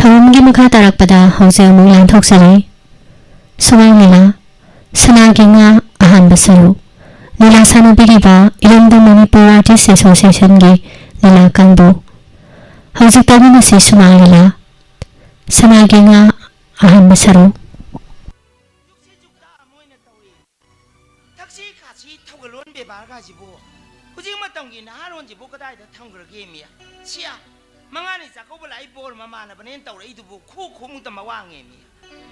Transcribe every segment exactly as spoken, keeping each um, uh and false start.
ꯊꯧꯔꯝꯒꯤ ꯃꯈꯥ ꯇꯥꯔꯛꯄꯗ ꯍꯧꯖꯤꯛ ꯑꯃꯨꯛ ꯂꯥꯟꯊꯣꯛꯆꯔꯤ꯫ ꯁꯨꯃꯥꯡ ꯂꯤꯂꯥ, ꯁꯅꯥꯒꯤ ꯉꯥ, ꯑꯍꯥꯟꯕ ꯁꯔꯨꯛ꯫ ꯂꯤꯂꯥ ꯁꯥꯟꯅꯕꯤꯔꯤꯕ ꯏꯔꯝꯗꯝ ꯃꯅꯤꯄꯨꯔ ꯑꯥꯔꯇꯤꯁ ꯑꯦꯁꯣꯁꯤꯌꯦꯁꯟꯒꯤ ꯂꯤꯂꯥ ꯀꯥꯡꯕꯨ꯫ ꯍꯧꯖꯤꯛ ꯇꯥꯃꯤꯟꯅꯁꯤ ꯁꯨꯃꯥꯡ ꯂꯤꯂꯥ, ꯁꯅꯥꯒꯤ ꯉꯥ, ꯑꯍꯥꯟꯕ ꯁꯔꯨꯛ꯫ ꯊꯛꯁꯤ ꯈꯥꯁꯤ ꯊꯧꯒꯜꯂꯣꯟ ꯕꯦꯕꯥꯔꯒꯥꯁꯤꯕꯨ ꯍꯧꯖꯤꯛ ꯃꯇꯝꯒꯤ ꯅꯍꯥꯔꯣꯟꯁꯤꯕꯨ ꯀꯗꯥꯏꯗ ꯊꯝꯈ꯭ꯔꯒꯦ ꯃꯤ? ꯁꯤꯌꯥ, ꯃꯉꯥꯅꯤ ꯆꯥꯛꯀꯧꯕ ꯂꯥꯛꯏ ꯕꯣꯔ ꯃꯃꯥꯟꯅꯕꯅꯦꯅ ꯇꯧꯔꯛꯏꯗꯨꯕꯨ ꯈꯨ ꯈꯨꯃꯨꯛꯇ ꯃꯋꯥꯡꯉꯦ ꯃꯤ꯫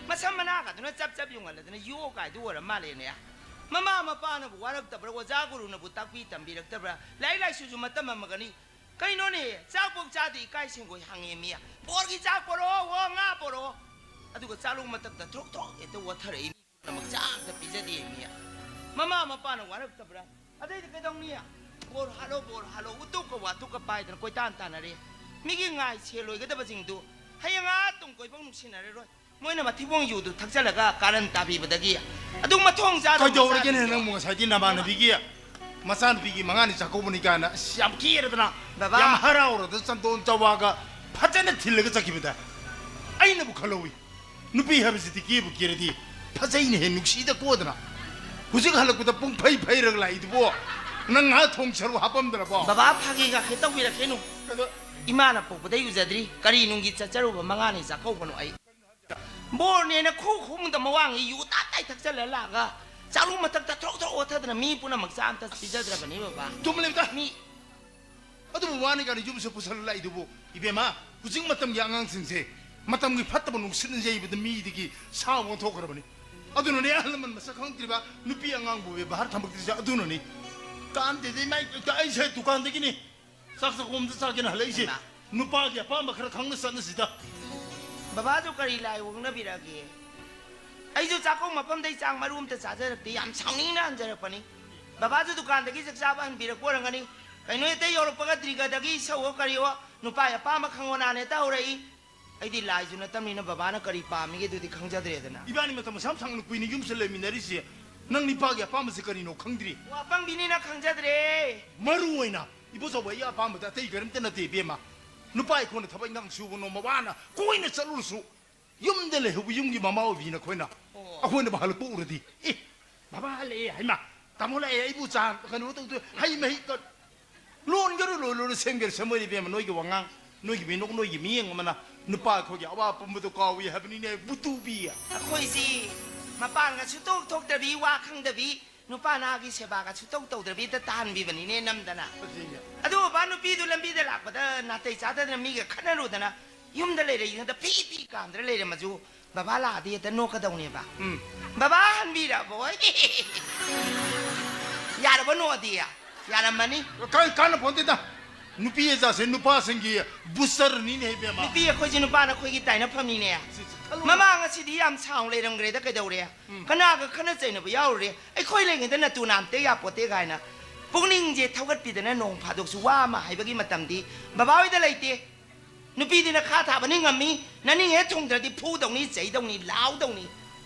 ꯃꯁꯝ ꯃꯅꯥꯒꯗꯨꯅ ꯆꯞ ꯆꯞ ꯌꯨꯡꯍꯜꯂꯗꯅ ꯌꯣ ꯀꯥꯏꯗꯨ ꯑꯣꯏꯔ ꯃꯥꯜꯂꯦꯅꯦ꯫ ꯃꯃꯥ ꯃꯄꯥꯅꯕꯨ ꯋꯥꯔꯛꯇꯕ꯭ꯔꯥ, ꯑꯣꯖꯥ ꯒꯨꯔꯨꯅꯕꯨ ꯇꯥꯛꯄꯤ ꯇꯝꯕꯤꯔꯛꯇꯕ꯭ꯔꯥ, ꯂꯥꯏꯔꯤꯛ ꯂꯥꯏꯁꯨꯁꯨ ꯃꯇꯝ ꯑꯃꯒꯅꯤ꯫ ꯀꯩꯅꯣꯅꯦ, ꯆꯥꯛꯐꯧ ꯆꯥꯗꯦ ꯏꯀꯥꯏ ꯁꯦꯡꯒꯣꯏ ꯍꯪꯉꯦ ꯃꯤ꯫ ꯕꯣꯔꯒꯤ ꯆꯥꯛ ꯄꯣꯔꯛꯑꯣ, ꯑꯣ ꯉꯥ ꯄꯣꯔꯛꯑꯣ꯫ ꯑꯗꯨꯒ ꯆꯥꯂꯣꯡ ꯃꯊꯛꯇ ꯊ꯭ꯔꯣꯛ ꯊ꯭ꯔꯣꯛ ꯍꯦꯛꯇ ꯋꯥꯊꯔꯛꯏ꯫ ꯄꯨꯝꯅꯃꯛ ꯆꯥ ꯑꯝꯇ ꯄꯤꯖꯗꯦ ꯃꯤ꯫ ꯃꯃꯥ ꯃꯄꯥꯅ ꯋꯥꯔꯛꯇꯕ꯭ꯔꯥ? ꯑꯗꯩꯗꯤ ꯀꯩꯗꯧꯅꯤ? ꯕꯣꯔ ꯍꯥꯠꯂꯣ, ꯕꯣꯔ ꯍꯥꯠꯂꯣ, ꯎꯇꯨꯞꯀ ꯋꯥꯇꯨꯞꯀ ꯄꯥꯏꯗꯅ ꯀꯣꯏꯇꯥꯟ ꯇꯥꯟꯅꯔꯦ꯫ ꯃꯤꯒꯤ ꯉꯥꯏ ꯁꯦꯜ ꯂꯣꯏꯒꯗꯕꯁꯤꯡꯗꯨ ꯍꯌꯦꯡ ꯑꯥ ꯇꯨꯡ ꯀꯣꯏꯐꯥꯎ ꯅꯨꯡꯁꯤꯅꯔꯔꯣꯏ꯫ ꯃꯣꯏꯅ ꯃꯊꯤꯕꯣꯡ ꯌꯨꯗꯨ ꯊꯛꯆꯜꯂꯒ ꯀꯥꯔꯟ ꯇꯥꯕꯤꯕꯗꯒꯤ ꯑꯗꯨꯝ ꯃꯊꯣꯡ ꯆꯥꯗꯕ ꯀꯩꯗꯧꯔꯒꯦꯅꯦ ꯃꯆꯥꯁꯤꯡꯁꯦ꯫ ꯅꯪꯕꯨ ꯉꯁꯥꯏꯗꯤ ꯅꯃꯥꯟꯅꯕꯤꯒꯤ ꯃꯆꯥꯅꯨꯄꯤꯒꯤ ꯃꯉꯥꯅꯤ ꯆꯥꯛꯀꯧꯕꯅꯤ ꯀꯥꯏꯅ ꯑꯁ ꯌꯥꯝ ꯀꯦꯔꯗꯅ, ꯕꯕꯥ꯫ ꯌꯥꯝ ꯍꯔꯥꯎꯔꯗꯅ ꯆꯟꯗꯣꯟ ꯆꯋꯥꯒ ꯐꯖꯅ ꯊꯤꯜꯂꯒ ꯆꯠꯈꯤꯕꯗ ꯑꯩꯅꯕꯨ ꯈꯜꯍꯧꯋꯤ꯫ ꯅꯨꯄꯤ ꯍꯥꯏꯕꯁꯤꯗꯤ ꯀꯦꯕꯨ ꯀꯦꯔꯗꯤ ꯐꯖꯩꯅ ꯍꯦꯟ ꯅꯨꯡꯁꯤꯗ ꯀꯣꯗꯅ꯫ ꯍꯧꯖꯤꯛ ꯍꯜꯂꯛꯄꯗ ꯄꯨꯡ ꯐꯩ ꯐꯩꯔꯒ ꯂꯥꯛꯏꯗꯨꯕꯣ꯫ ꯅꯪ ꯉꯥ ꯊꯣꯡ ꯁꯔꯨ ꯍꯥꯞꯄꯝꯗ꯭ꯔꯕꯣ? ꯕꯕꯥ, ꯐꯥꯒꯤ ꯉꯥꯛꯍꯦ ꯇꯧꯕꯤꯔꯛꯀꯦꯅꯨ꯫ ꯑꯗꯣ ꯏꯃꯥꯅ ꯄꯣꯛꯄꯗꯩ ꯎꯖꯗ꯭ꯔꯤ꯫ ꯀꯔꯤ ꯅꯨꯡꯒꯤ ꯆꯠꯆꯔꯨꯕ ꯃꯉꯥꯅꯤ ꯆꯥꯛꯀꯧꯕꯅꯣ ꯑꯩ? ꯕꯣꯔꯅꯦꯅ ꯈꯨ ꯈꯨꯃꯨꯛꯇ ꯃꯋꯥꯡꯉꯤ ꯌꯨ ꯇꯥꯞ ꯇꯥꯏ ꯊꯛꯆꯜꯂ ꯂꯥꯛꯑꯒ ꯆꯥꯂꯨ ꯃꯊꯛꯇ ꯊ꯭ꯔꯣꯛ ꯊ꯭ꯔꯣꯛ ꯑꯣꯠꯊꯗꯅ ꯃꯤ ꯄꯨꯝꯅꯃꯛ ꯆꯥ ꯑꯝꯇ ꯄꯤꯖꯗ꯭ꯔꯕꯅꯤ ꯕꯕꯥ꯫ ꯇꯨꯝꯃ ꯂꯩꯕꯗ꯫ ꯃꯤ ꯑꯗꯨꯕꯨ ꯋꯥꯅꯤ ꯀꯥꯏꯅ ꯌꯨꯝꯁꯨ ꯄꯨꯁꯜꯂ ꯂꯥꯛꯏꯗꯨꯕꯨ? ꯏꯕꯦꯝꯃ, ꯍꯧꯖꯤꯛ ꯃꯇꯝꯒꯤ ꯑꯉꯥꯡꯁꯤꯡꯁꯦ ꯃꯇꯝꯒꯤ ꯐꯠꯇꯕ ꯅꯨꯡꯁꯤꯠꯅ ꯌꯩꯕꯗ ꯃꯤꯗꯒꯤ ꯁꯥ ꯑꯣꯟꯊꯣꯛꯈ꯭ꯔꯕꯅꯤ꯫ ꯑꯗꯨꯅꯅꯦ ꯑꯍꯜ ꯂꯃꯟ ꯃꯁꯛ ꯈꯪꯗ꯭ꯔꯤꯕ ꯅꯨꯄꯤ ꯑꯉꯥꯡꯕꯨ ꯕꯦꯕꯥꯔ ꯊꯝꯃꯛꯇ꯭ꯔꯤꯁꯦ ꯑꯗꯨꯅꯅꯤ꯫ ꯀꯥꯟꯗꯦꯗ ꯏꯃꯥ, ꯑꯩꯁꯦ ꯗꯨꯀꯥꯟꯗꯒꯤꯅꯤ꯫ ꯆꯥꯛ ꯆꯥꯛꯈꯣꯝꯗ ꯆꯥꯒꯦꯅ ꯍꯜꯂꯛꯏꯁꯦ꯫ ꯍꯩꯃꯥ꯫ ꯅꯨꯄꯥꯒꯤ ꯑꯄꯥꯝꯕ ꯈꯔ ꯈꯪꯅ ꯆꯠꯅꯁꯤꯗ꯫ ꯕꯕꯥꯁꯨ ꯀꯔꯤ ꯂꯥꯏ ꯑꯣꯛꯅꯕꯤꯔꯛꯑꯒꯦ? ꯑꯩꯁꯨ ꯆꯥꯛꯈꯣꯝ ꯃꯐꯝꯗꯩ ꯆꯥꯛ ꯃꯔꯨ ꯑꯝꯇ ꯆꯥꯖꯔꯛꯇꯦ꯫ ꯌꯥꯝ ꯁꯥꯎꯅꯤꯡꯅ ꯍꯟꯖꯔꯛꯄꯅꯤ꯫ ꯕꯕꯥꯁꯨ ꯗꯨꯀꯥꯟꯗꯒꯤ ꯆꯥꯛ ꯆꯥꯕ ꯍꯟꯕꯤꯔꯛꯄ ꯑꯣꯏꯔꯝꯒꯅꯤ꯫ ꯀꯩꯅꯣ ꯍꯦꯛꯇ ꯌꯧꯔꯛꯄꯒ ꯗ꯭ꯔꯤꯒꯗꯒꯤ ꯏꯁꯧꯑꯣ ꯀꯔꯤꯑꯣ ꯅꯨꯄꯥꯒꯤ ꯑꯄꯥꯝꯕ ꯈꯪꯉꯣꯅꯥꯅ ꯍꯦꯛꯇ ꯍꯧꯔꯛꯏ꯫ ꯑꯩꯗꯤ ꯂꯥꯏꯁꯨ ꯅꯠꯇꯕꯅꯤꯅ ꯕꯕꯥꯅ ꯀꯔꯤ ꯄꯥꯝꯃꯤꯒꯦ ꯑꯗꯨꯗꯤ ꯈꯪꯖꯗ꯭ꯔꯦꯗꯅ꯫ ꯏꯕꯥꯅꯤ ꯃꯇꯝ ꯑꯁꯨꯛ ꯌꯥꯝ ꯁꯥꯡꯅ ꯀꯨꯏꯅ ꯌꯨꯝꯁꯤꯗ ꯂꯩꯃꯤꯟꯅꯔꯤꯁꯦ, ꯅꯪ ꯅꯤꯄꯥꯒꯤ ꯑꯄꯥꯝꯕꯁꯦ ꯀꯔꯤꯅꯣ ꯈꯪꯗ꯭ꯔꯤ? ꯑꯣ, ꯑꯄꯪꯕꯤꯅꯤꯅ ꯈꯪꯖꯗ꯭ꯔꯦ꯫ ꯃꯔꯨ ꯑꯣꯏꯅ ꯏꯕꯣꯆꯧꯕ ꯑꯩꯒꯤ ꯑꯄꯥꯝꯕꯗ ꯑꯇꯩ ꯀꯔꯤꯝꯇ ꯅꯠꯇꯦ ꯏꯕꯦꯝꯃ꯫ ꯅꯨꯄꯥ ꯑꯩꯈꯣꯏꯅ ꯊꯕꯛ ꯏꯪꯈꯥꯡ ꯁꯨꯕ ꯅꯣꯝꯕ ꯋꯥꯅ ꯀꯣꯏꯅ ꯆꯠꯂꯨꯔꯁꯨ, ꯌꯨꯝꯗ ꯂꯩꯍꯧꯕ ꯌꯨꯝꯒꯤ ꯃꯃꯥ ꯑꯣꯏꯕꯤꯅ ꯑꯩꯈꯣꯏꯅ, ꯑꯣ, ꯑꯩꯈꯣꯏꯅ ꯍꯜꯂꯛꯄ ꯎꯔꯗꯤ, "ꯑꯦ, ꯕꯕꯥ ꯍꯜꯂꯛꯑꯦ, ꯍꯩꯃꯥ, ꯇꯥꯃꯣ ꯂꯥꯛꯑꯦ, ꯑꯩꯕꯨ ꯆꯥ ꯀꯩꯅꯣ ꯇꯧꯗꯣꯏ, ꯍꯩ ꯃꯍꯤ ꯀ-, ꯂꯣꯟꯒꯦꯔꯨ ꯂꯣꯏ ꯂꯣꯏꯔ ꯁꯦꯝꯒꯦꯔꯨ ꯁꯦꯝꯃꯣꯏꯔ ꯏꯕꯦꯝꯃ, ꯅꯣꯏꯒꯤ ꯋꯥꯉꯥꯡ, ꯅꯣꯏꯒꯤ ꯃꯤꯅꯣꯛ, ꯅꯣꯏꯒꯤ ꯃꯤꯌꯦꯡ ꯑꯃꯅ ꯅꯨꯄꯥ ꯑꯩꯈꯣꯏꯒꯤ ꯑꯋꯥ ꯄꯨꯝꯕꯗꯣ ꯀꯥꯎꯏ ꯍꯥꯏꯕꯅꯤꯅꯦ, ꯕꯨꯇꯨꯕꯤ"꯫ ꯑꯩꯈꯣꯏꯁꯤ ꯃꯄꯥꯟꯒ ꯁꯨꯇꯣꯛ ꯊꯣꯛꯇꯕꯤ, ꯋꯥ ꯈꯪꯗꯕꯤ, ꯅꯨꯄꯥ ꯅꯍꯥꯒꯤ ꯁꯦꯕꯥꯒ ꯁꯨꯇꯧ ꯇꯧꯗ꯭ꯔꯕꯤꯗ ꯇꯥꯍꯟꯕꯤꯕꯅꯤꯅꯦ ꯅꯝꯗꯅ꯫ ꯑꯗꯨꯅꯦ꯫ ꯑꯗꯨ ꯕꯕꯥ ꯅꯨꯄꯤꯗꯨ ꯂꯝꯕꯤꯗ ꯂꯥꯛꯄꯗ ꯅꯥꯇꯩ ꯆꯥꯗꯗꯅ ꯃꯤꯒ ꯈꯠꯅꯔꯨꯗꯅ ꯌꯨꯝꯗ ꯂꯩꯔꯛꯏꯉꯩꯗ ꯐꯤ ꯐꯤ ꯀꯥꯝꯗꯅ ꯂꯩꯔꯝꯃꯁꯨ ꯕꯕꯥ ꯂꯥꯛꯑꯗꯤ ꯍꯦꯛꯇ ꯅꯣꯛꯀꯗꯧꯅꯦꯕ꯫ ꯎꯝ꯫ "ꯕꯕꯥ ꯍꯟꯕꯤꯔꯕꯣ?" ꯌꯥꯔꯕꯣ ꯅꯣꯛꯑꯗꯤ? ꯌꯥꯔꯝꯃꯅꯤ꯫ ꯀꯥꯟ-, ꯀꯥꯟꯅ ꯄꯣꯟꯇꯦꯗ꯫ ꯅꯨꯄꯤ ꯑꯖꯥꯠꯁꯦ ꯅꯨꯄꯥꯁꯤꯡꯒꯤ ꯕꯨꯁꯇꯔꯅꯤꯅꯦ ꯏꯕꯦꯝꯃ꯫ ꯅꯨꯄꯤ ꯑꯩꯈꯣꯏꯁꯦ ꯅꯨꯄꯥꯅ ꯑꯩꯈꯣꯏꯒꯤ ꯇꯥꯏꯅꯐꯝꯅꯤꯅꯦ꯫ ꯁꯤ, ꯁꯤ, ꯈꯜꯂꯨ꯫ ꯃꯃꯥ ꯉꯁꯤꯗꯤ ꯌꯥꯝ ꯁꯥꯎꯅ ꯂꯩꯔꯝꯈ꯭ꯔꯦꯗ, ꯀꯩꯗꯧꯔꯦ? ꯎꯝ꯫ ꯀꯅꯥꯒ ꯈꯠꯅ ꯆꯩꯅꯕ ꯌꯥꯎꯔꯨꯔꯦ? ꯑꯩꯈꯣꯏ ꯂꯩꯉꯩꯗ ꯅꯇꯨ ꯅꯥꯝꯇ ꯌꯥꯄꯣꯠꯇꯦ ꯀꯥꯏꯅ ꯄꯨꯛꯅꯤꯡꯁꯦ ꯊꯧꯒꯠꯄꯤꯗꯅ ꯅꯣꯡ ꯐꯥꯗꯣꯛꯁꯨ ꯋꯥ ꯑꯃ ꯍꯥꯏꯕꯒꯤ ꯃꯇꯝꯗꯤ ꯕꯕꯥ ꯍꯣꯏꯗ ꯂꯩꯇꯦ꯫ ꯅꯨꯄꯤꯗꯤ ꯅꯈꯥ ꯊꯥꯕꯅꯤ ꯉꯝꯃꯤ, ꯅꯅꯤꯡ ꯍꯦꯛ ꯊꯨꯡꯗ꯭ꯔꯗꯤ ꯐꯨꯗꯧꯅꯤ, ꯆꯩꯗꯧꯅꯤ, ꯂꯥꯎꯗꯧꯅꯤ꯫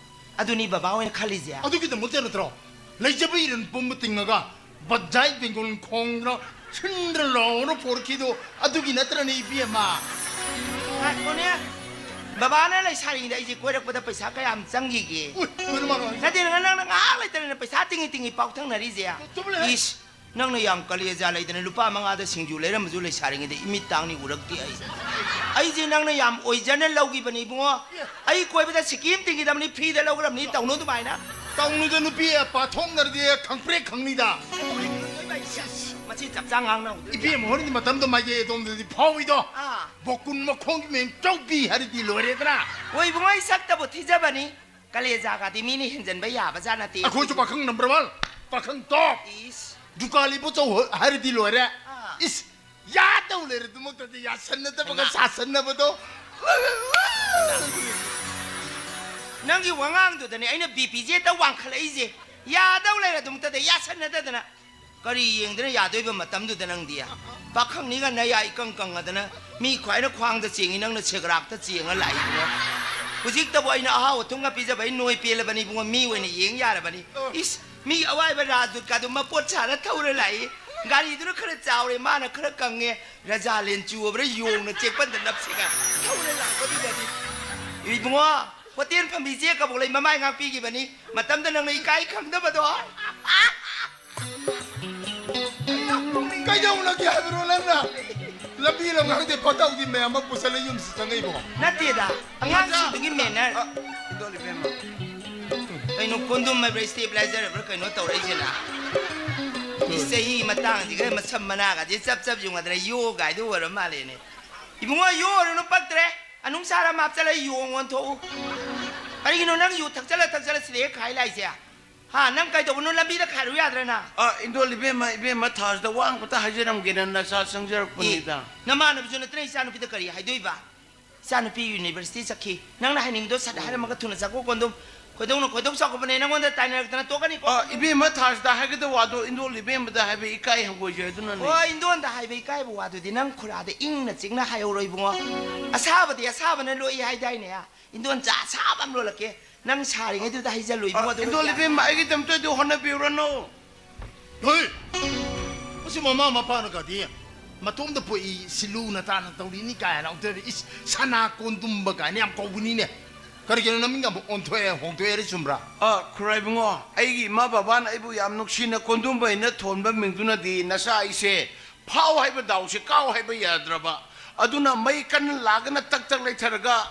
ꯑꯗꯨꯅꯤ ꯕꯕꯥ ꯍꯣꯏꯅ ꯈꯜꯂꯤꯁꯦ꯫ ꯑꯗꯨꯒꯤꯗꯃꯛꯇ ꯅꯠꯇ꯭ꯔꯣ ꯂꯩꯖꯕ ꯏꯔꯟ ꯄꯨꯝꯕ ꯇꯤꯡꯉꯒ ꯕꯖꯥꯏ ꯕꯦꯡꯒꯣꯜ ꯈꯣꯡꯗꯅ ꯁꯤꯟꯗ꯭ꯔ ꯂꯥꯎꯅ ꯄꯣꯔꯛꯈꯤꯗꯣ? ꯑꯗꯨꯒꯤ ꯅꯠꯇ꯭ꯔꯅꯦ ꯏꯕꯦꯝꯃ? ꯉꯥꯏꯈꯣꯅꯦ, ꯕꯕꯥꯅ ꯂꯩꯁꯥꯔꯤꯉꯩꯗ ꯑꯩꯁꯦ ꯀꯣꯏꯔꯛꯄꯗ ꯄꯩꯁꯥ ꯀꯌꯥꯝ ꯆꯪꯈꯤꯒꯦ? ꯎꯏ, ꯀꯩꯅꯣ ꯃꯥꯅ ꯍꯥꯏꯁꯦ? ꯅꯠꯇꯦ, ꯅꯪ-, ꯅꯪꯅ ꯉꯥꯏꯍꯥꯛ ꯂꯩꯇꯅ ꯄꯩꯁꯥ ꯇꯤꯡꯉꯤ ꯇꯤꯡꯉꯤ ꯄꯥꯎ ꯊꯪꯅꯔꯤꯁꯦ꯫ ꯆꯨꯝꯂꯦ꯫ ꯏꯁ, ꯅꯪꯅ ꯌꯥꯝ ꯀꯂꯦꯖꯥ ꯂꯩꯗꯅ ꯂꯨꯄꯥ ꯃꯉꯥꯗ ꯁꯤꯡꯖꯨ ꯂꯩꯔꯝꯕꯁꯨ ꯂꯩꯁꯥꯔꯤꯉꯩꯗ ꯏꯃꯤꯠ ꯇꯥꯡꯅꯤ ꯎꯔꯛꯇꯦ ꯑꯩ꯫ ꯑꯩꯁꯦ ꯅꯪꯅ ꯌꯥꯝ ꯑꯣꯏꯖꯅ ꯂꯧꯈꯤꯕꯅꯤ ꯏꯕꯨꯡꯉꯣ꯫ ꯑꯩ ꯀꯣꯏꯕꯗ ꯁꯤꯀꯤ ꯑꯃ ꯇꯤꯡꯈꯤꯗꯕꯅꯤ, ꯐ꯭ꯔꯤꯗ ꯂꯧꯈ꯭ꯔꯕꯅꯤ, ꯇꯧꯅꯨ ꯑꯗꯨꯃꯥꯏꯅ꯫ ꯇꯧꯅꯨꯗ ꯅꯨꯄꯤ, ꯄꯥꯊꯣꯛꯅꯔꯗꯤ ꯈꯪꯄ꯭ꯔꯦꯛ ꯈꯪꯅꯤꯗ꯫ ꯃꯁꯤ ꯆꯞ ꯆꯥ ꯉꯥꯡꯅꯍꯧꯗ꯭ꯔꯗꯤ꯫ ꯏꯕꯦꯝꯃ ꯍꯣꯏꯗꯤ ꯃꯇꯝꯗꯣ ꯃꯥꯏꯀꯩ ꯑꯗꯣꯝꯗꯗꯤ ꯐꯥꯎꯏꯗꯣ꯫ ꯑꯥ꯫ ꯕꯣꯀꯨꯟ ꯃꯈꯣꯡꯒꯤ ꯃꯦꯝ ꯆꯧꯕꯤ ꯍꯥꯏꯔꯗꯤ ꯂꯣꯏꯔꯦꯗꯅ꯫ ꯍꯣꯏ ꯏꯕꯨꯡꯉꯣ, ꯑꯩ ꯁꯛꯇꯕꯨ ꯊꯤꯖꯕꯅꯤ꯫ ꯀꯂꯦꯖꯥꯒꯗꯤ ꯃꯤꯅ ꯍꯦꯟꯖꯟꯕ ꯌꯥꯕꯖꯥꯠ ꯅꯠꯇꯦ꯫ ꯑꯩꯈꯣꯏꯁꯨ ꯄꯥꯈꯪ ꯅꯝꯕꯔ ꯋꯥꯟ, ꯄꯥꯈꯪ ꯇꯣꯞ꯫ ꯏꯁ꯫ ꯗꯨꯀꯥꯂꯤ ꯄꯣꯠꯆꯧ ꯍꯥꯏꯔꯗꯤ ꯂꯣꯏꯔꯦ꯫ ꯑꯥ꯫ ꯏꯁ, ꯌꯥꯗꯧ ꯂꯩꯔꯗꯨꯃꯛꯇꯗꯤ ꯌꯥꯁꯟꯅꯗꯕꯒ ꯍꯩꯃꯥ꯫ ꯁꯥꯁꯟꯅꯕꯗꯣ꯫ ꯅꯪꯒꯤ ꯋꯥꯉꯥꯡꯗꯨꯗꯅꯦ ꯑꯩꯅ ꯕꯤ ꯄꯤꯁꯦ ꯍꯦꯛꯇ ꯋꯥꯡꯈꯠꯂꯛꯏꯁꯦ꯫ ꯌꯥꯗꯧ ꯂꯩꯔꯗꯨꯃꯛꯇꯗ ꯌꯥꯁꯟꯅꯗꯗꯅ꯫ ꯀꯔꯤ ꯌꯦꯡꯗꯅ ꯌꯥꯗꯣꯏꯕ ꯃꯇꯝꯗꯨꯗ ꯅꯪꯗꯤ? ꯄꯥꯈꯪꯅꯤꯒ ꯅꯌꯥ ꯏꯀꯪ ꯀꯪꯉꯗꯅ ꯃꯤ ꯈ꯭ꯋꯥꯏꯅ ꯈ꯭ꯋꯥꯡꯗ ꯆꯦꯡꯉꯤ, ꯅꯪꯅ ꯁꯦꯒ꯭ꯔꯥꯛꯇ ꯆꯦꯡꯉ ꯂꯥꯛꯏꯗꯨꯅ꯫ ꯍꯧꯖꯤꯛꯇꯕꯨ ꯑꯩꯅ ꯑꯍꯥꯎ ꯑꯊꯨꯝꯒ ꯄꯤꯖꯕ ꯑꯩ ꯅꯣꯏ ꯄꯦꯜꯂꯕꯅꯤ ꯏꯕꯨꯡꯉꯣ, ꯃꯤ ꯑꯣꯏꯅ ꯌꯦꯡ ꯌꯥꯔꯕꯅꯤ꯫ ꯏꯁ, ꯃꯤ ꯑꯋꯥꯏꯕ ꯔꯥꯖꯗꯨꯠꯀꯗꯨ ꯃꯄꯣꯠ ꯁꯥꯔ ꯊꯧꯔ ꯂꯥꯛꯏ꯫ ꯒꯥꯔꯤꯗꯨꯅ ꯈꯔ ꯆꯥꯎꯔꯦ, ꯃꯥꯅ ꯈꯔ ꯀꯪꯉꯦ꯫ ꯔꯖꯥ ꯂꯦꯟ ꯆꯨꯕ꯭ꯔꯥ ꯌꯣꯡꯅ ꯆꯦꯛꯄꯟꯗ ꯅꯞꯁꯤꯒ ꯊꯧꯔ ꯂꯥꯛꯄꯗꯨꯗꯗꯤ꯫ ꯏꯕꯨꯡꯉꯣ, ꯍꯣꯇꯦꯜ ꯐꯝꯕꯤꯁꯦ ꯀꯕꯣꯛ ꯂꯩ ꯃꯃꯥꯏ ꯉꯥꯛꯄꯤꯈꯤꯕꯅꯤ꯫ ꯃꯇꯝꯗ ꯅꯪꯅ ꯏꯀꯥꯏ ꯈꯪꯗꯕꯗꯣ꯫ ꯀꯩꯗꯧꯅꯒꯦ ꯍꯥꯏꯕꯅꯣ ꯅꯪꯅ? ꯂꯝꯕꯤ ꯂꯝꯈꯥꯡꯗꯩ ꯐꯠꯇ ꯍꯥꯎꯗꯤ ꯃꯌꯥꯝ ꯑꯃ ꯄꯨꯁꯜꯂ ꯌꯨꯝꯁꯤ ꯆꯪꯉꯛꯏꯕꯣ? ꯅꯠꯇꯦꯗ, ꯑꯉꯥꯡꯁꯤꯡꯗꯨꯒꯤ ꯃꯦꯅꯔ꯫ ꯑ, ꯏꯟꯗꯣꯜ ꯏꯕꯦꯝꯃ꯫ ꯀꯩꯅꯣ, ꯀꯣꯟꯗꯣꯝ ꯍꯥꯏꯕ꯭ꯔꯥ, ꯁ꯭ꯇꯦꯕꯤꯂꯥꯏꯖꯔ ꯍꯥꯏꯕ꯭ꯔꯥ ꯀꯩꯅꯣ ꯇꯧꯔꯛꯏꯁꯤꯅ? ꯏꯁ, ꯆꯍꯤ ꯃꯇꯥꯡꯁꯤꯒ ꯃꯁꯝ ꯃꯅꯥꯒꯁꯦ ꯆꯞ ꯆꯞ ꯌꯨꯡꯉꯗ꯭ꯔꯦ, ꯌꯣ ꯒꯥꯏꯗꯣ ꯑꯣꯏꯔ ꯃꯥꯜꯂꯦꯅꯦ꯫ ꯏꯕꯨꯡꯉꯣ, ꯌꯣ ꯑꯣꯏꯔꯨꯅꯨ, ꯄꯛꯇ꯭ꯔꯦ꯫ ꯑꯅꯨꯡꯁꯥꯔ ꯑꯃ ꯍꯥꯞꯆꯜꯂ ꯌꯣꯡ ꯑꯣꯟꯊꯣꯛꯎ꯫ ꯀꯔꯤꯒꯤꯅꯣ ꯅꯪ ꯌꯨ ꯊꯛꯆꯜꯂ ꯊꯛꯆꯜꯂ ꯁꯤꯗ ꯍꯦꯛ ꯈꯥꯏ ꯂꯥꯛꯏꯁꯦ? ꯍꯥ, ꯅꯪ ꯀꯩꯗꯧꯕꯅꯣ? ꯂꯝꯕꯤꯗ ꯈꯥꯏꯔꯨ ꯌꯥꯗ꯭ꯔꯥ ꯅꯪ? ꯑ, ꯏꯟꯗꯣꯜ ꯏꯕꯦꯝꯃ, ꯏꯕꯦꯝꯃ ꯊꯥꯖꯗ ꯋꯥ ꯑꯃꯈꯛꯇ ꯍꯥꯏꯖꯔꯝꯒꯦꯅ ꯅꯆꯥ ꯆꯪꯖꯔꯛꯄꯅꯤꯗ꯫ ꯑꯦ, ꯅꯃꯥꯟꯅꯕꯁꯨ ꯅꯠꯇꯅ ꯏꯆꯥꯅꯨꯄꯤꯗ ꯀꯔꯤ ꯍꯥꯏꯗꯣꯏꯕ? ꯏꯆꯥꯅꯨꯄꯤ ꯌꯨꯅꯤꯚꯔꯁꯤꯇꯤ ꯆꯠꯈꯤ꯫ ꯅꯪꯅ ꯍꯥꯏꯅꯤꯡꯕꯗꯣ ꯁꯠ ꯍꯥꯏꯔꯝꯃꯒ ꯊꯨꯅ ꯆꯠꯈꯣ, ꯀꯣꯟꯗꯣꯝ꯫ ꯈꯣꯏꯗꯧꯅ ꯈꯣꯏꯗꯧ ꯆꯥꯎꯈꯠꯄꯅꯦ, ꯅꯪꯉꯣꯟꯗ ꯇꯥꯏꯅꯔꯛꯇꯅ ꯇꯣꯛꯀꯅꯤꯀꯣ꯫ ꯑ, ꯏꯕꯦꯝꯃ ꯊꯥꯖꯗ ꯍꯥꯏꯒꯗꯕ ꯋꯥꯗꯣ ꯏꯟꯗꯣꯜ ꯏꯕꯦꯝꯃꯗ ꯍꯥꯏꯕ ꯏꯀꯥꯏ ꯍꯪꯒꯣꯏꯖꯩ, ꯑꯗꯨꯅꯅꯦ꯫ ꯑꯣ, ꯏꯟꯗꯣꯟꯗ ꯍꯥꯏꯕ ꯏꯀꯥꯏꯕ ꯋꯥꯗꯨꯗꯤ ꯅꯪ ꯈꯨꯔꯥꯗ ꯏꯪꯅ ꯆꯤꯛꯅ ꯍꯥꯏꯍꯧꯔꯣ ꯏꯕꯨꯡꯉꯣ꯫ ꯑꯁꯥꯕꯗꯤ ꯑꯁꯥꯕꯅ ꯂꯣꯛꯏ ꯍꯥꯏꯗꯥꯏꯅꯦ? ꯏꯟꯗꯣꯟ ꯆꯥ ꯑꯁꯥꯕ ꯑꯃ ꯂꯣꯜꯂꯛꯀꯦ꯫ ꯅꯪ ꯁꯥꯔꯤꯉꯩꯗꯨꯗ ꯍꯩꯖꯜꯂꯨ ꯏꯕꯨꯡꯉꯣ, ꯑ, ꯑꯗꯨꯒ ꯏꯟꯗꯣꯜ ꯒ꯭ꯌꯥꯟ ꯏꯕꯦꯝꯃ, ꯑꯩꯒꯤꯗꯃꯛꯇꯗꯤ ꯍꯣꯠꯅꯕꯤꯔꯨꯔꯅꯨ꯫ ꯍꯣꯏ! ꯃꯁꯤ ꯃꯃꯥ ꯃꯄꯥꯅ ꯀꯗꯤ ꯃꯇꯣꯝꯗ ꯄꯣꯛꯏ, ꯁꯤ ꯂꯨꯅ ꯇꯥꯅ ꯇꯧꯔꯤꯅꯤ ꯀꯥꯏꯅ ꯑꯃꯨꯛꯇ, ꯏꯁ, ꯁꯅꯥ ꯀꯣꯟꯗꯨꯝꯕ ꯀꯥꯏꯅ ꯌꯥꯝ ꯀꯧꯕꯅꯤꯅꯦ꯫ ꯀꯔꯤꯒꯤꯅꯣ ꯅꯃꯤꯡ ꯑꯃꯨꯛ ꯑꯣꯟꯊꯣꯛꯑꯦ, ꯍꯣꯡꯗꯣꯛꯑꯦ ꯍꯥꯏꯔꯤ, ꯆꯨꯝꯕ꯭ꯔꯥ? ꯑ, ꯈꯨꯔꯥꯏꯕꯨꯡꯉꯣ, ꯑꯩꯒꯤ ꯏꯃꯥ ꯕꯕꯥꯅ ꯑꯩꯕꯨ ꯌꯥꯝ ꯅꯨꯡꯁꯤꯅ ꯀꯣꯟꯗꯨꯝꯕ ꯍꯥꯏꯅ ꯊꯣꯟꯕ ꯃꯤꯡꯗꯨꯅꯗꯤ ꯅꯆꯥ ꯑꯩꯁꯦ ꯐꯥꯎ ꯍꯥꯏꯕ ꯗꯥꯎꯁꯦ ꯀꯥꯎ ꯍꯥꯏꯕ ꯌꯥꯗ꯭ꯔꯕ꯫ ꯑꯗꯨꯅ ꯃꯩ ꯀꯟꯅ ꯂꯥꯛꯑꯒꯅ ꯇꯛ ꯇꯛ ꯂꯩꯊꯔꯒ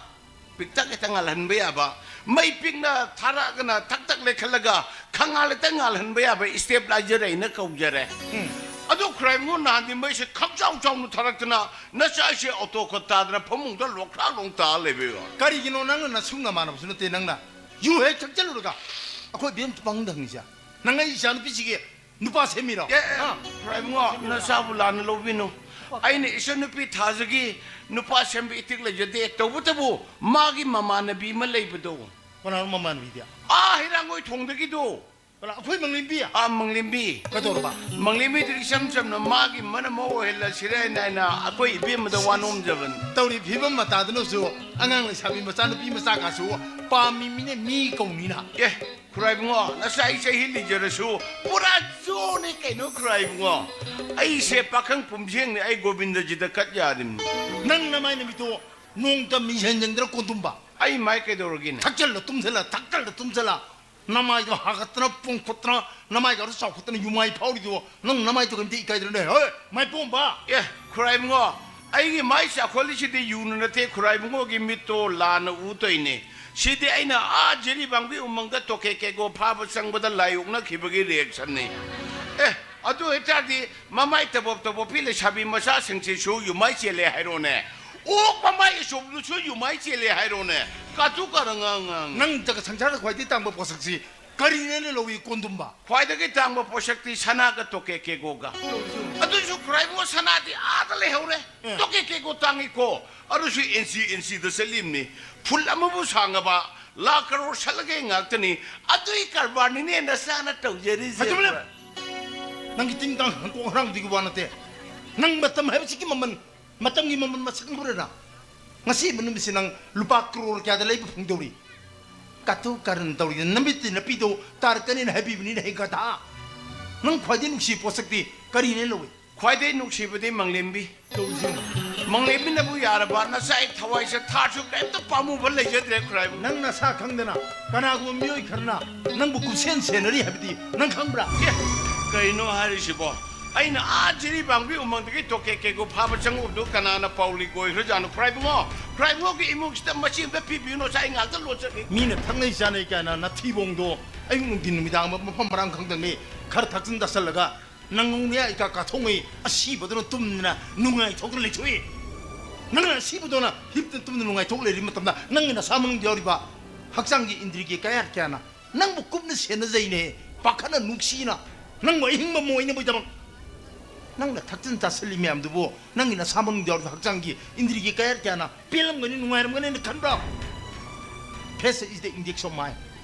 ꯄꯤꯛꯇꯛ ꯍꯦꯛꯇ ꯉꯥꯜꯍꯟꯕ ꯌꯥꯕ, ꯃꯩ ꯄꯤꯛꯅ ꯊꯥꯔꯛꯑꯒꯅ ꯊꯛ ꯊꯛ ꯂꯩꯈꯠꯂꯒ ꯈꯪꯉꯥꯜ ꯍꯦꯛꯇ ꯉꯥꯜꯍꯟꯕ ꯌꯥꯕ ꯏꯁꯇꯦꯕꯤꯂꯥꯏꯖꯔ ꯍꯥꯏꯅ ꯀꯧꯖꯔꯦ꯫ ꯎꯝ꯫ ꯑꯗꯨ ꯈꯨꯔꯥꯏꯕꯨꯡꯉꯣ, ꯅꯍꯥꯟꯗꯤ ꯃꯩꯁꯦ ꯈꯪꯆꯥꯎ ꯆꯥꯎꯅ ꯊꯥꯔꯛꯇꯅ ꯅꯆꯥꯁꯦ ꯑꯣꯇꯣ ꯈꯣꯠ ꯇꯥꯗꯅ ꯐꯃꯨꯡꯗ ꯂꯣꯛꯈ꯭ꯔꯥꯛ ꯂꯣꯡ ꯇꯥ ꯂꯩꯕꯩ ꯋꯥ꯫ ꯀꯔꯤꯒꯤꯅꯣ ꯅꯪꯅ ꯅꯁꯨ ꯅꯃꯥꯟꯅꯕꯁꯨ ꯅꯠꯇꯦ, ꯅꯪꯅ ꯌꯨ ꯍꯦꯛ ꯊꯛꯆꯜꯂꯨꯔꯒ ꯑꯩꯈꯣꯏ ꯕꯦꯝ ꯄꯪꯗ ꯍꯪꯉꯤꯁꯦ? ꯅꯪ ꯑꯩ ꯏꯆꯥꯅꯨꯄꯤꯁꯤꯒꯤ ꯅꯨꯄꯥ ꯁꯦꯝꯃꯤꯔꯣ? ꯑꯦ, ꯑꯦ, ꯍꯥ? ꯈꯨꯔꯥꯏꯕꯨꯡꯉꯣ, ꯅꯆꯥꯕꯨ ꯂꯥꯟꯅ ꯂꯧꯕꯤꯅꯨ꯫ ꯑꯩꯅ ꯏꯆꯟꯅꯨꯄꯤ ꯊꯥꯖꯒꯤ ꯅꯨꯄꯥ ꯁꯦꯝꯕ ꯏꯊꯤꯛ ꯂꯩꯖꯗꯦ꯫ ꯇꯧꯕꯇꯕꯨ ꯃꯥꯒꯤ ꯃꯃꯥꯟꯅꯕꯤ ꯑꯃ ꯂꯩꯕꯗꯣ꯫ ꯀꯅꯥꯅꯣ ꯃꯃꯥꯟꯅꯕꯤꯗꯤ? ꯑꯥ, ꯍꯩꯔꯥꯡꯒꯣꯏ ꯊꯣꯡꯗꯒꯤꯗꯣ꯫ ꯀꯅꯥ? ꯑꯩꯈꯣꯏ ꯃꯪꯂꯦꯝꯕꯤ? ꯑꯥ, ꯃꯪꯂꯦꯝꯕꯤ꯫ ꯀꯩꯗꯧꯔꯕ? ꯃꯪꯂꯦꯝꯕꯤꯗꯨ ꯏꯆꯝ ꯆꯝꯅ ꯃꯥꯒꯤ ꯃꯅꯝ ꯃꯧ ꯑꯣꯏꯍꯜꯂꯁꯤꯔ ꯍꯥꯏꯅ ꯑꯩꯅ ꯑꯩꯈꯣꯏ ꯏꯕꯦꯝꯃꯗ ꯋꯥ ꯅꯣꯝꯖꯕꯅꯤ꯫ ꯇꯧꯔꯤ ꯐꯤꯕꯝ ꯃꯇꯥꯗꯨꯅꯁꯨ ꯑꯉꯥꯡ ꯂꯩꯁꯥꯕꯤ ꯃꯆꯥ ꯅꯨꯄꯤ ꯃꯆꯥ ꯀꯥꯁꯨ ꯄꯥꯝꯃꯤ ꯃꯤꯅꯦ, ꯃꯤ ꯀꯧꯅꯤꯅ꯫ ꯑꯦ, ꯈꯨꯔꯥꯏꯕꯨꯡꯉꯣ, ꯅꯆꯥ ꯑꯩ ꯆꯍꯤ ꯂꯤꯖꯔꯁꯨ ꯄꯨꯔꯥ ꯖꯣꯅꯤ ꯀꯩꯅꯣ ꯈꯨꯔꯥꯏꯕꯨꯡꯉꯣ꯫ ꯑꯩꯁꯦ ꯄꯥꯈꯪ ꯄꯨꯝꯖꯦꯡꯅꯤ, ꯑꯩ ꯒꯣꯕꯤꯟꯗꯖꯤꯗ ꯀꯠ ꯌꯥꯔꯤꯕꯅꯤ꯫ ꯅꯪ ꯅꯃꯥꯏ ꯅꯃꯤꯠꯇꯣ ꯅꯣꯡꯇ ꯃꯤꯡꯁꯦꯟ ꯌꯦꯡꯗ꯭ꯔ ꯀꯣꯟꯗꯨꯝꯕ? ꯑꯩ ꯃꯥꯏ ꯀꯩꯗꯧꯔꯒꯦꯅꯦ? ꯊꯛꯆꯜꯂ ꯇꯨꯝꯁꯜꯂ, ꯊꯛꯆꯜꯂ ꯇꯨꯝꯁꯜꯂ, ꯅꯃꯥꯏꯗꯣ ꯍꯥꯒꯠꯇꯅ ꯄꯣꯡꯈꯠꯇꯅ, ꯅꯃꯥꯏꯒꯗꯣ ꯆꯥꯎꯈꯠꯇꯅ ꯌꯨꯃꯥꯏ ꯐꯥꯎꯔꯤꯗꯨꯕꯣ, ꯅꯪ ꯅꯃꯥꯏꯗꯣ ꯀꯩꯝꯇ ꯏꯀꯥꯏꯗ꯭ꯔꯅꯦ? ꯍꯣꯏ, ꯃꯥꯏ ꯄꯣꯝꯕ! ꯑꯦ, ꯈꯨꯔꯥꯏꯕꯨꯡꯉꯣ, ꯑꯩꯒꯤ ꯃꯥꯏ ꯆꯥꯎꯈꯠꯂꯤꯁꯤꯗꯤ ꯌꯨꯅ ꯅꯠꯇꯦ, ꯈꯨꯔꯥꯏꯕꯨꯡꯉꯣꯒꯤ ꯃꯤꯠꯇꯣ ꯂꯥꯟꯅ ꯎ ꯇꯧꯏꯅꯦ꯫ ꯁꯤꯗꯤ ꯑꯩꯅ ꯑꯥ ꯖꯤꯔꯤꯕꯥꯝꯒꯤ ꯎꯃꯪꯗ ꯇꯣꯀꯦ ꯀꯦꯒꯣ ꯐꯥꯕ ꯆꯪꯕꯗ ꯂꯥꯏ ꯑꯣꯛꯅꯈꯤꯕꯒꯤ ꯔꯤꯌꯦꯛꯁꯟꯅꯤ꯫ ꯑꯦ, ꯑꯗꯨ ꯑꯣꯏꯇꯥꯔꯗꯤ ꯃꯃꯥꯏ ꯇꯕꯣꯞ ꯇꯕꯣꯞꯄꯤ ꯂꯩꯁꯥꯕꯤ ꯃꯆꯥꯁꯤꯡꯁꯤꯁꯨ ꯌꯨꯃꯥꯏ ꯆꯦꯜꯂꯦ ꯍꯥꯏꯔꯣꯅꯦ? ꯑꯣꯛ ꯃꯃꯥꯏ ꯑꯆꯧꯕꯗꯨꯁꯨ ꯌꯨꯃꯥꯏ ꯆꯦꯜꯂꯦ ꯍꯥꯏꯔꯣꯅꯦ? ꯀꯥꯇꯨ ꯀꯥꯔꯟ ꯉꯥꯡ ꯉꯥꯡ꯫ ꯅꯪ ꯖꯒ ꯁꯪꯁꯥꯔꯗ ꯈ꯭ꯋꯥꯏꯗꯒꯤ ꯇꯥꯡꯕ ꯄꯣꯠꯁꯛꯁꯤ ꯀꯔꯤꯅꯦꯅ ꯂꯧꯏ ꯀꯣꯟꯗꯨꯝꯕ? ꯈ꯭ꯋꯥꯏꯗꯒꯤ ꯇꯥꯡꯕ ꯄꯣꯠꯁꯛꯇꯤ ꯁꯅꯥꯒ ꯇꯣꯀꯦ ꯀꯦꯒꯣꯒ꯫ ꯑꯗꯨꯁꯨ ꯈꯨꯔꯥꯏꯕꯨꯡꯉꯣ, ꯁꯅꯥꯗꯤ ꯑꯥꯗ ꯂꯩꯍꯧꯔꯦ꯫ ꯑꯦ꯫ ꯇꯣꯀꯦ ꯀꯦꯒꯣ ꯇꯥꯡꯉꯤꯀꯣ꯫ ꯑꯗꯨꯁꯨ ꯏꯟꯆꯤ ꯏꯟꯆꯤꯗ ꯆꯠꯂꯤꯕꯅꯤ꯫ ꯐꯨꯠ ꯑꯃꯕꯨ ꯁꯥꯡꯉꯕ ꯂꯥꯈ ꯀꯔꯣꯔ ꯁꯠꯂꯒꯦ ꯉꯥꯛꯇꯅꯤ꯫ ꯑꯗꯨꯏ ꯀꯔꯕꯥꯔꯅꯤꯅꯦ ꯅꯆꯥꯅ ꯇꯧꯖꯔꯤꯁꯦ꯫ ꯑꯗꯨꯝ ꯂꯦꯞ! ꯅꯪꯒꯤ ꯇꯤꯡ ꯇꯥꯡ ꯍꯪꯀꯣꯛ ꯍꯔꯥꯡꯗꯨꯒꯤ ꯋꯥ ꯅꯠꯇꯦ꯫ ꯅꯪ ꯃꯇꯝ ꯍꯥꯏꯕꯁꯤꯒꯤ ꯃꯃꯜ, ꯃꯇꯝꯒꯤ ꯃꯃꯜ ꯃꯁꯛ ꯈꯪꯕ꯭ꯔꯥ ꯅꯪ? ꯉꯁꯤ ꯅꯨꯃꯤꯠꯁꯤ ꯅꯪ ꯂꯨꯄꯥ ꯀ꯭ꯔꯣꯔ ꯀꯌꯥꯗ ꯂꯩꯕ ꯐꯪꯗꯧꯔꯤ? ꯀꯥꯇꯨ ꯀꯥꯔꯟ ꯇꯧꯔꯤꯗ ꯅꯃꯤꯠꯇꯤ ꯅꯄꯤꯗꯣ ꯇꯥꯔꯛꯀꯅꯤꯅ ꯍꯥꯏꯕꯤꯕꯅꯤꯅꯦ, ꯍꯦ ꯒꯙꯥ꯫ ꯅꯪ ꯈ꯭ꯋꯥꯏꯗꯒꯤ ꯅꯨꯡꯁꯤꯕ ꯄꯣꯠꯁꯛꯇꯤ ꯀꯔꯤꯅꯦ ꯂꯧꯏ? ꯈ꯭ꯋꯥꯏꯗꯒꯤ ꯅꯨꯡꯁꯤꯕꯗꯤ ꯃꯪꯂꯦꯝꯕꯤ꯫ ꯇꯧꯔꯤꯁꯤ ꯌꯦꯡꯉꯨ꯫ ꯃꯪꯂꯦꯝꯕꯤꯅꯕꯨ ꯌꯥꯔꯕ ꯅꯆꯥ ꯑꯩ ꯊꯋꯥꯏꯁꯦ ꯊꯥꯁꯨ ꯀꯔꯤꯝꯇ ꯄꯥꯝꯃꯨꯕ ꯂꯩꯖꯗ꯭ꯔꯦ ꯈꯨꯔꯥꯏꯕꯨꯡꯉꯣ꯫ ꯅꯪ ꯅꯁꯥ ꯈꯪꯗꯅ ꯀꯅꯥꯒꯨꯝꯕ ꯃꯤꯑꯣꯏ ꯈꯔꯅ ꯅꯪꯕꯨ ꯀꯨꯞꯁꯦꯟ ꯁꯦꯟꯅꯔꯤ ꯍꯥꯏꯕꯗꯤ ꯅꯪ ꯈꯪꯕ꯭ꯔꯥ? ꯑꯦ, ꯀꯩꯅꯣ ꯍꯥꯏꯔꯤꯁꯤꯕꯣ? ꯑꯩꯅ ꯑꯥ ꯖꯤꯔꯤꯕꯥꯝꯒꯤ ꯎꯃꯪꯗꯒꯤ ꯇꯣꯀꯦ ꯀꯦꯒꯣ ꯐꯥꯕ ꯆꯪꯉꯨꯕꯗꯨ ꯀꯅꯥꯅ ꯄꯥꯎ ꯂꯤꯒꯣꯏꯈ꯭ꯔꯖꯥꯠꯅꯣ? ꯈꯨꯔꯥꯏꯕꯨꯡꯉꯣ, ꯈꯨꯔꯥꯏꯕꯨꯡꯉꯣꯁꯤ ꯏꯃꯨꯡꯁꯤꯗ ꯃꯆꯤ ꯑꯝꯇ ꯄꯤꯕꯤꯌꯨꯅꯣ, ꯁꯥ ꯑꯩ ꯉꯥꯛꯇ ꯂꯣꯠꯆꯒꯦ꯫ ꯃꯤꯅ ꯊꯛꯅꯩ ꯆꯥꯅꯩ ꯀꯥꯏꯅ ꯅꯊꯤꯕꯣꯡꯗꯣ ꯑꯌꯨꯛ ꯅꯨꯡꯊꯤꯟ ꯅꯨꯃꯤꯗꯥꯡ ꯃꯐꯝ ꯃꯔꯥꯡ ꯈꯪꯗꯉꯩ ꯈꯔ ꯊꯛꯆꯤꯟ ꯆꯥꯁꯤꯜꯂꯒ ꯅꯪ ꯅꯣꯡꯅꯤꯌꯥ ꯏꯀꯥ ꯀꯥꯊꯣꯛꯉꯩ ꯑꯁꯤꯕꯗꯨꯅ ꯇꯨꯝꯗꯅ ꯅꯨꯡꯉꯥꯏꯊꯣꯛꯇꯅ ꯂꯩꯊꯣꯛꯏ꯫ ꯅꯪꯅ ꯑꯁꯤꯕꯗꯨꯅ ꯍꯤꯞꯇꯅ ꯇꯨꯝꯗꯅ ꯅꯨꯡꯉꯥꯏꯊꯣꯛ ꯂꯩꯔꯤ ꯃꯇꯝꯗ ꯅꯪꯒꯤ ꯅꯁꯥ ꯃꯅꯨꯡꯗ ꯌꯥꯎꯔꯤꯕ ꯍꯛꯆꯥꯡꯒꯤ ꯏꯟꯗ꯭ꯔꯤꯒꯤ ꯀꯌꯥꯠ ꯀꯌꯥꯅ ꯅꯪꯕꯨ ꯀꯨꯞꯅ ꯁꯦꯟꯅꯖꯩꯅꯦ, ꯄꯥꯈꯠꯅ ꯅꯨꯡꯁꯤꯅ ꯅꯪꯕꯨ ꯑꯍꯤꯡꯕ ꯃꯣꯏꯅꯕꯒꯤꯗꯃꯛ꯫ ꯅꯪꯅ ꯊꯛꯆꯤꯟ ꯆꯥꯁꯤꯜꯂꯤ ꯃꯌꯥꯝꯗꯨꯕꯨ ꯅꯪꯒꯤ ꯅꯁꯥ ꯃꯅꯨꯡꯗ ꯌꯥꯎꯔꯤꯕ ꯍꯛꯆꯥꯡꯒꯤ ꯏꯟꯗ꯭ꯔꯤꯒꯤ ꯀꯌꯥꯠ ꯀꯌꯥꯅ ꯄꯦꯜꯂꯝꯒꯅꯤ, ꯅꯨꯡꯉꯥꯏꯔꯝꯒꯅꯤꯅ ꯈꯟꯕ꯭ꯔꯣ? Face is the index of mind.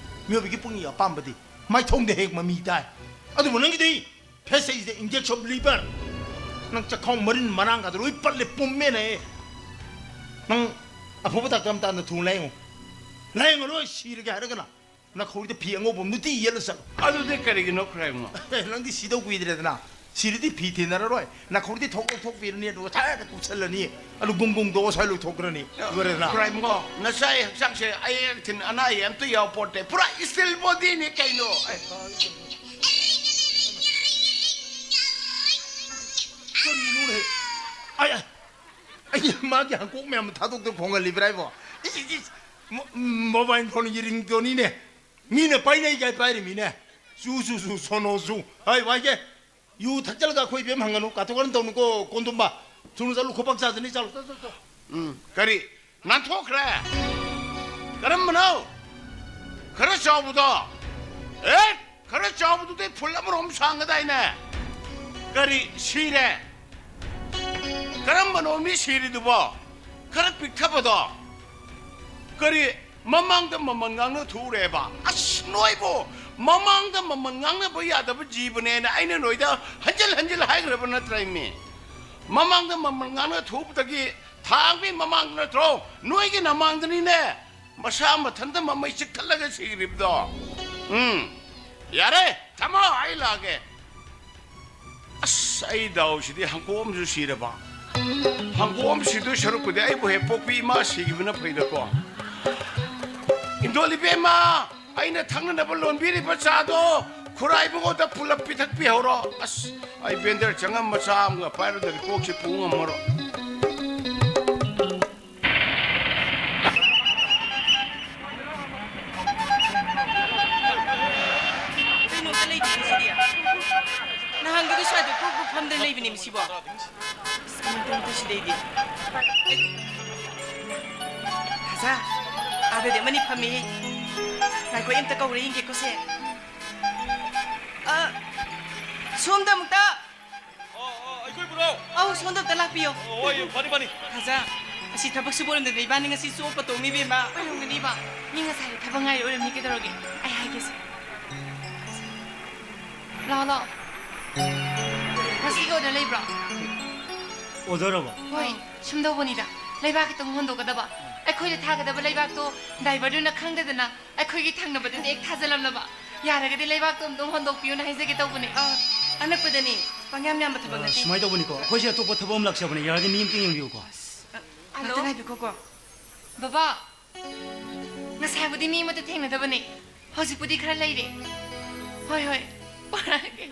ꯃꯤꯑꯣꯏꯕꯒꯤ ꯄꯨꯛꯅꯤꯡꯒꯤ ꯑꯄꯥꯝꯕꯗꯤ ꯃꯥꯏꯊꯣꯡꯗ ꯍꯦꯛ ꯃꯃꯤ ꯇꯥꯏ꯫ ꯑꯗꯨꯕꯨ ꯅꯪꯒꯤꯗꯤ Face is the index of liver. ꯅꯪ ꯆꯈꯥꯎ ꯃꯔꯤꯟ ꯃꯔꯥꯡꯒꯗꯣ ꯂꯣꯏ ꯄꯠꯂꯦ, ꯄꯨꯝꯃꯦꯅꯦ꯫ ꯅꯪ ꯑꯐꯕ ꯗꯥꯛꯇꯔ ꯑꯃꯇ ꯊꯨꯅ ꯂꯥꯌꯦꯡꯉꯨ꯫ ꯂꯥꯌꯦꯡꯉꯔꯣꯏ, ꯁꯤꯔꯒꯦ ꯍꯥꯏꯔꯒꯅ꯫ ꯅꯈꯧꯔꯤꯗ ꯐꯤ ꯑꯉꯧꯕ ꯑꯃ ꯅꯨꯡꯇꯤ ꯌꯦꯠꯂ ꯆꯠꯂꯨ꯫ ꯑꯗꯨꯗꯤ ꯀꯔꯤꯒꯤꯅꯣ ꯈ꯭ꯔꯥꯏꯝꯉꯣ? ꯑꯦ, ꯅꯪꯗꯤ ꯁꯤꯗꯧ ꯀꯨꯏꯗ꯭ꯔꯦꯗꯅ꯫ ꯁꯤꯔꯗꯤ ꯐꯤ ꯊꯤꯅꯔꯔꯣꯏ꯫ ꯅꯈꯧꯔꯤꯗꯤ ꯊꯣꯛ ꯂꯧꯊꯣꯛꯄꯤꯔꯅꯤ, ꯑꯗꯨꯒ ꯁꯠ ꯀꯨꯞꯁꯜꯂꯅꯤ꯫ ꯑꯗꯨ ꯒꯨꯡ ꯒꯨꯡꯗꯣ ꯁ꯭ꯋꯥꯏ ꯂꯧꯊꯣꯛꯈ꯭ꯔꯅꯤ꯫ ꯂꯣꯏꯔꯦꯗꯅ꯫ ꯈ꯭ꯔꯥꯏꯝꯉꯣ, ꯅꯆꯥ ꯍꯛꯆꯥꯡꯁꯦ ꯑꯌꯦꯛ ꯑꯊꯤꯟ ꯑꯅꯥ ꯑꯌꯦꯛ ꯑꯝꯇ ꯌꯥꯎꯄꯣꯠꯇꯦ꯫ ꯄꯨꯔꯥ steel bodyꯅꯤ ꯀꯩꯅꯣ꯫ ꯑꯦ꯫ ꯀꯔꯤꯅꯣꯅꯦ? ꯑꯩ, ꯑꯩ, ꯑꯩ ꯃꯥꯒꯤ ꯍꯪꯀꯣꯛ ꯃꯌꯥꯝ ꯊꯥꯗꯣꯛꯇꯅ ꯈꯣꯡꯍꯜꯂꯤꯕ꯭ꯔꯥ ꯍꯥꯏꯕꯣ? ꯏꯁ, ꯏꯁ, ꯏꯁ, ꯃꯣ-, mobile phoneꯒꯤ ringtoneꯅꯤꯅꯦ꯫ ꯃꯤꯅ ꯄꯥꯏꯅꯩ ꯀꯥꯏ ꯄꯥꯏꯔꯤꯃꯤꯅꯦ꯫ ꯆꯨ, ꯆꯨ, ꯆꯨ, ꯁꯣꯅꯣ ꯆꯨ꯫ ꯍꯥꯏ, ꯋꯥꯏꯒꯦ꯫ ꯌꯨ ꯊꯛꯆꯜꯂꯒ ꯑꯩꯈꯣꯏ ꯏꯕꯦꯝ ꯍꯪꯒꯅꯨ꯫ ꯀꯥꯊꯣꯛ ꯀꯥꯔꯟ ꯇꯧꯅꯨꯀꯣ, ꯀꯣꯟꯗꯨꯝꯕ꯫ ꯊꯨꯅ ꯆꯠꯂꯨ, ꯈꯨꯕꯥꯛ ꯆꯥꯖꯅꯤ, ꯆꯠꯂꯨ, ꯆꯠ, ꯆꯠ, ꯆꯠ꯫ ꯎꯝ, ꯀꯔꯤ? ꯅꯥꯟꯊꯣꯛꯈ꯭ꯔꯦ? ꯀꯔꯝꯕꯅꯣ? ꯈꯔ ꯆꯥꯎꯕꯗꯣ? ꯑꯦ, ꯈꯔ ꯆꯥꯎꯕꯗꯨꯗꯤ ꯐꯨꯜ ꯑꯃꯔꯣꯝ ꯁꯥꯡꯒꯗꯥꯏꯅꯦ? ꯀꯔꯤ, ꯁꯤꯔꯦ? ꯀꯔꯝꯕꯅꯣ ꯃꯤ ꯁꯤꯔꯤꯗꯨꯕꯣ? ꯈꯔ ꯄꯤꯛꯊꯕꯗꯣ? ꯀꯔꯤ, ꯃꯃꯥꯡꯗ ꯃꯃꯜ ꯉꯥꯡꯅ ꯊꯣꯛꯎꯔꯦꯕ? ꯑꯁ, ꯅꯣꯏꯕꯨ ꯃꯃꯥꯡꯗ ꯃꯃꯜ ꯉꯥꯡꯅꯕ ꯌꯥꯗꯕ ꯖꯤꯕꯅꯦꯅ ꯑꯩꯅ ꯅꯣꯏꯗ ꯍꯟꯖꯤꯜ ꯍꯟꯖꯤꯜ ꯍꯥꯏꯈ꯭ꯔꯕ ꯅꯠꯇ꯭ꯔ, ꯏꯃꯤ? ꯃꯃꯥꯡꯗ ꯃꯃꯜ ꯉꯥꯡꯅ ꯊꯣꯛꯎꯕꯗꯒꯤ ꯊꯥꯡꯒꯤ ꯃꯃꯥꯡꯗ ꯅꯠꯇ꯭ꯔꯣ? ꯅꯣꯏꯒꯤ ꯅꯃꯥꯡꯗꯅꯤꯅꯦ꯫ ꯃꯁꯥ ꯃꯊꯟꯇ ꯃꯃꯩ ꯆꯤꯛꯊꯠꯂꯒ ꯁꯤꯈ꯭ꯔꯤꯕꯗꯣ꯫ ꯎꯝ, ꯌꯥꯔꯦ, ꯊꯝꯃꯣ, ꯑꯩ ꯂꯥꯛꯑꯒꯦ꯫ ꯑꯁ, ꯑꯩ ꯗꯥꯎꯁꯤꯗꯤ ꯍꯪꯀꯣꯛ ꯑꯃꯁꯨ ꯁꯤꯔꯕ꯫ ꯍꯪꯀꯣꯛ ꯑꯃ ꯁꯤꯗꯣꯏ ꯁꯔꯨꯛꯄꯨꯗꯤ ꯑꯩꯕꯨ ꯍꯦꯛ ꯄꯣꯛꯄꯤ ꯏꯃꯥ ꯁꯤꯈꯤꯕꯅ ꯐꯩꯗꯀꯣ꯫ ꯏꯟꯗꯣꯜ ꯏꯕꯦꯝꯃ, ꯑꯩꯅ ꯊꯛꯅꯅꯕ ꯂꯣꯟꯕꯤꯔꯤꯕ ꯆꯥꯗꯣ ꯈꯨꯔꯥꯏꯕꯨꯡꯉꯣꯗ ꯄꯨꯂꯞ ꯄꯤꯊꯛꯄꯤꯍꯧꯔꯣ꯫ ꯑꯁ, ꯑꯩ ꯕꯦꯟꯗꯔ ꯆꯪꯉꯝ ꯃꯆꯥ ꯑꯃꯒ ꯄꯥꯏꯔꯨꯗ꯭ꯔꯗꯤ ꯀꯣꯛꯁꯦ ꯄꯨ ꯉꯝꯃꯔꯣꯏ꯫ ꯀꯩꯅꯣꯝꯇ ꯂꯩꯇꯦ ꯉꯁꯤꯗꯤ꯫ ꯅꯍꯥꯟꯒꯤꯗꯨ ꯁ꯭ꯋꯥꯏꯗ ꯀ꯭ꯔꯨꯛ ꯀ꯭ꯔꯨꯛ ꯐꯝꯗꯅ ꯂꯩꯕꯅꯦ ꯃꯁꯤꯕꯣ꯫ ꯑꯁ, ꯀꯃꯥꯏꯅ ꯇꯧꯅꯤ ꯁꯤꯗꯩꯗꯤ? ꯊꯥꯖ, ꯑꯥꯗꯗꯤ ꯑꯃꯅꯤ ꯐꯝꯃꯤꯍꯦ꯫ ꯉꯥꯏꯈꯣ, ꯑꯩ ꯑꯝꯇ ꯀꯧꯔ ꯌꯦꯡꯒꯦꯀꯣ ꯁꯦ꯫ ꯑ, ꯁꯣꯝꯗ ꯑꯃꯨꯛꯇ꯫ ꯑꯣ, ꯑꯣ, ꯑꯩꯈꯣꯏ ꯕ꯭ꯔꯣ꯫ ꯑꯧ, ꯁꯣꯝꯗ ꯑꯝꯇ ꯂꯥꯛꯄꯤꯌꯣ꯫ ꯑꯣ, ꯍꯣꯏ, ꯐꯅꯤ, ꯐꯅꯤ꯫ ꯊꯥꯖ, ꯑꯁꯤ ꯊꯕꯛ ꯁꯨꯕ ꯑꯣꯏꯔꯝꯗꯅ ꯏꯕꯥꯅꯤ ꯉꯁꯤ ꯆꯣꯞꯄ ꯇꯣꯡꯅꯤ, ꯏꯕꯦꯝꯃ꯫ ꯑꯣꯏꯔꯝꯒꯅꯤꯕ꯫ ꯃꯤ ꯉꯁꯥꯏꯗꯤ ꯊꯕꯛ ꯉꯥꯏꯔ ꯑꯣꯏꯔꯝꯅꯤ, ꯀꯩꯗꯧꯔꯒꯦ? ꯑꯩ ꯍꯥꯏꯒꯦꯁꯦ꯫ ꯂꯥꯛꯑꯣ, ꯂꯥꯛꯑꯣ꯫ ꯉꯁꯤꯒꯤ order ꯂꯩꯕ꯭ꯔꯣ? Order ꯑꯕꯣ? ꯍꯣꯏ, ꯁꯨꯝ ꯇꯧꯕꯅꯤꯗ꯫ ꯂꯩꯕꯥꯛ ꯈꯤꯇꯪ ꯍꯣꯟꯗꯣꯛꯀꯗꯕ꯫ ꯑꯩꯈꯣꯏꯗ ꯊꯥꯒꯗꯕ ꯂꯩꯕꯥꯛꯇꯣ ꯗ꯭ꯔꯥꯏꯚꯔꯗꯨꯅ ꯈꯪꯗꯗꯅ ꯑꯩꯈꯣꯏꯒꯤ ꯊꯪꯅꯕꯗꯨꯗ ꯍꯦꯛ ꯊꯥꯖꯜꯂꯝꯂꯕ꯫ ꯌꯥꯔꯒꯗꯤ ꯂꯩꯕꯥꯛꯇꯣ ꯑꯝꯇꯪ ꯍꯣꯟꯗꯣꯛꯄꯤꯌꯨꯅ ꯍꯥꯏꯖꯒꯦ ꯇꯧꯕꯅꯦ꯫ ꯑ, ꯑꯅꯛꯄꯗꯅꯤ꯫ ꯄꯪꯌꯥꯝ ꯌꯥꯝꯕ ꯊꯕꯛ ꯑ, ꯅꯠꯇꯦ꯫ ꯁꯨꯃꯥꯏꯅ ꯇꯧꯕꯅꯤꯀꯣ, ꯑꯩꯈꯣꯏꯁꯦ ꯑꯇꯣꯞꯄ ꯊꯕꯛ ꯑꯃ ꯂꯥꯛꯆꯕꯅꯦ, ꯌꯥꯔꯗꯤ ꯃꯤ ꯑꯝꯇ ꯌꯦꯡꯕꯤꯌꯨꯀꯣ꯫ ꯑꯁ, ꯑ, ꯍꯜꯂꯣ? ꯉꯥꯛꯇ ꯉꯥꯏꯕꯤꯈꯣꯀꯣ꯫ ꯕꯕꯥ, ꯉꯁꯥꯏꯕꯨꯗꯤ ꯃꯤ ꯑꯃꯠꯇ ꯊꯦꯡꯅꯗꯕꯅꯦ, ꯍꯧꯖꯤꯛꯄꯨꯗꯤ ꯈꯔ ꯂꯩꯔꯦ꯫ ꯍꯣꯏ, ꯍꯣꯏ, ꯄꯣꯔꯛꯑꯒꯦ꯫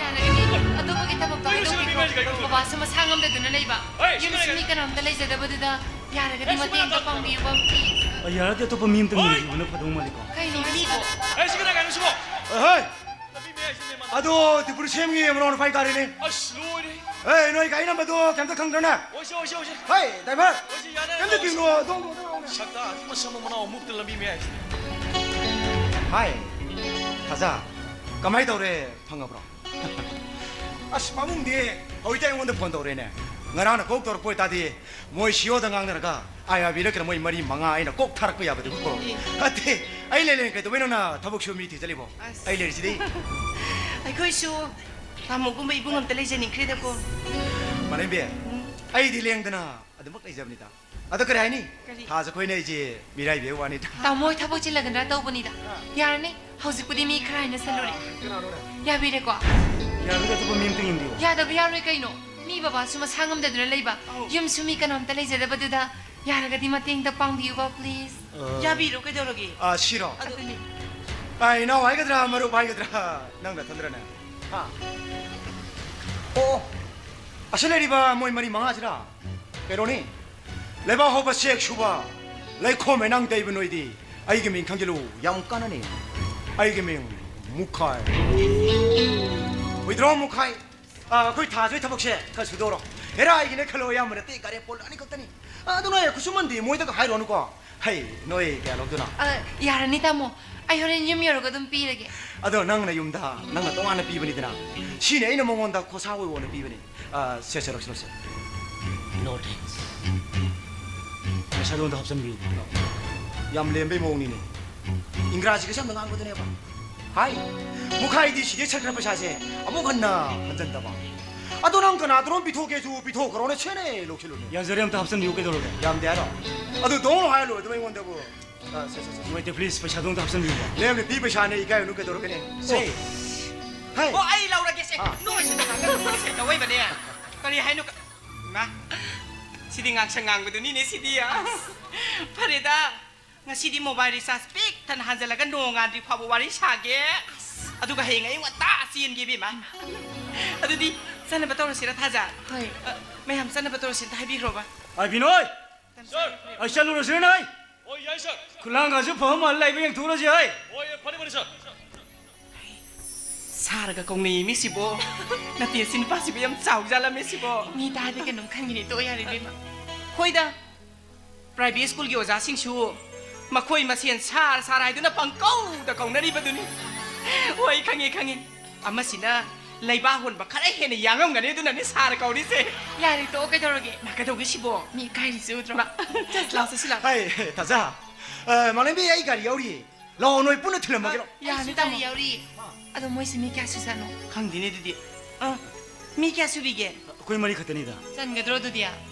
ꯌꯥꯔꯒꯗꯤ ꯑꯇꯣꯞꯄꯒꯤ ꯊꯕꯛꯇꯣ ꯍꯥꯏꯗꯣꯛꯄꯤꯈ꯭ꯔꯣ꯫ ꯕꯕꯥꯁꯨ ꯃꯁꯥ ꯉꯝꯗꯗꯨꯅ ꯂꯩꯕ꯫ ꯍꯣꯏ, ꯌꯨꯝꯁꯨ ꯃꯤ ꯀꯅꯥꯝꯇ ꯂꯩꯖꯗꯕꯗꯨꯗ ꯌꯥꯔꯒꯗꯤ ꯃꯇꯦꯡ ꯑꯝꯇ ꯄꯥꯡꯕꯤꯌꯨꯕ, please꯫ ꯑ, ꯌꯥꯔꯗꯤ ꯑꯇꯣꯞꯄ ꯃꯤ ꯑꯝꯇ ꯍꯣꯏ꯫ ꯉꯥꯏꯕꯤꯕꯅ ꯐꯗꯧ ꯃꯥꯜꯂꯤꯀꯣ꯫ ꯀꯩꯅꯣ ꯍꯥꯏꯁꯤꯕꯣ? ꯑꯦ, ꯁꯤ ꯀꯅꯥ ꯀꯅꯥꯅꯣ ꯁꯤꯕꯣ? ꯑꯍꯣꯏ꯫ ꯂꯝꯕꯤ ꯃꯌꯥꯏꯁꯤꯗꯅꯦ ꯃꯥ꯫ ꯑꯗꯣ ꯇ꯭ꯔꯤꯄꯨꯔ ꯁꯦꯝꯒꯤ ꯃꯅꯥꯎ ꯅꯨꯄꯥ ꯀꯥꯔꯤꯅꯦ꯫ ꯑꯁ, ꯂꯣꯏꯔꯦ꯫ ꯑꯦ, ꯅꯣꯏ ꯒꯥꯔꯤ ꯅꯝꯕꯔꯗꯣ ꯀꯩꯝꯇ ꯈꯪꯗ꯭ꯔꯅꯦ? ꯑꯣꯏꯁꯦ, ꯑꯣꯏꯁꯦ, ꯑꯣꯏꯁꯦ꯫ ꯍꯣꯏ, ꯗ꯭ꯔꯥꯏꯚꯔ꯫ ꯑꯣꯏꯁꯦ, ꯌꯥꯅꯤ, ꯀꯩꯝꯇ ꯌꯥꯅꯤ, ꯇꯤꯡꯉꯣ, ꯑꯣꯏꯁꯦ꯫ ꯗꯣꯡ, ꯗꯣꯡ, ꯗꯣꯡ, ꯗꯣꯡ꯫ ꯁꯛꯇꯥ, ꯃꯁꯝ ꯃꯅꯥꯎ ꯃꯨꯛꯇ ꯂꯝꯕꯤ ꯃꯌꯥꯏꯁꯤꯗ꯫ ꯍꯥꯏ, ꯊꯥꯖ, ꯀꯃꯥꯏ ꯇꯧꯔꯦ? ꯐꯪꯉꯕ꯭ꯔꯣ? ꯑꯁ, ꯄꯥꯕꯨꯡꯗꯤ ꯍꯧꯖꯤꯛꯇ ꯑꯩꯉꯣꯟꯗ ꯐꯣꯟ ꯇꯧꯔꯦꯅꯦ꯫ ꯉꯔꯥꯡꯅ ꯀꯣꯛ ꯇꯧꯔꯛꯄ ꯑꯣꯏꯇꯥꯗꯤ ꯃꯣꯏ ꯁꯤꯑꯣꯗ ꯉꯥꯡꯅꯔꯒ ꯑꯥꯏ ꯑꯥꯔ ꯕꯤꯗ ꯀꯩꯅꯣ ꯃꯣꯏ ꯃꯔꯤ ꯃꯉꯥ ꯑꯩꯅ ꯀꯣꯛ ꯊꯥꯔꯛꯄ ꯌꯥꯕꯗꯨꯕꯨ꯫ ꯑꯦ꯫ ꯑꯠꯇꯦ, ꯑꯩ ꯂꯩ ꯂꯩ ꯀꯩꯗꯧꯕꯩ ꯅꯪꯅ ꯊꯕꯛ ꯁꯨꯕ ꯃꯤ ꯊꯤꯖꯜꯂꯤꯕꯣ? ꯑꯁ꯫ ꯑꯩ ꯂꯩꯔꯤꯁꯤꯗꯤ꯫ ꯑꯩꯈꯣꯏꯁꯨ ꯇꯥꯃꯣꯒꯨꯝꯕ ꯏꯕꯨꯡ ꯑꯝꯇ ꯂꯩꯖꯅꯤꯡꯈ꯭ꯔꯦꯗꯀꯣ꯫ ꯃꯥꯂꯦꯝꯕꯤ, ꯎꯝ꯫ ꯑꯩꯗꯤ ꯂꯦꯡꯗꯅ ꯑꯗꯨꯃꯛ ꯂꯩꯖꯕꯅꯤꯗ꯫ ꯑꯗꯣ ꯀꯔꯤ ꯍꯥꯏꯅꯤ? ꯀꯔꯤ? ꯊꯥꯖ ꯑꯩꯈꯣꯏꯅ ꯑꯩꯁꯦ ꯃꯤꯔꯥꯏꯕꯤꯕ ꯋꯥꯅꯤꯗ꯫ ꯇꯥꯃꯣ ꯍꯣꯏ ꯊꯕꯛ ꯆꯤꯜꯂꯒꯗ꯭ꯔꯥ ꯇꯧꯕꯅꯤꯗ꯫ ꯑꯥ꯫ ꯌꯥꯔꯅꯤ, ꯍꯧꯖꯤꯛꯄꯨꯗꯤ ꯃꯤ ꯈꯔ ꯍꯥꯏꯅꯁꯜꯂꯨꯔꯦ꯫ ꯀꯅꯥꯅꯣꯅꯦ? ꯌꯥꯕꯤꯔꯦꯀꯣ? ꯌꯥꯔꯒꯗꯤ ꯑꯇꯣꯞꯄ ꯃꯤ ꯑꯝꯇ ꯌꯦꯡꯕꯤꯌꯨ꯫ ꯌꯥꯗꯕ ꯌꯥꯔꯣꯏ ꯀꯩꯅꯣ? ꯃꯤ ꯕꯕꯥꯁꯨ ꯃꯁꯥ ꯉꯝꯗꯗꯨꯅ ꯂꯩꯕ, ꯑꯧ꯫ ꯌꯨꯝꯁꯨ ꯃꯤ ꯀꯅꯥꯝꯇ ꯂꯩꯖꯗꯕꯗꯨꯗ ꯌꯥꯔꯒꯗꯤ ꯃꯇꯦꯡꯗ ꯄꯥꯡꯕꯤꯌꯨꯕ, please꯫ ꯑ, ꯌꯥꯕꯤꯔꯣ, ꯀꯩꯗꯧꯔꯒꯦ? ꯑ, ꯁꯤꯔꯣ? ꯑꯗꯨꯅꯤ꯫ ꯑ, ꯏꯅꯥꯎ ꯍꯥꯏꯒꯗ꯭ꯔꯥ, ꯃꯔꯨꯞ ꯍꯥꯏꯒꯗ꯭ꯔꯥ? ꯅꯪ ꯅꯊꯟꯗ꯭ꯔꯅꯦ? ꯍꯥ? ꯑꯣ, ꯑꯁꯤ ꯂꯩꯔꯤꯕ ꯃꯣꯏ ꯃꯔꯤ ꯃꯉꯥꯁꯤꯔꯥ? ꯀꯩꯅꯣꯅꯤ, ꯂꯩꯕꯥꯛ ꯍꯧꯕ ꯆꯦꯛ ꯁꯨꯕ, ꯂꯩꯈꯣꯝ ꯍꯩꯅꯥꯡ ꯇꯩꯕ ꯅꯣꯏꯗꯤ ꯑꯩꯒꯤ ꯃꯤꯡ ꯈꯪꯖꯤꯜꯂꯨ, ꯌꯥꯝ ꯀꯥꯟꯅꯅꯤ꯫ ꯑꯩꯒꯤ ꯃꯤꯡ ꯃꯨꯈꯥꯏ꯫ ꯋꯤꯗ꯭ꯔꯣ ꯃꯨꯈꯥꯏ꯫ ꯑ, ꯑꯩꯈꯣꯏ ꯊꯥꯖꯣꯏ ꯊꯕꯛꯁꯦ ꯈꯔ ꯁꯨꯗꯧꯔꯣ? ꯍꯦꯔꯥ, ꯑꯩꯒꯤꯅꯦ ꯈꯜꯂꯣ, ꯑꯌꯥꯝꯕ ꯅꯠꯇꯦ, ꯒꯥꯔꯤ ꯄꯣꯜ ꯑꯅꯤꯈꯛꯇꯅꯤ꯫ ꯑ, ꯑꯗꯨ ꯅꯣꯏ ꯈꯨꯠꯁꯨꯃꯟꯗꯤ ꯃꯣꯏꯗꯒ ꯍꯥꯏꯔꯨꯔꯅꯨꯀꯣ꯫ ꯍꯩ, ꯅꯣꯏ ꯀꯌꯥ ꯂꯧꯗꯣꯏꯅꯣ? ꯑ, ꯌꯥꯔꯅꯤ, ꯇꯥꯃꯣ꯫ ꯑꯩ ꯍꯣꯔꯦꯟ ꯌꯨꯝ ꯌꯧꯔꯒ ꯑꯗꯨꯝ ꯄꯤꯔꯒꯦ꯫ ꯑꯗꯣ ꯅꯪꯅ ꯌꯨꯝꯗ ꯅꯪꯅ ꯇꯣꯉꯥꯟꯅ ꯄꯤꯕꯅꯤꯗꯅ, ꯁꯤꯅꯦ ꯑꯩꯅ ꯃꯉꯣꯟꯗ ꯈꯣꯁꯥ ꯑꯣꯏ ꯑꯣꯏꯅ ꯄꯤꯕꯅꯤ꯫ ꯑ, ꯁꯦ, ꯁꯦ, ꯂꯧꯁꯤ, ꯂꯧꯁꯤ꯫ No thanks. ꯄꯩꯁꯥꯗꯣ ꯑꯝꯇ ꯍꯥꯞꯆꯤꯟꯕꯤꯌꯨ꯫ ꯌꯥꯝ ꯂꯦꯝꯕꯩ ꯃꯑꯣꯡꯅꯤꯅꯦ꯫ ꯏꯪꯒ꯭ꯔꯥꯖꯤꯒꯁꯦ ꯌꯥꯝꯅ ꯉꯥꯡꯕꯗꯨꯅꯦꯕ꯫ ꯍꯥꯏ, ꯃꯨꯈꯥꯏꯗꯤ ꯁꯤꯗꯩ ꯆꯠꯈ꯭ꯔ ꯄꯩꯁꯥꯁꯦ ꯑꯃꯨꯛ ꯍꯟꯅ ꯍꯟꯖꯟꯗꯕ꯫ ꯑꯗꯣ ꯅꯪ ꯀꯅꯥꯗꯅꯣꯝ ꯄꯤꯊꯣꯛꯀꯦꯁꯨ ꯄꯤꯊꯣꯛꯈ꯭ꯔꯣꯅꯦ, ꯁꯦꯅꯦ ꯂꯧꯁꯤꯜꯂꯨꯅꯦ꯫ ꯌꯥꯖꯔꯦ, ꯑꯝꯇ ꯍꯥꯞꯆꯤꯟꯕꯤꯌꯨ, ꯀꯩꯗꯧꯔꯒꯦ? ꯌꯥꯝꯗꯦ ꯍꯥꯏꯔꯣ? ꯑꯗꯨ ꯗꯣꯡ ꯍꯥꯏꯔ ꯂꯣꯏꯔꯦ ꯑꯗꯨꯝ ꯑꯩꯉꯣꯟꯗꯕꯨ꯫ ꯑ, ꯁꯦ, ꯁꯦ, ꯁꯦ, ꯁꯦ꯫ ꯅꯨꯡꯉꯥꯏꯇꯦ, please, ꯄꯩꯁꯥꯗꯣ ꯑꯝꯇ ꯍꯥꯞꯆꯤꯟꯕꯤꯌꯨꯕ꯫ ꯅꯦꯝ ꯅꯨꯄꯤ ꯄꯩꯁꯥꯅꯦ, ꯏꯀꯥꯏꯔꯨꯅꯨ, ꯀꯩꯗꯧꯔꯒꯦꯅꯦ? ꯁꯦ꯫ ꯑꯣ꯫ ꯍꯩ꯫ ꯑꯣ, ꯑꯩ ꯂꯧꯔꯒꯦ ꯁꯦ꯫ ꯑꯥ꯫ ꯅꯣꯏꯁꯤꯗꯤ ꯉꯥꯡꯅꯕ ꯅꯣꯏꯁꯦ ꯇꯧꯋꯦꯕꯅꯦ꯫ ꯀꯔꯤ ꯍꯥꯏꯅꯣ ꯀ-, ꯏꯃꯥ, ꯁꯤꯗꯤ ꯉꯥꯡꯁꯪ ꯉꯥꯡꯕꯗꯨꯅꯤꯅꯦ ꯁꯤꯗꯤ꯫ ꯑꯁ, ꯐꯔꯦꯗ꯫ ꯉꯁꯤꯗꯤ mobile recharge ꯄꯤꯛ ꯊꯟꯅ ꯍꯥꯟꯖꯜꯂꯒ ꯅꯣꯡꯉꯥꯟꯗ꯭ꯔꯤ ꯐꯥꯎꯕ ꯋꯥꯔꯤ ꯁꯥꯒꯦ꯫ ꯑꯗꯨꯒ ꯍꯌꯦꯡ ꯑꯌꯨꯛ ꯉꯟꯇꯥ ꯆꯦꯟꯒꯦ ꯏꯕꯦꯝꯃ꯫ ꯑꯗꯨꯗꯤ ꯆꯠꯅꯕ ꯇꯧꯔꯁꯤꯔ ꯊꯥꯖ? ꯍꯣꯏ꯫ ꯑ, ꯃꯌꯥꯝ ꯆꯠꯅꯕ ꯇꯧꯔꯁꯤ ꯑꯝꯇ ꯍꯥꯏꯕꯤꯈ꯭ꯔꯣꯕ꯫ ꯑꯥꯏ ꯕꯤꯅꯣꯏ! ꯁꯔ! ꯑꯩ ꯆꯠꯂꯨꯔꯁꯤꯔ ꯅꯣꯏ? ꯍꯣꯏ, ꯌꯥꯏ, ꯁꯔ꯫ ꯈꯨꯂꯥꯡꯒꯁꯨ ꯐꯕ ꯃꯥꯜꯂꯦ, ꯂꯩꯕ ꯌꯦꯡꯊꯣꯛꯎꯔꯁꯤ ꯍꯣꯏ꯫ ꯍꯣꯏ, ꯐꯅꯤ, ꯐꯅꯤ, ꯁꯔ꯫ ꯁꯥꯔꯒ ꯀꯧꯅꯩꯌꯦ ꯃꯤꯁꯤꯕꯣ꯫ ꯅꯠꯇꯦ, ꯁꯤ ꯅꯨꯄꯥꯁꯤꯕꯨ ꯌꯥꯝ ꯆꯥꯎꯖꯥꯠꯂꯝꯃꯦ ꯁꯤꯕꯣ꯫ ꯃꯤ ꯇꯥꯔꯗꯤ ꯀꯩꯅꯣꯝ ꯈꯟꯈꯤꯅꯤ, ꯇꯣꯛꯑꯣ ꯌꯥꯔꯦ ꯏꯕꯦꯝꯃ꯫ ꯍꯣꯏꯗ, private schoolꯒꯤ ꯑꯣꯖꯥꯁꯤꯡꯁꯨ ꯃꯈꯣꯏ ꯃꯁꯦꯟ ꯁꯥꯔ ꯁꯥꯔ ꯍꯥꯏꯗꯨꯅ ꯄꯪꯀꯧꯗ ꯀꯧꯅꯔꯤꯕꯗꯨꯅꯤ꯫ ꯍꯣꯏ, ꯈꯪꯉꯦ, ꯈꯪꯉꯦ꯫ ꯑꯃꯁꯤꯅ ꯂꯩꯕꯥꯛ ꯍꯣꯟꯕ ꯈꯔ ꯍꯦꯟꯅ ꯌꯥꯡꯉꯝꯒꯅꯤ, ꯑꯗꯨꯅꯅꯤ ꯁꯥꯔ ꯀꯧꯔꯤꯁꯦ꯫ ꯌꯥꯔꯦ, ꯇꯣꯛꯑꯣ, ꯀꯩꯗꯧꯔꯒꯦ? ꯃꯥ ꯀꯩꯗꯧꯒꯦ ꯁꯤꯕꯣ? ꯃꯤ ꯏꯀꯥꯏꯔꯤꯁꯦ ꯎꯗ꯭ꯔꯣ? ꯃꯥ, ꯂꯥꯛꯑꯣ, ꯆꯠꯁꯤ, ꯂꯥꯛꯑꯣ꯫ ꯍꯥꯏ, ꯊꯥꯖ꯫ ꯑ, ꯃꯥꯂꯦꯝꯕꯤ, ꯑꯩ ꯒꯥꯔꯤ ꯌꯥꯎꯔꯤꯌꯦ꯫ ꯂꯥꯛꯑꯣ, ꯅꯣꯏ ꯄꯨꯟꯅ ꯊꯤꯜꯂꯝꯃꯒꯦ, ꯂꯥꯛꯑꯣ꯫ ꯌꯥꯅꯤ, ꯑꯩꯁꯨ ꯇꯥꯃꯣ꯫ ꯒꯥꯔꯤ ꯌꯥꯎꯔꯤ꯫ ꯑꯗꯣ ꯃꯣꯏꯁꯦ ꯃꯤ ꯀꯌꯥ ꯁꯨꯖꯥꯠꯅꯣ? ꯈꯪꯗꯦꯅꯦ ꯑꯗꯨꯗꯤ꯫ ꯑ, ꯃꯤ ꯀꯌꯥ ꯁꯨꯕꯤꯒꯦ? ꯑꯩꯈꯣꯏ ꯃꯔꯤ ꯈꯛꯇꯅꯤꯗ꯫ ꯆꯟꯒꯗ꯭ꯔꯣ ꯑꯗꯨꯗꯤ?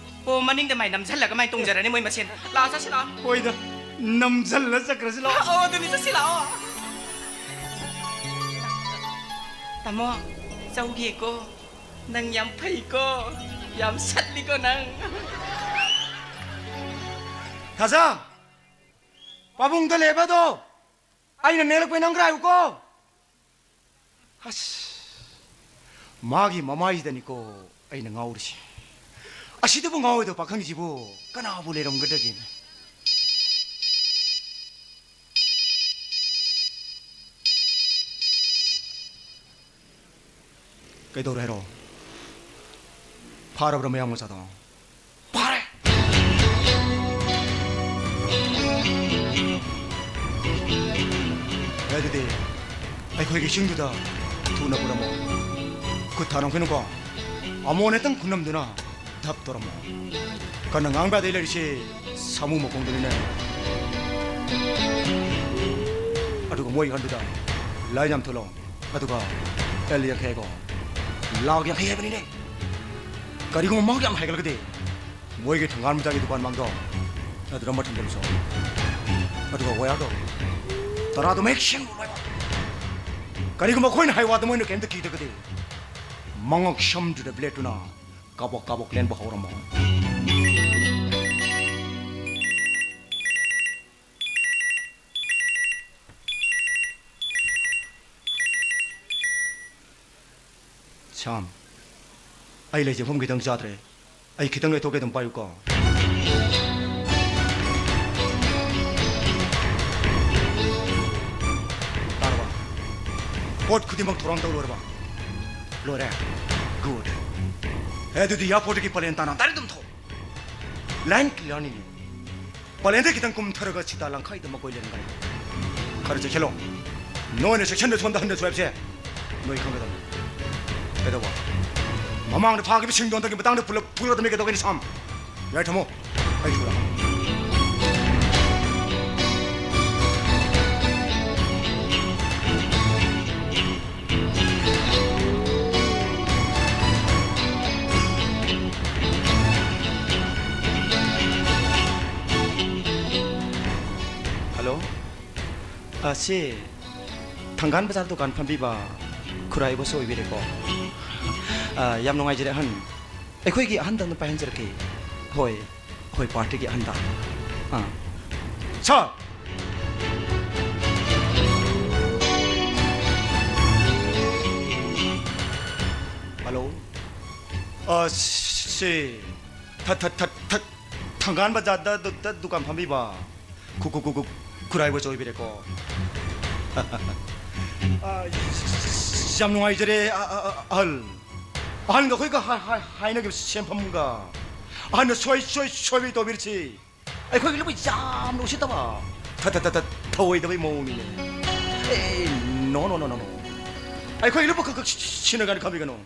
ꯑꯣ, ꯃꯅꯤꯡꯗ ꯃꯥꯏ ꯅꯝꯁꯤꯜꯂꯒ ꯃꯥꯏ ꯇꯣꯡꯖꯔꯅꯤ ꯃꯣꯏ ꯃꯁꯦꯟ꯫ ꯂꯥꯛꯑꯣ, ꯆꯠꯁꯤ ꯂꯥꯛꯑꯣ꯫ ꯍꯣꯏꯗ, ꯅꯝꯁꯤꯜꯂ ꯆꯠꯈ꯭ꯔꯁꯤ ꯂꯥꯛꯑꯣ꯫ ꯑꯣ, ꯑꯗꯨꯅꯤ, ꯆꯠꯁꯤ ꯂꯥꯛꯑꯣ꯫ ꯇꯥꯃꯣ, ꯆꯧꯒꯦꯀꯣ꯫ ꯅꯪ ꯌꯥꯝ ꯐꯩꯀꯣ꯫ ꯌꯥꯝ ꯁꯠꯂꯤꯀꯣ ꯅꯪ꯫ ꯊꯥꯖ! ꯄꯥꯕꯨꯡꯗ ꯂꯩꯕꯗꯣ ꯑꯩꯅ ꯅꯦꯛꯂꯛꯄꯩ ꯅꯪ ꯀꯔꯥꯏ ꯎꯀꯣ? ꯑꯁ, ꯃꯥꯒꯤ ꯃꯃꯥꯏꯁꯤꯗꯅꯤꯀꯣ ꯑꯩꯅ ꯉꯥꯎꯔꯤꯁꯦ꯫ ꯑꯁꯤꯗꯕꯨ ꯉꯥꯎꯔꯣꯏꯗꯕ ꯄꯥꯈꯪꯁꯤꯕꯨ ꯀꯅꯥꯕꯨ ꯂꯩꯔꯝꯒꯗꯒꯦꯅꯦ? ꯀꯩꯗꯧꯔꯦ ꯍꯥꯏꯔꯣ? ꯐꯥꯔꯕ꯭ꯔꯥ ꯃꯌꯥꯡ ꯃꯆꯥꯗꯣ? ꯐꯥꯔꯦ! ꯑꯗꯨꯗꯤ ꯑꯩꯈꯣꯏꯒꯤ ꯏꯁꯤꯡꯗꯨꯗ ꯊꯨꯅ ꯄꯨꯔꯝꯃꯣ꯫ ꯈꯨꯠ ꯊꯥꯔꯝꯈꯤꯅꯨꯀꯣ꯫ ꯑꯃꯣꯟ ꯍꯦꯛꯇꯪ ꯈꯨꯅꯝꯗꯨꯅ ꯙꯞ ꯇꯧꯔꯝꯃꯣ꯫ ꯀꯟꯅ ꯉꯥꯡꯕ ꯌꯥꯗꯦ ꯂꯩꯔꯤꯁꯦ ꯁꯥꯃꯨ ꯃꯈꯣꯡꯗꯨꯅꯤꯅꯦ꯫ ꯑꯗꯨꯒ ꯃꯣꯏ ꯍꯟꯗꯨꯗ ꯂꯥꯏ ꯌꯥꯝ ꯊꯨꯂꯣ꯫ ꯑꯗꯨꯒ ꯑꯦꯜ ꯌꯥꯡꯈꯩꯒꯣ꯫ ꯂꯥꯈ ꯌꯥꯡꯈꯩ ꯍꯥꯏꯕꯅꯤꯅꯦ꯫ ꯀꯔꯤꯒꯨꯝꯕ ꯃꯍꯥꯛ ꯌꯥꯝ ꯍꯥꯏꯒꯠꯂꯒꯗꯤ ꯃꯣꯏꯒꯤ ꯊꯪꯒꯥꯟ ꯕꯖꯥꯔꯒꯤ ꯗꯨꯀꯥꯟ ꯃꯥꯡꯗꯣ ꯑꯗꯨꯗ ꯑꯃ ꯊꯤꯟꯖꯤꯜꯂꯨꯁꯣ꯫ ꯑꯗꯨꯒ ꯋꯥꯌꯔꯗꯣ ꯇꯔꯥꯗꯣ ꯃꯌꯦꯛ ꯁꯦꯡꯅ ꯎꯠꯂꯣ ꯍꯥꯏꯕ꯫ ꯀꯔꯤꯒꯨꯝꯕ ꯑꯩꯈꯣꯏꯅ ꯍꯥꯏ ꯋꯥꯗꯣ ꯃꯣꯏꯅ ꯀꯩꯝꯇ ꯀꯤꯗ꯭ꯔꯒꯗꯤ ꯃꯉꯛ ꯁꯝꯗꯨꯗ ꯕ꯭ꯂꯦꯗꯇꯨꯅ ꯀꯥꯕꯛ ꯀꯥꯕꯛ ꯂꯦꯟꯕ ꯍꯧꯔꯝꯃꯣ꯫ ꯁ꯭ꯌꯥꯝ, ꯑꯩ ꯂꯩꯖꯐꯝ ꯈꯤꯇꯪ ꯆꯥꯗ꯭ꯔꯦ꯫ ꯑꯩ ꯈꯤꯇꯪ ꯂꯩꯊꯣꯛꯀꯦ, ꯑꯗꯨꯝ ꯄꯥꯏꯌꯨꯀꯣ꯫ ꯇꯥꯔꯕ? ꯄꯣꯠ ꯈꯨꯗꯤꯡꯃꯛ ꯊꯧꯔꯥꯡ ꯇꯧ ꯂꯣꯏꯔꯕ? ꯂꯣꯏꯔꯦ꯫ ꯒꯨꯗ꯫ ꯑꯦ, ꯑꯗꯨꯗꯤ ꯏꯌꯥꯔꯄꯣꯔꯠꯇꯒꯤ ꯄꯂꯦꯟ ꯇꯥꯟꯅ ꯗꯥꯏꯔꯦꯛ ꯑꯗꯨꯝ ꯊꯧ꯫ ꯂꯥꯏꯟ ꯀ꯭ꯂꯤꯌꯥꯔꯅꯤꯅꯦ꯫ ꯄꯂꯦꯟꯗ ꯈꯤꯇꯪ ꯀꯨꯝꯊꯔꯒ ꯁꯤꯇꯥ ꯂꯪꯈꯥꯏꯗ ꯃꯀꯣꯏ ꯂꯦꯟꯒꯅꯤ꯫ ꯈꯔ ꯆꯦꯛꯁꯤꯜꯂꯣ꯫ ꯅꯣꯏꯅ ꯆꯦꯛꯁꯤꯟꯗ ꯁꯣꯝꯗ ꯍꯟꯗꯁꯨ ꯍꯥꯏꯕꯁꯦ ꯅꯣꯏ ꯈꯪꯒꯗꯕꯅꯤ꯫ ꯀꯩꯗꯧꯕ? ꯃꯃꯥꯡꯗ ꯐꯥꯈꯤꯕ ꯁꯤꯡꯗꯣꯟꯗꯒꯤ ꯃꯇꯥꯡꯗ ꯄꯨꯂꯞ ꯐꯨꯒꯗꯕꯅꯤ꯫ ꯀꯩꯗꯧꯒꯅꯤ ꯁꯥꯝ? ꯌꯥꯔꯦ, ꯊꯝꯃꯣ꯫ ꯑꯩ ꯊꯨꯔꯦ꯫ ꯍꯜꯂꯣ꯫ ꯑ, ꯁꯤ ꯊꯪꯒꯥꯟ ꯕꯖꯥꯔ ꯗꯨꯀꯥꯟ ꯐꯝꯕꯤꯕ ꯈꯨꯔꯥꯏꯕꯁꯨ ꯑꯣꯏꯕꯤꯔꯦꯀꯣ? ꯑ, ꯌꯥꯝ ꯅꯨꯡꯉꯥꯏꯖꯔꯦ ꯑꯍꯟ꯫ ꯑꯩꯈꯣꯏꯒꯤ ꯑꯍꯟꯗ ꯑꯗꯨꯝ ꯄꯥꯏꯍꯟꯖꯔꯛꯀꯦ꯫ ꯍꯣꯏ, ꯍꯣꯏ, ꯄꯥꯔꯇꯤꯒꯤ ꯑꯍꯟꯗ꯫ ꯑꯥ꯫ ꯁꯥꯔ! ꯍꯜꯂꯣ꯫ ꯑ, ꯁꯤ ꯊ-, ꯊ-, ꯊ-, ꯊ-, ꯊꯪꯒꯥꯟ ꯕꯖꯥꯔꯗ ꯗꯨ-, ꯗ ꯗꯨꯀꯥꯟ ꯐꯝꯕꯤꯕ ꯈꯨ-, ꯈꯨ-, ꯈꯨ-, ꯈꯨ-, ꯈꯨꯔꯥꯏꯕꯁꯨ ꯑꯣꯏꯕꯤꯔꯦꯀꯣ? ꯑ, ꯌꯥꯝ ꯅꯨꯡꯉꯥꯏꯖꯔꯦ, ꯑ, ꯑ, ꯑ, ꯑꯍꯜ꯫ ꯑꯍꯜꯒ ꯑꯩꯈꯣꯏꯒ ꯍꯥ-, ꯍꯥ-, ꯍꯥꯏꯅꯈꯤꯕ ꯁꯦꯟꯐꯝꯒ ꯑꯍꯜꯅ ꯁꯣꯏ-, ꯁꯣꯏ-, ꯁꯣꯏꯕꯤ ꯇꯧꯕꯤꯔꯁꯤ꯫ ꯑꯩꯈꯣꯏꯒꯤ ꯂꯨꯕ ꯌꯥꯝꯅ ꯎꯁꯤꯠꯇꯕ, ꯊ-, ꯊ-, ꯊ-, ꯊ-, ꯊꯧꯑꯣꯏꯗꯕꯩ ꯃꯑꯣꯡꯅꯤꯅꯦ꯫ ꯑꯦ, no, no, no, no, no. ꯑꯩꯈꯣꯏꯒꯤ ꯂꯨꯕ ꯈꯛ ꯈꯛ ꯁꯤ-, ꯁꯤꯟꯅꯒꯅꯤ ꯈꯟꯕꯤꯒꯅꯨ꯫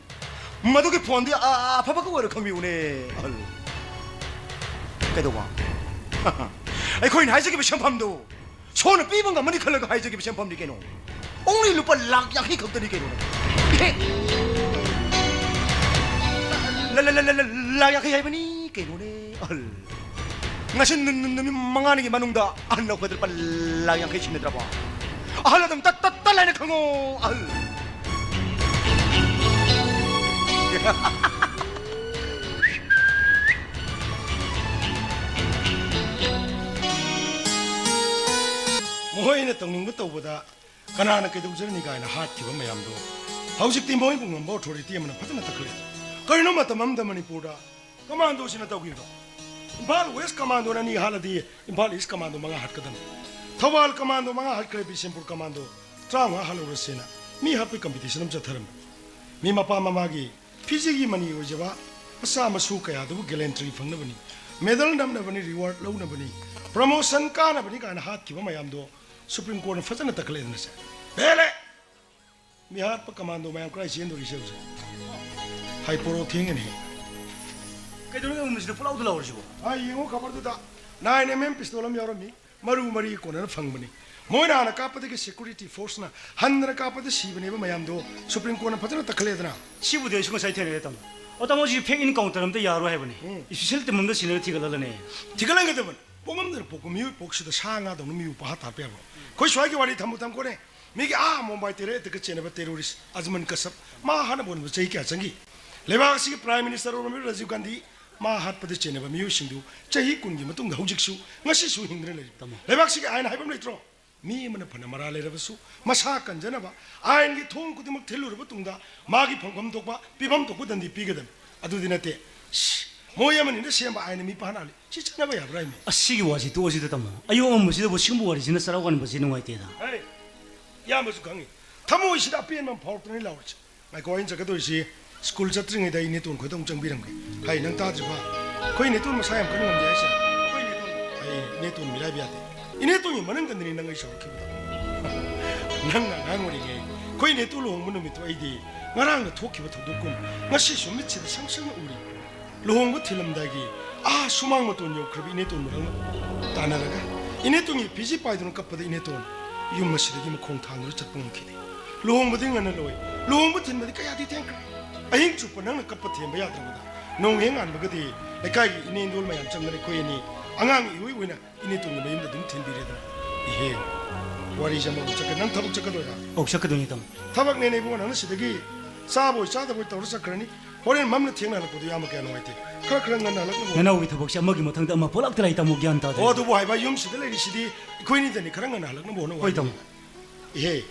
ꯃꯗꯨꯒꯤ ꯐꯣꯟꯗꯤ ꯑ-, ꯑ-, ꯑꯐꯕꯒ ꯑꯣꯏꯔꯣ ꯈꯪꯕꯤꯌꯨꯅꯦ, ꯑꯍꯜ꯫ ꯀꯩꯗꯧꯕ? ꯑꯩꯈꯣꯏꯅ ꯍꯥꯏꯖꯈꯤꯕ ꯁꯦꯟꯐꯝꯗꯨ ꯁꯣꯝꯅ ꯄꯤꯕ ꯉꯝꯃꯅꯤ ꯈꯜꯂꯒ ꯍꯥꯏꯖꯈꯤꯕ ꯁꯦꯟꯐꯝꯅꯤ ꯀꯩꯅꯣ꯫ Only ꯂꯨꯄꯥ ꯂꯥꯈ ꯌꯥꯡꯈꯩ ꯈꯛꯇꯅꯤ ꯀꯩꯅꯣ꯫ ꯏꯍꯦ! ꯂ-, ꯂ-, ꯂ-, ꯂ-, ꯂ-, ꯂꯥꯛ ꯌꯥꯡꯈꯩ ꯍꯥꯏꯕꯅꯤ ꯀꯩꯅꯣꯅꯦ꯫ ꯑꯍꯜ, ꯉꯁꯤ ꯅꯨ-, ꯅꯨ-, ꯅꯨꯃꯤꯠ ꯃꯉꯥꯅꯤꯒꯤ ꯃꯅꯨꯡꯗ ꯑꯍꯜ ꯑꯩꯈꯣꯏꯗ ꯂꯨꯄꯥ ꯂꯥꯛ ꯌꯥꯡꯈꯩ ꯁꯤꯟꯅꯗ꯭ꯔꯕ? ꯑꯍꯜ ꯑꯗꯨꯝ ꯇꯠ, ꯇꯠ, ꯇꯠ ꯍꯥꯏꯅ ꯈꯪꯉꯣ, ꯑꯍꯜ꯫ ꯃꯈꯣꯏꯅ ꯇꯧꯅꯤꯡꯕ ꯇꯧꯕꯗ ꯀꯅꯥꯅ ꯀꯩꯗꯧꯖꯔꯅꯤ ꯀꯥꯏꯅ ꯍꯥꯠꯈꯤꯕ ꯃꯌꯥꯝꯗꯣ ꯍꯧꯖꯤꯛꯇꯤ ꯃꯣꯏꯕꯨ ꯉꯝꯕ ꯑꯣꯊꯣꯔꯤꯇꯤ ꯑꯃꯅ ꯐꯖꯅ ꯇꯛꯈꯠꯂꯦ꯫ ꯀꯔꯤꯅꯣ ꯃꯇꯝ ꯑꯃꯗ ꯃꯅꯤꯄꯨꯔꯗ ꯀꯃꯥꯟꯗꯣꯁꯤꯅ ꯇꯧꯈꯤꯕꯗꯣ? ꯏꯝꯐꯥꯜ ꯋꯦꯁ ꯀꯃꯥꯟꯗꯣꯅ ꯑꯅꯤ ꯍꯥꯠꯂꯗꯤ ꯏꯝꯐꯥꯜ ꯏꯁ ꯀꯃꯥꯟꯗꯣ ꯃꯉꯥ ꯍꯥꯠꯀꯗꯕꯅꯤ꯫ ꯊꯧꯕꯥꯜ ꯀꯃꯥꯟꯗꯣ ꯃꯉꯥ ꯍꯥꯠꯈ꯭ꯔꯦ, ꯕꯤꯁꯦꯝꯄꯨꯔ ꯀꯃꯥꯟꯗꯣ ꯇꯔꯥꯃꯉꯥ ꯍꯥꯠꯍꯧꯔꯁꯦꯅ ꯃꯤ ꯍꯥꯠꯄꯒꯤ ꯀꯝꯄꯤꯇꯤꯁꯟ ꯑꯃ ꯆꯠꯊꯔꯝꯃꯤ꯫ ꯃꯤ ꯃꯄꯥ ꯃꯃꯥꯒꯤ ꯐꯤꯖꯤꯒꯤ ꯃꯅꯤ ꯑꯣꯏꯖꯕ ꯃꯆꯥ ꯃꯁꯨ ꯀꯌꯥꯗꯨꯕꯨ ꯒꯦꯂꯦꯟꯇ꯭ꯔꯤ ꯐꯪꯅꯕꯅꯤ, ꯃꯦꯗꯜ ꯅꯝꯅꯕꯅꯤ, ꯔꯤꯋꯥꯔꯗ ꯂꯧꯅꯕꯅꯤ, ꯄ꯭ꯔꯃꯣꯁꯟ ꯀꯥꯅꯕꯅꯤ ꯀꯥꯏꯅ ꯍꯥꯠꯈꯤꯕ ꯃꯌꯥꯝꯗꯣ ꯁꯨꯄ꯭ꯔꯤꯝ ꯀꯣꯔꯠꯅ ꯐꯖꯅ ꯇꯛꯈꯠꯂꯦꯗꯅ ꯁꯦ꯫ ꯄꯦꯜꯂꯦ! ꯃꯤꯍꯥꯠꯄ ꯀꯃꯥꯟꯗꯣ ꯃꯌꯥꯝ ꯀꯗꯥꯏ ꯆꯦꯟꯗꯣꯔꯤꯁꯦ ꯍꯧꯖꯤꯛ? ꯍꯥꯏ ꯄꯣꯔꯣ ꯊꯦꯡꯒꯅꯤ꯫ ꯀꯩꯗꯧꯔꯒꯦ ꯃꯁꯤꯗ ꯄꯨꯂꯥꯎꯗ ꯂꯥꯎꯔꯤꯁꯤꯕꯣ? ꯍꯥꯏ ꯌꯦꯡꯉꯣ ꯈꯕꯔꯗꯨꯗ ꯅꯥꯏꯟ ꯑꯦꯝ ꯑꯦꯝ ꯄꯤꯁꯇꯣꯜ ꯑꯃ ꯌꯥꯎꯔꯝꯃꯤ꯫ ꯃꯔꯨ ꯃꯔꯤ ꯀꯣꯟꯅꯅ ꯐꯪꯕꯅꯤ꯫ ꯃꯣꯏꯅ ꯍꯥꯟꯅ ꯀꯥꯞꯄꯗꯒꯤ ꯁꯦꯀ꯭ꯌꯨꯔꯤꯇꯤ ꯐꯣꯔꯁꯅ ꯍꯟꯗꯅ ꯀꯥꯞꯄꯗ ꯁꯤꯕꯅꯦꯕ ꯃꯌꯥꯝꯗꯣ꯫ ꯁꯨꯄ꯭ꯔꯤꯝ ꯀꯣꯔꯠꯅ ꯐꯖꯅ ꯇꯛꯈꯠꯂꯦꯗꯅ꯫ ꯁꯤꯕꯨꯗꯤ ꯑꯩꯁꯨ ꯉꯁꯥꯏ ꯊꯦꯡꯅꯔꯦ, ꯇꯥꯃꯣ꯫ ꯑꯣ, ꯇꯥꯃꯣ, ꯍꯧꯖꯤꯛ ꯐꯦꯛ ꯏꯟꯀꯥꯎꯟꯇꯔ ꯑꯝꯇ ꯌꯥꯔꯣꯏ ꯍꯥꯏꯕꯅꯤ꯫ ꯎꯝ꯫ ꯏꯁꯄꯤꯁꯦꯜ ꯇꯤꯝ ꯑꯝꯗ ꯁꯤꯟꯅꯔ ꯊꯤꯒꯠꯍꯜꯂꯅꯤ꯫ ꯊꯤꯒꯠꯍꯟꯒꯗꯕꯅꯤ꯫ ꯄꯣꯛꯉꯝꯗꯅ ꯄꯣꯛꯄ ꯃꯤꯑꯣꯏ ꯄꯣꯛꯁꯤꯗ ꯁꯥ ꯉꯥꯗꯧꯅ ꯃꯤꯕꯨ ꯄꯪꯍꯥꯠ ꯍꯥꯠꯄ ꯌꯥꯕ꯭ꯔꯣ? ꯑꯩꯈꯣꯏ ꯁ꯭ꯋꯥꯏꯒꯤ ꯋꯥꯔꯤ ꯊꯝꯃꯨ ꯊꯝꯈꯣꯅꯦ꯫ ꯃꯤꯒꯤ ꯑꯥ ꯃꯨꯝꯕꯥꯏ ꯇꯦꯔꯣꯔ ꯑꯦꯇꯦꯛꯀ ꯆꯦꯟꯅꯕ ꯇꯦꯔꯣꯔꯤꯁ ꯑꯖꯃꯟ ꯀꯁꯕ, ꯃꯥ ꯍꯥꯠꯅꯕ ꯍꯣꯠꯅꯕ ꯆꯍꯤ ꯀꯌꯥ ꯆꯪꯈꯤ? ꯂꯩꯕꯥꯛ ꯑꯁꯤꯒꯤ ꯄ꯭ꯔꯥꯏꯝ ꯃꯤꯅꯤꯁꯇꯔ ꯑꯣꯏꯔꯝꯃꯤꯕ ꯔꯥꯖꯤꯕ ꯒꯥꯟꯙꯤ, ꯃꯥ ꯍꯥꯠꯄꯗ ꯆꯦꯟꯅꯕ ꯃꯤꯑꯣꯏꯁꯤꯡꯗꯨ ꯆꯍꯤ ꯀꯨꯟꯒꯤ ꯃꯇꯨꯡꯗ ꯍꯧꯖꯤꯛꯁꯨ, ꯉꯁꯤꯁꯨ ꯍꯤꯡꯗꯨꯅ ꯂꯩꯔꯤ꯫ ꯇꯥꯃꯣ꯫ ꯂꯩꯕꯥꯛꯁꯤꯒꯤ ꯑꯥꯏꯟ ꯍꯥꯏꯕ ꯑꯃ ꯂꯩꯇ꯭ꯔꯣ? ꯃꯤ ꯑꯃꯅ ꯐꯅ ꯃꯔꯥ ꯂꯩꯔꯕꯁꯨ, ꯃꯁꯥ ꯀꯟꯖꯅꯕ ꯑꯥꯏꯟꯒꯤ ꯊꯣꯡ ꯈꯨꯗꯤꯡꯃꯛ ꯊꯤꯜꯂꯨꯔꯕ ꯇꯨꯡꯗ ꯃꯥꯒꯤ ꯐꯪꯐꯝ ꯊꯣꯛꯄ, ꯄꯤꯐꯝ ꯊꯣꯛꯄ ꯗꯟꯗꯤ ꯄꯤꯒꯗꯕꯅꯤ꯫ ꯑꯗꯨꯗꯤ ꯅꯠꯇꯦ, ꯁꯤ, ꯃꯣꯏ ꯑꯃꯅꯤꯅ ꯁꯦꯝꯕ ꯑꯥꯏꯟꯅ ꯃꯤ ꯄꯪꯍꯥꯠ ꯍꯥꯠꯂꯤ꯫ ꯁꯤ ꯆꯠꯅꯕ ꯌꯥꯕ꯭ꯔꯥ ꯍꯥꯏꯃꯤ? ꯑꯁꯤꯒꯤ ꯋꯥꯁꯤ ꯇꯣꯛꯑꯁꯤꯗ, ꯇꯥꯃꯣ꯫ ꯑꯌꯣꯛ ꯑꯃꯝꯕꯁꯤꯗꯕꯨ ꯁꯤꯒꯨꯝꯕ ꯋꯥꯔꯤꯁꯤꯅ ꯆꯔꯥ ꯋꯥꯟꯕꯁꯤ ꯅꯨꯡꯉꯥꯏꯇꯦꯗ꯫ ꯍꯦ, ꯏꯌꯥꯝꯕꯁꯨ ꯈꯪꯉꯤ꯫ ꯊꯃꯣꯏꯁꯤꯗ ꯑꯄꯦꯟꯕ ꯑꯃ ꯐꯥꯎꯔꯛꯇꯅ ꯂꯥꯎꯔꯤꯁꯦ꯫ ꯉꯥꯏꯈꯣ, ꯑꯩꯅ ꯆꯠꯀꯗꯣꯏꯁꯤ ꯁ꯭ꯀꯨꯜ ꯆꯠꯇ꯭ꯔꯤꯉꯩꯗ ꯑꯩ ꯏꯅꯦꯇꯣꯟ ꯈꯣꯏꯗ ꯑꯃꯨꯛ ꯆꯪꯕꯤꯔꯝꯒꯦ꯫ ꯍꯩ, ꯅꯪ ꯇꯥꯗ꯭ꯔꯤꯕ? ꯑꯩꯈꯣꯏ ꯏꯅꯦꯇꯣꯟ ꯃꯁꯥ ꯌꯥꯝ ꯀꯟꯅ ꯉꯝꯗꯦ ꯍꯥꯏꯁꯦ꯫ ꯑꯩꯈꯣꯏ ꯏꯅꯦꯇꯣꯟ? ꯑꯩ ꯏꯅꯦꯇꯣꯟ ꯃꯤꯔꯥꯏꯕ ꯌꯥꯗꯦ꯫ ꯏꯅꯦꯇꯣꯟꯒꯤ ꯃꯅꯪꯒꯟꯗꯅꯤ ꯅꯪ ꯑꯩ ꯁꯧꯔꯛꯈꯤꯕꯗꯣ꯫ ꯅꯪꯅ ꯑꯉꯥꯡ ꯑꯣꯏꯔꯤꯉꯩ ꯑꯩꯈꯣꯏ ꯏꯅꯦꯇꯣꯟ ꯂꯨꯍꯣꯡꯕ ꯅꯨꯃꯤꯠꯇꯣ ꯑꯩꯗꯤ ꯉꯔꯥꯡꯅ ꯊꯣꯛꯈꯤꯕ ꯊꯧꯗꯣꯛꯀꯨꯝ ꯉꯁꯤꯁꯨ ꯃꯤꯠꯁꯤꯗ ꯁꯪ ꯁꯪꯅ ꯎꯔꯤ꯫ ꯂꯨꯍꯣꯡꯕ ꯊꯤꯜꯂꯝꯗꯥꯏꯒꯤ ꯑꯥ ꯁꯨꯃꯥꯡ ꯃꯇꯣꯟ ꯌꯧꯈ꯭ꯔꯕ ꯏꯅꯦꯇꯣꯟ ꯃꯔꯛ ꯇꯥꯟꯅꯔꯒ ꯏꯅꯦꯇꯣꯟꯒꯤ ꯐꯤꯖꯤ ꯄꯥꯏꯗꯨꯅ ꯀꯞꯄꯗ ꯏꯅꯦꯇꯣꯟ ꯌꯨꯝ ꯑꯁꯤꯗꯒꯤ ꯃꯈꯣꯡ ꯊꯥꯡꯗꯨꯅ ꯆꯠꯄ ꯉꯝꯈꯤꯗꯦ꯫ ꯂꯨꯍꯣꯡꯕꯗꯤ ꯉꯟꯅ ꯂꯣꯏ꯫ ꯂꯨꯍꯣꯡꯕ ꯊꯤꯟꯕꯗꯤ ꯀꯌꯥꯗꯤ ꯊꯦꯡꯈ꯭ꯔꯦ꯫ ꯑꯍꯤꯡ ꯆꯨꯞꯄ ꯅꯪꯅ ꯀꯞꯄ ꯊꯦꯝꯕ ꯌꯥꯗ꯭ꯔꯕꯗ, ꯅꯣꯡ ꯍꯦꯛ ꯉꯥꯟꯕꯒꯗꯤ ꯂꯩꯀꯥꯏꯒꯤ ꯏꯅꯦ ꯏꯟꯗꯣꯜ ꯃꯌꯥꯝ ꯆꯪꯗꯅ ꯑꯩꯈꯣꯏ ꯑꯅꯤ ꯑꯉꯥꯡ ꯏꯑꯣꯏ ꯑꯣꯏꯅ ꯏꯅꯦꯇꯣꯟꯒꯤ ꯃꯌꯨꯝꯗ ꯑꯗꯨꯝ ꯊꯤꯟꯕꯤꯔꯦꯗꯅ꯫ ꯏꯍꯦ, ꯋꯥꯔꯤꯁꯦ ꯑꯃꯃꯨꯛ ꯆꯠꯀꯦ꯫ ꯅꯪ ꯊꯕꯛ ꯆꯠꯀꯗꯣꯏꯔꯥ? ꯑꯧ, ꯆꯠꯀꯗꯣꯏꯅꯤ, ꯇꯥꯃꯣ꯫ ꯊꯕꯛꯅꯦꯅ ꯏꯕꯨꯡꯉꯣ, ꯅꯪꯅ ꯁꯤꯗꯒꯤ ꯆꯥꯕꯣꯏ ꯆꯥꯗꯕꯣꯏ ꯇꯧꯔ ꯆꯠꯈ꯭ꯔꯅꯤ꯫ ꯍꯣꯔꯦꯟ ꯃꯝꯅ ꯊꯦꯡꯅ ꯍꯜꯂꯛꯄꯗꯣ ꯏꯌꯥꯝꯕ ꯀꯌꯥ ꯅꯨꯡꯉꯥꯏꯇꯦ꯫ ꯈꯔ ꯈꯔ ꯉꯟꯅ ꯍꯜꯂꯛꯅꯕ ꯍꯣꯠꯅꯧ꯫ ꯅꯅꯥꯎꯒꯤ ꯊꯕꯛꯁꯦ ꯑꯃꯒꯤ ꯃꯊꯪꯗ ꯑꯃ ꯄꯣꯂꯛꯇ ꯂꯩ, ꯇꯥꯃꯣ, ꯒ꯭ꯌꯥꯟ ꯇꯥꯗꯦ꯫ ꯑꯣ, ꯑꯗꯨꯕꯨ ꯍꯥꯏꯕ, ꯌꯨꯝꯁꯤꯗ ꯂꯩꯔꯤꯁꯤꯗꯤ ꯑꯩꯈꯣꯏꯅꯤꯗꯅꯤ, ꯈꯔ ꯉꯟꯅ ꯍꯜꯂꯛꯅꯕ ꯍꯣꯠꯅꯧ ꯍꯣꯏ, ꯍꯥꯏꯕꯅꯤ꯫ ꯇꯥꯃꯣ꯫ ꯏꯍꯦ,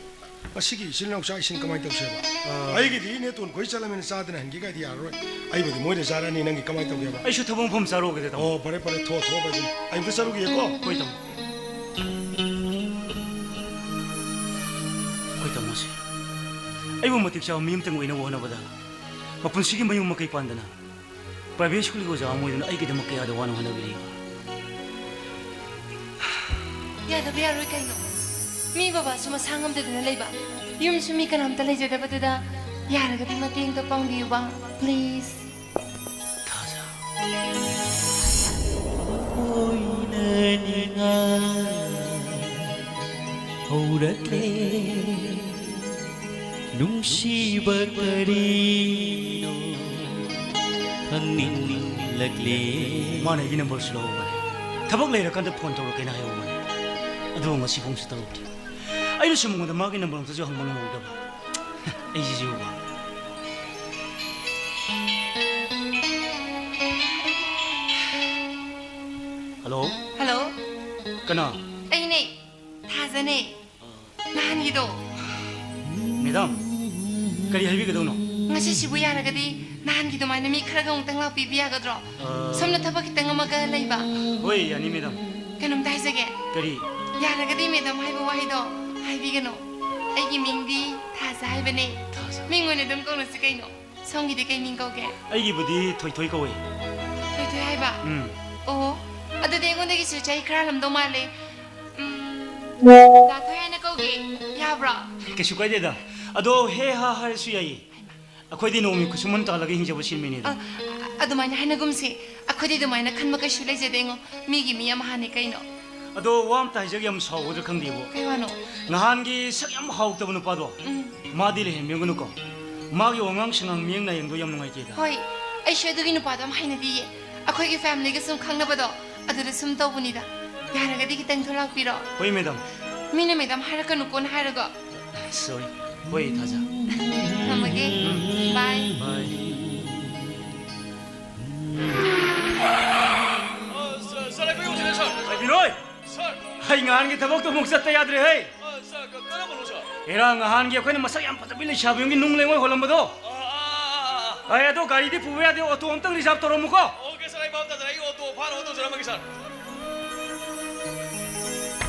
ꯉꯁꯤꯒꯤ ꯏꯆꯤꯜ ꯏꯅꯥꯎ ꯆꯥꯛ ꯏꯁꯤꯡ ꯀꯃꯥꯏꯅ ꯇꯧꯁꯦꯕ? ꯑꯥ꯫ ꯑꯩꯒꯤꯗꯤ ꯏꯅꯦꯇꯣꯟ ꯈꯣꯏ ꯆꯠꯂꯃꯤꯅ ꯆꯥꯗꯅ ꯍꯟꯒꯦ ꯀꯥꯏꯗꯤ ꯌꯥꯔꯔꯣꯏ꯫ ꯑꯩꯕꯨꯗꯤ ꯃꯣꯏꯗ ꯆꯥꯔꯅꯤ, ꯅꯪꯒꯤ ꯀꯃꯥꯏꯅ ꯇꯧꯒꯦꯕ? ꯑꯩꯁꯨ ꯊꯕꯛ ꯃꯐꯝ ꯆꯥꯔꯨꯒꯦꯗ, ꯇꯥꯃꯣ꯫ ꯑꯣ, ꯐꯔꯦ, ꯐꯔꯦ, ꯊꯣꯛꯑꯣ, ꯊꯣꯛꯑꯣ, ꯑꯩ ꯑꯗꯨꯝ꯫ ꯑꯩ ꯑꯝꯇ ꯆꯠꯂꯨꯒꯦꯀꯣ꯫ ꯍꯣꯏ, ꯇꯥꯃꯣ꯫ ꯑꯩꯈꯣꯏ ꯇꯥꯃꯣꯁꯦ ꯑꯩꯕꯨ ꯃꯇꯤꯛ ꯆꯥꯕ ꯃꯤ ꯑꯃꯇꯪ ꯑꯣꯏꯅꯕ ꯍꯣꯠꯅꯕꯗ ꯃꯄꯨꯟꯁꯤꯒꯤ ꯃꯌꯨꯝ ꯃꯀꯩ ꯄꯥꯟꯗꯅ private schoolꯒꯤ ꯑꯣꯖꯥ ꯑꯃ ꯑꯣꯏꯗꯨꯅ ꯑꯩꯒꯤꯗꯃꯛ ꯀꯌꯥꯗ ꯋꯥꯅ ꯍꯣꯠꯅꯕꯤꯔꯤꯕ? ꯌꯥꯗꯕ ꯌꯥꯔꯣꯏ ꯀꯩꯅꯣ? ꯃꯤ ꯕꯕꯥꯁꯨ ꯃꯁꯥ ꯉꯝꯗꯗꯅ ꯂꯩꯕ, ꯌꯨꯝꯁꯨ ꯃꯤ ꯀꯅꯥꯝꯇ ꯂꯩꯖꯗꯕꯗꯨꯗ ꯌꯥꯔꯒꯗꯤ ꯃꯇꯦꯡꯗꯣ ꯄꯥꯡꯕꯤꯌꯨꯕ, please꯫ ꯊꯥꯖ꯫ ꯑꯣꯏꯅ ꯅꯤꯡꯉꯥꯏ ꯍꯧꯔꯛꯂꯦ꯫ ꯅꯨꯡꯁꯤꯕ ꯀꯔꯤꯅꯣ ꯈꯪꯅꯤꯡꯂꯛꯂꯦ꯫ ꯃꯥꯅ ꯑꯩꯒꯤ numberꯁꯨ ꯂꯧꯍꯧꯕꯅꯦ꯫ ꯊꯕꯛ ꯂꯩꯔꯀꯥꯟꯗ phone ꯇꯧꯔꯛꯀꯦꯅ ꯍꯥꯏꯍꯧꯕꯅꯦ꯫ ꯑꯗꯨꯒ ꯉꯁꯤ ꯐꯣꯟꯁꯨ ꯇꯧꯔꯛꯇ꯭ꯔꯤ꯫ ꯑꯩꯅꯁꯨ ꯃꯉꯣꯟꯗ ꯃꯥꯒꯤ number ꯑꯝꯇꯁꯨ ꯍꯪꯕ ꯉꯝꯍꯧꯗꯕ꯫ ꯑꯩꯁꯤꯁꯨꯕ꯫ Hello? Hello? ꯀꯅꯥ? ꯑꯩꯅꯦ, ꯊꯥꯖꯅꯦ꯫ ꯅꯍꯥꯟꯒꯤꯗꯣ꯫ Madam, ꯀꯔꯤ ꯍꯥꯏꯕꯤꯒꯗꯧꯅꯣ? ꯉꯁꯤꯁꯤꯕꯨ ꯌꯥꯔꯒꯗꯤ ꯅꯍꯥꯟꯒꯤ ꯑꯗꯨꯃꯥꯏꯅ ꯃꯤ ꯈꯔꯒ ꯑꯃꯨꯛꯇꯪ ꯂꯥꯛꯄꯤꯕ ꯌꯥꯒꯗ꯭ꯔꯣ? ꯑ, ꯁꯣꯝꯅ ꯊꯕꯛ ꯈꯤꯇꯪ ꯑꯃꯒ ꯂꯩꯕ꯫ ꯍꯣꯏ, ꯌꯥꯅꯤ, madam꯫ ꯀꯩꯅꯣꯝꯇ ꯍꯥꯏꯖꯒꯦ꯫ ꯀꯔꯤ? ꯌꯥꯔꯒꯗꯤ madam ꯍꯥꯏꯕ ꯋꯥꯍꯩꯗꯣ ꯍꯥꯏꯕꯤꯒꯅꯨ꯫ ꯑꯩꯒꯤ ꯃꯤꯡꯗꯤ ꯊꯥꯖ ꯍꯥꯏꯕꯅꯦ꯫ ꯊꯥꯖ꯫ ꯃꯤꯡ ꯑꯣꯏꯅ ꯑꯗꯨꯝ ꯀꯧꯅꯁꯤ ꯀꯩꯅꯣ꯫ ꯁꯣꯝꯒꯤꯗꯤ ꯀꯩ ꯃꯤꯡ ꯀꯧꯒꯦ? ꯑꯩꯒꯤꯕꯨꯗꯤ ꯊꯣꯏꯊꯣꯏ ꯀꯧꯏ꯫ ꯊꯣꯏꯊꯣꯏ ꯍꯥꯏꯕ? ꯎꯝ꯫ ꯑꯣ, ꯑꯗꯨꯗꯤ ꯑꯩꯉꯣꯟꯗꯒꯤꯁꯨ ꯆꯍꯤ ꯈꯔ ꯍꯜꯂꯝꯗꯧ ꯃꯥꯜꯂꯦ꯫ ꯎꯝ, ꯗꯥ ꯊꯣꯏ ꯍꯥꯏꯅ ꯀꯧꯒꯦ꯫ ꯌꯥꯕ꯭ꯔꯣ? ꯀꯩꯁꯨ ꯀꯥꯏꯗꯦꯗ꯫ ꯑꯗꯣ ꯍꯦ ꯍꯥ ꯍꯥꯏꯔꯁꯨ ꯌꯥꯏꯌꯦ꯫ ꯑꯩꯈꯣꯏꯗꯤ ꯅꯣꯡꯃꯒꯤ ꯈꯨꯠꯁꯨꯃꯟ ꯇꯥꯜꯂꯒ ꯍꯤꯡꯖꯕ ꯁꯤꯟꯃꯤꯅꯤꯗ꯫ ꯑ, ꯑꯗꯨꯃꯥꯏꯅ ꯍꯥꯏꯅꯒꯨꯝꯁꯤ꯫ ꯑꯩꯈꯣꯏꯗꯤ ꯑꯗꯨꯃꯥꯏꯅ ꯈꯟꯕ ꯀꯩꯁꯨ ꯂꯩꯖꯗꯦꯉꯣ꯫ ꯃꯤꯒꯤ ꯃꯤ ꯑꯃ ꯍꯥꯟꯅꯤ ꯀꯩꯅꯣ꯫ ꯑꯗꯣ ꯋꯥ ꯑꯝꯇ ꯍꯥꯏꯖꯒꯦ, ꯌꯥꯝ ꯁꯥꯎꯒꯗ꯭ꯔꯥ ꯈꯪꯗꯦꯕꯣ꯫ ꯀꯩ ꯋꯥꯅꯣ? ꯅꯍꯥꯟꯒꯤ ꯁꯛ ꯌꯥꯝ ꯍꯥꯎꯇꯕ ꯅꯨꯄꯥꯗꯣ, ꯎꯝ꯫ ꯃꯥꯗꯤ ꯂꯩꯍꯟꯕꯤꯔꯝꯒꯅꯨꯀꯣ꯫ ꯃꯥꯒꯤ ꯋꯥꯉꯥꯡ ꯁꯉꯥꯡ ꯃꯤꯠꯌꯦꯡ ꯅꯥꯌꯦꯡꯗꯣ ꯌꯥꯝ ꯅꯨꯡꯉꯥꯏꯇꯦꯗ꯫ ꯍꯣꯏ, ꯑꯩꯁꯨ ꯑꯗꯨꯒꯤ ꯅꯨꯄꯥꯗꯣ ꯌꯥꯝ ꯍꯩꯅꯗꯤꯌꯦ꯫ ꯑꯩꯈꯣꯏꯒꯤ ꯐꯦꯃꯤꯂꯤꯒ ꯁꯨꯝ ꯈꯪꯅꯕꯗꯣ, ꯑꯗꯨꯗ ꯁꯨꯝ ꯇꯧꯕꯅꯤꯗ꯫ ꯌꯥꯔꯒꯗꯤ ꯈꯤꯇꯪ ꯊꯣꯛꯂꯥꯛꯄꯤꯔꯣ꯫ ꯍꯣꯏ, ꯃꯦꯗꯥꯝ꯫ ꯃꯤꯅ ꯃꯦꯗꯥꯝ ꯍꯥꯏꯔꯛꯀꯅꯨꯀꯣꯅ ꯍꯥꯏꯔꯒ꯫ ꯁꯣꯔꯤ꯫ ꯍꯣꯏ, ꯊꯥꯖ꯫ ꯊꯝꯃꯒꯦ꯫ ꯕꯥꯏ꯫ ꯕꯥꯏ꯫ ꯑ, ꯁꯥꯔ, ꯁꯥꯔ, ꯑꯩꯈꯣꯏ ꯌꯧꯁꯤꯜꯂꯦ, ꯁꯥꯔ꯫ ꯉꯥꯏꯕꯤꯔꯣꯏ꯫ ꯁꯥꯔ꯫ ꯑꯩ ꯉꯍꯥꯟꯒꯤ ꯊꯕꯛꯇꯣ ꯑꯃꯨꯛ ꯆꯠꯇ ꯌꯥꯗ꯭ꯔꯦ, ꯍꯩ꯫ ꯑ, ꯁꯥꯔ, ꯀ-, ꯀꯔꯝꯕꯅꯣ, ꯁꯥꯔ? ꯍꯦꯔꯥ, ꯉꯍꯥꯟꯒꯤ ꯑꯩꯈꯣꯏꯅ ꯃꯁꯛ ꯌꯥꯝ ꯐꯖꯕꯤ ꯂꯩꯁꯥꯕꯤ ꯑꯃꯒꯤ ꯅꯨꯡ ꯂꯩꯉꯣꯏ ꯍꯣꯜꯂꯝꯕꯗꯣ? ꯑ, ꯑ, ꯑ, ꯑ, ꯑ꯫ ꯑꯩ ꯑꯗꯣ ꯒꯥꯔꯤꯗꯤ ꯄꯨꯕ ꯌꯥꯗꯦ, ꯑꯣꯇꯣ ꯑꯝꯇꯪ ꯔꯤꯖꯥꯕ ꯇꯧꯔꯝꯃꯨꯀꯣ꯫ ꯑꯣꯀꯦ, ꯁꯥꯔ, ꯑꯩ ꯚꯥꯞ ꯇꯥꯖꯔꯦ꯫ ꯑꯩ ꯑꯣꯇꯣ ꯐꯥꯅꯕ ꯇꯧꯖꯔꯝꯃꯒꯦ, ꯁꯥꯔ꯫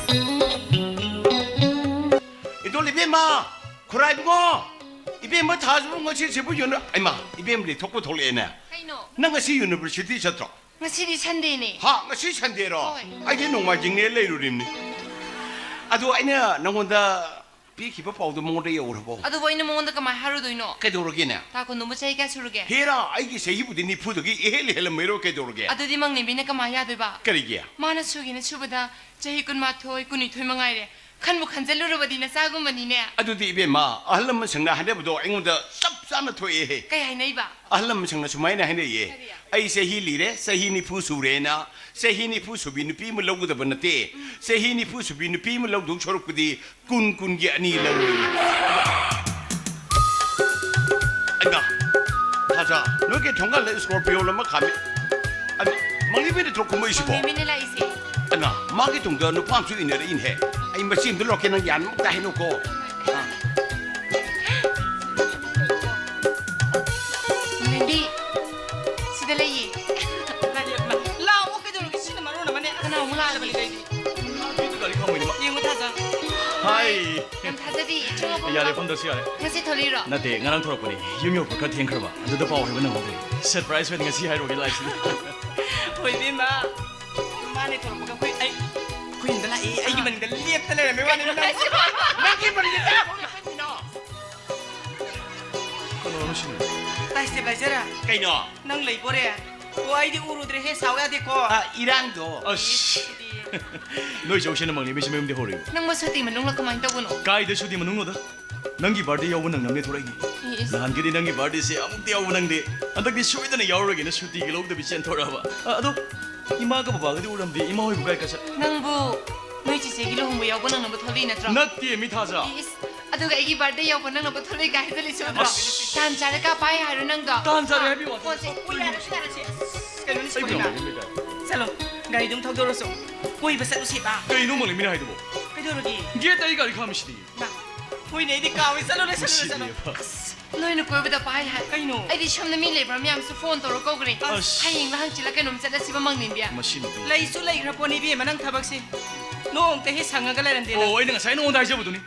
ꯏꯗꯣꯜ ꯏꯕꯦꯝꯃ, ꯈꯨꯔꯥꯏꯕꯨꯡꯉꯣ, ꯏꯕꯦꯝꯃ ꯊꯥꯖꯕꯨ ꯉꯁꯤꯁꯤꯕꯨ ꯌꯨꯅ-, ꯑꯩꯃꯥ, ꯏꯕꯦꯝꯃꯗꯤ ꯊꯣꯛꯄꯨ ꯊꯣꯛꯂꯛꯑꯦꯅꯦ꯫ ꯀꯩꯅꯣ? ꯅꯪ ꯉꯁꯤ ꯌꯨꯅꯤꯚꯔꯁꯤꯇꯤ ꯆꯠꯇ꯭ꯔꯣ? ꯉꯁꯤꯗꯤ ꯁꯟꯗꯦꯅꯦ꯫ ꯍꯥ, ꯉꯁꯤ ꯁꯟꯗꯦꯔꯣ? ꯍꯣꯏ꯫ ꯑꯩꯗꯤ ꯅꯣꯡꯃꯥꯏꯖꯤꯡꯅꯦ ꯂꯩꯔꯨꯔꯤꯝꯅꯤ꯫ ꯑꯗꯨ ꯑꯩꯅ ꯅꯪꯉꯣꯟꯗ ꯄꯤꯈꯤꯕ ꯄꯥꯎꯗꯣ ꯃꯉꯣꯟꯗ ꯌꯧꯔꯕꯣ? ꯑꯗꯨꯕꯨ ꯑꯩꯅ ꯃꯉꯣꯟꯗ ꯀꯃꯥꯏ ꯍꯥꯏꯔꯨꯗꯣꯏꯅꯣ? ꯀꯩꯗꯧꯔꯒꯦꯅꯦ? ꯇꯥ ꯀꯣꯟꯗꯨꯕꯨ ꯆꯍꯤ ꯀꯌꯥ ꯁꯨꯔꯒꯦ? ꯍꯦꯔꯥ, ꯑꯩꯒꯤ ꯆꯍꯤꯕꯨꯗꯤ ꯅꯤꯐꯨꯗꯒꯤ ꯏꯍꯦꯜ ꯍꯦꯜꯂꯝꯃꯩꯔꯣ ꯀꯩꯗꯧꯔꯒꯦ? ꯑꯗꯨꯗꯤ ꯃꯪꯂꯦꯝꯕꯤꯅ ꯀꯃꯥꯏ ꯌꯥꯗꯣꯏꯕ? ꯀꯔꯤꯒꯤ? ꯃꯥꯅ ꯁꯨꯒꯦꯅ ꯁꯨꯕꯗ ꯆꯍꯤ ꯀꯨꯟꯃꯥꯊꯣꯏ, ꯀꯨꯟꯅꯤꯊꯣꯏ ꯃꯉꯥꯏꯔꯦ꯫ ꯈꯟꯕꯨ ꯈꯟꯖꯜꯂꯨꯔꯕꯗꯤ ꯅꯆꯥꯒꯨꯝꯕꯅꯤꯅꯦ꯫ ꯑꯗꯨꯗꯤ ꯏꯕꯦꯝꯃ, ꯑꯍꯜ ꯂꯃꯟꯁꯤꯡꯅ ꯍꯥꯏꯅꯕꯗꯣ ꯑꯩꯉꯣꯟꯗ ꯆꯞ ꯆꯥꯅ ꯊꯣꯛꯑꯦꯍꯦ꯫ ꯀꯩ ꯍꯥꯏꯅꯩꯕ? ꯑꯍꯜ ꯂꯃꯟꯁꯤꯡꯅ ꯁꯨꯃꯥꯏꯅ ꯍꯥꯏꯅꯩꯌꯦ, ꯀꯔꯤ? "ꯑꯩ ꯆꯍꯤ ꯂꯤꯔꯦ, ꯆꯍꯤ ꯅꯤꯐꯨ ꯁꯨꯔꯦꯅ ꯆꯍꯤ ꯅꯤꯐꯨ ꯁꯨꯕꯤ ꯅꯨꯄꯤ ꯑꯃ ꯂꯧꯒꯗꯕ ꯅꯠꯇꯦ꯫ ꯎꯝ꯫ ꯆꯍꯤ ꯅꯤꯐꯨ ꯁꯨꯕꯤ ꯅꯨꯄꯤ ꯑꯃ ꯂꯧꯗꯧ ꯁꯔꯨꯛꯄꯨꯗꯤ ꯀꯨꯟ, ꯀꯨꯟꯒꯤ ꯑꯅꯤ ꯂꯧꯔꯣꯏ"꯫ ꯑꯩꯃ, ꯊꯥꯖ, ꯅꯣꯏꯒꯤ ꯊꯣꯡꯒꯥꯜꯗ ꯁ꯭ꯀꯣꯔꯄꯤꯑꯣ ꯑꯃ ꯈꯥꯝꯃꯤ꯫ ꯑꯗꯨ ꯃꯪꯂꯤꯕꯤꯅ ꯊꯣꯛ ꯀꯨꯝꯃꯛꯏꯁꯤꯕꯣ? ꯃꯪꯂꯤꯕꯤꯅ ꯂꯥꯛꯏꯁꯦ꯫ ꯑꯩꯃ, ꯃꯥꯒꯤ ꯇꯨꯡꯗ ꯅꯨꯄꯥ ꯑꯃꯁꯨ ꯏꯟꯅꯔꯛꯏꯅꯦꯍꯦ꯫ ꯑꯩ ꯃꯁꯤ ꯑꯝꯇ ꯂꯧꯔꯛꯀꯦ, ꯅꯪ ꯌꯥꯅꯕ ꯑꯝꯇ ꯍꯥꯏꯅꯧꯀꯣ꯫ ꯑꯥ꯫ ꯃꯪꯂꯦꯝꯕꯤ, ꯁꯤꯗ ꯂꯩꯌꯦ꯫ ꯂꯥꯛꯑꯣ, ꯀꯩꯗꯧꯔꯒꯦ? ꯁꯤꯅ ꯃꯔꯣꯟ ꯑꯃꯅꯦ꯫ ꯑꯁ, ꯀꯅꯥ ꯑꯃꯨꯛ ꯂꯥꯛꯑꯒꯦ? ꯂꯩꯔꯤ꯫ ꯒꯥꯔꯤ ꯈꯥꯝꯃꯣꯏꯅꯦ, ꯃꯥ꯫ ꯌꯦꯡꯉꯨ, ꯊꯥꯖ꯫ ꯍꯥꯏ꯫ ꯌꯥꯝ ꯊꯥꯖꯗꯤ, ꯏꯆꯨꯡ ꯑꯃ ꯌꯥꯔꯦ, ꯐꯝꯗ꯭ꯔꯁꯨ ꯌꯥꯔꯦ꯫ ꯉꯁꯤ ꯊꯣꯛꯂꯛꯏꯔꯣ? ꯅꯠꯇꯦ, ꯉꯔꯥꯡ ꯊꯣꯛꯂꯛꯄꯅꯦ꯫ ꯌꯨꯝ ꯌꯧꯔꯛꯄ ꯈꯔ ꯊꯦꯡꯈ꯭ꯔꯕ꯫ ꯑꯗꯨꯗ ꯄꯥꯎ ꯍꯥꯏꯕ ꯅꯪꯍꯧꯗ꯭ꯔꯦ꯫ ꯁꯔꯄ꯭ꯔꯥꯏꯁ ꯑꯣꯏꯅ ꯉꯁꯤ ꯍꯥꯏꯔꯨꯒꯦ ꯂꯥꯛꯏꯁꯤꯅꯦ꯫ ꯍꯣꯏ, ꯏꯕꯦꯝꯃ꯫ ꯃꯥꯅꯦ ꯊꯣꯛꯂꯛꯄꯒ ꯑꯩꯈꯣꯏ, ꯑꯩ, ꯑꯩꯈꯣꯏ ꯌꯨꯝꯗ ꯂꯥꯛꯑꯦ꯫ ꯑꯩꯒꯤ ꯃꯅꯤꯡꯗ ꯂꯦꯞꯇ ꯂꯩꯔꯝꯃꯦ ꯋꯥꯅꯤ, ꯅꯪ꯫ ꯅꯪꯒꯤ ꯃꯅꯤꯡꯗ ꯀꯅꯥ ꯊꯣꯛꯂꯛꯏ? ꯀꯩꯅꯣ? ꯀꯅꯥꯅꯣ ꯁꯤꯅ? ꯇꯥꯏ, ꯁ꯭ꯇꯦꯕꯤꯂꯥꯏꯖꯔ꯫ ꯀꯩꯅꯣ? ꯅꯪ ꯂꯩꯕꯣꯔꯦ? ꯑꯣ, ꯑꯩꯗꯤ ꯎꯔꯨꯗ꯭ꯔꯦꯍꯦ, ꯁꯥꯎ ꯌꯥꯗꯦꯀꯣ꯫ ꯑ, ꯏꯔꯥꯡꯗꯣ꯫ ꯑꯁ꯫ ꯏꯁ, ꯁꯤꯗꯤ꯫ ꯅꯣꯏ ꯆꯧꯁꯤꯅ ꯃꯪꯂꯦꯝꯕꯤꯁꯤ ꯃꯌꯨꯝꯗꯤ ꯍꯧꯔꯛꯏꯕ꯫ ꯅꯪꯕꯨ ꯁꯨꯇꯤ ꯃꯅꯨꯡꯂ ꯀꯃꯥꯏꯅ ꯇꯧꯕꯅꯣ? ꯀꯥꯏꯗ ꯁꯨꯇꯤ ꯃꯅꯨꯡꯅꯣꯗ? ꯅꯪꯒꯤ birthday ꯌꯥꯎꯕ ꯅꯪꯅꯕꯅꯦ ꯊꯣꯔꯛꯏꯅꯤ꯫ ꯏꯁ꯫ ꯅꯍꯥꯟꯒꯤꯗꯤ ꯅꯪꯒꯤ birthdayꯁꯦ ꯑꯃꯨꯛꯇ ꯌꯥꯎꯕ ꯅꯪꯗꯦ꯫ ꯍꯟꯗꯛꯇꯤ ꯁꯣꯏꯗꯅ ꯌꯥꯎꯔꯒꯦꯅ ꯁꯨꯇꯤꯒ ꯂꯧꯗꯕꯤ ꯆꯦꯟꯊꯣꯔꯛꯑꯕ꯫ ꯑ, ꯑꯗꯣ ꯏꯃꯥꯒ ꯕꯕꯥꯒꯗꯤ ꯎꯔꯝꯗꯦ꯫ ꯏꯃꯥ ꯍꯣꯏꯕꯨ ꯀꯥꯏ ꯀꯥꯏ ꯆꯠ-? ꯅꯪꯕꯨ ꯅꯣꯏ ꯆꯤꯆꯦꯒꯤ ꯂꯨꯍꯣꯡꯕ ꯌꯥꯎꯕ ꯅꯪꯅꯕ ꯊꯣꯛꯂꯛꯏ ꯅꯠꯇ꯭ꯔꯣ? ꯅꯠꯇꯦ, ꯃꯤ ꯊꯥꯖ꯫ ꯏꯁ, ꯑꯗꯨꯒ ꯑꯩꯒꯤ birthday ꯌꯥꯎꯕ ꯅꯪꯅꯕ ꯊꯣꯛꯂꯛꯏ ꯀꯥꯏ ꯍꯥꯏꯖꯜꯂꯤꯁꯤ ꯎꯗ꯭ꯔꯣ? ꯑꯁ꯫ ꯇꯥꯟ ꯆꯥꯔꯦ ꯀꯥ ꯄꯥꯏ ꯍꯥꯏꯔꯣ ꯅꯪꯗꯣ? ꯇꯥꯟ ꯆꯥꯔꯦ ꯍꯥꯏꯕꯤ ꯋꯥ ꯐꯣꯟꯁꯦ ꯅꯠꯇꯦ꯫ ꯀꯣꯏꯕ ꯀꯩꯅꯣꯅꯤ ꯑꯩꯕꯨ ꯁꯤꯕꯣꯏꯃ꯫ ꯌꯥꯝ ꯍꯥꯏꯖꯟꯕ ꯇꯥꯏ꯫ ꯆꯠꯂꯣ, ꯒꯥꯔꯤꯗꯨꯝ ꯊꯧꯗꯣꯔꯁꯨ꯫ ꯀꯣꯏꯕ ꯆꯠꯂꯨꯁꯦꯕ꯫ ꯀꯩꯅꯣ ꯃꯣꯂꯦꯝꯕꯤꯅ ꯍꯥꯏꯗꯨꯕꯣ? ꯀꯩꯗꯧꯔꯒꯦ? Gateꯇ ꯑꯩ ꯒꯥꯔꯤ ꯈꯥꯝꯃꯤꯁꯤꯗꯤ꯫ ꯃꯥ, ꯍꯣꯏꯅꯦ, ꯑꯩꯗꯤ ꯀꯥꯎꯋꯦ꯫ ꯆꯠꯂꯨꯅꯦ, ꯆꯠꯂꯨꯅꯦ, ꯆꯠꯂꯨ꯫ ꯅꯨꯡꯁꯤꯗꯦꯕ꯫ ꯑꯁ, ꯅꯣꯏꯅ ꯀꯣꯏꯕꯗ ꯄꯥꯏ ꯍꯥꯏ꯫ ꯀꯩꯅꯣ? ꯑꯩꯗꯤ ꯁꯣꯝꯗ ꯃꯤ ꯂꯩꯕ꯭ꯔꯥ ꯃꯌꯥꯝꯁꯨ ꯐꯣꯟ ꯇꯧꯔ ꯀꯧꯈ꯭ꯔꯦ꯫ ꯑꯁ꯫ ꯍꯌꯦꯡꯂ ꯍꯪꯆꯤꯠꯂ ꯀꯩꯅꯣꯝ ꯆꯠꯂꯁꯤꯕ ꯃꯪꯅꯤꯡꯕꯤ꯫ ꯃꯁꯤ ꯅꯨꯄꯤ꯫ ꯂꯩꯁꯨ ꯂꯩꯈ꯭ꯔ ꯄꯣꯠꯅꯤ ꯏꯕꯦꯝꯃ ꯅꯪ ꯊꯕꯛꯁꯦ꯫ ꯅꯣꯡꯃꯇ ꯍꯦꯛ ꯁꯪꯉꯒ ꯂꯩꯔꯝꯗꯦ ꯅꯪ꯫ ꯑꯣ, ꯑꯩꯅ ꯉꯁꯥꯏ ꯅꯉꯣꯟꯗ ꯍꯥꯏꯖꯕꯗꯨꯅꯤ꯫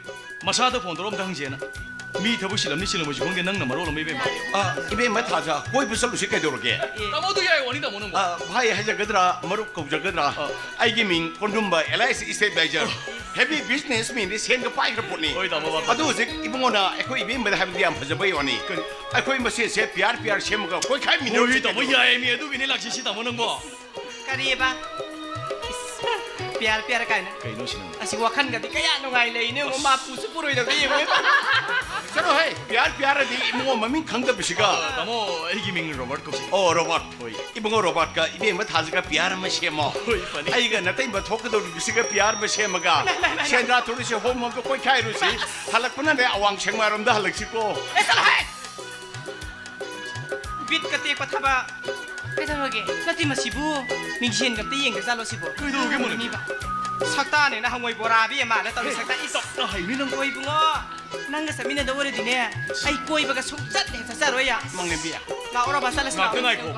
ꯃꯁꯥꯗ ꯐꯣꯟ ꯇꯧꯔ ꯑꯝꯇ ꯍꯪꯁꯦꯅ꯫ ꯃꯤ ꯊꯕꯛ ꯆꯤꯜꯂꯝꯅꯤ ꯆꯤꯜꯂꯝꯃꯣꯏꯁꯨ ꯈꯪꯗꯦ, ꯅꯪꯅ ꯃꯔꯣꯜ ꯑꯃ ꯏꯕꯦꯝꯃ꯫ ꯑ, ꯏꯕꯦꯝꯃ ꯊꯥꯖ, ꯀꯣꯏꯕ ꯆꯠꯂꯨꯁꯤ ꯀꯩꯗꯧꯔꯒꯦ? ꯑꯦ꯫ ꯇꯥꯃꯣ, ꯑꯗꯨ ꯌꯥꯏ ꯋꯥꯅꯤ ꯇꯥꯃꯣ ꯅꯪꯕꯣ꯫ ꯑ, ꯚꯥꯏ ꯍꯥꯏꯖꯒꯗ꯭ꯔꯥ, ꯃꯔꯨꯞ ꯀꯧꯖꯒꯗ꯭ꯔꯥ? ꯑ꯫ ꯑꯩꯒꯤ ꯃꯤꯡ ꯀꯣꯟꯗꯨꯝꯕ alias stabilizer꯫ Heavy business manꯅꯤ, ꯁꯦꯟꯒ ꯄꯥꯏꯈ꯭ꯔ ꯄꯣꯠꯅꯤ꯫ ꯍꯣꯏ ꯇꯥꯃꯣ, ꯋꯥ ꯑꯗꯨ ꯍꯧꯖꯤꯛ ꯏꯕꯨꯡꯉꯣꯅ ꯑꯩꯈꯣꯏ ꯏꯕꯦꯝꯃꯗ ꯍꯥꯏꯕꯗꯤ ꯌꯥꯝ ꯐꯖꯕꯩ ꯋꯥꯅꯤ꯫ ꯀꯔꯤ? ꯑꯩꯈꯣꯏ ꯃꯁꯦꯟꯁꯦ ꯄꯤꯌꯥꯔ ꯄꯤꯌꯥꯔ ꯁꯦꯝꯃꯒ ꯀꯣꯏꯈꯥꯏꯃꯤꯟꯅꯔꯨꯁꯤ ꯍꯣꯏ ꯇꯥꯃꯣ, ꯀꯩꯗꯧꯔꯒꯦ? ꯌꯥꯏꯌꯦ ꯃꯤ, ꯑꯗꯨꯒꯤꯅꯦ ꯂꯥꯛꯆꯩꯁꯤ ꯇꯥꯃꯣ ꯅꯪꯕꯣ꯫ ꯀꯔꯤꯑꯕ? ꯏꯁ, ꯄꯤꯌꯥꯔ ꯄꯤꯌꯥꯔ ꯀꯥꯏꯅ꯫ ꯀꯩꯅꯣ ꯁꯤꯅ? ꯑꯁꯤ ꯋꯥꯈꯜꯒꯗꯤ ꯀꯌꯥ ꯅꯨꯡꯉꯥꯏ ꯂꯩꯅꯦ, ꯑꯁ꯫ ꯃꯥ ꯄꯨꯁꯨ ꯄꯨꯔꯣꯏꯗꯕꯗ ꯌꯦꯡꯉꯨꯅꯦ꯫ ꯆꯠꯂꯣꯍꯦ, ꯄꯤꯌꯥꯔ ꯄꯤꯌꯥꯔ ꯑꯗꯤ ꯏꯕꯨꯡꯉꯣ ꯃꯃꯤꯡ ꯈꯪꯗꯕꯁꯤꯒ꯫ ꯑ, ꯇꯥꯃꯣ, ꯑꯩꯒꯤ ꯃꯤꯡ ꯔꯣꯕꯥꯔꯠ ꯀꯧꯁꯤ꯫ ꯑꯣ, ꯔꯣꯕꯥꯔꯠ꯫ ꯍꯣꯏ꯫ ꯏꯕꯨꯡꯉꯣ ꯔꯣꯕꯥꯔꯠꯀ ꯏꯕꯦꯝꯃ ꯊꯥꯖꯒ ꯄꯤꯌꯥꯔ ꯑꯃ ꯁꯦꯝꯃꯣ꯫ ꯍꯣꯏ, ꯐꯅꯤ꯫ ꯑꯩꯒ ꯅꯇꯩꯃ ꯊꯣꯛꯀꯗꯧꯔꯤꯕꯁꯤꯒ ꯄꯤꯌꯥꯔ ꯑꯃ ꯁꯦꯝꯃꯒ ꯁꯦꯟꯗ꯭ꯔꯥ ꯊꯣꯛꯂꯤꯁꯦ ꯍꯣꯝ ꯍꯣꯝꯗ ꯀꯣꯏꯈꯥꯏꯔꯨꯁꯤ꯫ ꯍꯜꯂꯛꯄꯅꯅꯦ ꯑꯋꯥꯡ ꯁꯦꯛꯃꯥꯏꯔꯣꯝꯗ ꯍꯜꯂꯛꯁꯤꯀꯣ꯫ ꯑꯦ, ꯆꯠꯂꯣꯍꯦ! ꯕꯤꯠꯀ ꯇꯦꯛꯄ ꯊꯕꯛ꯫ ꯀꯩꯗꯧꯔꯒꯦ? ꯅꯠꯇꯦ, ꯃꯁꯤꯕꯨ ꯃꯤꯡꯁꯦꯟꯒ ꯑꯝꯇ ꯌꯦꯡꯗ ꯖꯥꯠꯂꯣ ꯁꯤꯕꯣ? ꯀꯩꯗꯧꯔꯒꯦ, ꯃꯣꯂꯦꯝꯕꯤ? ꯁꯛꯇꯥꯅꯦꯅ ꯍꯪꯉꯣꯏ ꯕꯣꯔꯥꯕꯤ ꯑꯃ ꯃꯥꯜꯂꯦ ꯇꯧꯔꯤ ꯍꯦ, ꯁꯛꯇꯥ꯫ ꯏꯁ! ꯇꯞꯅ ꯍꯩꯅꯤ ꯅꯪ꯫ ꯍꯣꯏ, ꯏꯕꯨꯡꯉꯣ, ꯅꯪꯒ ꯆꯠꯃꯤꯟꯅꯗꯧ ꯑꯣꯏꯔꯗꯤꯅꯦ, ꯑꯩ ꯀꯣꯏꯕꯒ ꯁꯨꯡꯆꯠ ꯍꯦꯛ ꯆꯠꯆꯔꯣꯏ ꯌꯥ꯫ ꯃꯣꯂꯦꯝꯕꯤ꯫ ꯂꯥꯛꯑꯣ, ꯔꯣꯕꯥ, ꯆꯠꯂꯁꯤ, ꯉꯥꯛꯇ ꯂꯥꯛꯑꯣ꯫ ꯉꯥꯏꯈꯣ꯫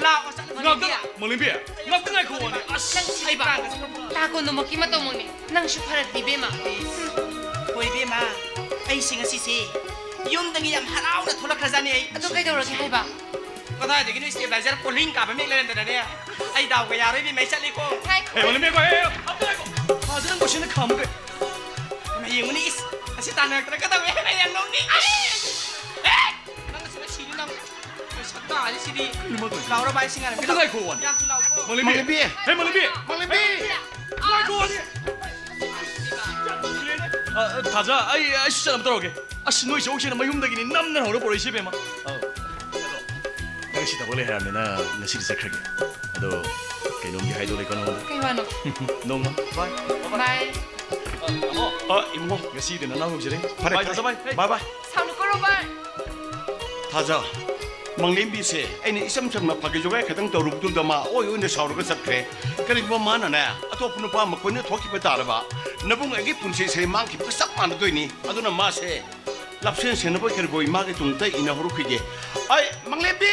ꯂꯥꯛꯑꯣ, ꯆꯠꯂꯁꯤ, ꯉꯥꯛꯇ ꯃꯣꯂꯦꯝꯕꯤ꯫ ꯉꯥꯏ-, ꯃꯣꯂꯦꯝꯕꯤ, ꯉꯥꯛꯇ ꯉꯥꯏꯈꯣ, ꯃꯣꯂꯦꯝꯕꯤ꯫ ꯑꯁ, ꯅꯪ ꯁꯤꯗꯤ ꯑꯩ ꯄ꯭ꯔꯥꯟꯒ ꯄꯥꯝꯗꯦ꯫ ꯁꯤꯕ ꯇꯥ ꯀꯣꯟꯗꯨꯃꯛꯀꯤ ꯃꯇꯧꯃꯛꯅꯤ꯫ ꯅꯪꯁꯨ ꯐꯔꯛꯇꯤ ꯏꯕꯦꯝꯃ꯫ ꯍꯣꯏ ꯏꯕꯦꯝꯃ, ꯑꯩꯁꯦ ꯉꯁꯤꯁꯦ ꯌꯨꯝꯗꯒꯤ ꯌꯥꯝ ꯍꯔꯥꯎꯅ ꯊꯣꯛꯂꯛꯈ꯭ꯔꯖꯥꯠꯅꯤ ꯑꯩ꯫ ꯑꯗꯨ ꯀꯩꯗꯧꯔꯒꯦ ꯍꯥꯏꯕ? ꯀꯗꯥꯏꯗꯒꯤꯅꯣ stabilizer ꯄꯣꯂꯤꯡ ꯀꯥꯕ ꯃꯦꯛ ꯂꯩꯔꯝꯗꯅꯅꯦ, ꯑꯩ ꯗꯥꯎꯒ ꯌꯥꯔꯣꯏ ꯏꯕꯦꯝꯃ, ꯑꯩ ꯆꯠꯂꯤꯀꯣ꯫ ꯉꯥꯏꯈꯣ꯫ ꯍꯦ, ꯃꯣꯂꯦꯝꯕꯤ, ꯉꯥꯏꯈꯣ, ꯉꯥꯏꯈꯣ, ꯑꯝꯇ ꯉꯥꯏꯈꯣ꯫ ꯐꯥꯖꯅ ꯃꯣꯁꯤꯅ ꯈꯥꯝꯃꯨ ꯀꯩ-, ꯏꯃꯥ, ꯌꯦꯡꯉꯨꯅꯦ, ꯏꯁ, ꯑꯁꯤ ꯇꯥꯟꯅꯔꯛꯇꯅ ꯀꯩꯗꯧꯋꯦ ꯍꯥꯏꯕ, ꯌꯥꯝ ꯅꯣꯛꯅꯤꯡ-, ꯑꯁ! ꯍꯦ! ꯅꯪ ꯑꯁꯤꯅ ꯁꯤꯅꯤ ꯅꯪ꯫ ꯑꯩ ꯁꯛꯇꯥꯁꯤ ꯁꯤꯗꯤ꯫ ꯀꯩꯅꯣ ꯇꯧꯔꯤꯁꯤ? ꯂꯥꯎꯔ ꯚꯥꯏ, ꯁꯤ ꯉꯥꯏꯔꯝꯒꯦ, ꯑꯝꯇ ꯂꯥꯎ꯫ ꯉꯥꯏꯈꯣ ꯋꯥꯅꯤ꯫ ꯌꯥꯝꯁꯨ ꯂꯥꯎꯀꯣ꯫ ꯃꯣꯂꯦꯝꯕꯤ꯫ ꯃꯣꯂꯦꯝꯕꯤ꯫ ꯍꯦ, ꯃꯣꯂꯦꯝꯕꯤ꯫ ꯃꯣꯂꯦꯝꯕꯤ꯫ ꯉꯥꯏꯈꯣ ꯋꯥꯅꯤ꯫ ꯌꯥꯝ ꯀꯤꯔꯦꯅꯦ꯫ ꯑ, ꯊꯥꯖ, ꯑꯩ, ꯑꯩꯁꯨ ꯆꯠꯅꯕ ꯇꯧꯔꯒꯦ꯫ ꯑꯁ, ꯅꯣꯏ ꯆꯧꯁꯤꯅ ꯃꯌꯨꯝꯗꯒꯤꯅꯤ ꯅꯝꯗꯅ ꯍꯧꯔ ꯄꯨꯔꯛꯏꯁꯤ, ꯏꯕꯦꯝꯃ꯫ ꯑꯧ꯫ ꯅꯪ ꯁꯤ ꯊꯕꯛ ꯂꯩ ꯍꯥꯏꯔꯕꯅꯤꯅ ꯉꯁꯤꯗꯤ ꯆꯠꯈ꯭ꯔꯒꯦ꯫ ꯑꯗꯣ ꯀꯩꯅꯣꯝꯗꯤ ꯍꯥꯏꯗꯣꯛꯂꯦꯀꯣ ꯅꯉꯣꯟꯗ꯫ ꯀꯩ ꯋꯥꯅꯣ? ꯅꯣꯡꯃ꯫ ꯕꯥꯏ꯫ ꯕꯥꯏ꯫ ꯑ, ꯏꯕꯨꯡꯉꯣ, ꯉꯁꯤꯗꯤ ꯅꯅꯥꯎ ꯍꯧꯖꯔꯦ꯫ ꯐꯔꯦ, ꯕꯥꯏ, ꯐꯔꯦ꯫ ꯊꯥꯖ ꯕꯥꯏ꯫ ꯕꯥꯏ, ꯕꯥꯏ꯫ ꯁꯥꯎꯅꯨꯀꯣ, ꯔꯣꯕꯥꯔꯠ꯫ ꯊꯥꯖ, ꯃꯪꯂꯦꯝꯕꯤꯁꯦ ꯑꯩꯅ ꯏꯆꯝ ꯆꯝꯅ ꯐꯥꯒꯤ ꯖꯣꯒꯥꯏ ꯈꯛꯇꯪ ꯇꯧꯔꯨꯕꯗꯨꯗ ꯃꯥ ꯑꯣꯏ ꯑꯣꯏꯅ ꯁꯥꯎꯔꯒ ꯆꯠꯈ꯭ꯔꯦ꯫ ꯀꯔꯤꯒꯨꯝꯕ ꯃꯥꯅꯅꯦ, ꯑꯇꯣꯞꯄ ꯅꯨꯄꯥ ꯑꯃ ꯀꯣꯏꯅ ꯊꯣꯛꯈꯤꯕ ꯇꯥꯔꯕ, ꯅꯕꯨꯡ ꯑꯩꯒꯤ ꯄꯨꯟꯁꯤꯁꯦ ꯃꯥꯡꯈꯤꯕꯒ ꯆꯞ ꯃꯥꯟꯅꯗꯣꯏꯅꯤ꯫ ꯑꯗꯨꯅ ꯃꯥꯁꯦ ꯂꯞꯁꯦꯟ ꯁꯦꯟꯅꯕ ꯀꯔꯤꯕꯣꯏ ꯃꯥꯒꯤ ꯇꯨꯡꯗ ꯏꯟꯅꯍꯧꯔꯛꯈꯤꯒꯦ꯫ ꯑꯩ, ꯃꯪꯂꯦꯝꯕꯤ,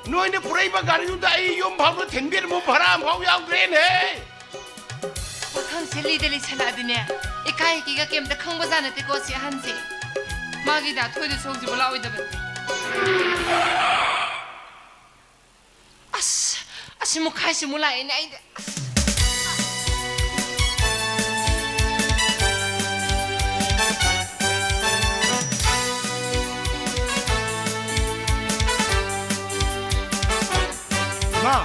ꯅꯣꯏꯅ ꯄꯨꯔꯛꯏꯕ ꯒꯥꯔꯤꯗꯨꯗ ꯑꯩ ꯌꯨꯝ ꯐꯥꯎꯕ ꯊꯤꯟꯕꯤꯔꯝꯃꯨ, ꯚꯔꯥ ꯑꯃꯐꯥꯎ ꯌꯥꯎꯗ꯭ꯔꯦꯅꯦ꯫ ꯄꯥꯈꯪꯁꯦ ꯂꯤꯗ ꯂꯤꯁꯜꯂꯛꯑꯗꯤꯅꯦ, ꯏꯀꯥꯏ ꯀꯤꯒ ꯀꯩꯝꯇ ꯈꯪꯕꯖꯥꯠ ꯅꯠꯇꯦꯀꯣ ꯁꯤ ꯑꯍꯟꯁꯦ꯫ ꯃꯥꯒꯤ ꯗꯥ ꯊꯣꯏꯗ ꯁꯣꯛꯁꯤꯕꯨ ꯂꯥꯛꯑꯣꯏꯗꯕꯅꯤ꯫ ꯑꯁ, ꯑꯁꯤ ꯃꯨꯛꯈꯥꯏꯁꯤꯃꯨꯛ ꯂꯥꯛꯑꯦꯅꯦ ꯑꯩꯗꯤ꯫ ꯑꯁ꯫ ꯏꯃꯥ!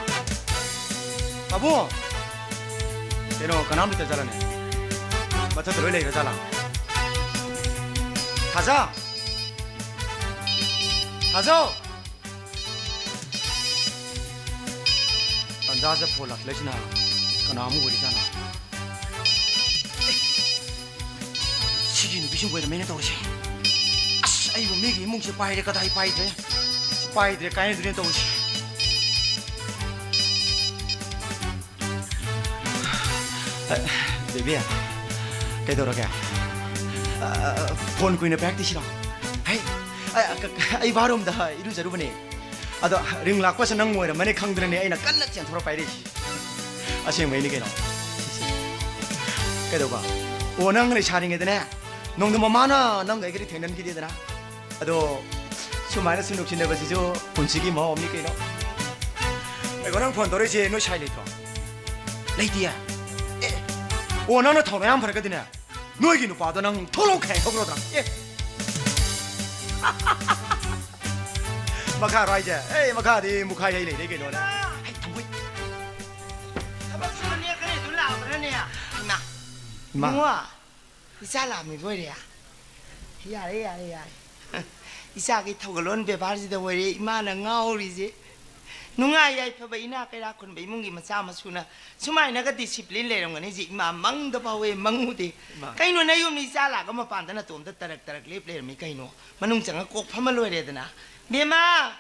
ꯄꯥꯕꯨꯡ! ꯀꯩꯅꯣ, ꯀꯅꯥꯝ ꯂꯩꯇ ꯖꯥꯠꯂꯅꯦ? ꯃꯊꯛꯇ ꯂꯣꯏ ꯂꯩꯈ꯭ꯔ ꯖꯥꯠꯂꯥ? ꯊꯥꯖ! ꯊꯥꯖ! ꯇꯟꯖꯥꯁꯤꯗ ꯐꯣꯟ ꯂꯥꯛꯁꯤꯜꯂꯛꯏꯁꯤꯅ ꯀꯅꯥ ꯑꯃꯨꯛ ꯑꯣꯏꯔꯤꯖꯥꯠꯅꯣ? ꯁꯤꯒꯤ ꯅꯨꯄꯤꯁꯤꯡ ꯑꯣꯏꯔꯝꯃꯦꯅ ꯇꯧꯔꯤꯁꯦ꯫ ꯑꯁ, ꯑꯩꯕꯨ ꯃꯤꯒꯤ ꯏꯃꯨꯡꯁꯦ ꯄꯥꯏꯔꯦ, ꯀꯗꯥꯏ ꯄꯥꯏꯗ꯭ꯔꯦ? ꯁꯤ ꯄꯥꯏꯗ꯭ꯔꯦ, ꯀꯥꯏꯅꯗ꯭ꯔꯦꯅ ꯇꯧꯔꯤꯁꯦ꯫ ꯑ, ꯕꯦꯕꯤ, ꯀꯩꯗꯧꯔꯒꯦ? ꯑ, ꯐꯣꯟ ꯀꯨꯏꯅ ꯄꯥꯏꯔꯛꯇ꯭ꯔꯤꯁꯤꯔꯣ? ꯍꯩ, ꯑ, ꯑ, ꯑꯩ ꯕꯥꯠꯔꯨꯝꯗ ꯏꯔꯨꯖꯔꯨꯕꯅꯦ꯫ ꯑꯗꯣ ring ꯂꯥꯛꯄꯁꯦ ꯅꯪ ꯑꯣꯏꯔꯝꯃꯅꯤ ꯈꯪꯗꯅꯅꯦ ꯑꯩꯅ ꯀꯟꯅ ꯆꯦꯟꯊꯣꯔꯛꯄ ꯍꯥꯏꯔꯛꯏꯁꯦ꯫ ꯑꯁꯦꯡꯕꯩꯅꯤ ꯀꯩꯅꯣ꯫ ꯀꯩꯗꯧꯕ? ꯑꯣ, ꯅꯪ ꯂꯩꯁꯥꯔꯤꯉꯩꯗꯅꯦ, ꯅꯣꯡꯗ ꯃꯃꯥꯅ ꯅꯪꯒ ꯑꯩꯒꯗꯤ ꯊꯦꯡꯅꯍꯟꯈꯤꯗꯦꯗꯅ? ꯑꯗꯣ ꯁꯨꯃꯥꯏꯅ ꯁꯨꯝ ꯅꯨꯡꯁꯤꯅꯕꯁꯤꯁꯨ ꯄꯨꯟꯁꯤꯒꯤ ꯃꯍꯥꯎ ꯑꯃꯅꯤ ꯀꯩꯅꯣ꯫ ꯑꯩꯈꯣ ꯅꯪ ꯐꯣꯟ ꯇꯧꯔꯛꯏꯁꯦ ꯅꯣꯏ ꯁꯥꯏ ꯂꯩꯇ꯭ꯔꯣ? ꯂꯩꯇꯤꯌꯦ? ꯑꯦ, ꯑꯣ, ꯅꯪꯅ ꯊꯧꯅꯥ ꯌꯥꯝ ꯐꯔꯒꯗꯤꯅꯦ, ꯅꯣꯏꯒꯤ ꯅꯨꯄꯥꯗꯣ ꯅꯪ ꯊꯣꯛꯂꯛꯑꯣ ꯈꯥꯏ ꯊꯣꯛꯈ꯭ꯔꯣꯗꯅ꯫ ꯑꯦ꯫ ꯃꯈꯥꯔꯣ ꯍꯥꯏꯁꯦ? ꯑꯦ, ꯃꯈꯥꯗꯤ ꯃꯨꯈꯥꯏ ꯍꯩ ꯂꯩꯔꯦ ꯀꯩꯅꯣꯅꯦ꯫ ꯑꯩ ꯊꯝꯃꯣꯏ꯫ ꯊꯕꯛ ꯁꯨꯕ ꯅꯦꯛꯀꯅꯤ ꯑꯗꯨ ꯂꯥꯛꯄ꯭ꯔꯅꯦ? ꯏꯃꯥ꯫ ꯏꯃꯥ꯫ ꯏꯕꯨꯡꯉꯣ, ꯏꯆꯥ ꯂꯥꯛꯑꯝꯃꯤꯕ ꯑꯣꯏꯔꯦ? ꯌꯥꯔꯦ, ꯌꯥꯔꯦ, ꯌꯥꯔꯦ꯫ ꯏꯆꯥꯒꯤ ꯊꯧꯒꯜꯂꯣꯟ ꯕꯦꯕꯥꯔꯁꯤꯗ ꯑꯣꯏꯔꯦ ꯏꯃꯥꯅ ꯉꯥꯎꯔꯤꯁꯦ꯫ ꯅꯨꯡꯉꯥꯏ ꯌꯥꯏꯐꯕ ꯏꯅꯥꯛ ꯀꯩꯔꯥꯛ ꯈꯨꯟꯕ ꯏꯃꯨꯡꯒꯤ ꯃꯆꯥ ꯃꯁꯨꯅ ꯁꯨꯃꯥꯏꯅꯒ discipline ꯂꯩꯔꯝꯒꯅꯤꯁꯦ ꯏꯃꯥ ꯃꯪꯗ ꯐꯥꯎ ꯍꯦꯛ ꯃꯪꯉꯨꯗꯦ꯫ ꯏꯃꯥ꯫ ꯀꯩꯅꯣ ꯅꯌꯨꯝꯗ ꯏꯆꯥ ꯂꯥꯛꯑꯒ ꯃꯄꯥꯟꯗ ꯅꯇꯣꯝꯇ ꯇꯔꯛ ꯇꯔꯛ ꯂꯦꯞ ꯂꯩꯔꯝꯃꯤ ꯀꯩꯅꯣ? ꯃꯅꯨꯡ ꯆꯪꯉ ꯀꯣꯛ ꯐꯝꯃ ꯂꯣꯏꯔꯦꯗꯅ꯫ ꯕꯦꯝꯃ!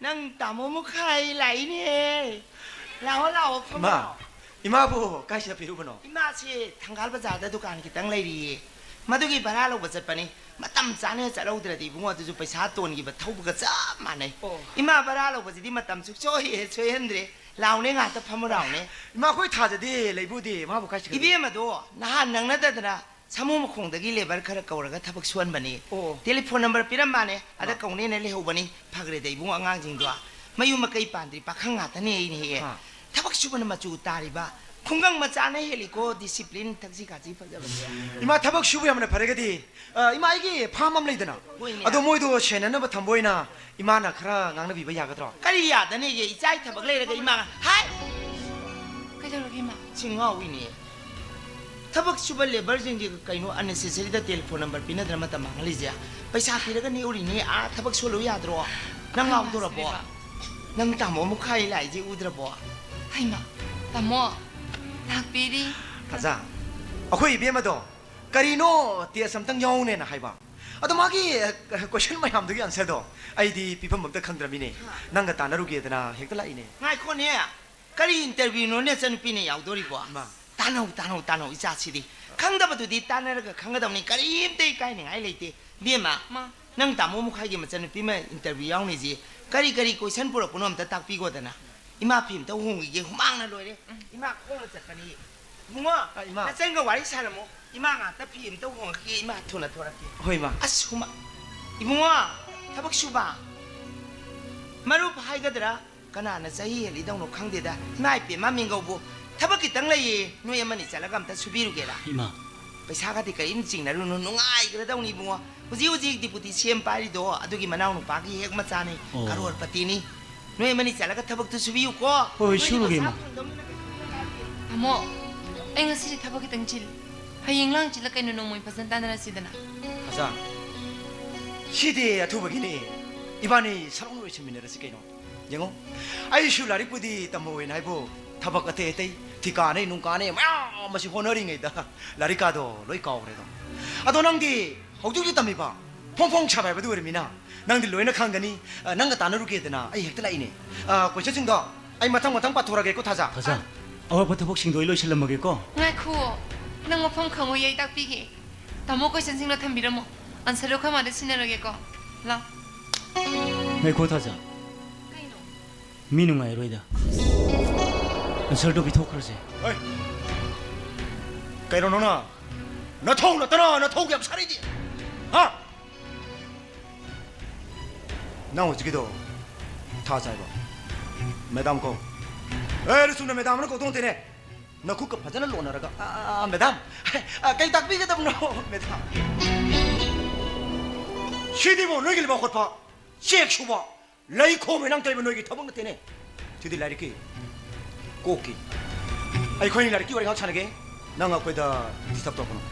ꯅꯪ ꯇꯥꯃꯣ ꯃꯈꯥꯏ ꯂꯥꯛꯏꯅꯦ꯫ ꯂꯥꯛꯑꯣ, ꯂꯥꯛꯑꯣ, ꯐꯝꯃꯣ꯫ ꯏꯃꯥ, ꯏꯃꯥꯕꯨ ꯀꯥꯏ ꯆꯠꯄꯤꯔꯨꯕꯅꯣ? ꯏꯃꯥꯁꯦ ꯊꯪꯒꯥꯜ ꯕꯖꯥꯔꯗ ꯗꯨꯀꯥꯟ ꯈꯤꯇꯪ ꯂꯩꯔꯤꯌꯦ꯫ ꯃꯗꯨꯒꯤ ꯚꯔꯥ ꯂꯧꯕ ꯆꯠꯄꯅꯤ꯫ ꯃꯇꯝ ꯆꯥꯅ ꯆꯠꯍꯧꯗ꯭ꯔꯗꯤ ꯏꯕꯨꯡꯉꯣ, ꯑꯗꯨꯁꯨ ꯄꯩꯁꯥ ꯇꯣꯟꯈꯤꯕ ꯊꯧꯕꯒ ꯆꯞ ꯃꯥꯟꯅꯩ꯫ ꯑꯣ꯫ ꯏꯃꯥ ꯚꯔꯥ ꯂꯧꯕꯁꯤꯗꯤ ꯃꯇꯝ ꯁꯨꯛꯁꯣꯏ ꯍꯦꯛ ꯁꯣꯏꯍꯟꯗ꯭ꯔꯦ꯫ ꯂꯥꯎꯅꯦ, ꯉꯥꯛꯇ ꯐꯝꯃꯨ ꯂꯥꯎꯅꯦ꯫ ꯏꯃꯥ, ꯑꯩꯈꯣꯏ ꯊꯥꯖꯗꯦ, ꯂꯩꯕꯨꯗꯤ꯫ ꯏꯃꯥꯕꯨ ꯀꯥꯏ ꯆꯠꯈ꯭ꯔꯒꯦ? ꯏꯕꯦꯝꯃꯗꯣ ꯅꯍꯥꯟ ꯅꯪꯅꯗꯗꯅ ꯁꯥꯃꯨ ꯃꯈꯣꯡꯗꯒꯤ labour ꯈꯔ ꯀꯧꯔꯒ ꯊꯕꯛ ꯁꯨꯍꯟꯕꯅꯤ꯫ ꯑꯣ꯫ Telephone number ꯄꯤꯔꯝꯕꯅꯦ, ꯑꯗ ꯃꯥ꯫ ꯀꯧꯅꯦꯅ ꯂꯩꯍꯧꯕꯅꯤ꯫ ꯐꯈ꯭ꯔꯦꯗ ꯏꯕꯨꯡꯉꯣ, ꯑꯉꯥꯡꯁꯤꯡꯗꯣ ꯃꯌꯨꯝ ꯃꯀꯩ ꯄꯥꯟꯗ꯭ꯔꯤ ꯄꯥꯈꯪ ꯉꯥꯛꯇꯅꯦ ꯑꯩꯅ ꯍꯦꯛ꯫ ꯑꯥ꯫ ꯊꯕꯛ ꯁꯨꯕꯅ ꯃꯆꯨ ꯇꯥꯔꯤꯕ ꯈꯨꯡꯒꯪ ꯃꯆꯥꯅ ꯍꯦꯜꯂꯤꯀꯣ discipline, ꯊꯛꯁꯤ ꯈꯥꯁꯤ ꯐꯖꯕꯁꯦ꯫ ꯏꯃꯥ, ꯊꯕꯛ ꯁꯨꯕ ꯌꯥꯝꯅ ꯐꯔꯒꯗꯤ, ꯑ, ꯏꯃꯥ, ꯑꯩꯒꯤ farm ꯑꯃ ꯂꯩꯗꯅ, ꯍꯣꯏꯅꯦ꯫ ꯑꯗꯣ ꯃꯣꯏꯗꯣ ꯁꯦꯟꯅꯅꯕ ꯊꯝꯕ ꯑꯣꯏꯅ ꯏꯃꯥꯅ ꯈꯔ ꯉꯥꯡꯅꯕꯤꯕ ꯌꯥꯒꯗ꯭ꯔꯣ? ꯀꯔꯤ ꯌꯥꯗꯅꯤꯒꯦ? ꯏꯆꯥꯒꯤ ꯊꯕꯛ ꯂꯩꯔꯒ ꯏꯃꯥ, ꯍꯥꯏ! ꯀꯩꯗꯧꯔꯒꯦ, ꯏꯃꯥ? ꯁꯤ ꯉꯥꯎꯏꯅꯦ꯫ ꯊꯕꯛ ꯁꯨꯕ labourꯁꯤꯡꯁꯦ ꯀꯩꯅꯣ unnecessaryꯗ telephone number ꯄꯤꯅꯗꯅ ꯃꯇꯝ ꯃꯥꯡꯍꯜꯂꯤꯁꯦ? ꯄꯩꯁꯥ ꯄꯤꯔꯒ ꯅꯦꯛꯎꯔꯤꯅꯦ, ꯑꯥ ꯊꯕꯛ ꯁꯨꯍꯜꯂꯨ ꯌꯥꯗ꯭ꯔꯣ? ꯅꯪ ꯉꯥꯎꯗꯣꯔꯕꯣ? ꯅꯪ ꯇꯥꯃꯣ ꯃꯈꯥꯏ ꯂꯥꯛꯏꯁꯦ ꯎꯗ꯭ꯔꯕꯣ? ꯍꯩꯃꯥ, ꯇꯥꯃꯣ, ꯂꯥꯛꯄꯤꯔꯤ꯫ ꯀꯥꯖꯥ, ꯑꯩꯈꯣꯏ ꯏꯕꯦꯝꯃꯗꯣ ꯀꯔꯤꯅꯣ test ꯑꯝꯇꯪ ꯌꯥꯎꯅꯦꯅ ꯍꯥꯏꯕ꯫ ꯑꯗꯣ ꯃꯥꯒꯤ, ꯑ, question ꯃꯌꯥꯝꯗꯨꯒꯤ answerꯗꯣ ꯑꯩꯗꯤ ꯄꯤꯐꯝ ꯑꯝꯇ ꯈꯪꯗ꯭ꯔꯃꯤꯅꯦ꯫ ꯍꯥ꯫ ꯅꯪꯒ ꯇꯥꯟꯅꯔꯨꯒꯦꯗꯅ ꯍꯦꯛꯇ ꯂꯥꯛꯏꯅꯦ꯫ ꯉꯥꯏꯈꯣꯅꯦ, ꯀꯔꯤ interviewꯅꯣꯅꯦ ꯏꯆꯟꯅꯨꯄꯤꯅ ꯌꯥꯎꯗꯣꯔꯤꯕꯣ? ꯃꯥ꯫ ꯇꯥꯟꯅꯧ, ꯇꯥꯟꯅꯧ, ꯇꯥꯟꯅꯧ, ꯏꯆꯥꯁꯤꯗꯤ꯫ ꯈꯪꯗꯕꯗꯨꯗꯤ ꯇꯥꯟꯅꯔꯒ ꯈꯪꯒꯗꯧꯅꯤ, ꯀꯔꯤꯝꯇ ꯏꯀꯥꯏꯅꯤꯡꯉꯥꯏ ꯂꯩꯇꯦ꯫ ꯏꯕꯦꯝꯃ, ꯃꯥ꯫ ꯅꯪ ꯇꯥꯃꯣ ꯃꯈꯥꯏꯒꯤ ꯃꯆꯟꯅꯨꯄꯤ ꯑꯃ interview ꯌꯥꯎꯅꯤꯁꯤ ꯀꯔꯤ ꯀꯔꯤ question ꯄꯨꯔꯛꯄꯅꯣ ꯑꯝꯇ ꯇꯥꯛꯄꯤꯒꯣꯗꯅ꯫ ꯏꯃꯥ ꯐꯤ ꯑꯝꯇ ꯍꯣꯡꯈꯤꯒꯦ, ꯍꯨꯃꯥꯡꯅ ꯂꯣꯏꯔꯦ꯫ ꯎꯝ꯫ ꯏꯃꯥ ꯈꯣꯡꯅ ꯆꯠꯄꯅꯤ꯫ ꯏꯕꯨꯡꯉꯣ, ꯑ, ꯏꯃꯥ꯫ ꯅꯆꯟꯒ ꯋꯥꯔꯤ ꯁꯥꯔꯝꯃꯣ꯫ ꯏꯃꯥ ꯉꯥꯛꯇ ꯐꯤ ꯑꯝꯇ ꯍꯣꯡꯉꯛꯈꯤꯒꯦ, ꯏꯃꯥ ꯊꯨꯅ ꯊꯣꯔꯛꯀꯦ꯫ ꯍꯣꯏ, ꯏꯃꯥ꯫ ꯑꯁ, ꯍꯨꯃꯥ-, ꯏꯕꯨꯡꯉꯣ, ꯊꯕꯛ ꯁꯨꯕ꯫ ꯃꯔꯨꯞ ꯍꯥꯏꯒꯗ꯭ꯔꯥ? ꯀꯅꯥꯅ ꯆꯍꯤ ꯍꯦꯜꯂꯤꯗꯧꯅꯣ ꯈꯪꯗꯦꯗ꯫ ꯏꯃꯥ ꯏꯄꯦꯝꯃ ꯃꯤꯡꯒꯧꯕꯨ꯫ ꯊꯕꯛ ꯈꯤꯇꯪ ꯂꯩꯌꯦ, ꯅꯣꯏ ꯑꯃꯅꯤ ꯆꯠꯂꯒ ꯑꯝꯇ ꯁꯨꯕꯤꯔꯨꯒꯦꯔꯥ? ꯏꯃꯥ꯫ ꯄꯩꯁꯥꯒꯗꯤ ꯀꯔꯤꯝ ꯆꯤꯡꯅꯔꯨꯅꯨ, ꯅꯨꯡꯉꯥꯏꯈ꯭ꯔꯗꯧꯅꯤ ꯏꯕꯨꯡꯉꯣ꯫ ꯍꯧꯖꯤꯛ ꯍꯧꯖꯤꯛ deputy CM ꯄꯥꯏꯔꯤꯗꯣ, ꯑꯗꯨꯒꯤ ꯃꯅꯥꯎ ꯅꯨꯄꯥꯒꯤ ꯍꯦꯛ ꯃꯆꯥꯅꯤ, ꯑꯣ꯫ ꯀꯔꯣꯔꯄꯇꯤꯅꯤ꯫ ꯅꯣꯏ ꯑꯃꯅꯤ ꯆꯠꯂꯒ ꯊꯕꯛꯇꯨ ꯁꯨꯕꯤꯌꯨꯀꯣ꯫ ꯍꯣꯏ, ꯍꯣꯏ, ꯅꯣꯏꯗꯤ ꯁꯨꯔꯨꯒꯦ, ꯄꯩꯁꯥ ꯏꯃꯥ꯫ ꯐꯪꯗꯧꯅꯤꯅ ꯀꯩꯁꯨ ꯈꯟꯒꯅꯨ꯫ ꯇꯥꯃꯣ, ꯑꯩ ꯉꯁꯤꯗꯤ ꯊꯕꯛ ꯈꯤꯇꯪ ꯆꯤꯜꯂꯤ꯫ ꯍꯌꯦꯡ ꯂꯥꯡ ꯆꯤꯜꯂ ꯀꯩꯅꯣ, ꯅꯣꯡꯃꯩ ꯐꯖꯅ ꯇꯥꯟꯅꯔꯁꯤꯗꯅ꯫ ꯊꯥꯖ, ꯁꯤꯗꯤ ꯑꯊꯨꯕꯒꯤꯅꯤ꯫ ꯏꯕꯥꯅꯤ ꯁꯠ ꯂꯥꯎꯅ ꯂꯣꯏꯁꯤꯟꯃꯤꯟꯅꯔꯁꯤ ꯀꯩꯅꯣ꯫ ꯌꯦꯡꯉꯣ, ꯑꯩꯁꯨ ꯂꯥꯏꯔꯤꯛꯄꯨꯗꯤ ꯇꯝꯍꯧꯋꯦꯅ ꯍꯥꯏꯕꯨ, ꯊꯕꯛ ꯑꯇꯩ ꯑꯇꯩ, ꯊꯤꯀꯥꯅꯦ ꯅꯨꯡꯀꯥꯅꯦ ꯃꯌꯥꯝ ꯑꯃꯁꯤ ꯍꯣꯠꯅꯔꯤꯉꯩꯗ ꯂꯥꯏꯔꯤꯛꯀꯥꯗꯣ ꯂꯣꯏ ꯀꯥꯎꯈ꯭ꯔꯦꯗꯣ꯫ ꯑꯗꯣ ꯅꯪꯗꯤ ꯍꯧꯖꯤꯛ ꯍꯧꯖꯤꯛ ꯇꯝꯃꯤꯕ ꯐꯣꯡ ꯐꯣꯡ ꯁꯥꯕ ꯍꯥꯏꯕꯗꯨ ꯑꯣꯏꯔꯃꯤꯅ, ꯅꯪꯗꯤ ꯂꯣꯏꯅ ꯈꯪꯒꯅꯤ꯫ ꯑ, ꯅꯪꯒ ꯇꯥꯟꯅꯔꯨꯒꯦꯗꯅ ꯑꯩ ꯍꯦꯛꯇ ꯂꯥꯛꯏꯅꯦ꯫ ꯑ, ꯀꯣꯏꯁꯟꯁꯤꯡꯗꯣ ꯑꯩ ꯃꯊꯪ ꯃꯊꯪ ꯄꯥꯊꯣꯔꯛꯑꯒꯦꯀꯣ, ꯊꯥꯖ꯫ ꯊꯥꯖ, ꯑꯋꯥꯠꯄ ꯊꯕꯛꯁꯤꯡꯗꯣ ꯑꯩ ꯂꯣꯏꯁꯤꯜꯂꯝꯃꯒꯦꯀꯣ꯫ ꯉꯥꯏꯈꯨꯑꯣ, ꯅꯪ ꯃꯐꯝ ꯈꯪꯉꯣꯏꯌꯦ, ꯑꯩ ꯇꯥꯛꯄꯤꯒꯦ꯫ ꯇꯥꯃꯣ, ꯀꯣꯏꯁꯟꯁꯤꯡꯗꯣ ꯊꯝꯕꯤꯔꯝꯃꯣ, ꯑꯟꯁꯔꯗꯣ ꯑꯩꯈꯣꯏ ꯃꯥꯗ ꯁꯤꯟꯅꯔꯒꯦꯀꯣ꯫ ꯂꯥꯎ꯫ ꯉꯥꯏꯈꯣ, ꯊꯥꯖ꯫ ꯀꯩꯅꯣ? ꯃꯤ ꯅꯨꯡꯉꯥꯏꯔꯣꯏꯗ꯫ ꯑꯟꯁꯔꯗꯣ ꯄꯤꯊꯣꯛꯈ꯭ꯔꯁꯦ꯫ ꯍꯩ! ꯀꯩꯅꯣ ꯅꯪꯅ? ꯅꯊꯧ ꯅꯠꯇꯅ ꯅꯊꯧꯒ ꯌꯥꯝ ꯁꯥꯔꯤꯗꯤ? ꯍꯥ? ꯅꯪ ꯍꯧꯖꯤꯛꯀꯤꯗꯣ ꯊꯥꯖ ꯍꯥꯏꯕ? ꯃꯦꯗꯥꯝ ꯀꯧ꯫ ꯑꯦ, ꯆꯨꯝꯅ ꯃꯦꯗꯥꯝꯅ ꯀꯧꯗꯧ ꯅꯠꯇꯦꯅꯦ꯫ ꯅꯈꯨꯠꯀ ꯐꯖꯅ ꯂꯣꯟꯅꯔꯒ, "ꯑꯥ, ꯃꯦꯗꯥꯝ, ꯑꯥ, ꯀꯩ ꯇꯥꯛꯄꯤꯒꯗꯕꯅꯣ, ꯃꯦꯗꯥꯝ?" ꯁꯤꯗꯤꯕꯣ ꯅꯣꯏꯒꯤ ꯂꯩꯕꯥꯛ ꯈꯣꯠꯄ, ꯆꯦꯛ ꯁꯨꯕ, ꯂꯩ ꯈꯣꯝꯃꯦ ꯅꯪ ꯇꯧꯔꯤꯕ ꯅꯣꯏꯒꯤ ꯊꯕꯛ ꯅꯠꯇꯦꯅꯦ꯫ ꯁꯤꯗꯤ ꯂꯥꯏꯔꯤꯛꯀꯤ, ꯀꯣꯛꯀꯤ꯫ ꯑꯩꯈꯣꯏ ꯂꯥꯏꯔꯤꯛꯀꯤ ꯋꯥꯔꯤ ꯉꯥꯏꯍꯥꯛ ꯁꯥꯟꯅꯒꯦ꯫ ꯅꯪ ꯑꯩꯈꯣꯏꯗ ꯗꯤꯁꯇꯔꯕ ꯇꯧꯔꯛꯀꯅꯨ꯫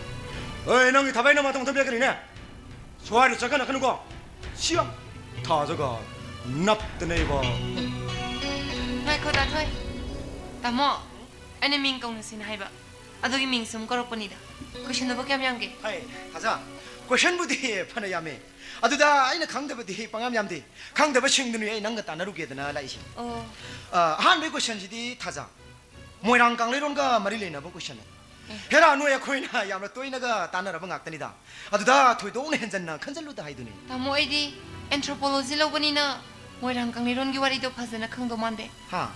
ꯑꯦ, ꯅꯪꯒꯤ ꯊꯕꯛ ꯑꯩꯅ ꯃꯇꯝ ꯊꯝꯕꯤꯔꯛꯀꯅꯤꯅꯦ꯫ ꯁ꯭ꯋꯥꯏꯗ ꯆꯪꯍꯜꯂꯛꯀꯅꯨꯀꯣ꯫ ꯁꯤꯌꯥ! ꯊꯥꯖꯒ ꯅꯞꯇꯅ ꯏꯕꯣ꯫ ꯉꯥꯏꯈꯣ, ꯗꯥ ꯊꯣꯏ꯫ ꯇꯥꯃꯣ, ꯑꯩꯅ ꯃꯤꯡ ꯀꯧꯅꯁꯤꯅ ꯍꯥꯏꯕ꯫ ꯑꯗꯨꯒꯤ ꯃꯤꯡ ꯁꯨꯝ ꯀꯧꯔꯛꯄꯅꯤꯗ꯫ ꯀꯣꯏꯁꯟꯗꯨꯕꯨ ꯀꯌꯥꯝ ꯌꯥꯝꯒꯦ? ꯍꯥꯏ, ꯊꯥꯖ꯫ ꯀꯣꯏꯁꯟꯕꯨꯗꯤ ꯐꯅ ꯌꯥꯝꯃꯦ꯫ ꯑꯗꯨꯗ ꯑꯩꯅ ꯈꯪꯗꯕꯗꯤ ꯄꯪꯌꯥꯝ ꯌꯥꯝꯗꯦ꯫ ꯈꯪꯗꯕꯁꯤꯡꯗꯨꯅꯤ ꯑꯩ ꯅꯪꯒ ꯇꯥꯟꯅꯔꯨꯒꯦꯗꯅ ꯂꯥꯛꯏꯁꯦ꯫ ꯑꯣ꯫ ꯑ, ꯑꯍꯥꯟꯕꯒꯤ ꯀꯣꯏꯁꯟꯁꯤꯗꯤ ꯊꯥꯖ꯫ ꯃꯣꯏꯔꯥꯡ ꯀꯪꯂꯩꯔꯣꯟꯒ ꯃꯔꯤ ꯂꯩꯅꯕ ꯀꯣꯏꯁꯟꯅꯦ꯫ ꯑꯦ꯫ ꯍꯦꯔꯥ, ꯅꯣꯏ ꯑꯩꯈꯣꯏꯅ ꯌꯥꯝꯅ ꯇꯣꯏꯅꯒ ꯇꯥꯟꯅꯔꯕ ꯉꯥꯛꯇꯅꯤꯗ꯫ ꯑꯗꯨꯗ ꯊꯣꯏꯗꯣꯛꯅ ꯍꯦꯟꯖꯟꯅ ꯈꯟꯖꯜꯂꯨꯗ ꯍꯥꯏꯗꯨꯅꯤ꯫ ꯇꯥꯃꯣ, ꯑꯩꯗꯤ ꯑꯦꯟꯊ꯭ꯔꯣꯄꯣꯂꯣꯖꯤ ꯂꯧꯕꯅꯤꯅ ꯃꯣꯏꯔꯥꯡ ꯀꯪꯂꯩꯔꯣꯟꯒꯤ ꯋꯥꯔꯤꯗꯣ ꯐꯖꯅ ꯈꯪꯗꯧ ꯃꯥꯟꯗꯦ꯫ ꯍꯥ?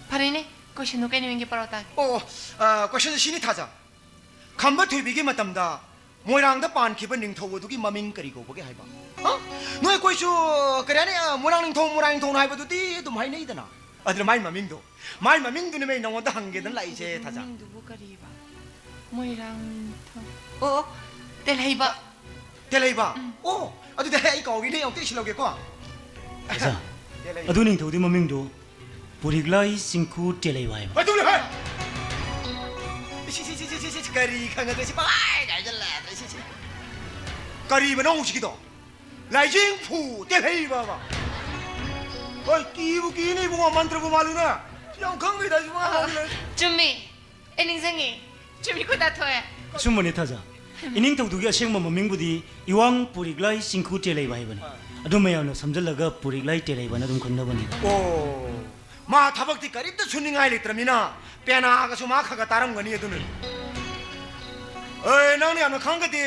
ꯐꯔꯦꯅꯦ, ꯀꯣꯏꯁꯟꯗꯣ ꯀꯩ ꯅꯨꯃꯤꯠꯀꯤ ꯄꯥꯔꯣ ꯇꯥꯒꯦ꯫ ꯑꯣ, ꯑꯣ, ꯑ, ꯀꯣꯏꯁꯟꯁꯦ ꯁꯤꯅꯤ ꯊꯥꯖ꯫ ꯈꯝꯕ ꯊꯣꯏꯕꯤꯒꯤ ꯃꯇꯝꯗ ꯃꯣꯏꯔꯥꯡꯗ ꯄꯥꯟꯈꯤꯕ ꯅꯤꯡꯊꯧ ꯑꯗꯨꯒꯤ ꯃꯃꯤꯡ ꯀꯔꯤ ꯀꯧꯕꯒꯦ ꯍꯥꯏꯕ? ꯍ? ꯅꯣꯏ ꯑꯩꯈꯣꯏꯁꯨ, ꯀꯔꯤ ꯍꯥꯏꯅꯤ, ꯑ, ꯃꯣꯏꯔꯥꯡ ꯅꯤꯡꯊꯧ, ꯃꯣꯏꯔꯥꯡ ꯅꯤꯡꯊꯧꯅ ꯍꯥꯏꯕꯗꯨꯗꯤ ꯑꯗꯨꯝ ꯍꯥꯏꯅꯩꯗꯅ꯫ ꯑꯗꯨꯅ ꯃꯥꯏ ꯃꯃꯤꯡꯗꯣ, ꯃꯥꯏ ꯃꯃꯤꯡꯗꯨꯅꯤ ꯃꯩ ꯅꯉꯣꯟꯗ ꯍꯪꯒꯦꯗꯅ ꯂꯥꯛꯏꯁꯦ, ꯊꯥꯖ꯫ ꯃꯃꯤꯡꯗꯨꯕꯨ ꯀꯔꯤꯕ? ꯃꯣꯏꯔꯥꯡ ꯅꯤꯡꯊꯧ꯫ ꯑꯣ, ꯑꯣ, ꯇꯦꯜꯍꯩꯕ꯫ ꯇꯦꯜꯍꯩꯕ? ꯎꯝ꯫ ꯑꯣ, ꯑꯗꯨꯗꯤ ꯑꯩ ꯀꯥꯎꯔꯤꯅꯦ, ꯑꯃꯨꯛꯇ ꯏꯁꯤꯜꯍꯧꯒꯦꯀꯣ꯫ ꯊꯥꯖ, ꯇꯦꯜꯍꯩꯕ꯫ ꯑꯗꯨ ꯅꯤꯡꯊꯧꯗꯤ ꯃꯃꯤꯡꯗꯣ ꯄꯨꯔꯤꯛꯂꯥꯏ ꯆꯤꯡꯈꯨ ꯇꯦꯜꯍꯩꯕ ꯍꯥꯏꯕ꯫ ꯑꯗꯨꯅꯦ, ꯍꯣꯏ꯫ ꯁꯤ, ꯁꯤ, ꯁꯤ, ꯁꯤ, ꯁꯤ, ꯁꯤ, ꯀꯔꯤ ꯈꯪꯉꯒꯦ? ꯁꯤ ꯄꯪꯍꯥꯏ ꯍꯥꯏꯖꯜꯂꯦ꯫ ꯁꯤ, ꯁꯤ꯫ ꯀꯔꯤꯕꯅꯣ ꯍꯧꯖꯤꯛꯀꯤꯗꯣ? ꯂꯥꯏꯖꯦꯡ ꯐꯨ ꯇꯦꯜꯍꯩꯕꯕ? ꯍꯣꯏ, ꯀꯤꯕꯨ ꯀꯤꯅꯤ ꯏꯕꯨꯡꯉꯣ, ꯃꯟꯇ꯭ꯔꯕꯨ ꯃꯥꯜꯂꯨꯅꯦ꯫ ꯁꯤ ꯌꯥꯝ ꯈꯪꯕꯩ ꯇꯥꯏꯞꯁꯤ ꯄꯪꯍꯥꯏ ꯍꯥꯏꯖꯜꯂꯦ꯫ ꯆꯨꯝꯃꯤ꯫ ꯑꯩ ꯅꯤꯡꯁꯤꯡꯉꯤ꯫ ꯆꯨꯝꯃꯤꯀꯣ, ꯗꯥ ꯊꯣꯏ? ꯑꯆꯨꯝꯕꯅꯤ, ꯊꯥꯖ꯫ ꯏꯅꯤꯡꯊꯧꯗꯨꯒꯤ ꯑꯁꯦꯡꯕ ꯃꯃꯤꯡꯕꯨꯗꯤ ꯏꯋꯥꯡ ꯄꯨꯔꯤꯛꯂꯥꯏ ꯆꯤꯡꯈꯨ ꯇꯦꯜꯍꯩꯕ ꯍꯥꯏꯕꯅꯤ꯫ ꯑꯗꯨ ꯃꯌꯥꯝꯅ ꯁꯝꯖꯜꯂꯒ ꯄꯨꯔꯤꯛꯂꯥꯏ ꯇꯦꯜꯍꯩꯕꯅ ꯑꯗꯨꯝ ꯈꯪꯅꯕꯅꯤ꯫ ꯑꯣ, ꯃꯥ ꯊꯕꯛꯇꯤ ꯀꯔꯤꯝꯇ ꯁꯨꯅꯤꯡꯉꯥꯏ ꯂꯩꯇ꯭ꯔꯃꯤꯅ ꯄꯦꯅꯥꯒꯁꯨ ꯃꯥ ꯈꯔ ꯈꯔ ꯇꯥꯔꯝꯒꯅꯤ ꯑꯗꯨꯅꯅꯤ꯫ ꯑꯦ, ꯅꯪꯅ ꯌꯥꯝꯅ ꯈꯪꯒꯗꯤ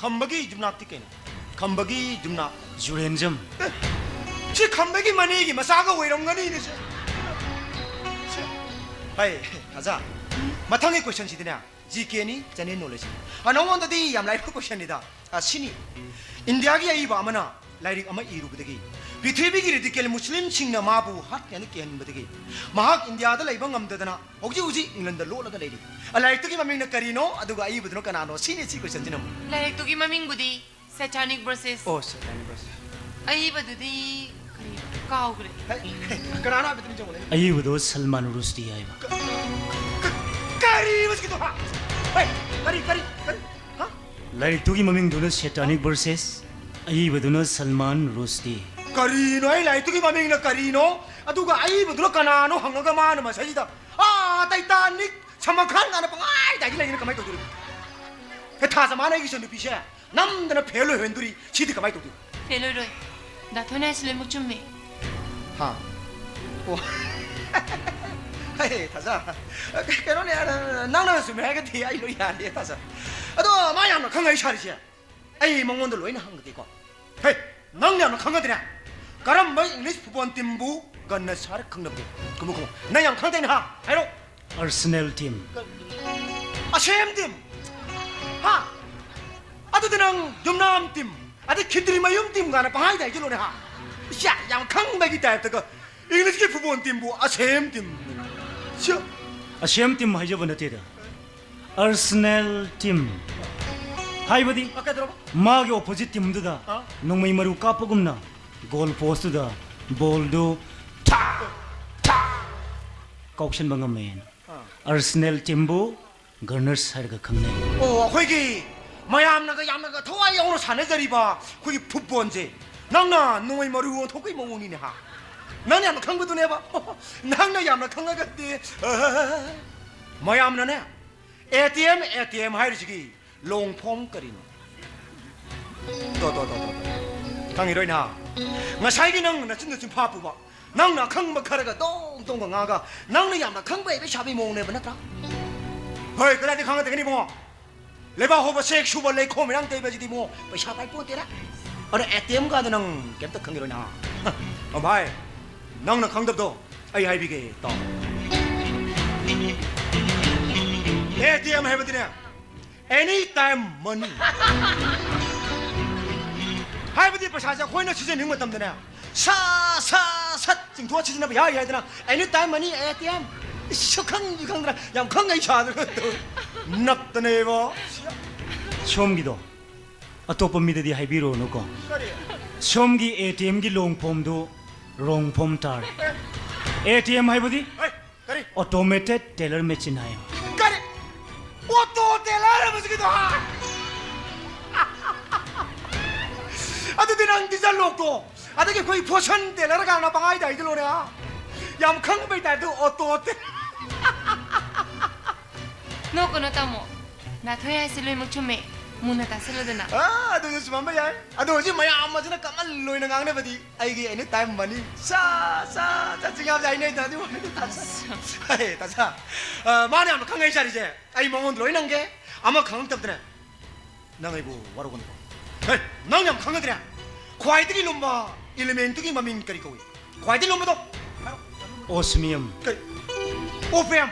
ꯈꯝꯕꯒꯤ ꯌꯨꯝꯅꯥꯛꯇꯤ ꯀꯩꯅꯣ? ꯈꯝꯕꯒꯤ ꯌꯨꯝꯅꯥꯛ꯫ ꯖꯨꯔꯦꯟꯖꯝ꯫ ꯑꯦ, ꯁꯤ ꯈꯝꯕꯒꯤ ꯃꯅꯦꯒꯤ ꯃꯆꯥꯒ ꯑꯣꯏꯔꯝꯒꯅꯤꯅꯦ ꯁꯦ꯫ ꯁꯦ꯫ ꯍꯩ, ꯊꯥꯖ꯫ ꯃꯊꯪꯒꯤ questionꯁꯤꯗꯤꯅꯦ, GKꯅꯤ, general knowledge꯫ ꯑ, ꯅꯉꯣꯟꯗꯗꯤ ꯌꯥꯝ ꯂꯥꯏꯕ questionꯅꯤꯗ꯫ ꯑ, ꯁꯤꯅꯤ꯫ ꯏꯟꯗꯤꯌꯥꯒꯤ ꯑꯏꯕ ꯑꯃꯅ ꯂꯥꯏꯔꯤꯛ ꯑꯃ ꯏꯔꯨꯕꯗꯒꯤ ꯄ꯭ꯔꯤꯊꯤꯕꯤꯒꯤ radical ꯃꯨꯁꯂꯤꯝꯁꯤꯡꯅ ꯃꯥꯕꯨ ꯍꯥꯠꯀꯦꯅ ꯀꯤꯍꯟꯕꯗꯒꯤ ꯃꯍꯥꯛ ꯏꯟꯗꯤꯌꯥꯗ ꯂꯩꯕ ꯉꯝꯗꯗꯅ ꯍꯧꯖꯤꯛ ꯍꯧꯖꯤꯛ ꯏꯪꯂꯟꯗ ꯂꯣꯠꯂꯒ ꯂꯩꯔꯤ꯫ ꯑ, ꯂꯥꯏꯔꯤꯛꯇꯨꯒꯤ ꯃꯃꯤꯡꯅ ꯀꯔꯤꯅꯣ, ꯑꯗꯨꯒ ꯑꯏꯕꯗꯨꯅ ꯀꯅꯥꯅꯣ? ꯁꯤꯅꯤ ꯁꯤ questionꯁꯤꯅ ꯑꯃꯨꯛ꯫ ꯂꯥꯏꯔꯤꯛꯇꯨꯒꯤ ꯃꯃꯤꯡꯕꯨꯗꯤ Satanic Verses꯫ ꯑꯣ, Satanic Verses꯫ ꯑꯏꯕꯗꯨꯗꯤ ꯀꯔꯤ? ꯀꯥꯎꯈ꯭ꯔꯦ꯫ ꯍꯩ, ꯀꯅꯥꯅꯣ ꯍꯥꯏꯕꯗꯨ ꯅꯤꯡꯁꯤꯡꯉꯨꯅꯦ꯫ ꯑꯏꯕꯗꯣ ꯁꯜꯃꯥꯟ ꯔꯨꯁꯇꯤ ꯍꯥꯏꯕ꯫ ꯀ-, ꯀ-, ꯀꯔꯤ ꯃꯁꯤꯒꯤꯗꯣ, ꯍꯥ? ꯍꯩ, ꯀꯔꯤ, ꯀꯔꯤ, ꯀꯔꯤ? ꯍꯥ? ꯂꯥꯏꯔꯤꯛꯇꯨꯒꯤ ꯃꯃꯤꯡꯗꯨꯅ Satanic Verses, ꯑꯏꯕꯗꯨꯅ ꯁꯜꯃꯥꯟ ꯔꯨꯁꯇꯤ꯫ ꯀꯔꯤꯅꯣ? ꯑꯩ ꯂꯥꯏꯔꯤꯛꯇꯨꯒꯤ ꯃꯃꯤꯡꯅ ꯀꯔꯤꯅꯣ? ꯑꯗꯨꯒ ꯑꯏꯕꯗꯨꯅ ꯀꯅꯥꯅꯣ ꯍꯪꯉꯒ ꯃꯥꯅ ꯃꯁꯤꯗ, ꯑꯥ, Titanic, ꯁꯜꯃꯥꯟ ꯈꯥꯟ ꯀꯥꯏꯅ ꯄꯪꯍꯥꯏꯗ ꯍꯥꯏꯖꯤꯜꯂꯛꯏꯁꯤꯅ ꯀꯃꯥꯏꯅ ꯇꯧꯗꯣꯔꯤꯕ? ꯍꯦ, ꯊꯥꯖ, ꯃꯥꯅ ꯑꯩꯒꯤ ꯏꯆꯟꯅꯨꯄꯤꯁꯦ ꯅꯝꯗꯅ fail ꯑꯣꯏꯍꯟꯗꯣꯔꯤ꯫ ꯁꯤꯗꯤ ꯀꯃꯥꯏꯅ ꯇꯧꯗꯣꯏꯕ? Fail ꯑꯣꯏꯔꯣꯏ꯫ ꯗꯥ ꯊꯣꯏꯅ ꯍꯥꯏꯁꯤ ꯂꯣꯏꯅꯃꯛ ꯆꯨꯝꯃꯤ꯫ ꯍꯥ? ꯑꯣ꯫ ꯍꯦ, ꯊꯥꯖ꯫ ꯀꯩꯅꯣꯅꯦ, ꯅꯪꯅ ꯆꯨꯝꯃꯦ ꯍꯥꯏꯔꯒꯗꯤ ꯑꯩ ꯂꯣꯏ ꯌꯥꯔꯦ, ꯊꯥꯖ꯫ ꯑꯗꯣ ꯃꯥ ꯌꯥꯝꯅ ꯈꯪ ꯍꯩ ꯁꯥꯔꯤꯁꯦ ꯑꯩ ꯃꯉꯣꯟꯗ ꯂꯣꯏꯅ ꯍꯪꯒꯗꯦꯀꯣ꯫ ꯍꯦ, ꯅꯪ ꯌꯥꯝꯅ ꯈꯪꯒꯗ꯭ꯔꯦ꯫ ꯀꯔꯝꯕ English football teamꯕꯨ ꯒꯟꯅ ꯁꯥꯔ ꯈꯪꯅꯕꯒꯦ? ꯀꯨꯝꯃꯨ, ꯀꯨꯝꯃꯨ꯫ ꯅꯪ ꯌꯥꯝ ꯈꯪꯗꯦꯅꯦ, ꯍꯥ? ꯍꯥꯏꯔꯣ꯫ Arsenal team꯫ ꯑꯁꯦꯝ team? ꯍꯥ? ꯑꯗꯨꯗꯤ ꯅꯪ ꯌꯨꯝꯅꯥꯝ team, ꯑꯗꯩ ꯈꯤꯇ꯭ꯔꯤ ꯃꯌꯨꯝ team ꯀꯥꯏꯅ ꯄꯪꯍꯥꯏꯗ ꯍꯥꯏꯖꯤꯜꯂꯣꯅꯦ, ꯍꯥ? ꯏꯁ, ꯌꯥꯝ ꯈꯪꯕꯒꯤ typeꯇꯒ Englishꯀꯤ football teamꯕꯨ ꯑꯁꯦꯝ team꯫ ꯁꯤ ꯑꯁꯦꯝ team ꯍꯥꯏꯖꯕ ꯅꯠꯇꯦꯗ꯫ Arsenal team ꯍꯥꯏꯕꯗꯤ ꯑ, ꯀꯩꯗꯧꯔꯕ? ꯃꯥꯒꯤ opposite teamꯗꯨꯗ ꯑ? ꯅꯣꯡꯃꯩ ꯃꯔꯨ ꯀꯥꯞꯄꯒꯨꯝꯅ goal postꯇꯨꯗ ballꯗꯨ ꯊꯥ, ꯊꯥ ꯀꯥꯎꯁꯟꯕ ꯉꯝꯃꯦꯅ꯫ ꯑ꯫ Arsenal teamꯕꯨ ꯒꯅꯔꯁ ꯍꯥꯏꯔꯒ ꯈꯪꯅꯩ꯫ ꯑꯣ, ꯑꯩꯈꯣꯏꯒꯤ ꯃꯌꯥꯝꯅꯒ ꯌꯥꯝꯅꯒ ꯊꯋꯥꯏ ꯌꯥꯎꯅ ꯁꯥꯟꯅꯖꯔꯤꯕ ꯑꯩꯈꯣꯏꯒꯤ ꯐꯨꯠꯕꯣꯜꯁꯦ ꯅꯪꯅ ꯅꯣꯡꯃꯩ ꯃꯔꯨ ꯑꯣꯟꯊꯣꯛꯄꯒꯤ ꯃꯑꯣꯡꯅꯤꯅꯦ ꯍꯥ? ꯅꯪꯅ ꯌꯥꯝꯅ ꯈꯪꯕꯗꯨꯅꯦꯕ꯫ ꯅꯪꯅ ꯌꯥꯝꯅ ꯈꯪꯉꯒꯗꯤ, ꯑ, ꯃꯌꯥꯝꯅꯅꯦ, "A T M, A T M" ꯍꯥꯏꯔꯤꯁꯤꯒꯤ ꯂꯣꯡ ꯐꯣꯝ ꯀꯔꯤꯅꯣ? ꯇꯣ, ꯇꯣ, ꯇꯣ, ꯇꯣ, ꯇꯣ꯫ ꯈꯪꯉꯤꯔꯣꯏ ꯅꯍꯥ? ꯉꯁꯥꯏꯒꯤ ꯅꯪ ꯅꯆꯤꯟꯗ ꯆꯤꯟꯐꯥ ꯄꯨꯕ, ꯅꯪꯅ ꯑꯈꯪꯕ ꯈꯔꯒ ꯗꯣꯡ ꯗꯣꯡꯒ ꯉꯥꯡꯉꯒ, ꯅꯪꯅ ꯌꯥꯝꯅ ꯈꯪꯕ ꯍꯩꯕ ꯁꯥꯕꯒꯤ ꯃꯑꯣꯡꯅꯦꯕ, ꯅꯠꯇ꯭ꯔꯥ? ꯍꯣꯏ, ꯀꯗꯥꯏꯗ ꯈꯪꯒꯗꯒꯦ, ꯏꯕꯨꯡꯉꯣ? ꯂꯩꯕꯥꯛ ꯍꯧꯕ, ꯆꯦꯛ ꯁꯨꯕ, ꯂꯩꯈꯣꯝ ꯏꯔꯥꯡ ꯇꯩꯕꯁꯤꯗꯤ, ꯏꯕꯨꯡꯉꯣ, ꯄꯩꯁꯥ ꯄꯥꯏ ꯄꯣꯠꯇꯦꯗ꯫ ꯑꯗꯣ ꯑꯦ ꯇꯤ ꯑꯦꯝ ꯀꯥꯗꯣ ꯅꯪ ꯀꯩꯝꯇ ꯈꯪꯉꯤꯔꯣꯏ ꯅꯍꯥ? ꯑ, ꯚꯥꯏ, ꯅꯪꯅ ꯈꯪꯗꯕꯗꯣ ꯑꯩ ꯍꯥꯏꯕꯤꯒꯦ, ꯇꯥꯎ꯫ ꯑꯦ ꯇꯤ ꯑꯦꯝ ꯍꯥꯏꯕꯗꯤꯅꯦ, ꯑꯦꯅꯤ ꯇꯥꯏꯝ ꯃꯅꯤ꯫ ꯍꯥꯏꯕꯗꯤ ꯄꯩꯁꯥꯁꯦ ꯑꯩꯈꯣꯏꯅ ꯁꯤꯖꯤꯟꯅꯅꯤꯡꯕ ꯃꯇꯝꯗꯅꯦ, ꯁꯥ, ꯁꯥ, ꯁꯠ ꯆꯤꯡꯊꯣꯛꯑ ꯁꯤꯖꯤꯟꯅꯕ ꯌꯥꯏ ꯍꯥꯏꯗꯅ, ꯑꯦꯅꯤ ꯇꯥꯏꯝ ꯃꯅꯤ, ꯑꯦ ꯇꯤ ꯑꯦꯝ꯫ ꯏꯁ, ꯈꯪꯁꯨ ꯈꯪꯗꯅ, ꯌꯥꯝ ꯈꯪꯉꯩ ꯁꯥꯗꯅ꯫ ꯅꯞꯇꯅꯦꯕꯣ꯫ ꯁꯣꯝꯒꯤꯗꯣ ꯑꯇꯣꯞꯄ ꯃꯤꯗꯗꯤ ꯍꯥꯏꯕꯤꯔꯨꯔꯅꯨꯀꯣ꯫ ꯀꯔꯤ? ꯁꯣꯝꯒꯤ ꯑꯦ ꯇꯤ ꯑꯦꯝꯒꯤ ꯂꯣꯡ ꯐꯣꯝꯗꯨ ꯔꯣꯡ ꯐꯣꯝ ꯇꯥꯔꯦ꯫ ꯑꯦ ꯇꯤ ꯑꯦꯝ ꯍꯥꯏꯕꯗꯤ? ꯍꯩ! ꯀꯔꯤ? Automated Teller Machine ꯍꯥꯏ꯫ ꯀꯔꯤ? ꯑꯣꯇꯣ ꯇꯦꯂꯔ ꯍꯥꯏꯕꯁꯤꯒꯤꯗꯣ, ꯍꯥ? ꯑꯗꯨꯗꯤ ꯅꯪ ꯗꯤꯖꯜ ꯂꯣꯛꯇꯣ, ꯑꯗꯒꯤ ꯑꯩꯈꯣꯏ ꯐꯣꯁꯟ ꯇꯦꯂꯔ ꯀꯥꯏꯅ ꯄꯪꯍꯥꯏꯗ ꯍꯥꯏꯖꯤꯜꯂꯣꯅꯦ, ꯍꯥ? ꯌꯥꯝ ꯈꯪꯕꯩ ꯇꯥꯏꯞꯇ ꯑꯣꯇꯣ ꯇꯦ-, ꯅꯣꯛꯀꯅꯣ ꯇꯥꯃꯣ, ꯅꯥꯊꯣꯏ ꯍꯥꯏꯁꯦ ꯂꯣꯏꯅꯃꯛ ꯆꯨꯝꯃꯦ꯫ ꯃꯨꯟꯅ ꯇꯥꯁꯜꯂꯨꯗꯅ꯫ ꯑꯥ, ꯑꯗꯨꯁꯨ ꯆꯨꯝꯃꯝꯕ ꯌꯥꯏ꯫ ꯑꯗꯣ ꯍꯧꯖꯤꯛ ꯃꯌꯥꯝ ꯑꯁꯤꯅ ꯀꯃꯟ ꯑꯣꯏꯅ ꯉꯥꯡꯅꯕꯗꯤ ꯑꯩꯒꯤ ꯑꯦꯅꯤ ꯇꯥꯏꯝ ꯃꯅꯤ꯫ ꯁꯥ, ꯁꯥ, ꯁꯥ, ꯆꯤꯡꯌꯥꯝꯁꯦ ꯍꯥꯏꯅꯩꯗ, ꯑꯗꯨ ꯑꯣꯏꯔꯗꯤ ꯇꯥꯁꯥ꯫ ꯍꯦ, ꯇꯥꯁꯥ꯫ ꯑ, ꯃꯥꯅ ꯌꯥꯝꯅ ꯈꯪꯉꯦ ꯁꯥꯔꯤꯁꯦ꯫ ꯑꯩ ꯃꯉꯣꯟꯗ ꯂꯣꯏ ꯅꯪꯒꯦ꯫ ꯑꯃ ꯈꯪꯉꯛꯇꯕꯗꯅꯦ, ꯅꯪ ꯑꯩꯕꯨ ꯋꯥꯔꯧꯒꯅꯨꯀꯣ꯫ ꯍꯦ, ꯅꯪ ꯌꯥꯝ ꯈꯪꯒꯗ꯭ꯔꯦ꯫ ꯈ꯭ꯋꯥꯏꯗꯒꯤ ꯂꯨꯝꯕ ꯏꯂꯤꯃꯦꯟꯇꯨꯒꯤ ꯃꯃꯤꯡ ꯀꯔꯤ ꯀꯧꯏ? ꯈ꯭ꯋꯥꯏꯗꯒꯤ ꯂꯨꯝꯕꯗꯣ? Osmium. ꯀꯔꯤ? Opium.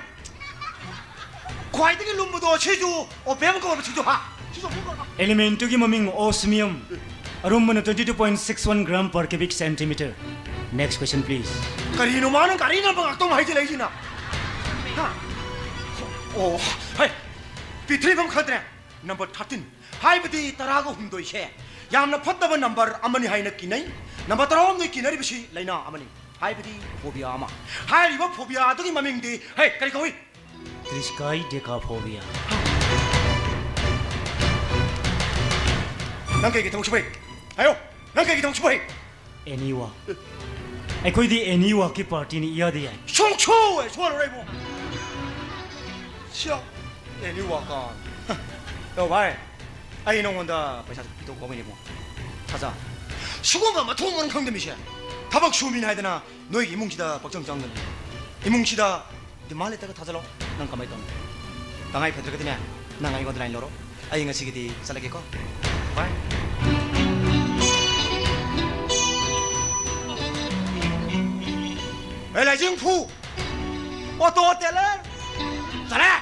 ꯈ꯭ꯋꯥꯏꯗꯒꯤ ꯂꯨꯝꯕꯗꯣ ꯁꯤꯁꯨ opium ꯀꯧꯕ, ꯁꯤꯁꯨ, ꯍꯥ? ꯁꯤꯁꯨ opium ꯀꯧꯕ? Element ꯇꯨꯒꯤ ꯃꯃꯤꯡ osmium. ꯑꯔꯨꯝꯕꯅ twenty two point six one gram per cubic centimeter. Next question, please. ꯀꯔꯤꯅꯣ ꯃꯥꯅ ꯒꯥꯔꯤ ꯅꯝꯕ ꯉꯥꯛꯇ ꯑꯃꯨꯛ ꯍꯥꯏꯖꯤꯜꯂꯛꯏꯁꯤꯅ? ꯍꯥ? ꯑꯣ, ꯍꯩ, ꯄꯤꯊ꯭ꯔꯤꯐꯝ ꯈꯪꯗ꯭ꯔꯦ꯫ Number thirteen, ꯍꯥꯏꯕꯗꯤ ꯇꯔꯥꯒ ꯍꯨꯝꯗꯣꯏꯁꯦ ꯌꯥꯝꯅ ꯐꯠꯇꯕ number ꯑꯃꯅꯤ ꯍꯥꯏꯅ ꯀꯤꯅꯩ꯫ Number ꯇꯔꯥꯍꯨꯝꯗꯣꯏ ꯀꯤꯅꯔꯤꯕꯁꯤ ꯂꯥꯏꯅꯥ ꯑꯃꯅꯤ, ꯍꯥꯏꯕꯗꯤ phobia ꯑꯃ꯫ ꯍꯥꯏꯔꯤꯕ phobia ꯑꯗꯨꯒꯤ ꯃꯃꯤꯡꯗꯤ, ꯍꯦ, ꯀꯔꯤ ꯀꯧꯏ? Triskaidekaphobia. ꯅꯪ ꯀꯩꯒꯤ ꯊꯕꯛ ꯁꯨꯕ ꯍꯩ? ꯍꯥꯏꯌꯣ, ꯅꯪ ꯀꯩꯒꯤ ꯊꯕꯛ ꯁꯨꯕ ꯍꯩ? ꯑꯦꯅꯤ ꯋꯥꯛ꯫ ꯑꯩꯈꯣꯏꯗꯤ ꯑꯦꯅꯤ ꯋꯥꯛꯀꯤ ꯄꯥꯔꯇꯤꯅꯤ, ꯏꯌꯥꯗ ꯌꯥꯏ꯫ ꯁꯨꯡꯁꯨ ꯍꯦꯛ ꯁꯨꯍꯜꯂꯔꯣꯏ ꯏꯕꯨꯡ꯫ ꯁꯤꯌꯥ, ꯑꯦꯅꯤ ꯋꯥꯛ ꯀꯥꯏꯅ꯫ ꯇꯧ ꯚꯥꯏ, ꯑꯩ ꯅꯉꯣꯟꯗ ꯄꯩꯁꯥ ꯄꯤꯊꯣꯛ ꯄꯥꯝꯃꯤꯅꯦ ꯏꯕꯨꯡ꯫ ꯊꯥꯖ꯫ ꯁꯤꯒꯨꯝꯕ ꯃꯊꯣꯡ ꯃꯔꯝ ꯈꯪꯗꯕ ꯃꯤꯁꯦ ꯊꯕꯛ ꯁꯨꯃꯤꯅ ꯍꯥꯏꯗꯅ ꯅꯣꯏꯒꯤ ꯏꯃꯨꯡꯁꯤꯗ ꯄꯛꯆꯪ ꯆꯪꯗꯅ, ꯏꯃꯨꯡꯁꯤꯗ ꯗꯤꯃꯥꯟ ꯂꯦꯇꯔꯒ ꯊꯥꯖꯜꯂꯣ꯫ ꯅꯪ ꯀꯃꯥꯏ ꯇꯧꯅꯤ? ꯇꯉꯥꯏ ꯐꯗ꯭ꯔꯒꯗꯤꯅꯦ, ꯅꯪ ꯑꯩꯉꯣꯟꯗ ꯂꯥꯏꯟ ꯂꯧꯔꯣ꯫ ꯑꯩ ꯉꯁꯤꯒꯤꯗꯤ ꯆꯠꯂꯒꯦꯀꯣ꯫ ꯕꯥꯏ꯫ ꯑꯦ, ꯂꯥꯏꯖꯤꯡ ꯐꯨ! Auto tailor! ꯆꯠꯂꯦ!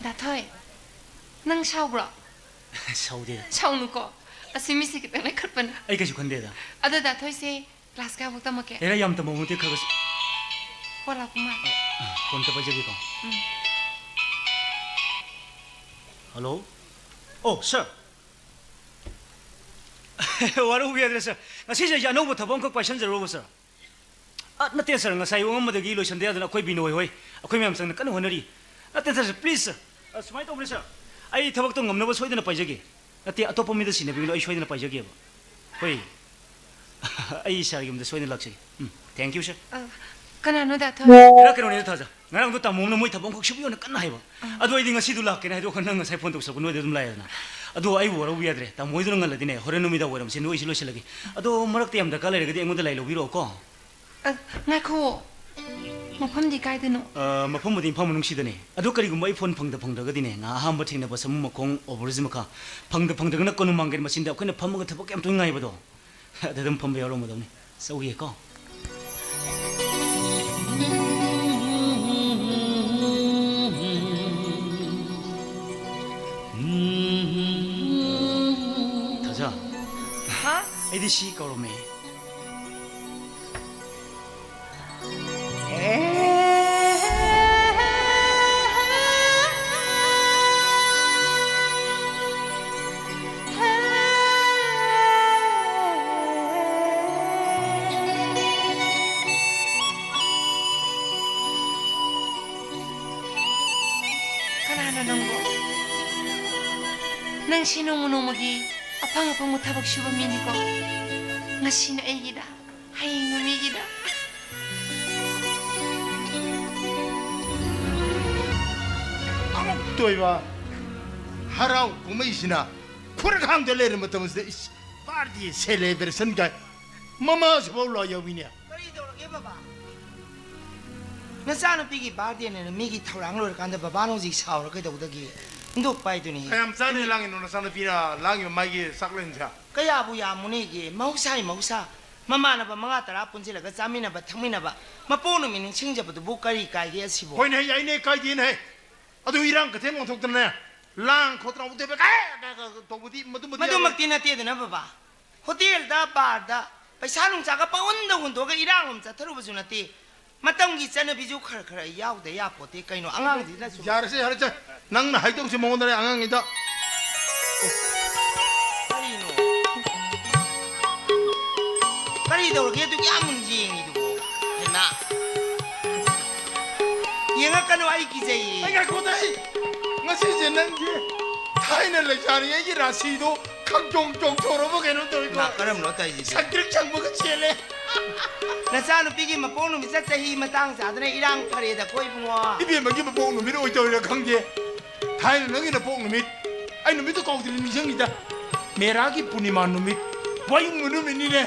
ꯗꯥ ꯊꯣꯏ, ꯅꯪ ꯁꯥꯎꯕ꯭ꯔꯣ? ꯁꯥꯎꯗꯦꯗ꯫ ꯁꯥꯎꯅꯨꯀꯣ꯫ ꯑꯁꯤ ꯃꯤꯁꯦ ꯈꯤꯇꯪ ꯂꯩꯈꯠꯄꯅꯦ꯫ ꯑꯩ ꯀꯩꯁꯨ ꯈꯟꯗꯦꯗ꯫ ꯑꯗꯣ ꯗꯥ ꯊꯣꯏꯁꯦ ꯀ꯭ꯂꯥꯁ ꯀꯌꯥꯐꯥꯎ ꯇꯝꯃꯛꯀꯦ? ꯍꯦꯔꯥ, ꯌꯥꯝ ꯇꯝꯃꯛꯄ ꯅꯠꯇꯦ, ꯈꯔ ꯈꯔ ꯁ-, ꯀꯣꯜ ꯂꯥꯛꯄ ꯃꯥꯜꯂꯦ꯫ ꯑ, ꯐꯣꯟ ꯑꯝꯇ ꯄꯥꯏꯖꯒꯦꯀꯣ꯫ ꯎꯝ꯫ ꯍꯜꯂꯣ? ꯑꯣ, ꯁꯥꯔ꯫ ꯋꯥꯔꯧꯕ ꯌꯥꯗ꯭ꯔꯦ, ꯁꯥꯔ꯫ ꯉꯁꯤꯁꯦ ꯑꯩꯁꯦ ꯑꯅꯧꯕ ꯊꯕꯛ ꯑꯃꯈꯛ ꯄꯥꯏꯁꯟꯖꯔꯨꯔꯕ, ꯁꯥꯔ꯫ ꯑ, ꯅꯠꯇꯦ, ꯁꯥꯔ, ꯉꯁꯥꯏ ꯑꯉꯝꯕꯗꯒꯤ ꯂꯣꯏꯁꯟꯗ ꯌꯥꯗꯅ ꯑꯩꯈꯣꯏ ꯕꯤꯅꯣꯏ ꯍꯣꯏ, ꯑꯩꯈꯣꯏ ꯃꯌꯥꯝ ꯆꯪꯗꯅ ꯀꯟꯅ ꯍꯣꯠꯅꯔꯤ꯫ ꯅꯠꯇꯦ, ꯁꯥꯔ, ꯄ꯭ꯂꯤꯖ, ꯁꯥꯔ꯫ ꯑ, ꯁꯨꯃꯥꯏꯅ ꯇꯧꯕꯅꯦ, ꯁꯥꯔ, ꯑꯩ ꯊꯕꯛꯇꯣ ꯉꯝꯅꯕ ꯁꯣꯏꯗꯅ ꯄꯥꯏꯖꯒꯦ꯫ ꯅꯠꯇꯦ, ꯑꯇꯣꯞꯄ ꯃꯤꯗ ꯁꯤꯟꯅꯕꯤꯒꯅꯨ, ꯑꯩ ꯁꯣꯏꯗꯅ ꯄꯥꯏꯖꯒꯦꯕ꯫ ꯍꯣꯏ꯫ ꯑꯩ ꯁꯥꯔꯒꯤ ꯌꯨꯝꯗ ꯁꯣꯏꯗꯅ ꯂꯥꯛꯆꯒꯦ꯫ ꯎꯝ, thank you, sir꯫ ꯑ, ꯀꯅꯥꯅꯣ, ꯗꯥ ꯊꯣꯏ? ꯈꯔ ꯀꯩꯅꯣꯅꯤꯗ, ꯊꯥꯖ꯫ ꯉꯔꯥꯡꯗꯣ ꯇꯥꯃꯣ ꯑꯃꯅ ꯃꯣꯏ ꯊꯕꯛ ꯑꯃꯈꯛ ꯁꯨꯕꯤꯌꯣꯅ ꯀꯟꯅ ꯍꯥꯏꯕ꯫ ꯑ꯫ ꯑꯗꯣ ꯑꯩꯗꯤ ꯉꯁꯤꯗꯣ ꯂꯥꯛꯀꯦꯅ ꯍꯥꯏꯗꯣꯛꯈ꯭ꯔ ꯅꯪ ꯉꯁꯥꯏ ꯐꯣꯟ ꯇꯧꯁꯜꯂꯛꯄ ꯅꯣꯏꯗ ꯑꯗꯨꯝ ꯂꯥꯛꯑꯦꯗꯅ꯫ ꯑꯗꯣ ꯑꯩꯕꯨ ꯋꯥꯔꯧꯕ ꯌꯥꯗ꯭ꯔꯦ꯫ ꯇꯥꯃꯣ ꯍꯣꯏꯗꯨꯅ ꯉꯜꯂꯗꯤꯅꯦ, ꯍꯣꯔꯦꯟ ꯅꯨꯃꯤꯗꯥꯡ ꯋꯥꯏꯔꯝꯁꯦ ꯅꯣꯏꯁꯨ ꯂꯣꯏꯁꯤꯜꯂꯒꯦ꯫ ꯑꯗꯣ ꯃꯔꯛꯇ ꯌꯥꯝ ꯗꯔꯀꯥꯔ ꯂꯩꯔꯒꯗꯤ ꯑꯩꯉꯣꯟꯗ ꯂꯥꯏ ꯂꯧꯕꯤꯔꯛꯑꯣꯀꯣ꯫ ꯑ, ꯉꯥꯏꯈꯣ꯫ ꯃꯐꯝꯗꯤ ꯀꯥꯏꯗꯅꯣ? ꯑ, ꯃꯐꯝꯕꯨꯗꯤ ꯏꯝꯐꯥꯜ ꯃꯅꯨꯡꯁꯤꯗꯅꯦ꯫ ꯑꯗꯣ ꯀꯔꯤꯒꯨꯝꯕ ꯑꯩ ꯐꯣꯟ ꯐꯪꯗ ꯐꯪꯗ꯭ꯔꯒꯗꯤꯅꯦ, ꯉꯥ ꯑꯍꯥꯟꯕ ꯊꯦꯡꯅꯕ ꯁꯃꯨ ꯃꯈꯣꯡ overbridge ꯃꯈꯥ, ꯐꯪꯗ ꯐꯪꯗ꯭ꯔꯒꯅ ꯀꯣꯅꯨꯡ ꯃꯥꯡꯒꯦꯠ ꯃꯆꯤꯟꯗ ꯑꯩꯈꯣꯏꯅ ꯐꯝꯃꯒ ꯊꯕꯛ ꯌꯥꯝ ꯇꯣꯏꯅ ꯉꯥꯏꯕꯗꯣ, ꯑꯗ ꯑꯗꯨꯝ ꯐꯝꯕ ꯌꯥꯎꯔꯝꯃꯗꯧꯅꯤ꯫ ꯆꯧꯒꯦꯀꯣ꯫ ꯊꯥꯖ꯫ ꯍꯥ? ꯑꯩꯗꯤ ꯁꯤ ꯀꯧꯔꯝꯃꯦ꯫ ꯅꯪꯁꯤ ꯅꯣꯡꯃ ꯅꯣꯡꯃꯒꯤ ꯑꯐꯪ ꯑꯐꯪꯕ ꯊꯕꯛ ꯁꯨꯕ ꯃꯤꯅꯤꯀꯣ꯫ ꯉꯁꯤꯅ ꯑꯩꯒꯤꯗ, ꯍꯌꯦꯡꯅ ꯃꯤꯒꯤꯗ꯫ ꯑꯃꯨꯛꯇ ꯑꯣꯏꯕ ꯍꯔꯥꯎ ꯀꯨꯝꯍꯩꯁꯤꯅ ꯈꯨꯔꯈꯥꯡꯗ ꯂꯩꯔꯕ ꯃꯇꯝꯁꯤꯗ, ꯏꯁ, birthday celebration ꯒꯥꯏ ꯃꯃꯥꯁꯤꯐꯥꯎ ꯂꯥꯛ ꯌꯥꯎꯏꯅꯦ꯫ ꯀꯔꯤ ꯇꯧꯔꯒꯦ ꯕꯕꯥ? ꯅꯆꯥꯅꯨꯄꯤꯒꯤ birthday ꯅꯦꯅ ꯃꯤꯒꯤ ꯊꯧꯔꯥꯡ ꯂꯣꯏꯔꯀꯥꯟꯗ ꯕꯕꯥꯅ ꯍꯧꯖꯤꯛ ꯁꯥꯎꯔ ꯀꯩꯗꯧꯒꯗꯒꯦ? ꯍꯨꯟꯗꯣꯛꯄ ꯍꯥꯏꯗꯨꯅꯤ꯫ ꯀꯌꯥꯝ ꯆꯥꯅ ꯂꯥꯡꯉꯤꯅꯣ ꯅꯆꯥꯅꯨꯄꯤꯅ ꯂꯥꯡꯉꯤꯕ ꯃꯥꯒꯤ ꯆꯥꯛꯂꯦꯟꯁꯦ? ꯀꯌꯥꯕꯨ ꯌꯥꯝꯃꯨꯅꯦꯒꯦ? ꯃꯍꯧꯁꯥꯒꯤ ꯃꯍꯧꯁꯥ, ꯃꯃꯥꯟꯅꯕ ꯃꯉꯥ ꯇꯔꯥ ꯄꯨꯟꯁꯤꯜꯂꯒ ꯆꯥꯃꯤꯟꯅꯕ ꯊꯛꯃꯤꯟꯅꯕ, ꯃꯄꯣꯛ ꯅꯨꯃꯤꯠ ꯅꯤꯡꯁꯤꯡꯖꯕꯗꯨꯕꯨ ꯀꯔꯤ ꯀꯥꯏꯒꯦ ꯑꯁꯤꯕꯨ? ꯍꯣꯏꯅꯦ, ꯌꯥꯏꯅꯦ, ꯀꯥꯏꯗꯦꯅꯦ꯫ ꯑꯗꯨ ꯏꯔꯥꯡ ꯀꯊꯦꯡ ꯋꯥꯡꯊꯣꯛꯇꯅꯅꯦ, ꯂꯥꯡ ꯈꯣꯠꯇꯅ ꯑꯃꯨꯛ ꯇꯧꯕ ꯀꯥꯏ, ꯀꯥꯏ, ꯀꯥꯏ ꯇꯧꯕꯗꯤ ꯃꯗꯨꯃꯗꯤ ꯃꯗꯨꯃꯛꯇꯤ ꯅꯠꯇꯦꯗꯅ ꯕꯕꯥ꯫ ꯍꯣꯇꯦꯜꯗ, ꯕꯥꯔꯗ ꯄꯩꯁꯥ ꯅꯨꯡꯁꯥꯒ ꯄꯪꯍꯨꯟꯗ ꯍꯨꯟꯗꯣꯛꯑꯒ ꯏꯔꯥꯡ ꯑꯃ ꯆꯠꯊꯔꯨꯕꯁꯨ ꯅꯠꯇꯦ꯫ ꯃꯇꯝꯒꯤ ꯆꯠꯅꯕꯤꯁꯨ ꯈꯔ ꯈꯔ ꯌꯥꯎꯗ ꯌꯥꯄꯣꯠꯇꯦ ꯀꯩꯅꯣ, ꯑꯉꯥꯡꯁꯤꯅꯁꯨ꯫ ꯌꯥꯔꯦꯁꯦ, ꯌꯥꯔꯦꯁꯦ꯫ ꯅꯪꯅ ꯍꯥꯏꯗꯧꯁꯦ ꯃꯉꯣꯟꯗꯅꯦ, ꯑꯉꯥꯡꯉꯩꯗ꯫ ꯀꯔꯤꯅꯣ? ꯀꯔꯤ ꯇꯧꯔꯒꯦ ꯑꯗꯨꯛ ꯌꯥꯝ ꯌꯦꯡꯉꯤꯗꯨꯕꯣ? ꯍꯩꯃꯥ! ꯌꯦꯡꯉꯛꯀꯅꯨ, ꯑꯩ ꯀꯤꯖꯩꯌꯦ꯫ ꯑꯩ ꯉꯥꯏꯈꯣꯗ, ꯑꯩ ꯉꯁꯤꯁꯦ ꯅꯪꯒꯤ ꯊꯥꯏꯅ ꯂꯩꯁꯥꯔꯤꯉꯩꯒꯤ ꯔꯥꯁꯤꯗꯣ ꯈꯪꯆꯣꯡ ꯆꯣꯡꯊꯣꯔꯕ ꯀꯩꯅꯣꯝ ꯇꯧꯏꯀꯣ꯫ ꯃꯥ ꯀꯔꯝꯅꯣ ꯇꯧꯔꯤꯁꯤꯗꯤ? ꯁꯪꯇ꯭ꯔꯤꯛ ꯁꯪꯕꯒ ꯆꯦꯜꯂꯦ꯫ ꯅꯆꯥꯅꯨꯄꯤꯒꯤ ꯃꯄꯣꯛ ꯅꯨꯃꯤꯠꯇ ꯆꯍꯤ ꯃꯇꯥꯡ ꯆꯥꯗꯅ ꯏꯔꯥꯡ ꯐꯔꯦꯗꯀꯣ ꯏꯕꯨꯡꯉꯣ꯫ ꯏꯕꯦꯝꯃꯒꯤ ꯃꯄꯣꯛ ꯅꯨꯃꯤꯠ ꯑꯣꯏꯗꯧꯔꯤꯔꯥ ꯈꯪꯗꯦ꯫ ꯊꯥꯏꯅ ꯅꯪꯒꯤ ꯅꯄꯣꯛ ꯅꯨꯃꯤꯠ, ꯑꯩ ꯅꯨꯃꯤꯠꯇꯨ ꯀꯥꯎꯗ꯭ꯔꯤ, ꯅꯤꯡꯁꯤꯡꯉꯤꯗ꯫ ꯃꯦꯔꯥꯒꯤ ꯄꯨꯔꯅꯤꯃꯥ ꯅꯨꯃꯤꯠ, ꯋꯥꯌꯨꯡꯕ ꯅꯨꯃꯤꯠꯅꯤꯅꯦ꯫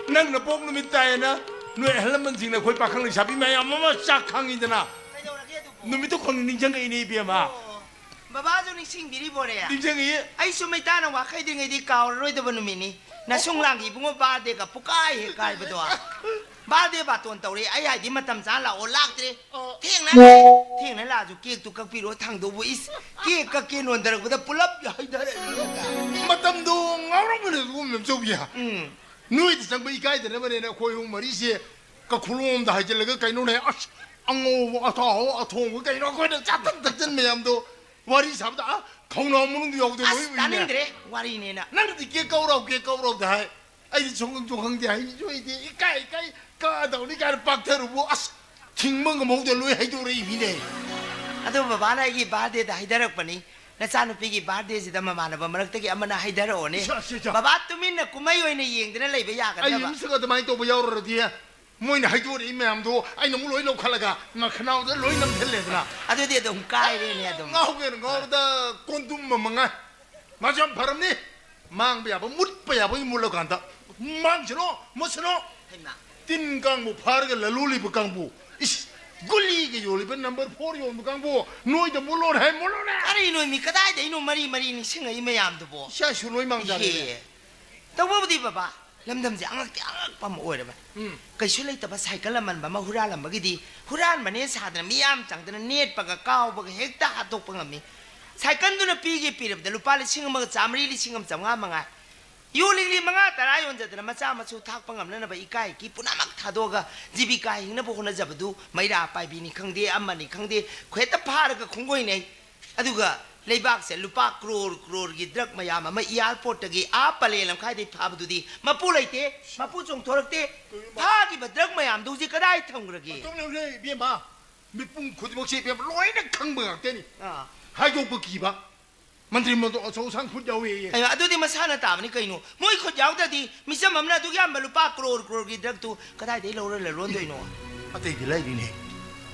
ꯅꯪ ꯅꯄꯣꯛ ꯅꯨꯃꯤꯠ ꯇꯥꯏꯌꯦꯅ ꯅꯣꯏ ꯑꯍꯜ ꯂꯃꯟꯁꯤꯡꯅ ꯑꯩꯈꯣꯏ ꯄꯥꯈꯪ ꯂꯩꯁꯥꯕꯤ ꯃꯌꯥꯝ ꯑꯃ ꯆꯥꯛ ꯈꯪꯉꯤꯗꯅ꯫ ꯀꯩꯗꯧꯔꯒꯦ ꯑꯗꯨꯕꯨ? ꯅꯨꯃꯤꯠꯇꯣ ꯈꯪꯅꯤꯡ ꯅꯤꯡꯁꯤꯡꯉꯛꯏꯅꯦ, ꯏꯕꯦꯝꯃ꯫ ꯑꯣ, ꯕꯕꯥꯁꯨ ꯅꯤꯡꯁꯤꯡꯕꯤꯔꯤꯕꯣꯔꯦ? ꯅꯤꯡꯁꯤꯡꯉꯛꯏ꯫ ꯑꯩꯁꯨ ꯃꯩꯇꯥꯅ ꯋꯥꯈꯩꯗ꯭ꯔꯤꯉꯩꯗꯤ ꯀꯥꯎꯔꯔꯣꯏꯗꯕ ꯅꯨꯃꯤꯠꯅꯤ꯫ ꯅꯁꯨꯡ ꯂꯥꯡꯒꯤ ꯏꯕꯨꯡꯉꯣ ꯕꯥꯔꯗꯦꯒ ꯄꯨꯀꯥꯏ ꯍꯦꯛ ꯀꯥꯏꯕꯗꯣ꯫ ꯕꯥꯔꯗꯦ ꯕꯥꯇꯣꯟ ꯇꯧꯔꯦ, ꯑꯩ ꯍꯥꯏꯗꯤ ꯃꯇꯝ ꯆꯥꯅ ꯂꯥꯛꯑꯣ, ꯂꯥꯛꯇ꯭ꯔꯦ꯫ ꯑꯣ꯫ ꯊꯦꯡꯅ ꯂꯥꯛꯑꯦ, ꯊꯦꯡꯅ ꯂꯥꯛꯑꯁꯨ ꯀꯦꯛꯇꯨ ꯀꯛꯄꯤꯔꯣ ꯊꯥꯡꯗꯧꯕ꯫ ꯏꯁ, ꯀꯦꯛ ꯀꯛꯀꯦ ꯅꯣꯟꯊꯔꯛꯄꯗ ꯄꯨꯂꯞ ꯍꯩꯊꯔꯛꯏ꯫ ꯃꯇꯝꯗꯣ ꯉꯥꯎꯔꯝꯕꯅꯦ ꯑꯗꯨꯒꯨꯝꯕ ꯆꯧꯕꯤ꯫ ꯎꯝ꯫ ꯅꯣꯏꯗ ꯆꯪꯕ ꯏꯀꯥꯏꯗꯅꯕꯅꯦꯅ ꯑꯩꯈꯣꯏ ꯑꯍꯨꯝ ꯃꯔꯤꯁꯦ ꯀꯈꯨꯂꯣꯝꯗ ꯍꯥꯏꯖꯤꯜꯂꯒ ꯀꯩꯅꯣꯅꯦ, ꯑꯁ, ꯑꯉꯧꯕ, ꯑꯇꯥꯎꯕ, ꯑꯊꯣꯡꯕ ꯀꯩꯅꯣ ꯑꯩꯈꯣꯏꯅ ꯆꯥꯊꯛ ꯊꯛꯆꯟ ꯃꯌꯥꯝꯗꯣ ꯋꯥꯔꯤ ꯁꯥꯕꯗ, ꯑꯥ, ꯈꯧꯅꯥꯎ ꯃꯅꯨꯡꯗ ꯌꯥꯎꯗ ꯑꯁ, ꯂꯣꯏ ꯎꯏꯅꯦ꯫ ꯇꯥꯅꯤꯡꯗ꯭ꯔꯦ ꯋꯥꯔꯤꯅꯦꯅ꯫ ꯅꯪꯅꯗꯤ ꯀꯦꯛ ꯀꯛꯎꯔꯥꯎ, ꯀꯦꯛ ꯀꯛꯎꯔꯥꯎꯗ ꯍꯥꯏ꯫ ꯑꯩꯗꯤ ꯁꯨꯡꯈꯪꯁꯨ ꯈꯪꯗꯦ, ꯍꯩꯁꯨ ꯍꯩꯇꯦ, ꯏꯀꯥꯏ ꯏꯀꯥꯏ ꯀꯛꯑꯗꯧꯅꯤ ꯀꯥꯏꯅ ꯄꯥꯛꯊꯔꯨꯕꯨ, ꯑꯁ, ꯊꯤꯡꯕ ꯉꯝꯍꯧꯗ ꯂꯣꯏ ꯍꯩꯗꯣꯔꯛꯏ ꯃꯤꯅꯦ꯫ ꯑꯗꯣ ꯕꯕꯥꯅ ꯑꯩꯒꯤ ꯕꯥꯔꯗꯦꯗ ꯍꯥꯏꯗꯔꯛꯄꯅꯤ꯫ ꯅꯆꯥꯅꯨꯄꯤꯒꯤ birthdayꯁꯤꯗ ꯃꯃꯥꯟꯅꯕ ꯃꯔꯛꯇꯒꯤ ꯑꯃꯅ ꯍꯩꯊꯔꯛꯑꯣꯅꯦ꯫ ꯏꯁ, ꯏꯁ, ꯏꯁ꯫ ꯕꯕꯥ, ꯇꯨꯃꯤꯟꯅ ꯀꯨꯝꯍꯩ ꯑꯣꯏꯅ ꯑꯩ ꯌꯦꯡꯗꯅ ꯂꯩꯕ ꯌꯥꯒꯗ꯭ꯔꯕ? ꯑꯃꯁꯨꯡ ꯑꯗꯨꯃꯥꯏꯅ ꯇꯧꯕ ꯌꯥꯎꯔꯨꯔꯗꯤ, ꯃꯣꯏꯅ ꯍꯥꯏꯗꯣꯔꯛꯏ ꯃꯌꯥꯝꯗꯣ ꯑꯩꯅ ꯑꯃꯨꯛ ꯂꯣꯏ ꯂꯧꯈꯠꯂꯒ ꯃꯈꯅꯥꯎꯗ ꯂꯣꯏ ꯅꯝꯁꯤꯜꯂꯦꯗꯅ꯫ ꯑꯗꯨꯗꯤ ꯑꯗꯨꯝ ꯀꯥꯏꯔꯦꯅꯦ ꯑꯗꯨꯝ꯫ ꯉꯥꯎꯒꯦꯅ ꯉꯥꯎꯔꯗ ꯀꯣꯟꯗꯨꯝ ꯑꯃ ꯃꯉꯥꯏ꯫ ꯃꯥꯁꯨ ꯌꯥꯝ ꯐꯔꯝꯅꯤ꯫ ꯃꯥꯡꯕ ꯌꯥꯕ, ꯃꯨꯠꯄ ꯌꯥꯕꯒꯤ ꯃꯨꯠꯂꯀꯥꯟꯗ, ꯃꯥꯡꯁꯅꯣ, ꯃꯨꯠꯁꯅꯣ꯫ ꯍꯩꯃꯥ꯫ ꯇꯤꯟ ꯀꯥꯡꯕꯨ ꯐꯥꯔꯒ ꯂꯂꯣꯜꯂꯤꯕ ꯀꯥꯡꯕꯨ, ꯏꯁ, ꯒꯨꯂꯤꯒ ꯌꯣꯜꯂꯤꯕ number four ꯌꯣꯟꯕ ꯀꯥꯡꯕꯨ, ꯅꯣꯏꯗ ꯃꯨꯠꯂꯣꯅ ꯍꯥꯏ, ꯃꯨꯠꯂꯣꯅꯦ꯫ ꯀꯔꯤꯅꯣ ꯃꯤ, ꯀꯗꯥꯏꯗꯩꯅꯣ ꯃꯔꯤ ꯃꯔꯤ ꯅꯤꯡꯁꯤꯡꯉꯛꯏ ꯃꯌꯥꯝꯗꯨꯕꯣ? ꯏꯆꯥꯁꯨ ꯂꯣꯏ ꯃꯥꯡꯖꯔꯦꯅꯦ꯫ ꯏꯍꯦ꯫ ꯇꯧꯕꯕꯨꯗꯤ ꯕꯕꯥ, ꯂꯝꯗꯝꯁꯦ ꯑꯉꯛꯇꯤ ꯑꯉꯛꯄ ꯑꯃ ꯑꯣꯏꯔꯕꯅꯤ꯫ ꯎꯝ꯫ ꯀꯩꯁꯨ ꯂꯩꯇꯕ ꯁꯥꯏꯀꯜ ꯑꯃꯟꯕ ꯑꯃ ꯍꯨꯔꯥꯜꯂꯝꯕꯒꯤꯗꯤ, ꯍꯨꯔꯥꯟꯕꯅꯦ ꯁꯥꯗꯅ ꯃꯤꯌꯥꯝ ꯆꯪꯗꯅ ꯅꯦꯠꯄꯒ ꯀꯥꯎꯕꯒ ꯍꯦꯛꯇ ꯍꯥꯠꯇꯣꯛꯄ ꯉꯝꯃꯤ꯫ ꯁꯥꯏꯀꯜꯗꯨꯅ ꯄꯤꯒꯦ ꯄꯤꯔꯕꯗ ꯂꯨꯄꯥ ꯂꯤꯁꯤꯡ ꯑꯃꯒ ꯆꯥꯃꯔꯤ, ꯂꯤꯁꯤꯡ ꯑꯃ ꯆꯥꯝꯃꯉꯥ ꯃꯉꯥꯏ꯫ ꯌꯨ ꯂꯤꯛꯂꯤ ꯃꯉꯥ ꯇꯔꯥ ꯌꯣꯟꯖꯗꯅ ꯃꯆꯥ ꯃꯁꯨ ꯊꯥꯛꯄ ꯉꯝꯅꯅꯕ ꯏꯀꯥꯏ ꯏꯀꯤ ꯄꯨꯝꯅꯃꯛ ꯊꯥꯗꯣꯛꯑꯒ ꯖꯤꯕꯤꯀꯥ ꯍꯤꯡꯅꯕ ꯍꯣꯠꯅꯖꯕꯗꯨ ꯃꯩꯔꯥ ꯄꯥꯏꯕꯤꯅꯤ ꯈꯪꯗꯦ, ꯑꯃꯅꯤ ꯈꯪꯗꯦ, ꯈꯨꯍꯦꯠꯇ ꯐꯥꯔꯒ ꯈꯣꯡꯒꯣꯏꯅꯩ꯫ ꯑꯗꯨꯒ ꯂꯩꯕꯥꯛꯁꯦ ꯂꯨꯄꯥ ꯀ꯭ꯔꯣꯔ ꯀ꯭ꯔꯣꯔꯒꯤ drug ꯃꯌꯥꯝ ꯑꯃ airportꯇꯒꯤ ꯑꯥ ꯄꯂꯦꯜ ꯂꯝꯈꯥꯏꯗꯩ ꯐꯥꯕꯗꯨꯗꯤ ꯃꯄꯨ ꯂꯩꯇꯦ, ꯃꯄꯨ ꯆꯣꯡꯊꯣꯔꯛꯇꯦ꯫ ꯐꯥꯈꯤꯕ drug ꯃꯌꯥꯝꯗꯨ ꯍꯧꯖꯤꯛ ꯀꯗꯥꯏ ꯊꯝꯈ꯭ꯔꯒꯦ? ꯃꯇꯝ ꯌꯧꯔꯦ, ꯏꯕꯦꯝꯃ꯫ ꯃꯤꯄꯨꯝ ꯈꯨꯗꯤꯡꯃꯛꯁꯦ, ꯏꯕꯦꯝꯃ, ꯂꯣꯏꯅ ꯈꯪꯕ ꯉꯥꯛꯇꯅꯤ꯫ ꯑꯥ꯫ ꯍꯥꯏꯗꯣꯛꯄ ꯀꯤꯕ꯫ ꯃꯟꯇ꯭ꯔꯤ ꯃꯟꯗꯣ ꯑꯆꯧ ꯑꯁꯥꯡ ꯈꯨꯠ ꯌꯥꯎꯋꯦꯌꯦ꯫ ꯑꯦ, ꯑꯗꯨꯗꯤ ꯃꯁꯥꯅ ꯇꯥꯕꯅꯤ ꯀꯩꯅꯣ꯫ ꯃꯣꯏ ꯈꯨꯠ ꯌꯥꯎꯗ꯭ꯔꯗꯤ ꯃꯤꯆꯝ ꯑꯃꯅ ꯑꯗꯨꯛ ꯌꯥꯝꯕ ꯂꯨꯄꯥ ꯀ꯭ꯔꯣꯔ ꯀ꯭ꯔꯣꯔꯒꯤ drugꯇꯨ ꯀꯗꯥꯏꯗꯒꯤ ꯂꯧꯔ ꯂꯂꯣꯟꯗꯣꯏꯅꯣ? ꯑꯇꯩꯗꯤ ꯂꯥꯏꯔꯤꯅꯦ꯫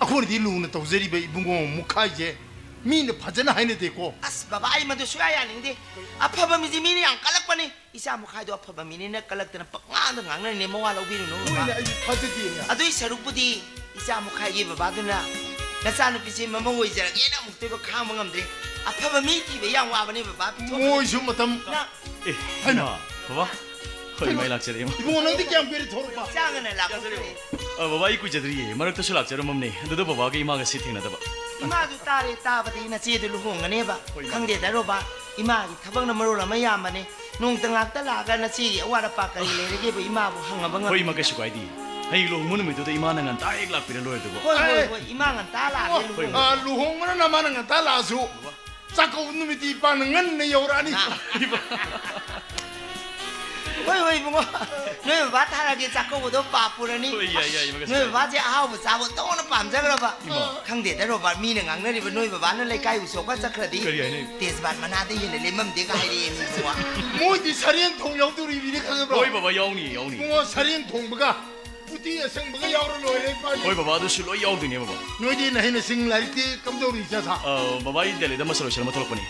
ꯑꯩꯈꯣꯏꯅꯗꯤ ꯂꯨꯅ ꯇꯧꯖꯔꯤꯕ ꯏꯕꯨꯡꯉꯣ ꯃꯨꯈꯥꯏꯁꯦ ꯃꯤꯅ ꯐꯖꯅ ꯍꯥꯏꯅꯗꯦꯀꯣ꯫ ꯑꯁ ꯕꯕꯥ, ꯑꯩ ꯃꯗꯨ ꯁꯨꯡꯌꯥ ꯌꯥꯅꯤꯡꯗꯦ꯫ ꯑꯐꯕ ꯃꯤꯁꯤ ꯃꯤꯅ ꯌꯥꯝ ꯀꯜꯂꯛꯄꯅꯤ꯫ ꯏꯆꯥ ꯃꯨꯈꯥꯏꯗꯣ ꯑꯐꯕ ꯃꯤꯅꯤꯅ ꯀꯜꯂꯛꯇꯅ ꯄꯛꯉꯥꯡꯗ ꯉꯥꯡꯅꯔꯤꯅꯦ, ꯃꯋꯥ ꯂꯧꯕꯤꯔꯨꯅꯨ ꯕꯕꯥ꯫ ꯃꯣꯏꯅ ꯑꯩꯁꯨ ꯊꯥꯖꯗꯦꯅꯦ꯫ ꯑꯗꯨꯏ ꯁꯔꯨꯛꯄꯨꯗꯤ ꯏꯆꯥ ꯃꯨꯈꯥꯏꯒꯤ ꯕꯕꯥꯗꯨꯅ ꯅꯆꯥꯅꯨꯄꯤꯁꯦ ꯃꯃꯧ ꯑꯣꯏꯖꯔꯒꯦꯅ ꯑꯃꯨꯛꯇꯣꯏꯕ ꯈꯥꯡꯕ ꯉꯝꯗ꯭ꯔꯦ꯫ ꯑꯐꯕ ꯃꯤ ꯊꯤꯕ ꯌꯥꯝ ꯋꯥꯕꯅꯦ ꯕꯕꯥ꯫ ꯄꯤꯊꯣꯛ- ꯃꯣꯏꯁꯨ ꯃꯇꯝ ꯅ- ꯑꯦ, ꯍꯩꯃꯥ꯫ ꯏꯃꯥ, ꯕꯕꯥ, ꯍꯣꯏ, ꯃꯩ ꯂꯥꯛꯆꯔꯦ, ꯏꯃꯥ꯫ ꯏꯕꯨꯡꯉꯣ, ꯅꯪꯗꯤ ꯀꯌꯥꯝ ꯀꯨꯏꯔꯦ ꯊꯣꯛꯂꯛꯄ? ꯆꯥꯡ ꯉꯟꯅ ꯂꯥꯛꯄ ꯀꯨꯏꯔꯦ꯫ ꯑ, ꯕꯕꯥ, ꯑꯩ ꯀꯨꯏꯖꯗ꯭ꯔꯤꯌꯦ, ꯃꯔꯛꯇꯁꯨ ꯂꯥꯛꯆꯔꯝꯃꯝꯅꯦ, ꯑꯗꯨꯗ ꯕꯕꯥꯒ ꯏꯃꯥꯒꯁꯤ ꯊꯦꯡꯅꯗꯕ꯫ ꯏꯃꯥꯗꯨ ꯇꯥꯔꯦ, ꯇꯥꯕꯗꯤ ꯅꯆꯦꯗꯨ ꯂꯨꯍꯣꯡꯒꯅꯦꯕ꯫ ꯍꯣꯏ, ꯏꯃꯥ꯫ ꯈꯪꯗꯦꯗ ꯔꯣꯕꯥ, ꯏꯃꯥꯒꯤ ꯊꯕꯛꯅ ꯃꯔꯣꯜ ꯑꯃ ꯌꯥꯝꯕꯅꯦ꯫ ꯅꯣꯡꯇ ꯉꯥꯛꯇ ꯂꯥꯛꯑꯒ ꯅꯆꯦꯒꯤ ꯑꯋꯥꯠ ꯑꯄꯥ ꯀꯔꯤ ꯂꯩꯔꯒꯦꯕꯨ ꯏꯃꯥꯕꯨ ꯍꯪꯉꯕ ꯉꯝꯗꯦ꯫ ꯍꯣꯏ, ꯏꯃꯥ, ꯀꯩꯁꯨ ꯀꯥꯏꯗꯦ꯫ ꯍꯌꯦꯡ ꯂꯨꯍꯣꯡꯕ ꯅꯨꯃꯤꯠꯇꯨꯗ ꯏꯃꯥꯅ ꯉꯟꯇꯥ ꯍꯦꯛ ꯂꯥꯛꯄꯤꯔ ꯂꯣꯏꯔꯦ ꯑꯗꯨꯕꯨ꯫ ꯍꯣꯏ, ꯍꯣꯏ, ꯑꯦ꯫ ꯍꯣꯏ, ꯏꯃꯥ ꯉꯟꯇꯥ ꯂꯥꯛꯑꯒꯦ ꯍꯣꯏ, ꯂꯨꯍꯣꯡꯕ꯫ ꯑ, ꯂꯨꯍꯣꯡꯕꯅ ꯅꯃꯥꯅ ꯉꯟꯇꯥ ꯂꯥꯛꯑꯁꯨ, ꯆꯥꯛꯀꯧꯕ ꯅꯨꯃꯤꯠꯇꯤ ꯏꯄꯥꯅ ꯉꯟꯅ ꯌꯧꯔꯛꯑꯅꯤ꯫ ꯑ꯫ ꯍꯣꯏ, ꯍꯣꯏ, ꯏꯕꯨꯡꯉꯣ꯫ ꯅꯣꯏ ꯕꯕꯥ ꯊꯥꯔꯛꯑꯒꯦ ꯆꯥꯛꯀꯧꯕꯗꯣ ꯄꯥꯞ ꯄꯨꯔꯅꯤ꯫ ꯍꯣꯏ, ꯌꯥꯏ, ꯌꯥꯏ, ꯃꯒ ꯅꯣꯏ ꯁꯥꯏ꯫ ꯕꯕꯥꯁꯦ ꯑꯍꯥꯎꯕ ꯆꯥꯕ ꯇꯧꯅ ꯄꯥꯝꯖꯈ꯭ꯔꯕ꯫ ꯏꯃꯥ꯫ ꯈꯪꯗꯦꯗ ꯔꯣꯕꯥꯔꯠ, ꯃꯤꯅ ꯉꯥꯡꯅꯔꯤꯕ ꯅꯣꯏ ꯕꯕꯥꯅ ꯂꯩꯀꯥꯏ ꯎꯁꯣꯞꯀ ꯆꯠꯈ꯭ꯔꯗꯤ ꯀꯔꯤ ꯍꯥꯏꯅꯩ? ꯇꯦꯖꯄꯥꯟ ꯃꯅꯥꯗ ꯍꯦꯟꯅ ꯂꯦꯝꯃꯝꯗꯦꯒ ꯍꯥꯏꯔꯛꯑꯦ ꯃꯤ ꯏꯕꯨꯡꯉꯣ꯫ ꯃꯣꯏꯗꯤ ꯁꯔꯦꯡ ꯊꯣꯡ ꯌꯥꯎꯗꯣꯔꯤꯕꯅꯤ ꯈꯪꯉꯕ꯭ꯔꯣ? ꯍꯣꯏ ꯕꯕꯥ, ꯌꯥꯎꯅꯤ, ꯌꯥꯎꯅꯤ꯫ ꯏꯕꯨꯡꯉꯣ, ꯁꯔꯦꯡ ꯊꯣꯡꯕꯒ ꯎꯇꯤ ꯑꯁꯪꯕꯒ ꯌꯥꯎꯔ ꯂꯣꯏꯔꯦ ꯏꯄꯥꯗꯤ꯫ ꯍꯣꯏ ꯕꯕꯥ, ꯑꯗꯨꯁꯨ ꯂꯣꯏ ꯌꯥꯎꯗꯣꯏꯅꯦ ꯕꯕꯥ꯫ ꯅꯣꯏꯗꯤ ꯅꯍꯩ ꯅꯁꯤꯡ ꯂꯥꯏꯔꯤꯛꯇꯤ ꯀꯝꯗꯧꯔꯤ ꯏꯆꯥ ꯁꯥ? ꯑ, ꯕꯕꯥ, ꯑꯩ ꯗꯦꯜꯂꯤꯗ ꯃꯁꯇꯔ ꯂꯣꯏꯁꯤꯜꯂ ꯑꯃ ꯊꯣꯛꯂꯛꯄꯅꯤ꯫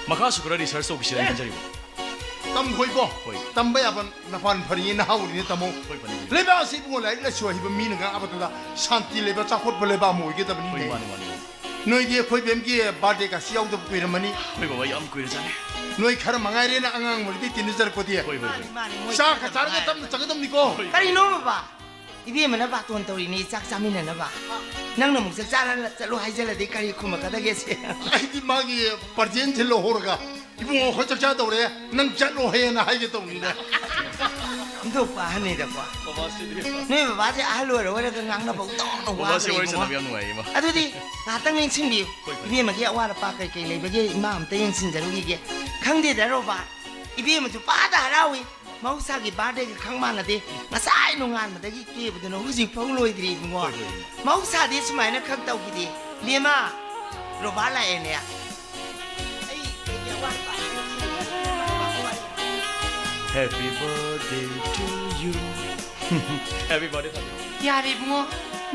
ꯃꯈꯥꯁꯨ ꯈꯔ ꯔꯤꯁꯔꯁ ꯇꯧꯈꯤꯁꯤꯔꯅ ꯑꯦ! ꯈꯟꯖꯔꯤꯕ꯫ ꯇꯝꯈꯣꯏꯀꯣ꯫ ꯍꯣꯏ꯫ ꯇꯝꯕ ꯌꯥꯕ ꯅꯄꯥꯟ ꯐꯔꯤꯉꯩ ꯅꯍꯥ ꯑꯣꯏꯔꯤꯉꯩ ꯇꯝꯃꯣ꯫ ꯍꯣꯏ, ꯐꯅꯤ, ꯐꯅꯤ꯫ ꯂꯩꯕꯥꯛ ꯑꯁꯤ ꯏꯕꯨꯡꯉꯣ ꯂꯥꯏꯔꯤꯛ ꯂꯥꯏꯁꯨ ꯑꯍꯩꯕ ꯃꯤꯅ ꯉꯥꯛꯑꯕꯗꯨꯗ ꯁꯥꯟꯇꯤ ꯂꯩꯕ ꯆꯥꯎꯈꯠꯄ ꯂꯩꯕꯥꯛ ꯑꯃ ꯑꯣꯏꯒꯗꯕꯅꯤꯅꯦ꯫ ꯍꯣꯏ, ꯃꯥꯅꯤ, ꯃꯥꯅꯤ, ꯃꯥꯅꯤ꯫ ꯅꯣꯏꯗꯤ ꯑꯩꯈꯣꯏ ꯕꯦꯝꯒꯤ ꯕꯥꯔꯗꯦꯒꯁꯤ ꯌꯥꯎꯗꯕ ꯀꯨꯏꯔꯝꯃꯅꯤ꯫ ꯍꯣꯏ ꯕꯕꯥ, ꯌꯥꯝ ꯀꯨꯏꯔꯖꯥꯠꯅꯤ꯫ ꯅꯣꯏ ꯈꯔ ꯃꯉꯥꯏꯔꯦꯅ ꯑꯉꯥꯡ ꯑꯣꯏꯔꯤꯉꯩꯗꯩ ꯇꯤꯟꯅꯖꯔꯛꯄꯗꯤ꯫ ꯍꯣꯏ, ꯍꯣꯏ, ꯍꯣꯏ꯫ ꯃꯥꯅꯤ, ꯃꯥꯅꯤ, ꯃꯣꯏ ꯆꯥꯛꯀ ꯈꯔ ꯆꯥꯔꯒ ꯃꯉꯥꯏꯔꯦ꯫ ꯇꯞꯅ ꯆꯥꯒꯗꯕꯅꯤꯀꯣ꯫ ꯍꯣꯏ꯫ ꯀꯔꯤꯅꯣ ꯕꯕꯥ? ꯏꯕꯦꯝꯃꯅ ꯕꯥꯇꯣꯟ ꯇꯧꯔꯤꯅꯦ ꯆꯥꯛ ꯆꯥꯃꯤꯟꯅꯅꯕ꯫ ꯅꯪꯅ ꯑꯃꯨꯛ ꯆꯥꯛ ꯆꯥꯔ ꯆꯠꯂꯣ ꯍꯥꯏꯖꯜꯂꯗꯤ ꯀꯔꯤ ꯈꯨꯝꯃꯛꯀꯗꯒꯦ ꯁꯦ? ꯑꯩꯗꯤ ꯃꯥꯒꯤ ꯄ꯭ꯔꯖꯦꯟ ꯊꯤꯜꯂꯣ ꯍꯧꯔꯒ, "ꯏꯕꯨꯡꯉꯣ, ꯑꯩꯈꯣꯏ ꯆꯥꯛ ꯆꯥꯗꯧꯔꯦ, ꯅꯪ ꯆꯠꯂꯣ ꯍꯦꯅ" ꯍꯥꯏꯒꯦ ꯇꯧꯅꯤꯅꯦ꯫ ꯑꯣꯟꯊꯣꯛꯄ ꯑꯍꯟꯅꯤꯗꯀꯣ꯫ ꯕꯕꯥꯁꯤꯗꯤ꯫ ꯅꯣꯏ ꯕꯕꯥꯁꯦ ꯑꯍꯜ ꯑꯣꯏꯔ ꯑꯣꯏꯔꯒ ꯉꯥꯡꯅꯕ ꯍꯧꯗꯧꯅ ꯕꯕꯥꯁꯤ ꯋꯥꯈ꯭ꯔꯦ ꯋꯥꯔꯤ ꯏꯕꯨꯡꯉꯣ꯫ ꯁꯥꯟꯅꯕ ꯌꯥꯝ ꯅꯨꯡꯉꯥꯏꯌꯦ, ꯏꯃꯥ꯫ ꯑꯗꯨꯗꯤ ꯉꯥꯏꯍꯥꯛꯇꯪ ꯅꯤꯡꯁꯤꯡꯕꯤꯌꯨ꯫ ꯍꯣꯏ, ꯍꯣꯏ꯫ ꯏꯕꯦꯝꯃꯒꯤ ꯑꯋꯥꯠ ꯑꯄꯥ ꯀꯩ ꯀꯩ ꯂꯩꯕꯒꯦ ꯏꯃꯥ ꯑꯝꯇ ꯌꯦꯡꯁꯤꯟꯖꯔꯨꯈꯤꯒꯦ꯫ ꯈꯪꯗꯦꯗ ꯔꯣꯕꯥꯔꯠ, ꯏꯕꯦꯝꯃꯁꯨ ꯄꯥꯗ ꯍꯔꯥꯎꯏ꯫ ꯃꯍꯧꯁꯥꯒꯤ ꯕꯥꯔꯗꯦꯒ ꯈꯪ ꯃꯥꯟꯅꯗꯦ꯫ ꯉꯁꯥꯏ ꯅꯣꯡꯉꯥꯟꯕꯗꯒꯤ ꯀꯦꯕꯗꯨꯅ ꯍꯧꯖꯤꯛ ꯐꯥꯎ ꯂꯣꯏꯗ꯭ꯔꯤ ꯏꯕꯨꯡꯉꯣ꯫ ꯍꯣꯏ, ꯍꯣꯏ, ꯍꯣꯏ꯫ ꯃꯍꯧꯁꯥꯗꯤ ꯁꯨꯃꯥꯏꯅ ꯈꯪ ꯇꯧꯈꯤꯗꯦ꯫ ꯕꯦꯝꯃ, ꯔꯣꯕꯥꯔꯠ ꯂꯥꯛꯑꯦꯅꯦ꯫ ꯑꯩ ꯀꯩꯒꯤ ꯑꯋꯥꯠꯄ? Happy birthday to you. Happy birthday, ꯊꯥꯖꯤꯟ꯫ ꯌꯥꯔꯦ ꯏꯕꯨꯡꯉꯣ,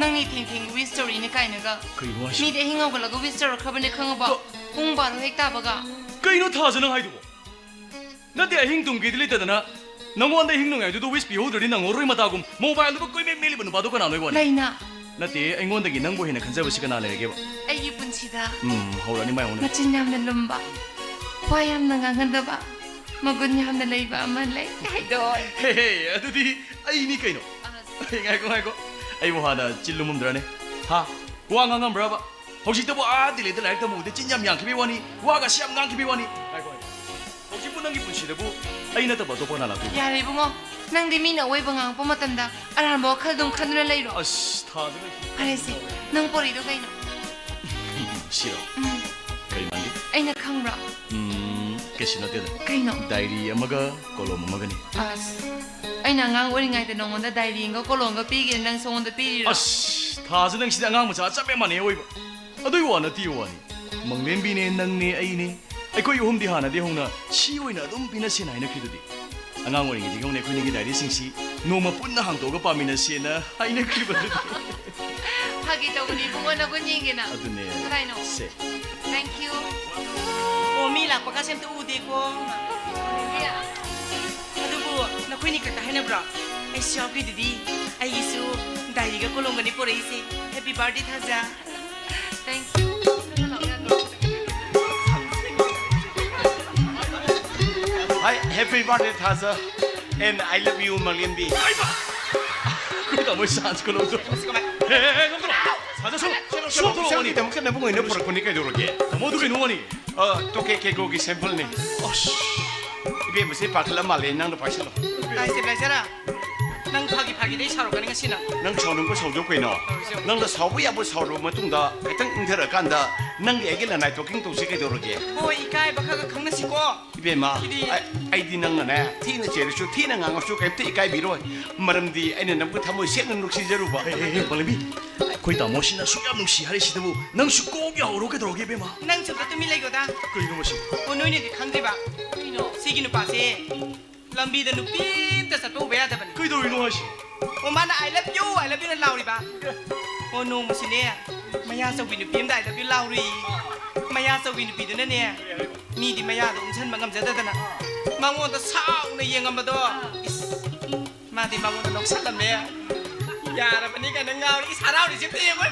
ꯅꯪꯅ ꯊꯦꯡ ꯊꯦꯡ ꯋꯤꯁ ꯇꯧꯔꯤꯅꯦ ꯀꯥꯏꯅꯒ꯫ ꯀꯩꯅꯣ ꯍꯥꯏꯁꯤꯕꯣ? ꯃꯤꯗꯤ ꯑꯍꯤꯡ ꯍꯧꯒꯠꯂꯒ ꯋꯤꯁ ꯇꯧꯔꯛꯈ꯭ꯔꯕꯅꯦ ꯈꯪꯉꯕꯣ? ꯀ- ꯄꯨꯡ ꯕꯥꯔꯣ ꯍꯦꯛ ꯇꯥꯕꯒ꯫ ꯀꯩꯅꯣ ꯊꯥꯖ ꯅꯪ ꯍꯥꯏꯗꯨꯕꯣ? ꯅꯠꯇꯦ, ꯑꯍꯤꯡ ꯇꯨꯝꯒꯦꯗꯤ ꯂꯩꯇꯗꯅ ꯅꯪꯉꯣꯟꯗ ꯑꯍꯤꯡ ꯅꯣꯡꯌꯥꯏꯗꯨꯗ ꯋꯤꯁ ꯄꯤꯍꯧꯗ꯭ꯔꯗꯤ ꯅꯪꯉꯔꯣꯏ ꯃꯇꯥꯒꯨꯝ ꯃꯣꯕꯥꯏꯜꯗꯨꯕꯨ ꯀꯣꯏꯃꯦꯠ ꯃꯦꯠꯂꯤꯕ ꯅꯨꯄꯥꯗꯣ ꯀꯅꯥꯅꯣ ꯑꯩ ꯋꯥꯅꯤ? ꯂꯩꯅꯥ꯫ ꯅꯠꯇꯦ, ꯑꯩꯉꯣꯟꯗꯒꯤ ꯅꯪꯕꯨ ꯍꯦꯟꯅ ꯈꯟꯖꯕꯁꯤ ꯀꯅꯥ ꯂꯩꯔꯒꯦꯕ? ꯑꯩꯒꯤ ꯄꯨꯟꯁꯤꯗ ꯎꯝ, ꯍꯧꯔꯛꯑꯅꯤ ꯃꯥꯏ ꯍꯧꯅ꯫ ꯃꯆꯤꯟ ꯌꯥꯝꯅ ꯂꯨꯝꯕ, ꯋꯥ ꯌꯥꯝꯅ ꯉꯥꯡꯒꯟꯗꯕ, ꯃꯒꯨꯟ ꯌꯥꯝꯅ ꯂꯩꯕ ꯑꯃ ꯂꯩ ꯍꯥꯏꯗꯣ꯫ ꯍꯦ, ꯍꯦ, ꯑꯗꯨꯗꯤ ꯑꯩꯅꯤ ꯀꯩꯅꯣ꯫ ꯑꯁ꯫ ꯉꯥꯏꯈꯣ, ꯉꯥꯏꯈꯣ, ꯑꯩꯕꯨ ꯍꯥꯟꯅ ꯆꯤꯜ ꯂꯨꯝꯃꯝꯗ꯭ꯔꯅꯦ? ꯍꯥ? ꯋꯥ ꯉꯥꯡꯉꯝꯕ꯭ꯔꯕ? ꯍꯧꯖꯤꯛꯇꯕꯨ ꯑꯥ ꯗꯤꯜꯂꯤꯗ ꯂꯥꯏꯔꯤꯛ ꯇꯝꯃꯨꯕꯗ ꯆꯤꯟ ꯌꯥꯝ ꯌꯥꯡꯈꯤꯕꯩ ꯋꯥꯅꯤ, ꯋꯥꯒꯁꯤ ꯌꯥꯝ ꯉꯥꯡꯈꯤꯕꯩ ꯋꯥꯅꯤ꯫ ꯉꯥꯏꯈꯣ, ꯉꯥꯏꯈꯣ꯫ ꯍꯧꯖꯤꯛꯄꯨ ꯅꯪꯒꯤ ꯄꯨꯟꯁꯤꯗꯕꯨ ꯑꯩ ꯅꯠꯇꯕ ꯑꯇꯣꯞꯄ ꯀꯅꯥ ꯂꯥꯛꯇꯣꯏꯅꯣ? ꯌꯥꯔꯦ ꯏꯕꯨꯡꯉꯣ, ꯅꯪꯗꯤ ꯃꯤꯅ ꯑꯋꯣꯏꯕ ꯉꯥꯡꯉꯛꯄ ꯃꯇꯝꯗ ꯑꯔꯥꯟꯕ ꯋꯥꯈꯜ ꯑꯗꯨꯝ ꯈꯟꯗꯨꯅ ꯂꯩꯔꯣ꯫ ꯑꯁ, ꯊꯥꯖ ꯂꯩ꯫ ꯐꯔꯦꯁꯦ, ꯅꯪ ꯄꯣꯔꯛꯏꯗꯣ ꯀꯩꯅꯣ? ꯁꯤꯔꯣ? ꯎꯝ꯫ ꯀꯔꯤ ꯃꯥꯟꯒꯦ? ꯑꯩꯅ ꯈꯪꯕ꯭ꯔꯣ? ꯎꯝ, ꯀꯩꯁꯨ ꯅꯠꯇꯦꯗ꯫ ꯀꯩꯅꯣ? ꯗꯥꯏꯔꯤ ꯑꯃꯒ ꯀꯣꯂꯣꯝ ꯑꯃꯒꯅꯤ꯫ ꯑꯁ, ꯑꯩꯅ ꯑꯉꯥꯡ ꯑꯣꯏꯔꯤꯉꯩꯗ ꯅꯉꯣꯟꯗ ꯗꯥꯏꯔꯤ ꯑꯃꯒ ꯀꯣꯂꯣꯝꯒ ꯄꯤꯒꯦꯅ ꯅꯪꯁꯨ ꯑꯩꯉꯣꯟꯗ ꯄꯤꯔꯤꯔꯣ? ꯑꯁ, ꯊꯥꯖ, ꯅꯪꯁꯤꯗꯤ ꯑꯉꯥꯡ ꯃꯆꯥ ꯆꯞ ꯃꯥꯟꯅꯩ ꯑꯣꯏꯕ꯫ ꯑꯗꯨꯏ ꯋꯥ ꯅꯠꯇꯦ ꯋꯥꯅꯤ꯫ ꯃꯪꯂꯦꯝꯕꯤꯅꯦ, ꯅꯪꯅꯦ, ꯑꯩꯅꯦ, ꯑꯩꯈꯣꯏ ꯑꯍꯨꯝꯗꯤ ꯍꯥꯟꯅꯗꯤ ꯍꯧꯅ ꯁꯤ ꯑꯣꯏꯅ ꯑꯗꯨꯝ ꯄꯤꯅꯁꯦꯅ ꯍꯥꯏꯅꯈ꯭ꯔꯤꯗꯨꯗꯤ꯫ ꯑꯉꯥꯡ ꯑꯣꯏꯔꯤꯉꯩꯗꯒꯤ ꯍꯧꯅ ꯑꯩꯈꯣꯏꯅꯤꯒꯤ ꯗꯥꯏꯔꯤꯁꯤꯡꯁꯤ ꯅꯣꯡꯃ ꯄꯨꯟꯅ ꯍꯥꯡꯗꯣꯛꯑꯒ ꯄꯥꯃꯤꯟꯅꯁꯦꯅ ꯍꯥꯏꯅꯈꯤꯕꯗꯨꯗꯤ꯫ ꯐꯥꯒꯤ ꯇꯧꯕꯅꯤ ꯏꯕꯨꯡꯉꯣ, ꯅꯒꯨꯟ ꯌꯦꯡꯒꯦꯅ꯫ ꯑꯗꯨꯅꯦ꯫ ꯀꯗꯥꯏꯅꯣ? ꯁꯦ꯫ Thank you꯫ ꯑꯣ, ꯃꯤ ꯂꯥꯛꯄ ꯀꯥꯁꯦ ꯑꯝꯇ ꯎꯗꯦꯀꯣ꯫ ꯏꯕꯦꯝꯃ꯫ ꯑꯗꯨꯕꯨ ꯅꯈꯣꯏꯅꯤ ꯈꯛꯇ ꯍꯥꯏꯅꯕ꯭ꯔꯣ? ꯑꯩꯁꯨ ꯌꯥꯎꯈ꯭ꯔꯤꯗꯨꯗꯤ꯫ ꯑꯩꯒꯤꯁꯨ ꯗꯥꯏꯔꯤꯒ ꯀꯣꯂꯣꯝꯒꯅꯤ ꯄꯣꯔꯛꯏꯁꯦ꯫ Happy birthday, ꯊꯥꯖ꯫ Thank you꯫ Hi, happy birthday, ꯊꯥꯖ꯫ And I love you, ꯃꯪꯂꯦꯝꯕꯤ꯫ ꯑꯩꯈꯣꯏ ꯇꯥꯃꯣ ꯆꯥꯟꯁ ꯀꯣꯂꯣꯝꯗꯣ꯫ ꯍꯦ, ꯍꯦ, ꯍꯦ, ꯅꯪ ꯀꯩꯅꯣ? ꯊꯥꯖ, ꯁꯣꯝ, ꯁꯣꯝ ꯊꯣꯛꯂꯛꯑꯣꯅꯤ꯫ ꯏꯆꯟꯒꯤꯗꯃꯛꯇ ꯅꯕꯨꯡ ꯑꯣꯏꯅ ꯄꯨꯔꯛꯄꯅꯤ, ꯀꯩꯗꯧꯔꯒꯦ? ꯇꯥꯃꯣ, ꯑꯗꯨ ꯀꯩꯅꯣ ꯋꯥꯅꯤ? ꯑ, ꯇꯣꯀꯦ ꯀꯦꯒꯣꯒꯤ sample ꯅꯤ꯫ ꯑꯁ꯫ ꯏꯕꯦꯝꯃꯁꯦ ꯄꯥꯈꯠꯂ ꯃꯥꯜꯂꯦ, ꯅꯪꯅ ꯄꯥꯏꯁꯤꯜꯂꯣ꯫ ꯇꯥꯏ stabilizer꯫ ꯅꯪ ꯐꯥꯒꯤ ꯐꯥꯒꯤꯗꯩ ꯁꯥꯎꯔꯛꯀꯅꯤ ꯉꯁꯤ ꯅꯪ꯫ ꯅꯪ ꯁꯥꯎꯅꯤꯡꯕ ꯁꯥꯎꯖꯧ ꯀꯩꯅꯣ꯫ ꯇꯧꯔꯤꯁꯦ ꯌꯦꯡꯉꯨ꯫ ꯅꯪꯅ ꯁꯥꯎꯕ ꯌꯥꯕ ꯁꯥꯎꯔꯕ ꯃꯇꯨꯡꯗ ꯈꯤꯇꯪ ꯏꯪꯊꯔꯀꯥꯟꯗ ꯅꯪꯒꯤ ꯑꯩꯒꯤ ꯂꯅꯥꯏ talking ꯇꯧꯁꯤ, ꯀꯩꯗꯧꯔꯒꯦ? ꯍꯣꯏ, ꯏꯀꯥꯏꯕ ꯈꯔ ꯈꯔ ꯈꯪꯅꯁꯤꯀꯣ꯫ ꯏꯕꯦꯝꯃ, ꯁꯤꯗꯤ ꯑꯩ, ꯑꯩꯗꯤ ꯅꯪꯅꯅꯦ, ꯊꯤꯅ ꯆꯩꯔꯁꯨ, ꯊꯤꯅ ꯉꯥꯡꯉꯁꯨ ꯀꯩꯝꯇ ꯏꯀꯥꯏꯕꯤꯔꯣꯏ꯫ ꯃꯔꯝꯗꯤ ꯑꯩꯅ ꯅꯪꯕꯨ ꯊꯃꯣꯏ ꯁꯦꯡꯅ ꯅꯨꯡꯁꯤꯖꯔꯨꯕ꯫ ꯍꯦ, ꯍꯦ, ꯍꯦ, ꯃꯥꯂꯦꯝꯕꯤ, ꯑꯩꯈꯣꯏ ꯇꯥꯃꯣꯁꯤꯅ ꯑꯁꯨꯛ ꯌꯥꯝ ꯅꯨꯡꯁꯤ ꯍꯥꯏꯔꯤꯁꯤꯗꯕꯨ ꯅꯪꯁꯨ ꯀꯣꯛ ꯌꯥꯍꯧꯔꯣ, ꯀꯩꯗꯧꯔꯒꯦ, ꯏꯕꯦꯝꯃ? ꯅꯪꯁꯨ ꯑꯝꯇ ꯇꯨꯃꯤꯟ ꯂꯩꯒꯣꯗ꯫ ꯀꯩꯅꯣ ꯃꯁꯤ? ꯑꯣ, ꯅꯣꯏꯅꯗꯤ ꯈꯪꯗ꯭ꯔꯤꯕ꯫ ꯀꯩꯅꯣ? ꯁꯤꯒꯤ ꯅꯨꯄꯥꯁꯦ ꯂꯝꯕꯤꯗ ꯅꯨꯄꯤ ꯑꯝꯇ ꯆꯠꯄ ꯎꯕ ꯌꯥꯗꯕꯅꯤ꯫ ꯀꯩꯗꯧꯔꯤꯅꯣ ꯍꯥꯏꯁꯦ? ꯑꯣ, ꯃꯥꯅ "I love you, I love you" ꯅ ꯂꯥꯎꯔꯤꯕ꯫ ꯑꯣ, ꯅꯣꯡꯃꯁꯨꯅꯦ, ꯃꯌꯥ ꯆꯧꯕꯤ ꯅꯨꯄꯤ ꯑꯝꯗ "I love you" ꯂꯥꯎꯔꯨꯏ꯫ ꯃꯌꯥ ꯆꯧꯕꯤ ꯅꯨꯄꯤꯗꯨꯅꯅꯦ, ꯃꯤꯗꯤ ꯃꯌꯥꯗꯣ ꯎꯝꯁꯟꯕ ꯉꯝꯖꯗꯗꯅ ꯃꯉꯣꯟꯗ ꯁꯥꯎꯅ ꯌꯦꯡꯉꯝꯕꯗꯣ꯫ ꯏꯁ, ꯃꯥꯗꯤ ꯃꯉꯣꯟꯗ ꯂꯧꯁꯜꯂꯝꯃꯦ꯫ ꯌꯥꯔꯕꯅꯤ ꯀꯥꯏꯅ ꯉꯥꯎꯔꯤ꯫ ꯏꯁ, ꯍꯔꯥꯎꯔꯤꯁꯦ ꯑꯝꯇ ꯌꯦꯡꯉꯣ꯫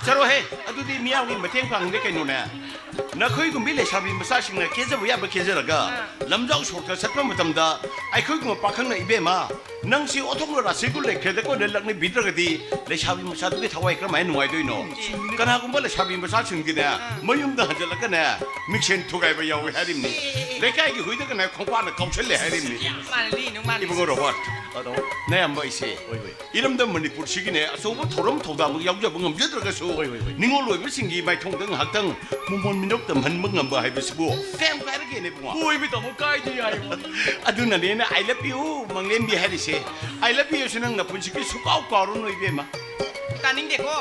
ꯆꯠꯂꯣꯍꯦ, ꯑꯗꯨꯗꯤ ꯃꯤꯌꯥꯝꯒꯤ ꯃꯇꯦꯡ ꯄꯥꯡꯗꯦ ꯀꯩꯅꯣꯅꯦ꯫ ꯅꯈꯣꯏꯒꯨꯝꯕꯤ ꯂꯩꯁꯥꯕꯤ ꯃꯆꯥꯁꯤꯡꯅ ꯀꯦꯖꯕ ꯌꯥꯕ ꯀꯦꯖꯔꯒ, ꯑꯥ꯫ ꯂꯝꯖꯥꯎ ꯁꯣꯔꯣꯛꯇ ꯆꯠꯄ ꯃꯇꯝꯗ ꯑꯩꯈꯣꯏꯒꯨꯝꯕ ꯄꯥꯈꯪꯅ, "ꯏꯕꯦꯝꯃ, ꯅꯪꯁꯤ ꯑꯣꯟꯊꯣꯛꯅ ꯔꯥꯁꯤꯒꯨꯜ ꯂꯩꯈ꯭ꯔꯦꯗꯀꯣ" ꯅ ꯂꯛꯅꯕꯤꯗ꯭ꯔꯒꯗꯤ ꯂꯩꯁꯥꯕꯤ ꯃꯆꯥꯗꯨꯒꯤ ꯊꯋꯥꯏ ꯀꯔꯝꯍꯥꯏꯅ ꯅꯨꯡꯉꯥꯏꯗꯣꯏꯅꯣ? ꯆꯨꯝꯃꯤꯅꯦ꯫ ꯀꯅꯥꯒꯨꯝꯕ ꯂꯩꯁꯥꯕꯤ ꯃꯆꯥꯁꯤꯡꯗꯤꯅꯦ, ꯑꯥ꯫ ꯃꯌꯨꯝꯗ ꯍꯟꯖꯤꯜꯂꯒꯅꯦ, ꯃꯤꯡꯁꯦꯟ ꯊꯨꯒꯥꯏꯕ ꯌꯥꯎꯋꯦ ꯍꯥꯏꯔꯤꯕꯅꯤ꯫ ꯑꯦ, ꯑꯦ, ꯑꯦ, ꯂꯩꯀꯥꯏꯒꯤ ꯍꯨꯏꯗꯒꯅꯦ ꯈꯣꯡꯄꯥꯛꯅ ꯀꯥꯎꯁꯜꯂꯦ ꯍꯥꯏꯔꯤꯕꯅꯤ꯫ ꯃꯥꯅ ꯂꯤꯅꯨ, ꯃꯥꯅ ꯏꯕꯨꯡꯉꯣ ꯂꯤꯅꯨ꯫ ꯔꯣꯕꯥꯔꯠ, ꯑꯗꯣ? ꯅꯌꯥꯝꯕ ꯑꯩꯁꯦ ꯍꯣꯏ, ꯍꯣꯏ꯫ ꯏꯔꯝꯗꯝ ꯃꯅꯤꯄꯨꯔꯁꯤꯒꯤꯅꯦ ꯑꯆꯧꯕ ꯊꯧꯔꯝ ꯊꯧꯗꯥꯡꯃꯛ ꯌꯥꯎꯖꯕ ꯉꯝꯖꯗ꯭ꯔꯒꯁꯨ, ꯍꯣꯏ, ꯍꯣꯏ, ꯍꯣꯏ꯫ ꯅꯤꯉꯣꯜ ꯑꯣꯏꯕꯁꯤꯡꯒꯤ ꯃꯥꯏꯊꯣꯡꯗ ꯉꯥꯏꯍꯥꯛꯇꯪ ꯃꯣꯃꯣꯟ ꯃꯤꯅꯣꯛ ꯇꯝꯍꯟꯕ ꯉꯝꯕ ꯍꯥꯏꯕꯁꯤꯕꯨ ꯀꯌꯥꯝ ꯀꯥꯏꯔꯒꯦꯅꯦ ꯏꯕꯨꯡꯉꯣ? ꯍꯣꯏ, ꯏꯕꯨꯡꯉꯣ, ꯀꯥꯏꯗꯦ ꯍꯥꯏꯕ꯫ ꯑꯗꯨꯅꯅꯦ ꯑꯩꯅ "I love you, ꯃꯪꯂꯦꯝꯕꯤ" ꯍꯥꯏꯔꯤꯁꯦ꯫ "I love you" ꯁꯤ ꯅꯪ ꯅꯄꯨꯟꯁꯤꯒꯤ ꯁꯨꯡꯀꯥꯎ ꯀꯥꯎꯔꯅꯨ ꯏꯕꯦꯝꯃ꯫ ꯇꯥꯅꯤꯡꯗꯦꯀꯣ꯫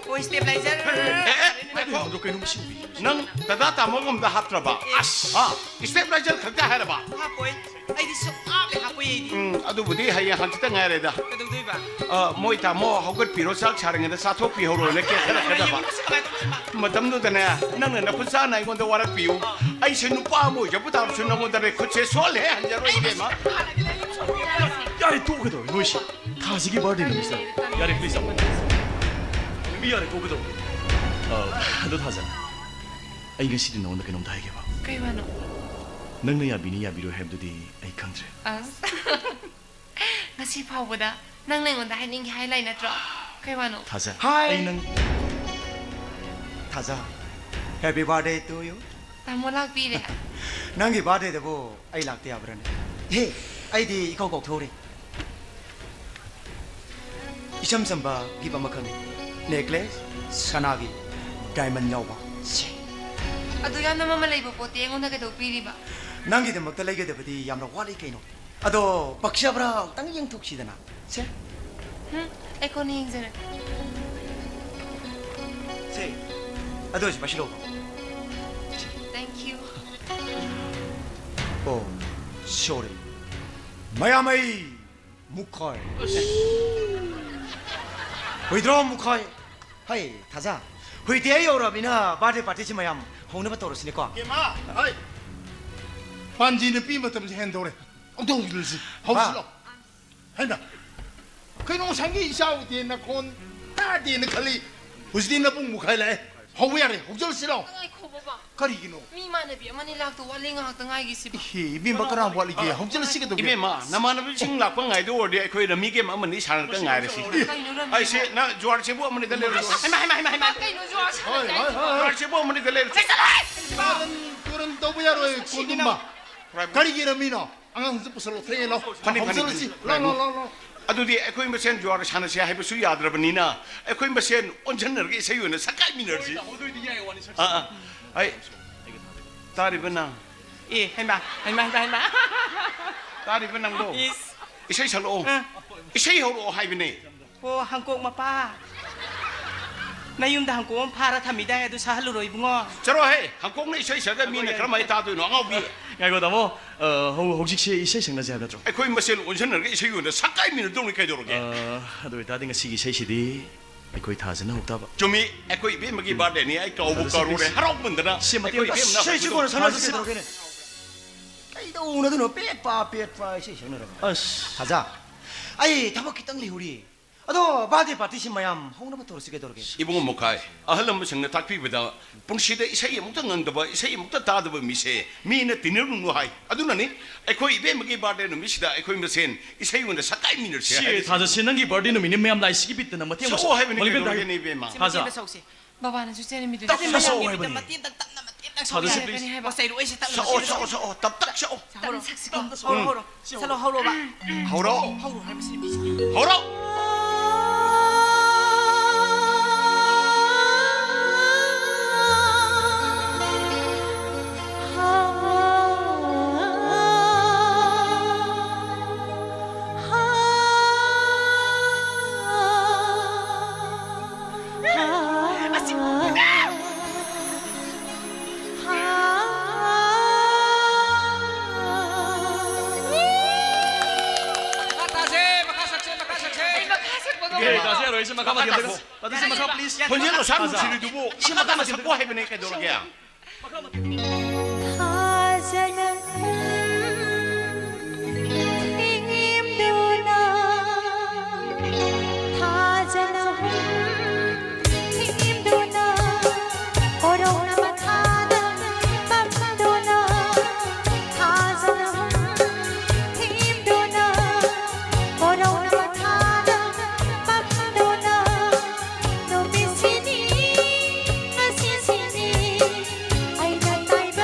ꯍꯣꯏ, stabilizer꯫ ꯑꯦ, ꯑꯦ, ꯉꯥꯏꯈꯣ꯫ ꯑꯗꯨ ꯀꯩꯅꯣꯝ ꯁꯤꯟꯕꯤꯌꯨ꯫ ꯅꯪ ꯗꯗꯥ ꯇꯥꯃꯣ ꯑꯝꯗ ꯍꯥꯞꯇ꯭ꯔꯕ? ꯑꯦ꯫ ꯑꯁ꯫ ꯍꯥ? Stabilizer ꯈꯛꯇ ꯍꯥꯏꯔꯕ? ꯍꯥꯞꯄꯣꯏ꯫ ꯑꯩꯗꯤ ꯁꯨꯡꯍꯥꯞ ꯍꯦꯛ ꯍꯥꯞꯄꯣꯏ ꯑꯩꯗꯤ꯫ ꯎꯝ, ꯑꯗꯨꯕꯨꯗꯤ ꯍꯌꯦꯡ ꯍꯪꯆꯤꯠꯇ ꯉꯥꯏꯔꯦꯗ꯫ ꯀꯩꯗꯧꯗꯣꯏꯕ? ꯑ, ꯃꯣꯏ ꯇꯥꯃꯣ ꯍꯧꯒꯠꯄꯤꯔꯣ, ꯆꯥꯛ ꯁꯥꯔꯤꯉꯩꯗ ꯆꯥꯊꯣꯛꯄꯤꯍꯧꯔꯣꯅ ꯀꯦꯊꯔꯛꯀꯗꯕ꯫ ꯌꯨꯝꯗꯁꯨ ꯀꯃꯥꯏ ꯇꯧꯗꯣꯏꯕ? ꯃꯇꯝꯗꯨꯗꯅꯦ, ꯅꯪꯅ ꯅꯈꯨꯠ ꯁꯥꯅ ꯑꯩꯉꯣꯟꯗ ꯋꯥꯔꯛꯄꯤꯌꯨ꯫ ꯑꯩꯁꯦ ꯅꯨꯄꯥ ꯑꯃ ꯑꯣꯏꯖꯕ ꯇꯥꯔꯁꯨ ꯅꯉꯣꯟꯗ ꯈꯨꯠꯁꯦ ꯁꯣꯜꯂꯦ ꯍꯟꯖꯔꯣꯏ, ꯏꯕꯦꯝꯃ꯫ ꯌꯥꯔꯦ, ꯇꯣꯛꯑꯣ, ꯀꯩꯗꯧꯔꯦ ꯅꯣꯏꯁꯦ? ꯊꯥꯁꯤꯒꯤ birthday ꯅꯨꯃꯤꯠꯁꯤꯗ꯫ ꯌꯥꯔꯦ, please, ꯇꯥꯃꯣ꯫ ꯅꯨꯃꯤꯠ ꯌꯥꯔꯦ, ꯇꯣꯛꯑꯣ, ꯀꯩꯗꯧꯔꯦ? ꯑ, ꯑꯗꯣ ꯊꯥꯖ, ꯑꯩ ꯉꯁꯤꯗꯤ ꯅꯉꯣꯟꯗ ꯀꯩꯅꯣꯝꯇ ꯍꯥꯏꯒꯦꯕ꯫ ꯀꯩ ꯋꯥꯅꯣ? ꯅꯪꯅ ꯌꯥꯕꯤꯅꯤ ꯌꯥꯕꯤꯔꯣꯏ ꯍꯥꯏꯕꯗꯨꯗꯤ ꯑꯩ ꯈꯪꯗ꯭ꯔꯦ꯫ ꯑꯁ꯫ ꯉꯁꯤ ꯐꯥꯎꯕꯗ ꯅꯪꯅ ꯑꯩꯉꯣꯟꯗ ꯍꯥꯏꯅꯤꯡꯉꯦ ꯍꯥꯏ ꯂꯩ ꯅꯠꯇ꯭ꯔꯣ? ꯀꯩ ꯋꯥꯅꯣ? ꯊꯥꯖ, ꯍꯥꯏ꯫ ꯑꯩ ꯅꯪ, ꯊꯥꯖ, happy birthday to you꯫ ꯇꯥꯃꯣ ꯂꯥꯛꯄꯤꯔꯦ꯫ ꯅꯪꯒꯤ birthdayꯗꯕꯨ ꯑꯩ ꯂꯥꯛꯇ ꯌꯥꯕ꯭ꯔꯥꯅꯦ? ꯍꯦ, ꯑꯩꯗꯤ ꯏꯀꯧ ꯀꯧꯊꯣꯛꯎꯔꯦ꯫ ꯏꯆꯝ ꯆꯝꯕ gift ꯑꯃꯈꯛꯅꯤ꯫ Necklace, ꯁꯅꯥꯒꯤ diamond ꯌꯥꯎꯕ꯫ ꯁꯦ꯫ ꯑꯗꯨ ꯌꯥꯝꯅ ꯃꯃꯜ ꯂꯩꯕ ꯄꯣꯠꯇꯤ ꯑꯩꯉꯣꯟꯗ ꯀꯩꯗꯧ ꯄꯤꯔꯤꯕ? ꯅꯪꯒꯤꯗꯃꯛꯇ ꯂꯩꯒꯗꯕꯗꯤ ꯌꯥꯝꯅ ꯋꯥꯠꯂꯤ ꯀꯩꯅꯣ꯫ ꯑꯗꯣ ꯄꯛꯆꯕ꯭ꯔꯥ ꯑꯃꯨꯛꯇꯪ ꯌꯦꯡꯊꯣꯛꯁꯤꯗꯅ꯫ ꯁꯦ꯫ ꯍꯝ, ꯑꯩ ꯀꯣꯟꯅ ꯌꯦꯡꯖꯔꯒꯦ꯫ ꯁꯦ꯫ ꯑꯗꯨ ꯑꯣꯏꯔꯁꯨ ꯄꯥꯏꯁꯤꯜꯂꯣ꯫ Thank you꯫ ꯑꯣ, sorry꯫ ꯃꯌꯥꯃꯩ ꯃꯨꯈꯥꯏ꯫ ꯍꯨꯏꯗ꯭ꯔꯣꯝ ꯃꯨꯈꯥꯏ꯫ ꯍꯩ, ꯊꯥꯖ꯫ ꯍꯨꯏꯗꯤ ꯑꯩ ꯌꯧꯔꯕꯅꯤꯅ birthday partyꯁꯤ ꯃꯌꯥꯝ ꯍꯧꯅꯕ ꯇꯧꯔꯁꯤꯅꯦꯀꯣ꯫ ꯏꯃꯥ, ꯍꯩ꯫ ꯄꯥꯟꯖꯤ ꯅꯨꯄꯤ ꯃꯇꯝꯁꯦ ꯍꯦꯟꯗꯧꯔꯦ꯫ ꯑꯝꯇ ꯍꯧꯖꯤꯜꯂꯁꯤ꯫ ꯍꯧꯖꯤꯜꯂꯣ꯫ ꯍꯥ? ꯍꯩꯃꯥ꯫ ꯀꯩꯅꯣ ꯉꯁꯥꯏꯒꯤ ꯏꯆꯥ ꯎꯗꯦ ꯅꯈꯣꯟ ꯇꯥꯗꯦꯅ ꯈꯜꯂꯤ꯫ ꯍꯧꯖꯤꯛꯇꯤ ꯅꯕꯨꯡ ꯃꯨꯈꯥꯏ ꯂꯥꯛꯑꯦ꯫ ꯍꯧꯕ ꯌꯥꯔꯦ, ꯍꯧꯖꯤꯜꯂꯁꯤꯔꯣ? ꯉꯥꯏꯈꯣ ꯕꯕꯥ꯫ ꯀꯔꯤꯒꯤꯅꯣ? ꯃꯤ ꯏꯃꯥꯟꯅꯕꯤ ꯑꯃꯅꯤ ꯂꯥꯛꯇꯧ ꯋꯥꯠꯂꯤ, ꯉꯥꯏꯍꯥꯛꯇ ꯉꯥꯏꯒꯤꯁꯤꯕ꯫ ꯏꯍꯦ, ꯏꯕꯦꯝꯃ, ꯀꯅꯥ ꯋꯥꯠꯂꯤꯒꯦ? ꯍꯧꯖꯤꯜꯂꯁꯤ ꯀꯩꯗꯧꯒꯦ? ꯏꯕꯦꯝꯃ, ꯅꯃꯥꯟꯅꯕꯤꯁꯤꯡ ꯂꯥꯛꯄ ꯉꯥꯏꯗꯧ ꯑꯣꯏꯔꯗꯤ ꯑꯩꯈꯣꯏ ꯔꯝꯃꯤ game ꯑꯃꯅꯤ ꯁꯥꯟꯅꯔꯒ ꯉꯥꯏꯔꯁꯤ꯫ ꯀꯩꯅꯣ ꯔꯝꯃꯤ ꯑꯩꯁꯦ, game? ꯅꯪ ꯖꯨꯋꯥꯔ ꯆꯦꯕꯨ ꯑꯃꯅꯤꯗ ꯂꯩꯔꯨꯆꯣ꯫ ꯍꯩꯃꯥ, ꯍꯩꯃꯥ, ꯍꯩꯃꯥ, ꯍꯩꯃꯥ꯫ ꯀꯩꯅꯣ ꯖꯨꯋꯥꯔ ꯍꯣꯏ, ꯍꯣꯏ, ꯍꯣꯏ, ꯍꯣꯏ꯫ ꯖꯨꯋꯥꯔ ꯆꯦꯕꯨ ꯑꯃꯅꯤꯗ ꯂꯩꯔꯨꯆꯣ꯫ ꯆꯠꯂꯣꯍꯦ! ꯇꯨꯔꯟ, ꯇꯨꯔꯟ ꯇꯧꯕ ꯌꯥꯔꯣꯏ, ꯀꯣꯟꯗꯨꯝꯕ꯫ ꯀꯔꯤꯒꯤ ꯏꯔꯝꯃꯤꯅꯣ? ꯑꯉꯥꯡꯁꯤꯡꯁꯦ ꯄꯨꯁꯜꯂꯣ, ꯊꯦꯡꯉꯦ, ꯂꯥꯎ꯫ ꯐꯅꯤ, ꯐꯅꯤ, ꯍꯧꯖꯤꯜꯂꯁꯤ꯫ ꯐꯅꯤ꯫ ꯂꯥꯎ, ꯂꯥꯎ, ꯂꯥꯎ, ꯂꯥꯎ꯫ ꯑꯗꯨꯗꯤ ꯑꯩꯈꯣꯏ ꯃꯁꯦꯟ ꯖꯨꯋꯥꯔ ꯁꯥꯟꯅꯁꯤ ꯍꯥꯏꯕꯁꯨ ꯌꯥꯗ꯭ꯔꯕꯅꯤꯅ, ꯑꯩꯈꯣꯏ ꯃꯁꯦꯟ ꯑꯣꯟꯁꯤꯟꯅꯔꯒ ꯏꯁꯩ ꯑꯣꯏꯅ ꯁꯛꯀꯥꯏꯃꯤꯟꯅꯔꯁꯤ꯫ ꯑꯥ, ꯑꯥ꯫ ꯑꯩ, ꯇꯥꯔꯤꯕ ꯅꯪ? ꯑꯦ, ꯍꯩꯃꯥ, ꯍꯩꯃꯥ, ꯍꯩꯃꯥ, ꯍꯩꯃꯥ꯫ ꯇꯥꯔꯤꯕ ꯅꯪꯗꯣ? ꯏꯁ꯫ ꯏꯁꯩ ꯁꯛꯂꯛꯑꯣ꯫ ꯑꯥ꯫ ꯏꯁꯩ ꯍꯧꯔꯛꯑꯣ ꯍꯥꯏꯕꯅꯦ꯫ ꯑꯣ, ꯍꯪꯀꯣꯛ ꯃꯄꯥ꯫ ꯅꯌꯨꯝꯗ ꯍꯪꯀꯣꯛ ꯑꯃ ꯐꯥꯔ ꯊꯝꯃꯤꯗꯥꯏ, ꯑꯗꯨ ꯁꯥꯍꯜꯂꯨꯔꯣ ꯏꯕꯨꯡꯉꯣ꯫ ꯆꯠꯂꯣꯍꯦ, ꯍꯪꯀꯣꯛꯅ ꯏꯁꯩ ꯁꯛꯑꯒ ꯃꯤꯅ ꯀꯔꯝꯍꯥꯏꯅ ꯇꯥꯗꯣꯏꯅꯣ, ꯑꯉꯥꯎꯕꯤ? ꯉꯥꯏꯈꯣ, ꯇꯥꯃꯣ꯫ ꯑ, ꯍꯧ-, ꯍꯧꯖꯤꯛꯁꯦ ꯏꯁꯩ ꯁꯛꯅꯁꯦ ꯍꯥꯏꯕ ꯅꯠꯇ꯭ꯔꯣ? ꯑꯩꯈꯣꯏ ꯃꯁꯦꯟ ꯑꯣꯟꯁꯤꯟꯅꯔꯒ ꯏꯁꯩ ꯑꯣꯏꯅ ꯁꯛꯀꯥꯏꯃꯤꯟꯅꯗꯧꯅꯤ ꯀꯩꯗꯧꯔꯒꯦ? ꯑ, ꯑꯗꯨ ꯑꯣꯏꯇꯥꯔꯗꯤ ꯉꯁꯤꯒꯤ ꯏꯁꯩꯁꯤꯗꯤ ꯑꯩꯈꯣꯏ ꯊꯥꯖꯅ ꯍꯧ ꯇꯥꯕ꯫ ꯆꯨꯝꯃꯤ, ꯑꯩꯈꯣꯏ ꯏꯕꯦꯝꯃꯒꯤ ꯕꯥꯔꯗꯦꯅꯤ, ꯑꯩ ꯀꯥꯎꯕꯨ ꯊꯥꯖ ꯀꯥꯎꯔꯨꯔꯦ꯫ ꯁꯛꯄꯤꯁꯤ꯫ ꯍꯔꯥꯎꯃꯟꯗꯅ ꯁꯤ ꯃꯇꯦꯡ ꯑꯩꯈꯣꯏ ꯏꯕꯦꯝꯅ ꯁꯤ ꯁꯤ ꯀꯣꯟꯅ ꯁꯥꯟꯅꯔꯁꯤ ꯊꯥꯖ ꯀꯩꯗꯧꯔꯒꯦꯅꯦ? ꯀꯩꯗꯧꯅꯗꯣꯏꯅꯣ? ꯄꯦꯠꯄ ꯄꯦꯠꯄ ꯏꯁꯩ ꯁꯛꯅꯔꯒ꯫ ꯑꯁ꯫ ꯊꯥꯖ, ꯑꯩ ꯊꯕꯛ ꯈꯤꯇꯪ ꯂꯩꯍꯧꯔꯤ꯫ ꯑꯗꯣ ꯕꯥꯔꯗꯦ ꯄꯥꯔꯇꯤꯁꯤ ꯃꯌꯥꯝ ꯍꯧꯅꯕ ꯇꯧꯔꯁꯤ ꯀꯩꯗꯧꯔꯒꯦ? ꯏꯕꯨꯡꯉꯣ ꯃꯨꯈꯥꯏ, ꯑꯍꯜ ꯂꯃꯟꯁꯤꯡꯅ ꯇꯥꯛꯄꯤꯕꯗ ꯄꯨꯟꯁꯤꯗ ꯏꯁꯩ ꯑꯃꯨꯛꯇ ꯉꯪꯗꯕ, ꯏꯁꯩ ꯑꯃꯨꯛꯇ ꯇꯥꯗꯕ ꯃꯤꯁꯦ ꯃꯤꯅ ꯇꯤꯟꯅꯔꯨꯅꯨ ꯍꯥꯏ꯫ ꯑꯗꯨꯅꯅꯤ ꯑꯩꯈꯣꯏ ꯏꯕꯦꯝꯃꯒꯤ ꯕꯥꯔꯗꯦ ꯅꯨꯃꯤꯠꯁꯤꯗ ꯑꯩꯈꯣꯏ ꯃꯁꯦꯟ ꯏꯁꯩ ꯑꯣꯏꯅ ꯁꯛꯀꯥꯏꯃꯤꯟꯅꯔꯁꯤ ꯁꯤ ꯍꯥꯏꯔꯤꯁꯤ꯫ ꯊꯥꯖꯁꯦ, ꯅꯪꯒꯤ ꯕꯥꯔꯗꯦ ꯅꯨꯃꯤꯠꯅꯤ, ꯃꯌꯥꯝ ꯂꯥꯏꯁꯤꯒꯤ ꯕꯤꯠꯇꯅ ꯃꯇꯦꯡ ꯁꯛꯑꯣ ꯍꯥꯏꯕꯅꯤ ꯃꯣꯂꯤꯕꯦꯟ ꯀꯩꯗꯧꯔꯒꯦꯅꯦ, ꯏꯕꯦꯝꯃ? ꯁꯤ ꯊꯥꯖ꯫ ꯃꯇꯦꯛ ꯑꯃ ꯁꯛꯎꯁꯦ꯫ ꯕꯕꯥꯅꯁꯨ ꯆꯦꯟ ꯃꯤꯗꯨ ꯇꯞꯅ ꯁꯛꯑꯣ ꯁꯛꯑꯣ ꯍꯥꯏꯕꯅꯤ꯫ ꯃꯇꯦꯛ ꯇꯞꯅ ꯃꯇꯦꯛ ꯇꯪ ꯁꯛꯑꯣ ꯊꯥꯖꯁꯦ, ꯍꯥꯏꯔꯛꯀꯅꯤ please꯫ ꯍꯥꯏꯕ꯫ ꯄꯣꯠ ꯆꯩ ꯂꯣꯏ ꯁꯤ ꯇꯞꯅ ꯁꯛꯑꯣ, ꯁꯤꯜꯂꯁꯤ꯫ ꯁꯛꯑꯣ, ꯁꯛꯑꯣ, ꯇꯞ ꯇꯞ ꯁꯛꯑꯣ꯫ ꯁꯛꯑꯣ, ꯍꯧꯔꯣ, ꯍꯧꯔꯣ, ꯍꯧꯔꯣ꯫ ꯁꯛꯑꯣ, ꯍꯧꯔꯣ, ꯍꯧꯔꯣ꯫ ꯁꯛꯑꯣ, ꯍꯧꯔꯣ, ꯍꯧꯔꯣ꯫ ꯍꯧꯔꯣ꯫ ꯍꯧꯔꯣ ꯍꯥꯏꯕꯁꯤꯗꯤ꯫ ꯍꯧꯔꯣ꯫ ꯃꯈꯥ ꯇꯥꯁꯦ, ꯃꯈꯥ ꯁꯛꯁꯦ, ꯃꯈꯥ ꯁꯛꯁꯦ꯫ ꯑꯩ ꯃꯈꯥ ꯁꯛꯄ ꯉꯝꯃꯣꯏ꯫ ꯑꯦ, ꯇꯥꯁꯦ ꯌꯥꯔꯣꯏ, ꯁꯤ ꯃꯈꯥ ꯃꯈꯥ ꯃꯊꯦꯜꯗ ꯇꯥꯁꯦ꯫ ꯇꯥꯁꯦ, ꯁꯤ ꯃꯈꯥ, please꯫ ꯈꯣꯟꯖꯦꯜ ꯃꯁꯥ ꯇꯥꯖ꯫ ꯅꯨꯡꯁꯤꯔꯤꯗꯨꯕꯨ ꯁꯤ ꯃꯈꯥ ꯃꯈꯥ ꯃꯊꯦꯜꯗ ꯁꯛꯄ ꯍꯥꯏꯕꯅꯦ, ꯀꯩꯗꯧꯔꯒꯦ? ꯊꯥꯖꯅ ꯊꯦꯡꯗꯨꯅ, ꯊꯥꯖꯅ ꯊꯦꯡꯗꯨꯅ, ꯀꯣꯔꯧꯅ ꯃꯊꯥꯗ ꯄꯝꯗꯨꯅ, ꯊꯥꯖꯅ ꯊꯦꯡꯗꯨꯅ, ꯀꯣꯔꯧꯅ ꯃꯊꯥꯗ ꯄꯝꯗꯨꯅ, ꯅꯨꯃꯤꯠꯁꯤꯅꯤ ꯉꯁꯤꯁꯤꯅꯤ ꯑꯩꯅ ꯇꯥꯏꯕ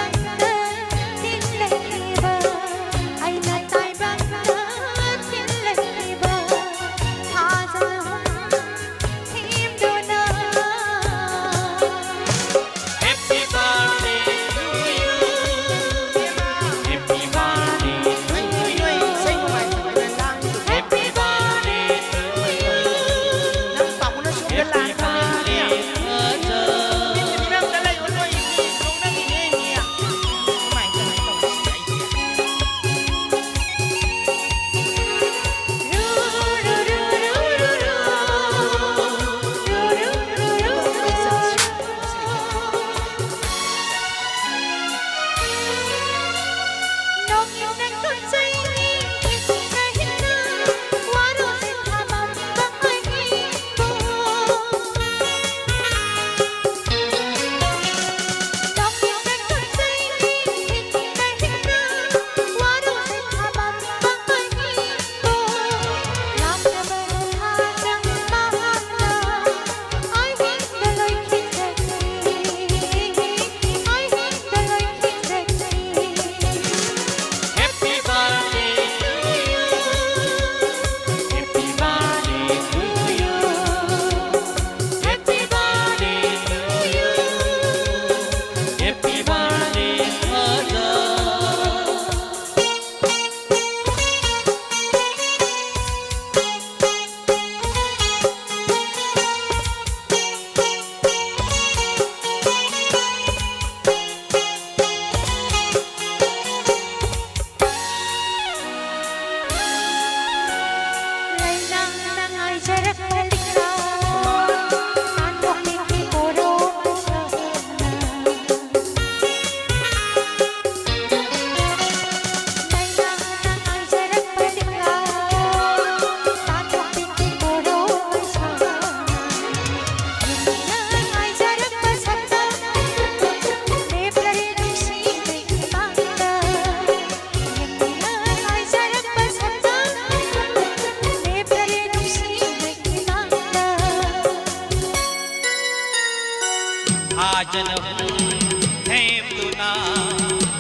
ꯊꯦꯝꯗꯨꯅ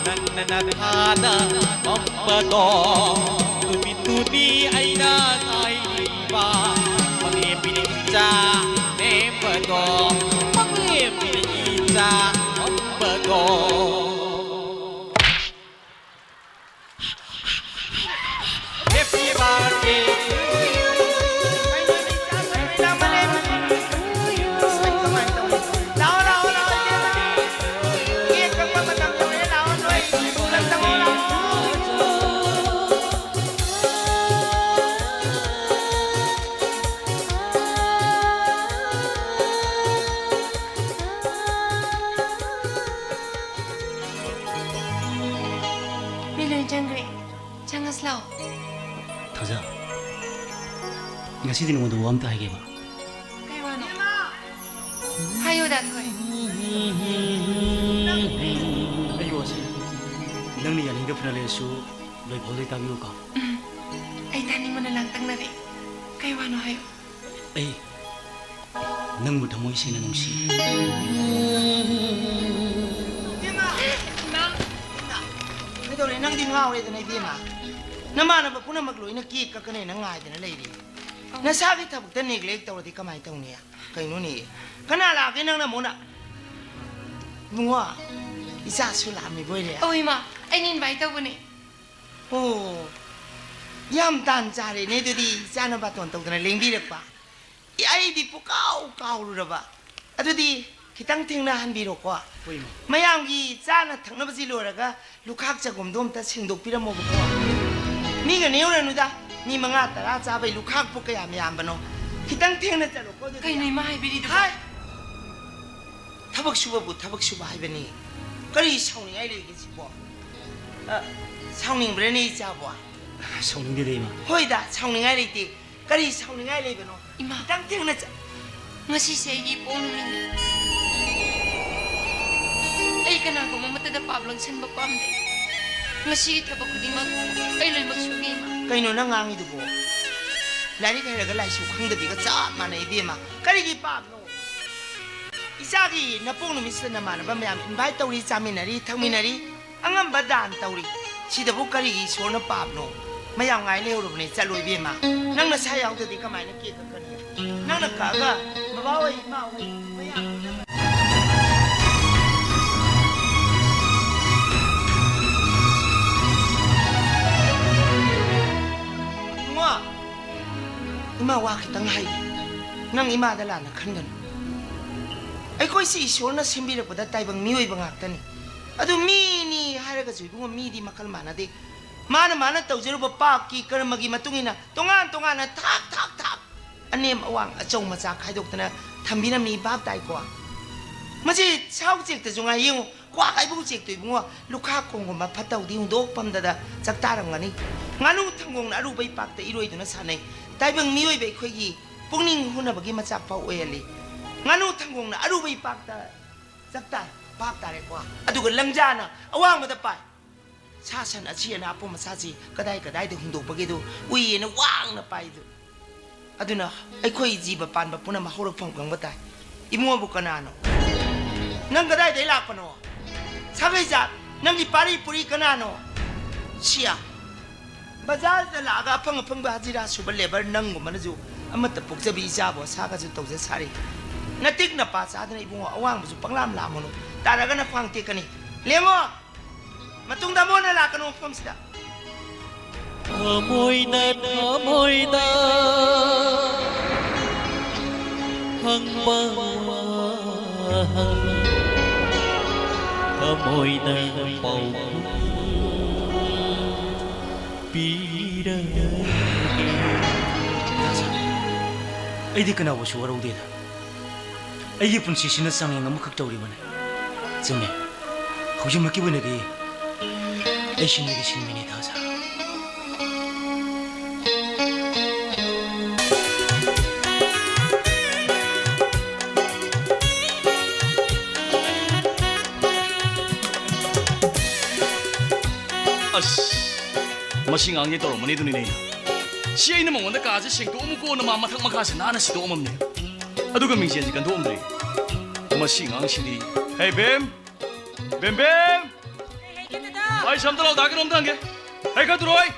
ꯅꯪꯅ ꯅꯊꯥꯗ ꯄꯝꯕꯗꯣ, ꯅꯨꯃꯤꯠꯇꯨꯅꯤ ꯑꯩꯅ ꯉꯥꯏꯔꯤꯕ꯫ ꯃꯪꯂꯦꯝꯕꯤꯅ ꯏꯆꯥ ꯅꯦꯝꯕꯗꯣ, ꯃꯪꯂꯦꯝꯕꯤꯅ ꯏꯆꯥ ꯄꯝꯕꯗꯣ꯫ Happy birthday to you. ꯂꯥꯛꯑꯣ, ꯂꯥꯛꯑꯣ, ꯂꯥꯛꯑꯣ, ꯏꯆꯦ꯫ ꯀꯦꯛ ꯀꯛꯄ ꯃꯇꯝ ꯌꯧꯔꯦ, ꯂꯥꯛꯑꯣ, ꯅꯣꯏ ꯄꯨꯂꯞ ꯆꯪꯉꯛꯑꯣ, ꯂꯥꯛꯑꯣ꯫ ꯃꯤ ꯂꯣꯏ ꯆꯪꯈ꯭ꯔꯦ꯫ ꯆꯪꯉꯁꯤ ꯂꯥꯛꯑꯣ꯫ ꯊꯣꯏꯖꯥ, ꯉꯁꯤꯗꯤ ꯅꯉꯣꯟꯗ ꯋꯥ ꯑꯝꯇ ꯍꯥꯏꯒꯦꯕ꯫ ꯀꯩ ꯋꯥꯅꯣ? ꯍꯥꯏꯌꯣ, ꯗꯥ ꯊꯣꯏ꯫ ꯑꯩ ꯋꯥꯁꯦ ꯅꯪꯅ ꯌꯥꯅꯤꯡꯗꯕ ꯐꯅ ꯂꯩꯔꯁꯨ ꯂꯣꯏꯐꯥꯎꯗꯩ ꯇꯥꯕꯤꯌꯨꯀꯣ꯫ ꯎꯝ, ꯑꯩ ꯇꯥꯅꯤꯡꯕꯅ ꯂꯥꯡꯇꯛꯅꯔꯦ꯫ ꯀꯩ ꯋꯥꯅꯣ ꯍꯥꯏꯌꯣ꯫ ꯑꯩ ꯅꯪꯕꯨ ꯊꯃꯣꯏ ꯁꯦꯡꯅ ꯅꯨꯡꯁꯤ꯫ ꯏꯃꯥ! ꯏꯃꯥ! ꯀꯩꯗꯧꯔꯦ? ꯅꯪꯗꯤ ꯉꯥꯎꯔꯦꯗꯅ, ꯏꯕꯦꯝꯃ꯫ ꯅꯃꯥꯟꯅꯕ ꯄꯨꯝꯅꯃꯛ ꯂꯣꯏꯅ ꯀꯦꯛ ꯀꯛꯀꯅꯦꯅ ꯉꯥꯏꯗꯅ ꯂꯩꯔꯤ꯫ ꯑꯧ꯫ ꯅꯁꯥꯒꯤ ꯊꯕꯛꯇ neglect ꯇꯧꯔꯗꯤ ꯀꯃꯥꯏꯅ ꯇꯧꯅꯤ? ꯀꯩꯅꯣꯅꯦ? ꯀꯅꯥ ꯂꯥꯛꯑꯒꯦ ꯅꯪꯅ ꯑꯃꯨꯛꯅ? ꯏꯕꯨꯡꯉꯣ, ꯏꯆꯥꯁꯨ ꯂꯥꯛꯑꯝꯃꯤꯕ ꯑꯣꯏꯔꯦ? ꯑꯧ, ꯏꯃꯥ, ꯑꯩꯅ invite ꯇꯧꯕꯅꯦ꯫ ꯑꯣ, ꯌꯥꯝ ꯇꯥꯟ ꯆꯥꯔꯦꯅꯦ ꯑꯗꯨꯗꯤ, ꯏꯆꯥꯅ ꯕꯥꯇꯣꯟ ꯇꯧꯗꯅ ꯂꯦꯡꯕꯤꯔꯛꯄ꯫ ꯑꯦ, ꯑꯩꯗꯤ ꯄꯨꯀꯥꯎ ꯀꯥꯎꯔꯨꯔꯕ꯫ ꯑꯗꯨꯗꯤ ꯈꯤꯇꯪ ꯊꯦꯡꯅ ꯍꯟꯕꯤꯔꯣꯀꯣ꯫ ꯍꯣꯏ, ꯏꯃꯥ꯫ ꯃꯌꯥꯝꯒꯤ ꯆꯥꯅ ꯊꯛꯅꯕꯁꯤ ꯂꯣꯏꯔꯒ ꯂꯨꯈꯥꯛ ꯆꯒꯨꯝꯗꯣ ꯑꯝꯇ ꯁꯦꯡꯗꯣꯛꯄꯤꯔꯝꯃꯣꯕꯀꯣ꯫ ꯃꯤꯒ ꯅꯦꯎꯔꯅꯨꯗ꯫ ꯃꯤ ꯃꯉꯥ ꯇꯔꯥ ꯆꯥꯕꯩ ꯂꯨꯈꯥꯛꯄꯨ ꯀꯌꯥꯝ ꯌꯥꯝꯕꯅꯣ? ꯈꯤꯇꯪ ꯊꯦꯡꯅ ꯆꯠꯂꯣꯀꯣ ꯑꯗꯨꯗꯤ꯫ ꯀꯩꯅꯣ ꯏꯃꯥ ꯍꯥꯏꯕꯤꯔꯤꯗꯨꯕꯣ? ꯍꯥꯏ! ꯊꯕꯛ ꯁꯨꯕꯕꯨ ꯊꯕꯛ ꯁꯨꯕ ꯍꯥꯏꯕꯅꯤ꯫ ꯀꯔꯤ ꯁꯥꯎꯅꯤꯡꯉꯥꯏ ꯂꯩꯒꯦ ꯁꯤꯕꯣ? ꯑ, ꯁꯥꯎꯅꯤꯡꯕ꯭ꯔꯅꯦ ꯏꯆꯥꯕꯣ? ꯁꯥꯎꯅꯤꯡꯗꯦꯗ, ꯏꯃꯥ꯫ ꯍꯣꯏꯗ, ꯁꯥꯎꯅꯤꯡꯉꯥꯏ ꯂꯩꯇꯦ꯫ ꯀꯔꯤ ꯁꯥꯎꯅꯤꯡꯉꯥꯏ ꯂꯩꯕꯅꯣ? ꯏꯃꯥ, ꯈꯤꯇꯪ ꯊꯦꯡꯅ ꯆꯠ- ꯉꯁꯤꯁꯦ ꯑꯩꯒꯤ ꯏꯄꯣꯛ ꯅꯨꯃꯤꯠꯅꯤ꯫ ꯑꯩ ꯀꯅꯥꯒꯨꯝꯕ ꯑꯃꯠꯇꯗ ꯄꯥꯞ ꯂꯪꯁꯟꯕ ꯄꯥꯝꯗꯦ꯫ ꯉꯁꯤꯒꯤ ꯊꯕꯛ ꯈꯨꯗꯤꯡꯃꯛ ꯑꯩ ꯂꯣꯏꯅꯃꯛ ꯁꯨꯒꯦ, ꯏꯃꯥ꯫ ꯀꯩꯅꯣ ꯅꯪ ꯉꯥꯡꯉꯤꯗꯨꯕꯣ? ꯂꯥꯏꯔꯤꯛ ꯍꯩꯔꯒ ꯂꯥꯏꯁꯨ ꯈꯪꯗꯕꯤꯒ ꯆꯞ ꯃꯥꯟꯅꯩ, ꯏꯕꯦꯝꯃ꯫ ꯀꯔꯤꯒꯤ ꯄꯥꯞꯅꯣ? ꯏꯆꯥꯒꯤ ꯅꯄꯣꯛ ꯅꯨꯃꯤꯠꯁꯤꯗ ꯅꯃꯥꯟꯅꯕ ꯃꯌꯥꯝ invite ꯇꯧꯔꯤ, ꯆꯥꯃꯤꯟꯅꯔꯤ, ꯊꯛꯃꯤꯟꯅꯔꯤ, ꯑꯉꯝꯕ ꯗꯥꯟ ꯇꯧꯔꯤ꯫ ꯁꯤꯗꯕꯨ ꯀꯔꯤꯒꯤ ꯏꯁꯣꯔꯅ ꯄꯥꯞꯅꯣ? ꯃꯌꯥꯝ ꯉꯥꯏ ꯂꯩꯍꯧꯔꯕꯅꯦ, ꯆꯠꯂꯣ ꯏꯕꯦꯝꯃ꯫ ꯅꯪ ꯅꯁꯥ ꯌꯥꯎꯗ꯭ꯔꯗꯤ ꯀꯃꯥꯏꯅ cake ꯀꯛꯀꯅꯤ? ꯅꯪꯅ ꯀꯛꯑꯒ ꯕꯕꯥ ꯍꯣꯏ, ꯏꯃꯥ ꯍꯣꯏ, ꯃꯌꯥꯝ ꯏꯕꯨꯡꯉꯣ, ꯏꯃꯥ ꯋꯥ ꯈꯤꯇꯪ ꯍꯥꯏꯒꯦ꯫ ꯅꯪ ꯏꯃꯥꯗ ꯂꯥꯟꯅ ꯈꯟꯒꯅꯨ꯫ ꯑꯩꯈꯣꯏꯁꯤ ꯏꯁꯣꯔꯅ ꯁꯦꯝꯕꯤꯔꯛꯄꯗ ꯇꯥꯏꯕꯪ ꯃꯤꯑꯣꯏꯕ ꯉꯥꯛꯇꯅꯤ꯫ ꯑꯗꯨ ꯃꯤꯅꯤ ꯍꯥꯏꯔꯒꯁꯨ ꯏꯕꯨꯡꯉꯣ, ꯃꯤꯗꯤ ꯃꯈꯜ ꯃꯥꯟꯅꯗꯦ꯫ ꯃꯥꯅ ꯃꯥꯅ ꯇꯧꯖꯔꯨꯕ ꯄꯥꯞꯀꯤ ꯀꯔꯃꯒꯤ ꯃꯇꯨꯡ ꯏꯟꯅ ꯇꯣꯉꯥꯟ ꯇꯣꯉꯥꯟꯅ ꯊꯥꯛ ꯊꯥꯛ ꯊꯥꯛ ꯑꯅꯦꯝ ꯑꯋꯥꯡ ꯑꯆꯧ ꯃꯆꯥ ꯈꯥꯏꯗꯣꯛꯇꯅ ꯊꯝꯕꯤꯔꯝꯃꯤ, ꯚꯥꯞ ꯇꯥꯏꯀꯣ? ꯃꯁꯤ ꯁꯥ ꯎꯆꯦꯛꯇꯁꯨ ꯉꯥꯏ ꯌꯦꯡꯉꯨ, ꯀ꯭ꯋꯥꯛ ꯍꯥꯏꯕ ꯎꯆꯦꯛꯇꯣ ꯏꯕꯨꯡꯉꯣ, ꯂꯨꯈꯥ ꯀꯣꯡꯒꯨꯝꯕ ꯐꯠꯇ ꯍꯥꯎꯗꯤ ꯍꯨꯟꯗꯣꯛ ꯄꯝꯗꯗ ꯆꯥꯛꯇꯥꯔꯝꯒꯅꯤ꯫ ꯉꯥꯅꯨ ꯊꯪꯒꯣꯡꯅ ꯑꯔꯨꯕ ꯏꯄꯥꯛꯇ ꯏꯔꯣꯏꯗꯨꯅ ꯁꯥꯟꯅꯩ꯫ ꯇꯥꯏꯕꯪ ꯃꯤꯑꯣꯏꯕ ꯑꯩꯈꯣꯏꯒꯤ ꯄꯨꯛꯅꯤꯡ ꯍꯨꯅꯕꯒꯤ ꯃꯆꯥꯛ ꯐꯥꯎ ꯑꯣꯏꯍꯜꯂꯤ꯫ ꯉꯥꯅꯨ ꯊꯪꯒꯣꯡꯅ ꯑꯔꯨꯕ ꯏꯄꯥꯛꯇ ꯆꯥꯛꯇꯥꯏ, ꯚꯥꯞ ꯇꯥꯔꯦꯀꯣ? ꯑꯗꯨꯒ ꯂꯪꯖꯥꯅ ꯑꯋꯥꯡꯕꯗ ꯄꯥꯏ꯫ ꯁꯥ ꯁꯟ ꯑꯁꯤ ꯑꯅꯥ ꯑꯄꯣ ꯃꯆꯥꯁꯤ ꯀꯗꯥꯏ ꯀꯗꯥꯏꯗ ꯍꯨꯟꯗꯣꯛꯄꯒꯦꯗꯨ ꯎꯏꯌꯦꯅ ꯋꯥꯡꯅ ꯄꯥꯏꯗꯨ꯫ ꯑꯗꯨꯅ ꯑꯩꯈꯣꯏ ꯖꯤꯕ ꯄꯥꯟꯕ ꯄꯨꯝꯅꯃꯛ ꯍꯧꯔꯛꯐꯝ ꯈꯪꯕ ꯇꯥꯏ꯫ ꯏꯕꯨꯡꯉꯣꯕꯨ ꯀꯅꯥꯅꯣ? ꯅꯪ ꯀꯗꯥꯏꯗꯒꯤ ꯂꯥꯛꯄꯅꯣ? ꯁꯥꯒꯩ ꯖꯥꯠ, ꯅꯪꯒꯤ ꯄꯥꯔꯤ ꯄꯨꯔꯤ ꯀꯅꯥꯅꯣ? ꯁꯤꯌꯥ, ꯕꯖꯥꯔꯗ ꯂꯥꯛꯑꯒ ꯑꯐꯪ ꯑꯐꯪꯕ ꯍꯖꯤꯔꯥ ꯁꯨꯕ ꯂꯦꯕꯔ ꯅꯪꯒꯨꯝꯕꯅꯁꯨ ꯑꯃꯠꯇ ꯄꯣꯛꯆꯕꯤ ꯏꯆꯥꯕꯨ ꯑꯁꯥꯒꯁꯨ ꯇꯧꯖ ꯁꯥꯔꯤ꯫ ꯅꯇꯤꯛ ꯅꯄꯥ ꯆꯥꯗꯅ ꯏꯕꯨꯡꯉꯣ, ꯑꯋꯥꯡꯕꯁꯨ ꯄꯪꯂꯥꯝ ꯂꯥꯝꯒꯅꯨ, ꯇꯥꯔꯒꯅ ꯈ꯭ꯋꯥꯡ ꯇꯦꯛꯀꯅꯤ꯫ ꯂꯦꯡꯉꯣ! ꯃꯇꯨꯡꯗ ꯑꯃꯨꯛ ꯍꯟꯅ ꯂꯥꯛꯀꯅꯨ ꯃꯐꯝꯁꯤꯗ꯫ ꯊꯃꯣꯏꯅ ꯊꯃꯣꯏꯗ ꯍꯪꯕ ꯋꯥꯍꯪ, ꯊꯃꯣꯏꯅ ꯄꯥꯎꯈꯨꯝ ꯄꯤꯔꯒꯦ꯫ ꯑꯩꯗꯤ ꯀꯅꯥꯕꯨꯁꯨ ꯋꯥꯔꯧꯗꯦꯗ꯫ ꯑꯩꯒꯤ ꯄꯨꯟꯁꯤꯁꯤꯅ ꯆꯥꯡꯌꯦꯡ ꯑꯃꯈꯛ ꯇꯧꯔꯤꯕꯅꯤ꯫ ꯆꯨꯝꯃꯦ꯫ ꯍꯧꯖꯤꯛꯃꯛꯀꯤ ꯑꯣꯏꯅꯗꯤ ꯑꯩꯁꯤ ꯅꯣꯏꯒꯤ ꯁꯤꯟꯃꯤꯅꯤ, ꯊꯥꯖ꯫ ꯑꯁ, ꯃꯁꯤ ꯉꯥꯡꯒꯦ ꯇꯧꯔꯝꯕꯅꯤ ꯑꯗꯨꯅꯤꯅꯦ꯫ ꯁꯤ ꯑꯩꯅ ꯃꯉꯣꯟꯗ ꯀꯥꯁꯦ ꯁꯦꯡꯗꯣꯛꯑꯝꯃꯨꯀꯣꯅ ꯃꯥ ꯃꯊꯛ ꯃꯈꯥꯁꯦ ꯅꯥꯟꯅ ꯁꯤꯠꯇꯣꯛꯑꯝꯃꯝꯅꯦ꯫ ꯑꯗꯨꯒ ꯃꯤꯡꯁꯦꯜꯁꯦ ꯀꯟꯊꯣꯛꯑꯝꯗ꯭ꯔꯤ꯫ ꯃꯁꯤ ꯑꯉꯥꯡꯁꯤꯗꯤ꯫ ꯍꯦ, ꯕꯦꯝ! ꯕꯦꯝ, ꯕꯦꯝ! ꯍꯦ, ꯍꯦ, ꯀꯩꯅꯣꯗ? ꯑꯩ ꯁꯝꯇ ꯂꯥꯎ, ꯗꯥ ꯀꯩꯅꯣꯝꯇ ꯍꯪꯒꯦ꯫ ꯍꯦ, ꯈꯔ ꯊꯨꯔꯣ, ꯑꯩ꯫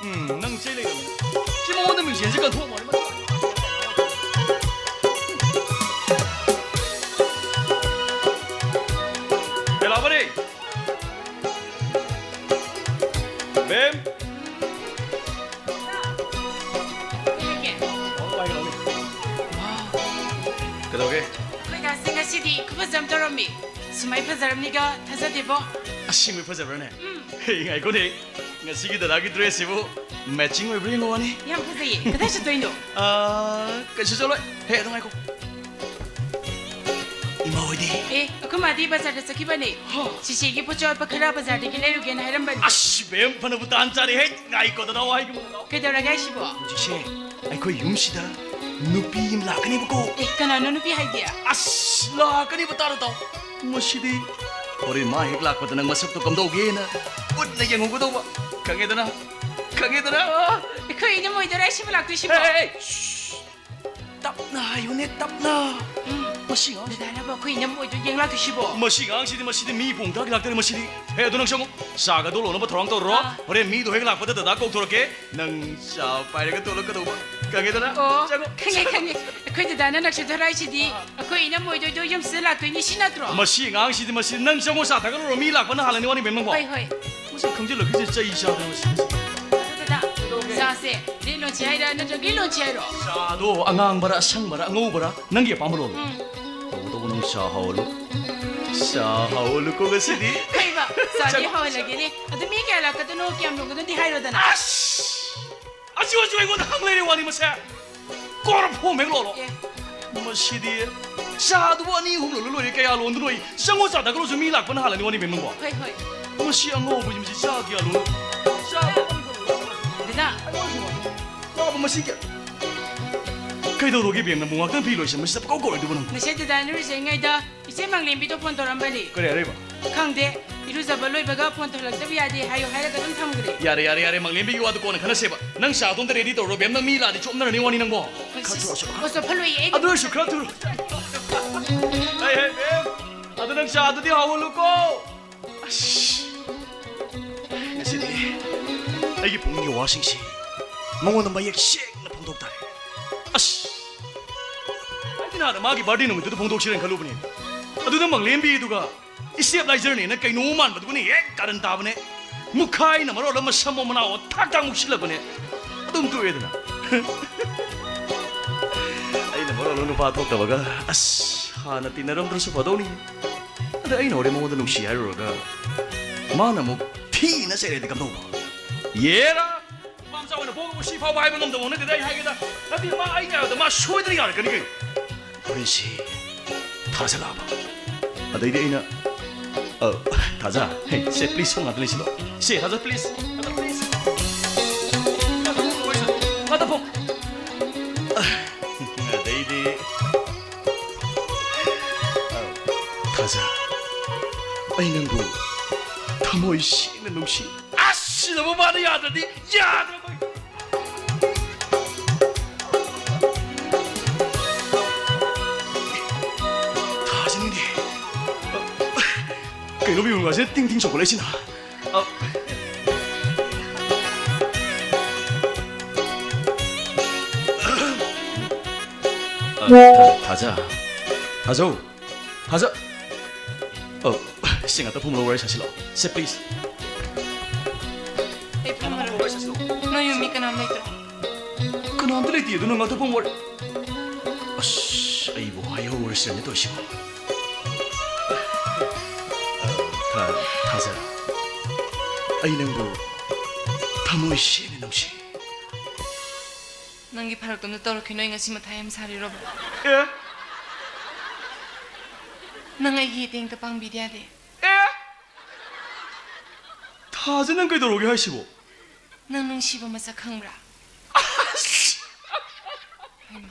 ꯎꯝ, ꯅꯪ ꯆꯩ ꯂꯩꯔꯝꯃꯦ꯫ ꯁꯤ ꯃꯉꯣꯟꯗ ꯃꯤꯡꯁꯦꯟꯁꯦ ꯀꯟꯊꯣꯛꯑꯝꯃꯣ, ꯑꯩ ꯃꯊꯪ꯫ ꯍꯦ, ꯂꯥꯎꯕꯔꯦ! ꯕꯦꯝ! ꯀꯩꯗꯧꯒꯦ? ꯑꯩꯈꯣꯏ ꯗꯥꯁꯦ ꯉꯁꯤꯗꯤ ꯈꯨꯐꯖ ꯑꯃ ꯇꯧꯔꯝꯃꯤ꯫ ꯁꯨꯃꯥꯏ ꯐꯖꯔꯝꯅꯤꯒ ꯊꯥꯖꯗꯦꯕꯣ꯫ ꯑꯁꯦꯡꯕꯩ ꯐꯖꯕ꯭ꯔꯅꯦ? ꯎꯝ꯫ ꯍꯦ, ꯉꯥꯏꯈꯣꯅꯦ꯫ ꯉꯁꯤꯒꯤ ꯗꯗꯥꯒꯤ dress ꯁꯤꯕꯨ matching ꯑꯣꯏꯕ꯭ꯔꯥ ꯌꯦꯡꯉꯣ ꯋꯥꯅꯤ꯫ ꯌꯥꯝ ꯐꯖꯩꯌꯦ꯫ ꯀꯗꯥꯏ ꯆꯠꯇꯣꯏꯅꯣ? ꯑꯥ, ꯀꯩꯁꯨ ꯆꯠꯂꯣꯏ꯫ ꯍꯦ, ꯑꯗꯨꯝ ꯉꯥꯏꯈꯣ꯫ ꯏꯃꯥ ꯍꯣꯏꯗꯤ? ꯑꯦ, ꯑꯩꯈꯣꯏ ꯃꯥꯗꯤ ꯕꯖꯥꯔꯗ ꯆꯠꯈꯤꯕꯅꯦ꯫ ꯍꯥ? ꯆꯤꯆꯦꯒꯤ ꯄꯣꯠꯆꯩ ꯑꯋꯥꯠꯄ ꯈꯔ ꯕꯖꯥꯔꯗꯒꯤ ꯂꯩꯔꯨꯒꯦꯅ ꯍꯥꯏꯔꯝꯕꯅꯦ꯫ ꯑꯁ, ꯕꯦꯝ, ꯐꯅꯕꯨ ꯇꯥꯟ ꯆꯥꯔꯦꯍꯦ꯫ ꯉꯥꯏꯈꯣ, ꯗꯗꯥ, ꯋꯥ ꯍꯥꯏꯒꯦ, ꯗꯗꯥ꯫ ꯀꯩꯗꯧꯔꯒꯦ ꯍꯥꯏꯁꯤꯕꯣ? ꯍꯧꯖꯤꯛꯁꯦ ꯑꯩꯈꯣꯏ ꯌꯨꯝꯁꯤꯗ ꯅꯨꯄꯤ ꯑꯃ ꯂꯥꯛꯀꯅꯦꯕꯀꯣ꯫ ꯑꯦ, ꯀꯅꯥꯅꯣ ꯅꯨꯄꯤ ꯍꯥꯏꯗꯤ? ꯑꯁ, ꯂꯥꯛꯀꯅꯦꯕ, ꯇꯥꯔꯣ, ꯇꯥꯎ꯫ ꯃꯁꯤꯗꯤ ꯍꯣꯔꯦꯟ ꯃꯥ ꯍꯦꯛ ꯂꯥꯛꯄꯗ ꯅꯪ ꯃꯁꯛꯇꯣ ꯀꯝꯗꯧꯒꯦꯅ ꯃꯨꯟꯅ ꯌꯦꯡꯍꯧꯒꯗꯧꯕ꯫ ꯈꯪꯉꯦꯗꯅ? ꯈꯪꯉꯦꯗꯅ? ꯑꯩꯈꯣꯏ ꯏꯅꯝꯃ ꯑꯣꯏꯗꯣꯏꯔꯥ ꯁꯤꯕꯨ ꯂꯥꯛꯇꯣꯏꯁꯤꯕꯣ? ꯍꯦ, ꯍꯦ, ꯍꯦ, ꯁꯁ! ꯇꯞꯅ ꯍꯥꯏꯌꯨꯅꯦ, ꯇꯞꯅ꯫ ꯎꯝ꯫ ꯃꯁꯤ ꯑꯉꯥꯡꯁꯤ ꯗꯗꯥꯅꯕꯨ ꯑꯩꯈꯣꯏ ꯏꯅꯝꯃ ꯑꯣꯏꯗꯣꯏ ꯌꯦꯡ ꯂꯥꯛꯇꯣꯏꯁꯤꯕꯣ? ꯃꯁꯤ ꯑꯉꯥꯡꯁꯤꯗꯤ, ꯃꯁꯤꯗꯤ ꯃꯤ ꯄꯣꯡꯊꯥꯒꯤ ꯂꯥꯛꯇꯣꯏꯅꯦ, ꯃꯁꯤꯗꯤ꯫ ꯍꯦ, ꯑꯗꯨ ꯅꯪ ꯆꯪꯉꯣ꯫ ꯆꯥꯒꯗꯣ ꯂꯣꯟꯅꯕ ꯊꯧꯔꯥꯡ ꯇꯧꯔꯣ꯫ ꯑꯥ꯫ ꯍꯣꯔꯦꯟ ꯃꯤꯗꯣ ꯍꯦꯛ ꯂꯥꯛꯄꯗ ꯗꯗꯥ ꯀꯧꯊꯣꯔꯛꯀꯦ꯫ ꯅꯪ ꯆꯥ ꯄꯥꯏꯔꯒ ꯊꯣꯛꯂꯛꯀꯗꯧꯕ꯫ ꯈꯪꯉꯦꯗꯅ? ꯑꯣ, ꯆꯪꯉꯣ꯫ ꯈꯪꯉꯦ, ꯈꯪꯉꯦ꯫ ꯑꯩꯈꯣꯏ ꯗꯗꯥꯅ ꯅꯛꯁꯤꯠ ꯊꯔꯥꯏꯁꯤꯗꯤ ꯑꯥ꯫ ꯑꯩꯈꯣꯏ ꯏꯅꯝꯃ ꯑꯣꯏꯗꯣꯏꯗꯣ ꯌꯨꯝꯁꯤꯗ ꯂꯥꯛꯇꯣꯏꯅꯤ, ꯁꯤ ꯅꯠꯇ꯭ꯔꯣ? ꯃꯁꯤ ꯑꯉꯥꯡꯁꯤꯗꯤ, ꯃꯁꯤ ꯅꯪ ꯆꯪꯉꯣ, ꯆꯥ ꯊꯛꯒꯠꯂꯨꯔꯣ, ꯃꯤ ꯂꯥꯛꯄꯅ ꯍꯥꯜꯂꯅꯤ, ꯋꯥꯅꯤ ꯕꯦꯝ ꯅꯪꯕꯣ꯫ ꯍꯣꯏ, ꯍꯣꯏ꯫ ꯃꯁꯤ ꯈꯪꯖꯤꯜꯂꯛꯈꯤꯁꯦ ꯆꯩ ꯆꯥꯗꯅ ꯃꯁꯤ꯫ ꯑꯗꯨ ꯗꯗꯥ, ꯆꯥꯁꯦ ꯂꯦꯛ ꯂꯣꯟꯁꯤ ꯍꯥꯏꯔ ꯅꯠꯇ꯭ꯔꯒ ꯂꯣꯟꯁꯤ ꯍꯥꯏꯔꯣ? ꯆꯥꯗꯣ ꯑꯉꯥꯡꯕꯔꯥ, ꯑꯁꯪꯕꯔꯥ, ꯑꯉꯧꯕꯔꯥ, ꯅꯪꯒꯤ ꯑꯄꯥꯝꯕ ꯂꯣꯜꯂꯣ꯫ ꯎꯝ꯫ ꯇꯧꯕꯇꯕꯨ ꯅꯪ ꯆꯥ ꯍꯥꯎꯍꯜꯂꯨ꯫ ꯆꯥ ꯍꯥꯎꯍꯜꯂꯨꯀꯣ ꯉꯁꯤꯗꯤ꯫ ꯀꯩꯕ? ꯆꯥꯗꯤ ꯆꯪꯉꯣ꯫ ꯍꯥꯎꯍꯜꯂꯒꯦꯅꯦ꯫ ꯑꯗꯨ ꯃꯤ ꯀꯌꯥ ꯂꯥꯛꯀꯗꯣꯏꯅꯣ, ꯀꯌꯥꯝ ꯂꯧꯒꯗꯣꯏꯅꯣꯗꯤ ꯍꯥꯏꯔꯣꯗꯅ꯫ ꯑꯁ! ꯑꯆꯨ ꯑꯆꯨ ꯑꯩꯉꯣꯟꯗ ꯍꯪ ꯂꯩꯔꯦ ꯋꯥꯅꯤ ꯃꯁꯦ꯫ ꯀꯣꯔꯐꯨ ꯑꯃ ꯍꯦꯛ ꯂꯣꯜꯂꯣ꯫ ꯑꯦ꯫ ꯃꯁꯤꯗꯤ ꯆꯥꯗꯨꯕꯨ ꯑꯅꯤ ꯑꯍꯨꯝ ꯂꯣꯜꯂ ꯂꯣꯏꯔꯦ, ꯀꯌꯥ ꯂꯣꯟꯗꯣꯏꯅꯣ ꯑꯩ? ꯆꯪꯉꯣ, ꯆꯥ ꯊꯛꯈ꯭ꯔꯁꯨ ꯃꯤ ꯂꯥꯛꯄꯅ ꯍꯥꯜꯂꯅꯤ ꯋꯥꯅꯤ ꯕꯦꯝ ꯅꯪꯕꯣ꯫ ꯍꯣꯏ, ꯍꯣꯏ꯫ ꯃꯁꯤ ꯑꯉꯧꯕꯁꯤ, ꯃꯁꯤ ꯆꯥ ꯀꯌꯥ ꯂꯣꯟ-, ꯆꯥ ꯗꯗꯥ꯫ ꯆꯥꯕ ꯃꯁꯤ ꯀꯌꯥ? ꯀꯩꯗꯧꯔꯒꯦ ꯕꯦꯝ ꯅꯪꯕꯨ? ꯉꯥꯛꯇꯪ ꯐꯤ ꯂꯣꯏꯁꯟꯕꯁꯤꯗ ꯄꯪꯀꯧ ꯀꯧꯔꯤꯗꯨꯕꯨ ꯅꯪ? ꯉꯁꯤ ꯗꯗꯥ ꯂꯨꯔꯤꯁꯦ ꯉꯩꯗ ꯏꯆꯦ ꯃꯪꯂꯦꯝꯕꯤꯗꯣ ꯐꯣꯟ ꯇꯧꯔꯝꯕꯅꯤ꯫ ꯀꯔꯤ ꯍꯥꯏꯔꯤꯕ? ꯈꯪꯗꯦ꯫ ꯏꯔꯨꯖꯕ ꯂꯣꯏꯕꯒ ꯐꯣꯟ ꯇꯧꯍꯜꯂꯛꯇꯕ ꯌꯥꯗꯦ ꯍꯥꯏꯌꯨ ꯍꯥꯏꯔꯒ ꯑꯗꯨꯝ ꯊꯝꯈ꯭ꯔꯦ꯫ ꯌꯥꯔꯦ, ꯌꯥꯔꯦ, ꯌꯥꯔꯦ, ꯃꯪꯂꯦꯝꯕꯤꯒꯤ ꯋꯥꯗꯨ ꯀꯣꯟꯅ ꯈꯟꯅꯁꯦꯕ꯫ ꯅꯪ ꯆꯥꯗꯣ ꯑꯝꯇ ready ꯇꯧꯔꯣ, ꯕꯦꯝ, ꯅꯪ ꯃꯤ ꯂꯥꯛꯑꯗꯤ ꯆꯣꯞꯅꯔꯅꯤ ꯋꯥꯅꯤ ꯅꯪꯕꯣ꯫ ꯈꯔ ꯊꯨꯔꯣ, ꯁꯤꯁ, ꯁꯤꯁ꯫ ꯑꯣ, ꯆꯣꯞꯍꯜꯂꯣꯏꯌꯦ, ꯑꯩ ꯑꯗꯨ ꯑꯣꯏꯔꯁꯨ ꯈꯔ ꯊꯨꯔꯣ꯫ ꯍꯦ, ꯍꯦ, ꯕꯦꯕ, ꯑꯗꯨ ꯅꯪ ꯆꯥꯗꯨꯗꯤ ꯍꯥꯎꯍꯜꯂꯨꯀꯣ꯫ ꯑꯁ, ꯉꯁꯤꯗꯤ ꯑꯩꯒꯤ ꯄꯨꯛꯅꯤꯡꯒꯤ ꯋꯥꯁꯤꯡꯁꯤ ꯃꯉꯣꯟꯗ ꯃꯌꯦꯛ ꯁꯦꯡꯅ ꯐꯣꯡꯗꯣꯛ ꯇꯥꯔꯦ꯫ ꯑꯁ, ꯑꯩꯗꯤ ꯅꯍꯥꯟ ꯃꯥꯒꯤ ꯕꯥꯔꯗꯦ ꯅꯨꯃꯤꯠꯇꯨꯗ ꯐꯣꯡꯗꯣꯛꯁꯤꯔꯅ ꯈꯜꯂꯨꯕꯅꯦ꯫ ꯑꯗꯨꯗ ꯃꯪꯂꯦꯝꯕꯤꯗꯨꯒ ꯏꯁꯇꯦꯞꯂꯥꯏꯖꯔꯅꯦꯅ ꯀꯩꯅꯣ ꯃꯥꯟꯕꯗꯨꯒꯅ ꯍꯦꯛ ꯀꯥꯔꯟ ꯇꯥꯕꯅꯦ꯫ ꯃꯨꯛꯈꯥꯏꯅ ꯃꯔꯣꯜ ꯑꯃ ꯁꯝꯃꯣ ꯃꯅꯥꯎ ꯊꯥꯛ ꯊꯥꯛ ꯃꯨꯛꯁꯤꯜꯂꯛꯄꯅꯦ꯫ ꯑꯗꯨꯝ ꯇꯣꯛꯑꯦꯗꯅ꯫ ꯑꯩꯅ ꯃꯔꯣꯜ ꯑꯃ ꯅꯨꯄꯥ ꯊꯣꯛꯇꯕꯒ, ꯑꯁ, ꯍꯥꯟꯅ ꯇꯤꯟꯅꯔꯝꯗ꯭ꯔꯁꯨ ꯐꯗꯧꯅꯤ꯫ ꯑꯗ ꯑꯩꯅ ꯍꯣꯔꯦꯟ ꯃꯉꯣꯟꯗ ꯅꯨꯡꯁꯤ ꯍꯥꯏꯔꯨꯔꯒ ꯃꯥꯅ ꯑꯃꯨꯛ ꯊꯤꯅ ꯆꯩꯔꯗꯤ ꯀꯝꯗꯧꯕ? ꯌꯦꯔꯥ! ꯅꯨꯄꯥ ꯃꯆꯥ ꯑꯣꯏꯅ ꯄꯣꯛꯑꯒ ꯁꯤ ꯐꯥꯎꯕ ꯍꯥꯏꯕ ꯉꯝꯗꯕ ꯅꯠꯇꯦꯗ ꯑꯩ ꯍꯥꯏꯒꯦꯗ꯫ ꯅꯠꯇꯦ, ꯃꯥ ꯑꯩ ꯉꯥꯏꯕꯗ ꯃꯥ ꯁꯣꯏꯗꯅ ꯌꯥꯔꯛꯀꯅꯤ ꯀꯩꯅꯣ꯫ ꯍꯣꯔꯦꯟꯁꯤ ꯊꯥꯖꯜꯂꯛꯑꯕ꯫ ꯑꯗꯩꯗꯤ ꯑꯩꯅ, "ꯑ, ꯊꯥꯖ, ꯍꯦ, ꯁꯦ, please, ꯁꯣꯝ ꯉꯥꯛꯇ ꯂꯩꯁꯤꯜꯂꯣ꯫ ꯁꯦ, ꯊꯥꯖ, please, ꯊꯥꯖ, please꯫ ꯉꯥꯛꯇ ꯐꯝ, ꯉꯥꯛꯇ ꯐꯝ꯫" ꯑ, ꯑꯗꯩꯗꯤ, ꯑ, ꯊꯥꯖ, ꯑꯩ ꯅꯪꯕꯨ ꯊꯃꯣꯏ ꯁꯦꯡꯅ ꯅꯨꯡꯁꯤ꯫ ꯑꯁ, ꯁꯤꯗꯕꯨ ꯃꯥꯅ ꯌꯥꯗ꯭ꯔꯗꯤ ꯌꯥꯗ꯭ꯔꯕ꯫ ꯊꯥꯖꯅꯤꯡꯗꯦ꯫ ꯀꯩꯅꯣ ꯃꯤꯍꯨꯟꯒꯁꯦ ꯇꯤꯡ ꯇꯤꯡ ꯆꯣꯡꯈꯠꯂꯛꯏꯁꯤꯅ? ꯑ, ꯑ, ꯊꯥ-, ꯊꯥꯖ꯫ ꯊꯥꯖꯧ꯫ ꯊꯥꯖ-, ꯑ, ꯁꯤ ꯉꯥꯛꯇ ꯐꯝꯃꯒ ꯋꯥꯔꯤ ꯁꯥꯁꯤ ꯂꯥꯛꯑꯣ꯫ ꯁꯦ, please꯫ ꯑꯩ ꯐꯝꯃꯔꯣꯏ꯫ ꯋꯥꯔꯤ ꯁꯥꯁꯤ ꯂꯥꯛꯑꯣ꯫ ꯅꯣꯏ ꯌꯨꯝ ꯃꯤ ꯀꯅꯥꯝ ꯂꯩꯇ꯭ꯔꯣ? ꯀꯅꯥꯝꯇ ꯂꯩꯇꯦ, ꯑꯗꯨꯅ ꯉꯥꯛꯇ ꯐꯝ ꯋꯥꯔꯤ-, ꯑꯁ, ꯑꯩꯕꯨ ꯍꯥꯏꯍꯧꯔꯁꯤꯔꯅꯦ ꯇꯧꯔꯤꯁꯤꯕꯣ꯫ ꯑ, ꯊꯥ-, ꯊꯥꯖ꯫ ꯑꯩ ꯅꯪꯕꯨ ꯊꯃꯣꯏ ꯁꯦꯡꯅ ꯅꯨꯡꯁꯤ꯫ ꯅꯪꯒꯤ ꯐꯔꯛꯇꯣꯝꯗ ꯇꯧꯔꯛꯈꯤꯅꯣ, ꯑꯩ ꯉꯁꯤ ꯃꯊꯥ ꯌꯥꯝ ꯁꯥꯔꯤꯔꯣꯕ? ꯑꯦ? ꯅꯪ ꯑꯩꯒꯤ ꯌꯦꯇꯦꯡꯇ ꯄꯥꯡꯕꯤꯗ ꯌꯥꯗꯦ꯫ ꯑꯦ? ꯊꯥꯖ, ꯅꯪ ꯀꯩꯗꯧꯔꯒꯦ ꯍꯥꯏꯁꯤꯕꯣ? ꯅꯪ ꯅꯨꯡꯁꯤꯕ ꯃꯁꯛ ꯈꯪꯕ꯭ꯔꯥ? ꯑꯁ! ꯍꯩꯃꯥ꯫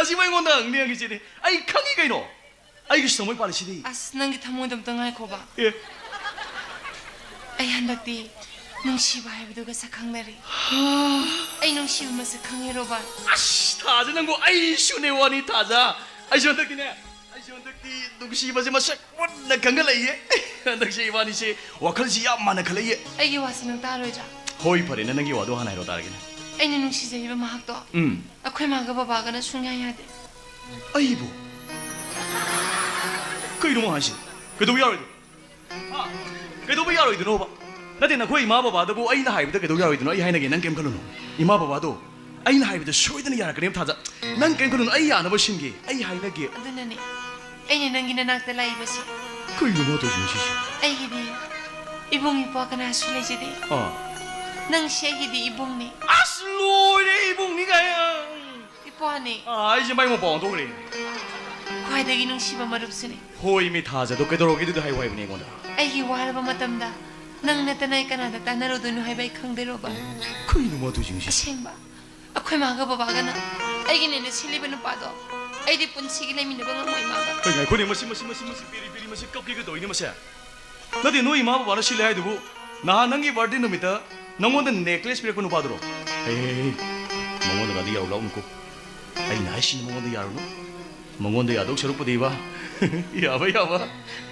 ꯑꯁꯤꯕꯨ ꯑꯩꯉꯣꯟꯗ ꯍꯪꯅꯤ ꯍꯪꯉꯤꯁꯤꯗꯤ꯫ ꯑꯩ ꯈꯪꯉꯤ ꯀꯩꯅꯣ꯫ ꯑꯩꯒꯤꯁꯨ ꯊꯃꯣꯏ ꯄꯥꯜꯂꯤꯁꯤꯗꯤ꯫ ꯑꯁ, ꯅꯪꯒꯤ ꯊꯃꯣꯏꯗꯣ ꯑꯝꯇ ꯉꯥꯏꯈꯣꯕ꯫ ꯑꯦ꯫ ꯑꯩ ꯍꯟꯗꯛꯇꯤ ꯅꯨꯡꯁꯤꯕ ꯍꯥꯏꯕꯗꯨꯒ ꯁꯛ ꯈꯪꯅꯔꯦ꯫ ꯑꯩ ꯅꯨꯡꯁꯤꯕ ꯃꯁꯛ ꯈꯪꯉꯦ, ꯔꯣꯕꯥꯔꯠ꯫ ꯑꯁ, ꯊꯥꯖ ꯅꯪꯕꯨ ꯑꯩꯁꯨꯅꯦ ꯋꯥꯅꯤ, ꯊꯥꯖ꯫ ꯑꯩꯁꯨ ꯍꯟꯗꯛꯇꯤꯅꯦ, ꯍꯟꯗꯛꯇꯤ ꯅꯨꯡꯁꯤꯕꯁꯦ ꯃꯁꯛ ꯃꯨꯟꯅ ꯈꯪꯒꯠꯂꯛꯏꯌꯦ꯫ ꯍꯟꯗꯛꯁꯦ ꯏꯕꯥꯅꯤꯁꯦ ꯋꯥꯈꯜꯁꯤ ꯌꯥꯝ ꯃꯥꯟꯅ ꯈꯜꯂꯛꯏꯌꯦ꯫ ꯑꯩꯒꯤ ꯋꯥꯁꯤ ꯅꯪ ꯇꯥꯔꯣꯏꯗ꯭ꯔꯥ? ꯍꯣꯏ, ꯐꯔꯦꯅꯦ, ꯅꯪꯒꯤ ꯋꯥꯗꯣ ꯍꯥꯟꯅ ꯍꯥꯏꯔꯣ, ꯇꯥꯔꯒꯦꯅꯦ꯫ ꯑꯩꯅ ꯅꯨꯡꯁꯤꯖꯔꯤꯕ ꯃꯍꯥꯛꯇꯣ ꯎꯝ꯫ ꯑꯩꯈꯣꯏ ꯃꯥꯒ ꯕꯕꯥꯒꯅ ꯁꯨꯡꯌꯥ ꯌꯥꯗꯦ꯫ ꯑꯩꯕꯨ? ꯀꯩꯅꯣ ꯃꯥ ꯍꯥꯏꯁꯤꯕꯣ? ꯀꯩꯗꯧꯕ ꯌꯥꯔꯣꯏꯗꯣꯏꯅꯣ? ꯍꯥ? ꯀꯩꯗꯧꯕ ꯌꯥꯔꯣꯏꯗꯣꯏꯅꯣꯕ? ꯅꯠꯇꯦ, ꯅꯈꯣꯏ ꯏꯃꯥ ꯕꯕꯥꯗꯕꯨ ꯑꯩꯅ ꯍꯥꯏꯕꯗ ꯀꯩꯗꯧ ꯌꯥꯔꯣꯏꯗꯣꯏꯅꯣ? ꯑꯩ ꯍꯥꯏꯅꯒꯦ, ꯅꯪ ꯀꯩꯝ ꯈꯜꯂꯨꯅꯨ꯫ ꯏꯃꯥ ꯕꯕꯥꯗꯣ ꯑꯩꯅ ꯍꯥꯏꯕꯗ ꯁꯣꯏꯗꯅ ꯌꯥꯔꯛꯀꯅꯦꯕ, ꯊꯥꯖ-, ꯅꯪ ꯀꯩꯝ ꯈꯜꯂꯨꯅꯨ, ꯑꯩ ꯌꯥꯅꯕ ꯁꯤꯟꯒꯦ, ꯑꯩ ꯍꯥꯏꯅꯒꯦ꯫ ꯑꯗꯨꯅꯅꯦ, ꯑꯩꯅ ꯅꯪꯒꯤ ꯅꯅꯥꯛꯇ ꯂꯥꯛꯏꯕꯁꯦ꯫ ꯀꯩꯅꯣ ꯃꯥ ꯇꯧꯔꯤꯁꯤꯅ ꯁꯤꯁꯦ? ꯑꯩꯒꯤꯗꯤ ꯏꯕꯨꯡ ꯏꯄ꯭ꯋꯥ ꯀꯅꯥꯁꯨ ꯂꯩꯖꯗꯦ꯫ ꯑꯥ꯫ ꯅꯪꯁꯦ ꯑꯩꯒꯤꯗꯤ ꯏꯕꯨꯡꯅꯦ꯫ ꯑꯁ, ꯂꯣꯏꯔꯦ, ꯏꯕꯨꯡꯅꯤ ꯀꯥꯏ꯫ ꯏꯄ꯭ꯋꯥꯅꯦ꯫ ꯑꯥ, ꯑꯩꯁꯦ ꯃꯩ ꯃꯄꯥꯎ ꯑꯣꯟꯊꯣꯛꯈ꯭ꯔꯦ꯫ ꯈ꯭ꯋꯥꯏꯗꯒꯤ ꯅꯨꯡꯁꯤꯕ ꯃꯔꯨꯞꯁꯨꯅꯦ꯫ ꯍꯣꯏ, ꯃꯤ ꯊꯥꯖꯗꯣ ꯀꯩꯗꯧꯔꯒꯦ? ꯑꯗꯨꯗꯤ ꯍꯥꯏꯌꯨ ꯍꯥꯏꯕꯅꯦ ꯑꯩꯉꯣꯟꯗ꯫ ꯑꯩꯒꯤ ꯋꯥꯔꯕ ꯃꯇꯝꯗ ꯅꯪ ꯅꯠꯇꯅ ꯑꯩ ꯀꯅꯥꯗ ꯇꯥꯟꯅꯔꯨꯗꯣꯏꯅꯣ ꯍꯥꯏꯕ ꯑꯩ ꯈꯪꯗꯦ, ꯔꯣꯕꯔꯠ꯫ ꯀꯩꯅꯣ ꯃꯥ ꯇꯧꯔꯤꯁꯤꯡꯁꯦ? ꯑꯁꯦꯡꯕ, ꯑꯩꯈꯣꯏ ꯃꯥꯒ ꯕꯕꯥꯒꯅ ꯑꯩꯒꯤ ꯅꯦꯅꯦ ꯁꯤꯜꯂꯤꯕ ꯅꯨꯄꯥꯗꯣ ꯑꯩꯗꯤ ꯄꯨꯟꯁꯤꯒꯤ ꯂꯩꯃꯤꯟꯅꯕ ꯉꯝꯃꯣꯏ, ꯏꯃꯥꯒ꯫ ꯀꯩ, ꯉꯥꯏꯈꯣꯅꯦ, ꯃꯁꯤ, ꯃꯁꯤ, ꯃꯁꯤ, ꯃꯁꯤ, ꯄꯦꯔꯤ, ꯄꯦꯔꯤ, ꯃꯁꯤ ꯀꯞꯀꯦꯒ ꯇꯧꯏꯅꯦ ꯃꯁꯦ꯫ ꯅꯠꯇꯦ, ꯅꯣꯏ ꯏꯃꯥ ꯕꯕꯥꯅ ꯁꯤꯜꯂꯦ ꯍꯥꯏꯗꯨꯕꯨ, ꯅꯍꯥꯟ ꯅꯪꯒꯤ ꯕꯥꯔꯗꯦ ꯅꯨꯃꯤꯠꯇ ꯅꯪꯉꯣꯟꯗ ꯅꯦꯀ꯭ꯂꯦꯁ ꯄꯤꯔꯛꯄ ꯅꯨꯄꯥꯗꯨꯔꯣ? ꯍꯦ, ꯍꯦ, ꯍꯦ, ꯃꯉꯣꯟꯗꯒꯗꯤ ꯌꯥꯔꯨ ꯂꯥꯛꯎꯅꯨꯀꯣ꯫ ꯑꯩꯅ ꯍꯥꯏꯁꯤꯅꯤ, ꯃꯉꯣꯟꯗ ꯌꯥꯔꯨꯅꯨ꯫ ꯃꯉꯣꯟꯗ ꯌꯥꯗꯧ ꯁꯔꯨꯛꯄꯨꯗꯤꯕ, ꯌꯥꯕ, ꯌꯥꯕ,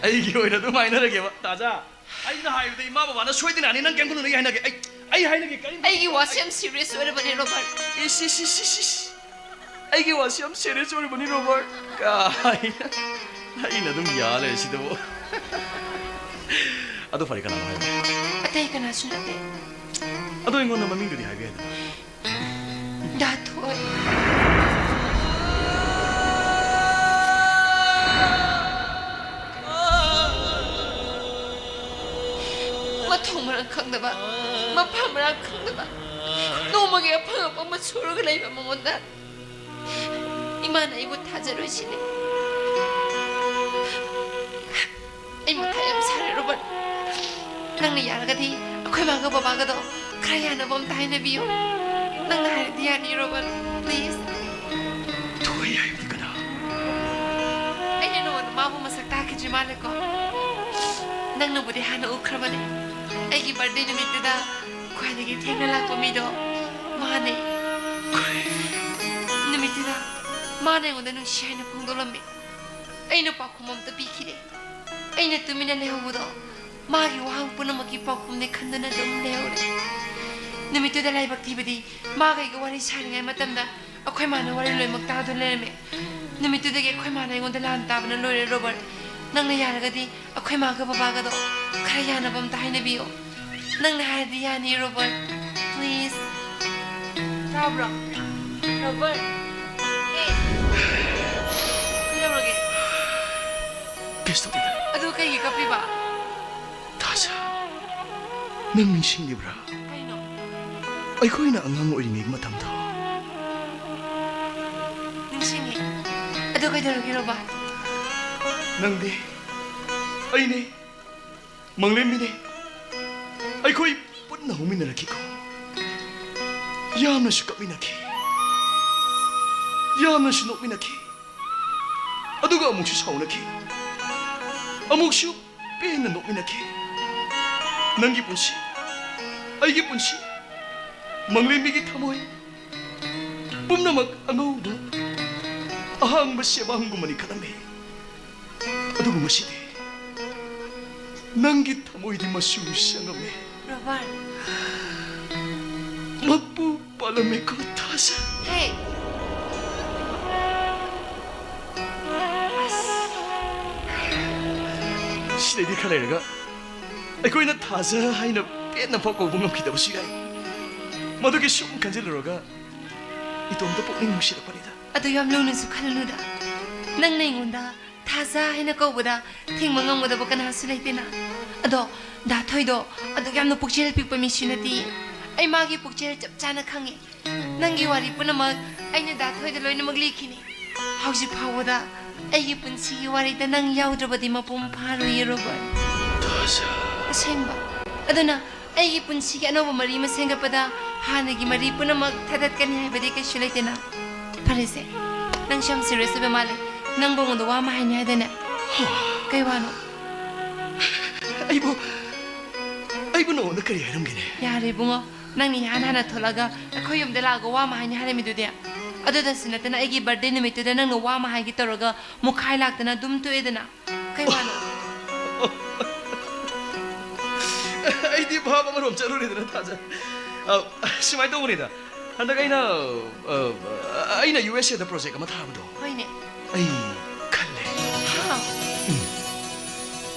ꯑꯩꯒꯤ ꯑꯣꯏꯅ ꯑꯗꯨꯝ ꯍꯥꯏꯅꯔꯒꯦꯕ, ꯇꯥꯖꯥ꯫ ꯑꯩꯅ ꯍꯥꯏꯕꯗ ꯏꯃꯥ ꯕꯕꯥꯅ ꯁꯣꯏꯗꯅ ꯌꯥꯅꯤ, ꯅꯪ ꯀꯩꯝ ꯈꯜꯂꯨꯅꯨ, ꯑꯩ ꯍꯥꯏꯅꯒꯦ, ꯑꯩ, ꯑꯩ ꯍꯥꯏꯅꯒꯦ, ꯀꯔꯤꯝ ꯑꯩꯒꯤ ꯋꯥꯁꯤ ꯌꯥꯝ ꯁꯤꯔꯤꯌꯁ ꯑꯣꯏꯔꯕꯅꯦ, ꯔꯣꯕꯔꯠ꯫ ꯏꯁ, ꯏꯁ, ꯏꯁ, ꯏꯁ, ꯏꯁ꯫ ꯑꯩꯒꯤ ꯋꯥꯁꯤ ꯌꯥꯝ ꯁꯤꯔꯤꯌꯁ ꯑꯣꯏꯔꯕꯅꯤ, ꯔꯣꯕꯔꯠ꯫ ꯀꯥꯏꯅ꯫ ꯑꯩꯅ ꯑꯗꯨꯝ ꯌꯥ ꯂꯩꯔꯦ ꯁꯤꯗꯕꯨ꯫ ꯑꯗꯨ ꯐꯔꯦ, ꯀꯅꯥꯅꯣ ꯍꯥꯏꯔꯣ? ꯑꯇꯩ ꯀꯅꯥꯁꯨ ꯅꯠꯇꯦ꯫ ꯑꯗꯣ ꯑꯩꯉꯣꯟꯗ ꯃꯃꯤꯡꯗꯨꯗꯤ ꯍꯥꯏꯕ ꯌꯥꯏꯗꯅ꯫ ꯗꯥ ꯊꯣꯏ꯫ ꯃꯊꯣꯡ ꯃꯔꯝ ꯈꯪꯗꯕ, ꯃꯐꯝ ꯃꯔꯥꯡ ꯈꯪꯗꯕ, ꯅꯣꯡꯃꯒꯤ ꯑꯐꯪ ꯑꯐꯪꯕ ꯁꯨꯔꯒ ꯂꯩꯕ ꯃꯉꯣꯟꯗ ꯏꯃꯥꯅ ꯑꯩꯕꯨ ꯊꯥꯖꯔꯣꯏ ꯁꯤꯅꯤ꯫ ꯑꯩ ꯃꯊꯥ ꯌꯥꯝ ꯁꯥꯔꯦ, ꯔꯣꯕꯔꯠ꯫ ꯅꯪꯅ ꯌꯥꯔꯒꯗꯤ ꯑꯩꯈꯣꯏ ꯃꯥꯒ ꯕꯕꯥꯒꯗꯣ ꯈꯔ ꯌꯥꯅꯕ ꯑꯝꯇ ꯍꯥꯏꯅꯕꯤꯌꯨ꯫ ꯅꯪꯅ ꯍꯥꯏꯔꯗꯤ ꯌꯥꯅꯤ, ꯔꯣꯕꯔꯠ, ꯄ꯭ꯂꯤꯖ꯫ ꯊꯣꯏ ꯍꯥꯏꯕꯗꯤ ꯀꯅꯥ? ꯑꯩꯅ ꯅꯉꯣꯟꯗ ꯃꯥꯕꯨ ꯃꯁꯛ ꯇꯥꯛꯈꯤꯗ꯭ꯔꯤ ꯃꯥꯜꯂꯦꯀꯣ? ꯅꯪꯅꯕꯨꯗꯤ ꯍꯥꯟꯅ ꯎꯈ꯭ꯔꯕꯅꯦ꯫ ꯑꯩꯒꯤ ꯕꯥꯔꯗꯦ ꯅꯨꯃꯤꯠꯇꯨꯗ ꯈ꯭ꯋꯥꯏꯗꯒꯤ ꯊꯦꯡꯅ ꯂꯥꯛꯄ ꯃꯤꯗꯣ ꯃꯥꯅꯦ꯫ ꯅꯨꯃꯤꯠꯇꯨꯗ ꯃꯥꯅ ꯑꯩꯉꯣꯟꯗ ꯅꯨꯡꯁꯤ ꯍꯥꯏꯅ ꯐꯣꯡꯗꯣꯛꯂꯝꯃꯤ꯫ ꯑꯩꯅ ꯄꯥꯎꯈꯨꯝ ꯑꯝꯇ ꯄꯤꯈꯤꯗꯦ꯫ ꯑꯩꯅ ꯇꯨꯃꯤꯟꯅ ꯂꯩꯍꯧꯕꯗꯣ ꯃꯥꯒꯤ ꯋꯥꯍꯪ ꯄꯨꯝꯅꯃꯛꯀꯤ ꯄꯥꯎꯈꯨꯝꯅꯤ ꯈꯟꯗꯨꯅ ꯑꯗꯨꯝ ꯂꯩꯍꯧꯔꯦ꯫ ꯅꯨꯃꯤꯠꯇꯨꯗ ꯂꯥꯏꯕꯛ ꯊꯤꯕꯗꯤ ꯃꯥꯒ ꯑꯩꯒ ꯋꯥꯔꯤ ꯁꯥꯔꯤꯉꯩ ꯃꯇꯝꯗ ꯑꯩꯈꯣꯏ ꯃꯥꯅ ꯋꯥꯔꯤ ꯂꯣꯏꯅꯃꯛ ꯇꯥꯗꯨꯅ ꯂꯩꯔꯝꯃꯦ꯫ ꯅꯨꯃꯤꯠꯇꯨꯗꯒꯤ ꯑꯩꯈꯣꯏ ꯃꯥꯅ ꯑꯩꯉꯣꯟꯗ ꯂꯥꯟ ꯇꯥꯕꯅ ꯂꯣꯏꯔꯦ, ꯔꯣꯕꯔꯠ꯫ ꯅꯪꯅ ꯌꯥꯔꯒꯗꯤ ꯑꯩꯈꯣꯏ ꯃꯥꯒ ꯕꯕꯥꯒꯗꯣ ꯈꯔ ꯌꯥꯅꯕ ꯑꯝꯇ ꯍꯥꯏꯅꯕꯤꯌꯣ꯫ ꯅꯪꯅ ꯍꯥꯏꯔꯗꯤ ꯌꯥꯅꯤ, ꯔꯣꯕꯔꯠ꯫ Please. ꯇꯥꯕ꯭ꯔꯣ? ꯔꯣꯕꯔꯠ꯫ ꯑꯦ꯫ ꯀꯩꯗꯧꯔꯒꯦ? ꯀꯩꯁꯨ ꯇꯧꯗꯦꯗ꯫ ꯑꯗꯨ ꯀꯩꯒꯤ ꯀꯞꯄꯤꯕ? ꯊꯥꯖ, ꯅꯪ ꯅꯤꯡꯁꯤꯡꯂꯤꯕ꯭ꯔꯥ? ꯀꯩꯅꯣ? ꯑꯩꯈꯣꯏꯅ ꯑꯉꯥꯡ ꯑꯣꯏꯔꯤꯉꯩ ꯃꯇꯝꯗꯣ꯫ ꯅꯤꯡꯁꯤꯡꯉꯤ꯫ ꯑꯗꯨ ꯀꯩꯗꯧꯔꯒꯦ, ꯔꯣꯕꯥꯔꯠ? ꯅꯪꯗꯤ, ꯑꯩꯅꯦ, ꯃꯪꯂꯦꯝꯕꯤꯅꯦ꯫ ꯑꯩꯈꯣꯏ ꯄꯨꯟꯅ ꯍꯧꯃꯤꯟꯅꯔꯛꯈꯤꯀꯣ꯫ ꯌꯥꯝꯅꯁꯨ ꯀꯞꯃꯤꯟꯅꯈꯤ꯫ ꯌꯥꯝꯅꯁꯨ ꯅꯣꯛꯃꯤꯟꯅꯈꯤ꯫ ꯑꯗꯨꯒ ꯑꯃꯨꯛꯁꯨ ꯁꯥꯎꯅꯈꯤ꯫ ꯑꯃꯨꯛꯁꯨ ꯄꯦꯟꯅ ꯅꯣꯛꯃꯤꯟꯅꯈꯤ꯫ ꯅꯪꯒꯤ ꯄꯨꯟꯁꯤ, ꯑꯩꯒꯤ ꯄꯨꯟꯁꯤ, ꯃꯪꯂꯦꯝꯕꯤꯒꯤ ꯊꯃꯣꯏ, ꯄꯨꯝꯅꯃꯛ ꯑꯉꯧꯕ ꯑꯍꯥꯡꯕ ꯁꯦꯕꯥꯡꯒꯨꯝꯕꯅꯤ ꯈꯜꯂꯝꯃꯤ꯫ ꯑꯗꯨꯕꯨ ꯉꯁꯤꯗꯤ ꯅꯪꯒꯤ ꯊꯃꯣꯏꯗꯤ ꯃꯆꯨ ꯁꯪꯉꯝꯃꯤ꯫ ꯔꯣꯕꯥꯔꯠ꯫ ꯃꯄꯨ ꯄꯥꯜꯂꯝꯃꯤꯀꯣ, ꯊꯥꯖ꯫ ꯍꯦ! ꯑꯁ꯫ ꯁꯤꯗꯩꯗꯤ ꯈꯔ ꯂꯩꯔꯒ ꯑꯩꯈꯣꯏꯅ ꯊꯥꯖ ꯍꯥꯏꯅ ꯄꯦꯟꯅ ꯐꯥꯎ ꯀꯧꯕ ꯉꯝꯈꯤꯗꯕꯁꯨ ꯌꯥꯏ꯫ ꯃꯗꯨꯒꯤ ꯁꯨꯝ ꯈꯟꯖꯤꯜꯂꯨꯔꯒ ꯏꯇꯣꯝꯇ ꯄꯨꯛꯅꯤꯡ ꯅꯨꯡꯁꯤꯔꯛꯄꯅꯤꯗ꯫ ꯑꯗꯨ ꯌꯥꯝ ꯂꯨꯅꯁꯨ ꯈꯜꯂꯨꯅꯨꯗ꯫ ꯅꯪꯅ ꯑꯩꯉꯣꯟꯗ ꯊꯥꯖ ꯍꯥꯏꯅ ꯀꯧꯕꯗ ꯊꯤꯡꯕ ꯉꯝꯒꯗꯕ ꯀꯅꯥꯁꯨ ꯂꯩꯇꯦꯅ꯫ ꯑꯗꯣ ꯗꯥ ꯊꯣꯏꯗꯣ ꯑꯗꯨꯛ ꯌꯥꯝꯅ ꯄꯨꯛꯆꯦꯜ ꯄꯤꯛꯄ ꯃꯤꯁꯨ ꯅꯠꯇꯦ꯫ ꯑꯩ ꯃꯥꯒꯤ ꯄꯨꯛꯆꯦꯜ ꯆꯞ ꯆꯥꯅ ꯈꯪꯉꯦ꯫ ꯅꯪꯒꯤ ꯋꯥꯔꯤ ꯄꯨꯝꯅꯃꯛ ꯑꯩꯅ ꯗꯥ ꯊꯣꯏꯗ ꯂꯣꯏꯅꯃꯛ ꯂꯤꯈꯤꯅꯤ꯫ ꯍꯧꯖꯤꯛ ꯐꯥꯎꯕꯗ ꯑꯩꯒꯤ ꯄꯨꯟꯁꯤꯒꯤ ꯋꯥꯔꯤꯗ ꯅꯪ ꯌꯥꯎꯗ꯭ꯔꯕꯗꯤ ꯃꯄꯨꯡ ꯐꯥꯔꯣꯏꯌꯦ, ꯔꯣꯕꯔꯠ꯫ ꯊꯥꯖ꯫ ꯑꯁꯦꯡꯕ꯫ ꯑꯗꯨꯅ ꯑꯩꯒꯤ ꯄꯨꯟꯁꯤꯒꯤ ꯑꯅꯧꯕ ꯃꯔꯤ ꯑꯃ ꯁꯦꯝꯒꯠꯄꯗ ꯍꯥꯟꯅꯒꯤ ꯃꯔꯤ ꯄꯨꯝꯅꯃꯛ ꯊꯥꯗꯠꯀꯅꯤ ꯍꯥꯏꯕꯗꯤ ꯀꯩꯁꯨ ꯂꯩꯇꯦꯅ꯫ ꯐꯔꯦꯁꯦ, ꯅꯪꯁꯨ ꯌꯥꯝ serious ꯑꯣꯏꯕ ꯃꯥꯜꯂꯦ꯫ ꯅꯪꯕꯨ ꯑꯩꯉꯣꯟꯗ ꯋꯥ ꯑꯃ ꯍꯥꯏꯅꯤ ꯍꯥꯏꯗꯅꯦ꯫ ꯀꯩ ꯋꯥꯅꯣ? ꯑꯩꯕꯨ, ꯑꯩꯕꯨ ꯅꯉꯣꯟꯗ ꯀꯔꯤ ꯍꯥꯏꯔꯝꯒꯦꯅꯦ? ꯌꯥꯔꯦ ꯏꯕꯨꯡꯉꯣ, ꯅꯪꯅ ꯏꯍꯥꯟ ꯍꯥꯟꯅ ꯊꯣꯛꯂꯛꯑꯒ ꯑꯩꯈꯣꯏ ꯌꯨꯝꯗ ꯂꯥꯛꯑꯒ ꯋꯥ ꯑꯃ ꯍꯥꯏꯅꯤ ꯍꯥꯏꯔꯝꯃꯤꯗꯨꯗꯤ꯫ ꯑꯗꯨꯗꯁꯨ ꯅꯠꯇꯅ ꯑꯩꯒꯤ birthday ꯅꯨꯃꯤꯠꯇꯨꯗ ꯅꯪꯅ ꯋꯥ ꯑꯃ ꯍꯥꯏꯒꯦ ꯇꯧꯔꯒ ꯃꯨꯛꯈꯥꯏ ꯂꯥꯛꯇꯅ ꯑꯗꯨꯝ ꯇꯣꯛꯑꯦꯗꯅ꯫ ꯀꯩ ꯋꯥꯅꯣ? ꯑꯩꯗꯤ ꯚꯥꯞ ꯑꯃꯔꯣꯝ ꯆꯠꯂꯨꯔꯦꯗꯅ, ꯊꯥꯖ꯫ ꯑ, ꯁꯨꯃꯥꯏꯅ ꯇꯧꯕꯅꯤꯗ, ꯍꯟꯗꯛ ꯑꯩꯅ, ꯑ, ꯑꯩꯅ ꯌꯨ ꯑꯦꯁ ꯑꯦꯗ ꯄ꯭ꯔꯣꯖꯦꯛ ꯑꯃ ꯊꯥꯕꯗꯣ, ꯍꯣꯏꯅꯦ꯫ ꯑꯩ ꯈꯜꯂꯦ꯫ ꯍꯥ?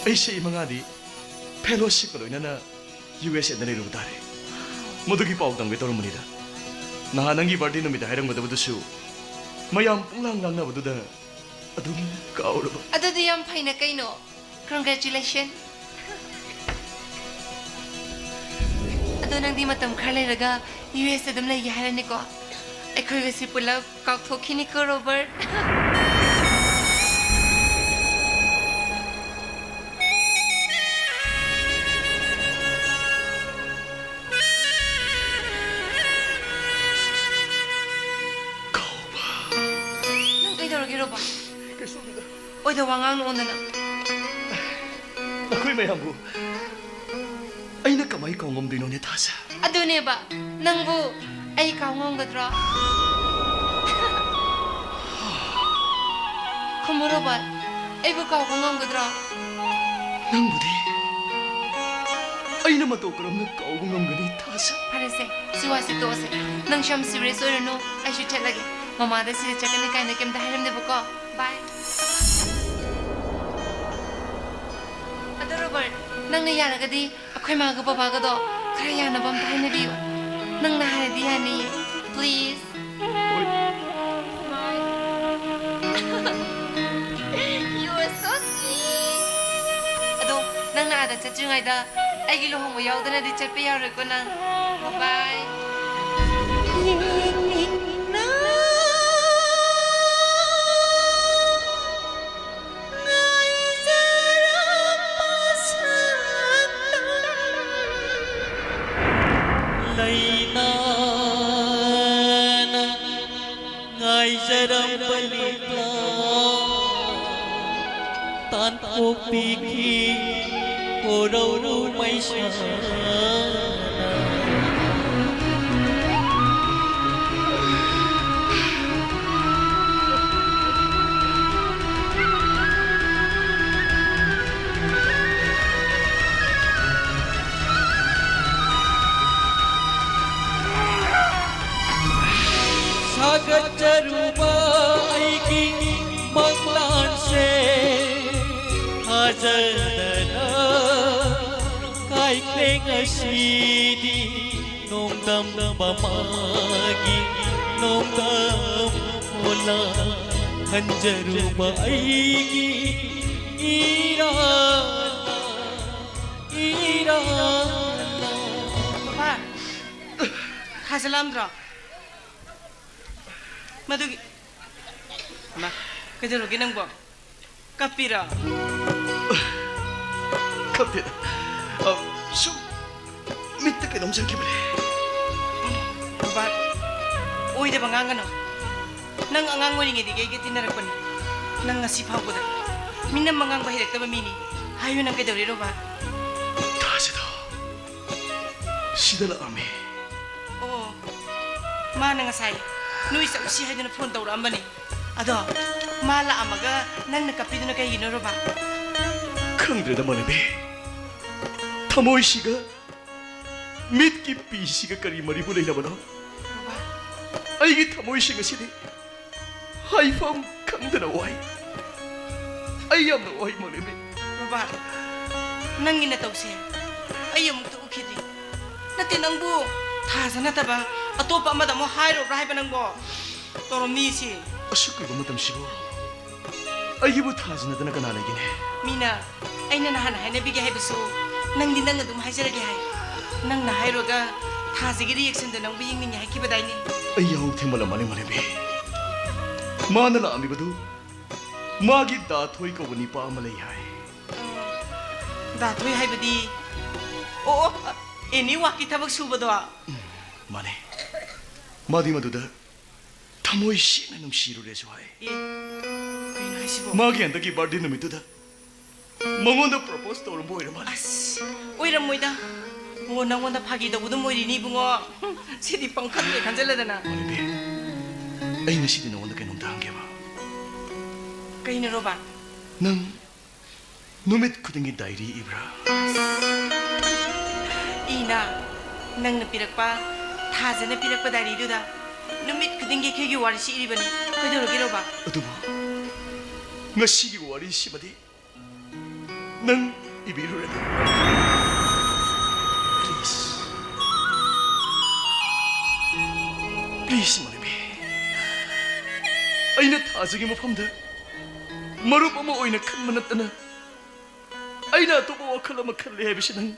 ꯑꯩ ꯆꯍꯤ ꯃꯉꯥꯗꯤ ꯐꯦꯂꯣꯁꯤꯞꯀ ꯂꯣꯏꯅꯅ ꯌꯨ ꯑꯦꯁ ꯑꯦꯗ ꯂꯩꯔꯨꯕ ꯇꯥꯔꯦ꯫ ꯃꯗꯨꯒꯤ ꯄꯥꯎ ꯇꯝꯒꯦ ꯇꯧꯔꯝꯕꯅꯤꯗ꯫ ꯅꯍꯥꯟ ꯅꯪꯒꯤ ꯕꯥꯔꯗꯦ ꯅꯨꯃꯤꯠꯇ ꯍꯥꯏꯔꯝꯒꯗꯕꯗꯨꯁꯨ ꯃꯌꯥꯝ ꯄꯨꯡꯂꯥꯡ ꯂꯥꯡꯅꯕꯗꯨꯗ ꯑꯗꯨꯝ ꯀꯥꯎꯔꯕ꯫ ꯑꯗꯨꯗꯤ ꯌꯥꯝ ꯐꯩꯅ ꯀꯩꯅꯣ꯫ Congratulation꯫ ꯑꯗꯣ ꯅꯪꯗꯤ ꯃꯇꯝ ꯈꯔ ꯂꯩꯔꯒ ꯌꯨ ꯑꯦꯁ ꯑꯗꯨꯝ ꯂꯩꯒꯦ ꯍꯥꯏꯔꯅꯤꯀꯣ? ꯑꯩꯈꯣꯏꯒꯁꯤ ꯄꯨꯂꯞ ꯀꯥꯎꯊꯣꯛꯈꯤꯅꯤꯀꯣ, ꯔꯣꯕꯔꯠ꯫ ꯀꯥꯎꯕ꯫ ꯅꯪ ꯀꯩꯗꯧꯔꯒꯦ, ꯔꯣꯕꯔꯠ? ꯀꯩꯁꯨ ꯇꯧꯗꯦꯗ꯫ ꯑꯣꯏꯗ ꯋꯥ ꯉꯥꯡꯅꯨ ꯑꯣꯟꯗꯅ꯫ ꯅꯈꯣꯏ ꯃꯌꯥꯝꯕꯨ ꯑꯩꯅ ꯀꯃꯥꯏ ꯀꯥꯎ ꯉꯝꯗꯣꯏꯅꯣꯅꯦ, ꯊꯥꯖ? ꯑꯗꯨꯅꯦꯕ, ꯅꯪꯕꯨ ꯑꯩ ꯀꯥꯎ ꯉꯝꯒꯗ꯭ꯔꯣ? ꯈꯨꯝꯃꯨ, ꯔꯣꯕꯔꯠ, ꯑꯩꯕꯨ ꯀꯥꯎꯕ ꯉꯝꯒꯗ꯭ꯔꯣ? ꯅꯪꯕꯨꯗꯤ ꯑꯩꯅ ꯃꯇꯧ ꯀꯔꯝꯅ ꯀꯥꯎꯕ ꯉꯝꯒꯅꯤ, ꯊꯥꯖ? ꯐꯔꯦꯁꯦ, ꯁꯤ ꯋꯥꯁꯤ ꯇꯣꯛꯑꯁꯦ꯫ ꯅꯪꯁꯨ ꯌꯥꯝ serious ꯑꯣꯏꯔꯅꯨ, ꯑꯩꯁꯨ ꯆꯠꯂꯒꯦ꯫ ꯃꯃꯥꯗ ꯁꯤꯗ ꯆꯠꯀꯅꯤ ꯀꯥꯏꯅ ꯀꯩꯝꯇ ꯍꯥꯏꯔꯝꯗꯦꯕꯀꯣ꯫ Bye꯫ ꯑꯗꯣ ꯔꯣꯕꯔꯠ, ꯅꯪꯅ ꯌꯥꯔꯒꯗꯤ ꯑꯩꯈꯣꯏ ꯃꯥꯒ ꯕꯕꯥꯒꯗꯣ ꯈꯔ ꯌꯥꯅꯕ ꯑꯝꯇ ꯍꯥꯏꯅꯕꯤꯌꯨ꯫ ꯅꯪꯅ ꯍꯥꯏꯔꯗꯤ ꯌꯥꯅꯤꯌꯦ꯫ Please꯫ Smile꯫ You are so sweet꯫ ꯑꯗꯣ ꯅꯪꯅ ꯑꯥꯗ ꯆꯠꯇ꯭ꯔꯤꯉꯩꯗ ꯑꯩꯒꯤ ꯂꯨꯍꯣꯡꯕ ꯌꯥꯎꯗꯅꯗꯤ ꯆꯠꯄ ꯌꯥꯔꯣꯏꯀꯣ ꯅꯪ꯫ Bye꯫ ꯂꯩꯅꯥꯅ ꯉꯥꯏꯖꯔꯝꯕ ꯂꯤꯛꯂꯥ ꯇꯥꯟꯊꯣꯛꯄꯤꯈꯤ ꯀꯣꯔꯧ ꯃꯩꯁꯥꯅ꯫ ꯊꯥꯒꯠꯆꯔꯨꯕ ꯑꯩꯒꯤ ꯃꯪꯂꯥꯟꯁꯦ ꯊꯥꯖꯗꯅ ꯀꯥꯏꯈ꯭ꯔꯦ ꯉꯁꯤꯗꯤ꯫ ꯅꯣꯡꯗꯝꯕ ꯃꯥꯒꯤ ꯅꯣꯡꯗꯝ ꯑꯣꯂꯥ ꯈꯟꯖꯔꯨꯕ ꯑꯩꯒꯤ ꯏꯔꯥꯜ, ꯏꯔꯥꯜ꯫ ꯕꯕꯥ, ꯊꯥꯖꯜꯂꯝꯗ꯭ꯔꯣ? ꯃꯗꯨꯒꯤ, ꯃꯥ, ꯀꯩꯗꯧꯔꯒꯦ ꯅꯪꯕꯣ? ꯀꯞꯄꯤꯔꯣ? ꯀꯞꯇꯦꯗ꯫ ꯑ, ꯁꯨꯝ ꯃꯤꯠꯇ ꯀꯩꯅꯣꯝ ꯆꯪꯈꯤꯕꯅꯦ꯫ ꯔꯣꯕꯥꯔꯠ, ꯑꯣꯏꯗꯕ ꯉꯥꯡꯒꯅꯨ꯫ ꯅꯪ ꯑꯉꯥꯡ ꯑꯣꯏꯔꯤꯉꯩꯗꯒꯤ ꯑꯩꯒ ꯇꯤꯟꯅꯔꯛꯄꯅꯤ꯫ ꯅꯪ ꯉꯁꯤ ꯐꯥꯎꯕꯗ ꯃꯤꯅꯝ ꯑꯉꯥꯡꯕ ꯍꯩꯔꯛꯇꯕ ꯃꯤꯅꯤ꯫ ꯍꯥꯏꯌꯨ, ꯅꯪ ꯀꯩꯗꯧꯔꯦ, ꯔꯣꯕꯥꯔꯠ? ꯊꯥꯖꯗꯣ ꯁꯤꯗ ꯂꯥꯛꯑꯝꯃꯦ꯫ ꯑꯣ, ꯃꯥꯅ ꯉꯁꯥꯏ ꯅꯣꯏ ꯆꯠꯂꯨꯁꯤ ꯍꯥꯏꯗꯨꯅ ꯐꯣꯟ ꯇꯧꯔꯛꯑꯝꯕꯅꯤ꯫ ꯑꯗꯣ ꯃꯥ ꯂꯥꯛꯑꯝꯃꯒ ꯅꯪꯅ ꯀꯞꯄꯤꯗꯨꯅ ꯀꯩꯒꯤꯅꯣ, ꯔꯣꯕꯥꯔꯠ? ꯈꯪꯗ꯭ꯔꯦꯗ, ꯃꯥꯂꯦꯝꯕꯤ꯫ ꯊꯃꯣꯏꯁꯤꯒ ꯃꯤꯠꯀꯤ ꯄꯤꯁꯤꯒ ꯀꯔꯤ ꯃꯔꯤꯕꯨ ꯂꯩꯅꯕꯅꯣ? ꯔꯣꯕꯥꯔꯠ꯫ ꯑꯩꯒꯤ ꯊꯃꯣꯏꯁꯤꯡ ꯑꯁꯤꯗꯤ ꯍꯥꯏꯐꯝ ꯈꯪꯗꯅ ꯋꯥꯏ꯫ ꯑꯩ ꯌꯥꯝꯅ ꯋꯥꯏ, ꯃꯥꯂꯦꯝꯕꯤ꯫ ꯔꯣꯕꯥꯔꯠ, ꯅꯪꯒꯤ ꯅꯇꯧꯁꯦ ꯑꯩ ꯑꯃꯨꯛꯇ ꯎꯈꯤꯗ꯭ꯔꯤ꯫ ꯅꯠꯇꯦ, ꯅꯪꯕꯨ ꯊꯥꯖ ꯅꯠꯇꯕ ꯑꯇꯣꯞꯄ ꯑꯃꯗ ꯑꯃꯨꯛ ꯍꯥꯏꯔꯨꯕ꯭ꯔꯥ ꯍꯥꯏꯕ ꯅꯪꯕꯣ? ꯇꯧꯔꯝꯅꯤ ꯁꯤ꯫ ꯑꯁꯨꯛ ꯀꯨꯏꯕ ꯃꯇꯝꯁꯤꯕꯨ ꯑꯩꯒꯤꯕꯨ ꯊꯥꯖꯅꯗꯅ ꯀꯅꯥ ꯂꯩꯒꯅꯤ? ꯃꯤꯅ ꯑꯩꯅ ꯅꯍꯥꯟ ꯍꯥꯏꯅꯕꯤꯒꯦ ꯍꯥꯏꯕꯁꯨ ꯅꯪꯗꯤ ꯅꯪ ꯑꯗꯨꯝ ꯍꯥꯏꯖꯔꯒꯦ ꯍꯥꯏ꯫ ꯅꯪꯅ ꯍꯥꯏꯔꯨꯔꯒ ꯊꯥꯖꯒꯤ ꯔꯤꯌꯦꯛꯁꯟꯗ ꯅꯪꯕꯨ ꯌꯦꯡꯅꯤꯡꯉꯦ ꯍꯥꯏꯈꯤꯕꯗꯥꯏꯅꯦ? ꯑꯩ ꯌꯥꯍꯧ ꯊꯦꯡꯃꯜꯂꯝꯃꯅꯤ, ꯃꯥꯂꯦꯝꯕꯤ꯫ ꯃꯥꯅ ꯂꯥꯛꯑꯝꯃꯤꯕꯗꯨ ꯃꯥꯒꯤ ꯗꯥ ꯊꯣꯏ ꯀꯧꯕ ꯅꯤꯄꯥ ꯑꯃ ꯂꯩ ꯍꯥꯏ꯫ ꯗꯥ ꯊꯣꯏ ꯍꯥꯏꯕꯗꯤ? ꯑꯣ, ꯑꯣ, ꯑꯦꯅꯤ ꯋꯥꯛꯀꯤ ꯊꯕꯛ ꯁꯨꯕꯗꯣ? ꯃꯥꯅꯦ꯫ ꯃꯥꯗꯤ ꯃꯗꯨꯗ ꯊꯃꯣꯏ ꯁꯦꯡꯅ ꯅꯨꯡꯁꯤꯔꯨꯔꯦꯁꯨ ꯍꯥꯏ꯫ ꯑꯦ, ꯀꯩꯅꯣ ꯍꯥꯏꯁꯤꯕꯣ? ꯃꯥꯒꯤ ꯍꯟꯗꯛꯀꯤ ꯕꯥꯔꯗꯦ ꯅꯨꯃꯤꯠꯇꯨꯗ ꯃꯉꯣꯟꯗ ꯄ꯭ꯔꯣꯄꯣꯁ ꯇꯧꯔꯝꯕ ꯑꯣꯏꯔ ꯃꯥꯜꯂꯦ꯫ ꯑꯁ, ꯑꯣꯏꯔꯝꯃꯣꯏꯗ꯫ ꯑꯣ, ꯅꯪꯉꯣꯟꯗ ꯐꯥꯒꯤ ꯇꯧꯕꯗꯨꯝ ꯑꯣꯏꯔꯤꯅꯤ, ꯏꯕꯨꯡꯉꯣ꯫ ꯁꯤꯗꯤ ꯄꯪꯈꯟꯗ ꯈꯟꯖꯜꯂꯗꯅ꯫ ꯃꯥꯂꯦꯝꯕꯤ, ꯑꯩ ꯉꯁꯤꯗꯤ ꯅꯉꯣꯟꯗ ꯀꯩꯅꯣꯝꯇ ꯍꯪꯒꯦꯕ꯫ ꯀꯩꯅꯣ, ꯔꯣꯕꯥꯔꯠ? ꯅꯪ ꯅꯨꯃꯤꯠ ꯈꯨꯗꯤꯡꯒꯤ ꯗꯥꯏꯔꯤ ꯏꯕ꯭ꯔꯥ? ꯏꯅ, ꯅꯪꯅ ꯄꯤꯔꯛꯄ, ꯊꯥꯖꯅ ꯄꯤꯔꯛꯄ ꯗꯥꯏꯔꯤꯗꯨꯗ ꯅꯨꯃꯤꯠ ꯅꯤꯡꯒꯤ ꯈꯦꯒꯤ ꯋꯥꯔꯤꯁꯤ ꯏꯔꯤꯕꯅꯤ꯫ ꯀꯩꯗꯧꯔꯒꯦ, ꯔꯣꯕꯥꯔꯠ? ꯑꯗꯨꯕꯨ ꯉꯁꯤꯒꯤ ꯋꯥꯔꯤꯁꯤꯃꯗꯤ ꯅꯪ ꯏꯕꯤꯔꯨꯔꯅꯨ꯫ Please꯫ Please, ꯃꯥꯂꯦꯝꯕꯤ꯫ ꯑꯩꯅ ꯊꯥꯖꯒꯤ ꯃꯐꯝꯗ ꯃꯔꯨꯞ ꯑꯃ ꯑꯣꯏꯅ ꯈꯟꯕ ꯅꯠꯇꯅ ꯑꯩꯅ ꯑꯇꯣꯞꯄ ꯋꯥꯈꯜ ꯑꯃ ꯈꯜꯂꯦ ꯍꯥꯏꯕꯁꯤ ꯅꯪ,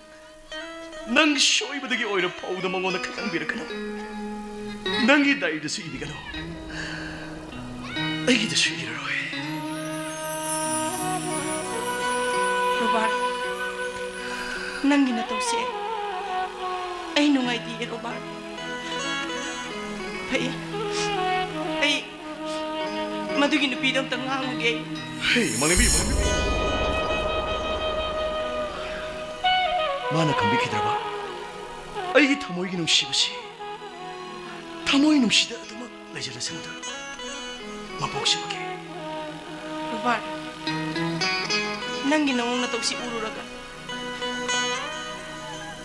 ꯅꯪ ꯁꯣꯏꯕꯗꯒꯤ ꯑꯣꯏꯔ ꯐꯥꯎꯗ ꯃꯉꯣꯟꯗ ꯈꯪꯍꯟꯕꯤꯔꯛꯀꯅꯨ꯫ ꯅꯪꯒꯤ ꯗꯥꯏꯔꯤꯗꯁꯨ ꯏꯕꯤꯒꯅꯨ꯫ ꯑꯩꯒꯤꯗꯁꯨ ꯏꯔꯔꯣꯏ꯫ ꯔꯣꯕꯥꯔꯠ, ꯅꯪꯒꯤ ꯅꯇꯧꯁꯦ ꯑꯩ ꯅꯨꯡꯉꯥꯏꯇꯤꯌꯦ, ꯔꯣꯕꯥꯔꯠ꯫ ꯐꯩ, ꯑꯩ ꯃꯗꯨꯒꯤ ꯅꯨꯄꯤꯗꯣ ꯑꯝꯇ ꯉꯥꯡꯉꯨꯒꯦ꯫ ꯍꯦ, ꯃꯥꯂꯦꯝꯕꯤ, ꯃꯥꯂꯦꯝꯕꯤ꯫ ꯃꯥꯅ ꯈꯪꯕꯤꯈꯤꯗ꯭ꯔꯕ ꯑꯩꯒꯤ ꯊꯃꯣꯏꯒꯤ ꯅꯨꯡꯁꯤꯕꯁꯤ? ꯊꯃꯣꯏ ꯅꯨꯡꯁꯤꯗ ꯑꯗꯨꯃꯛ ꯂꯩꯖꯔꯁꯅꯨꯗ, ꯃꯄꯣꯛꯁꯤꯃꯒꯤ꯫ ꯔꯣꯕꯥꯔꯠ, ꯅꯪꯒꯤ ꯅꯑꯣꯡ ꯅꯇꯧꯁꯤ ꯎꯔꯨꯔꯒ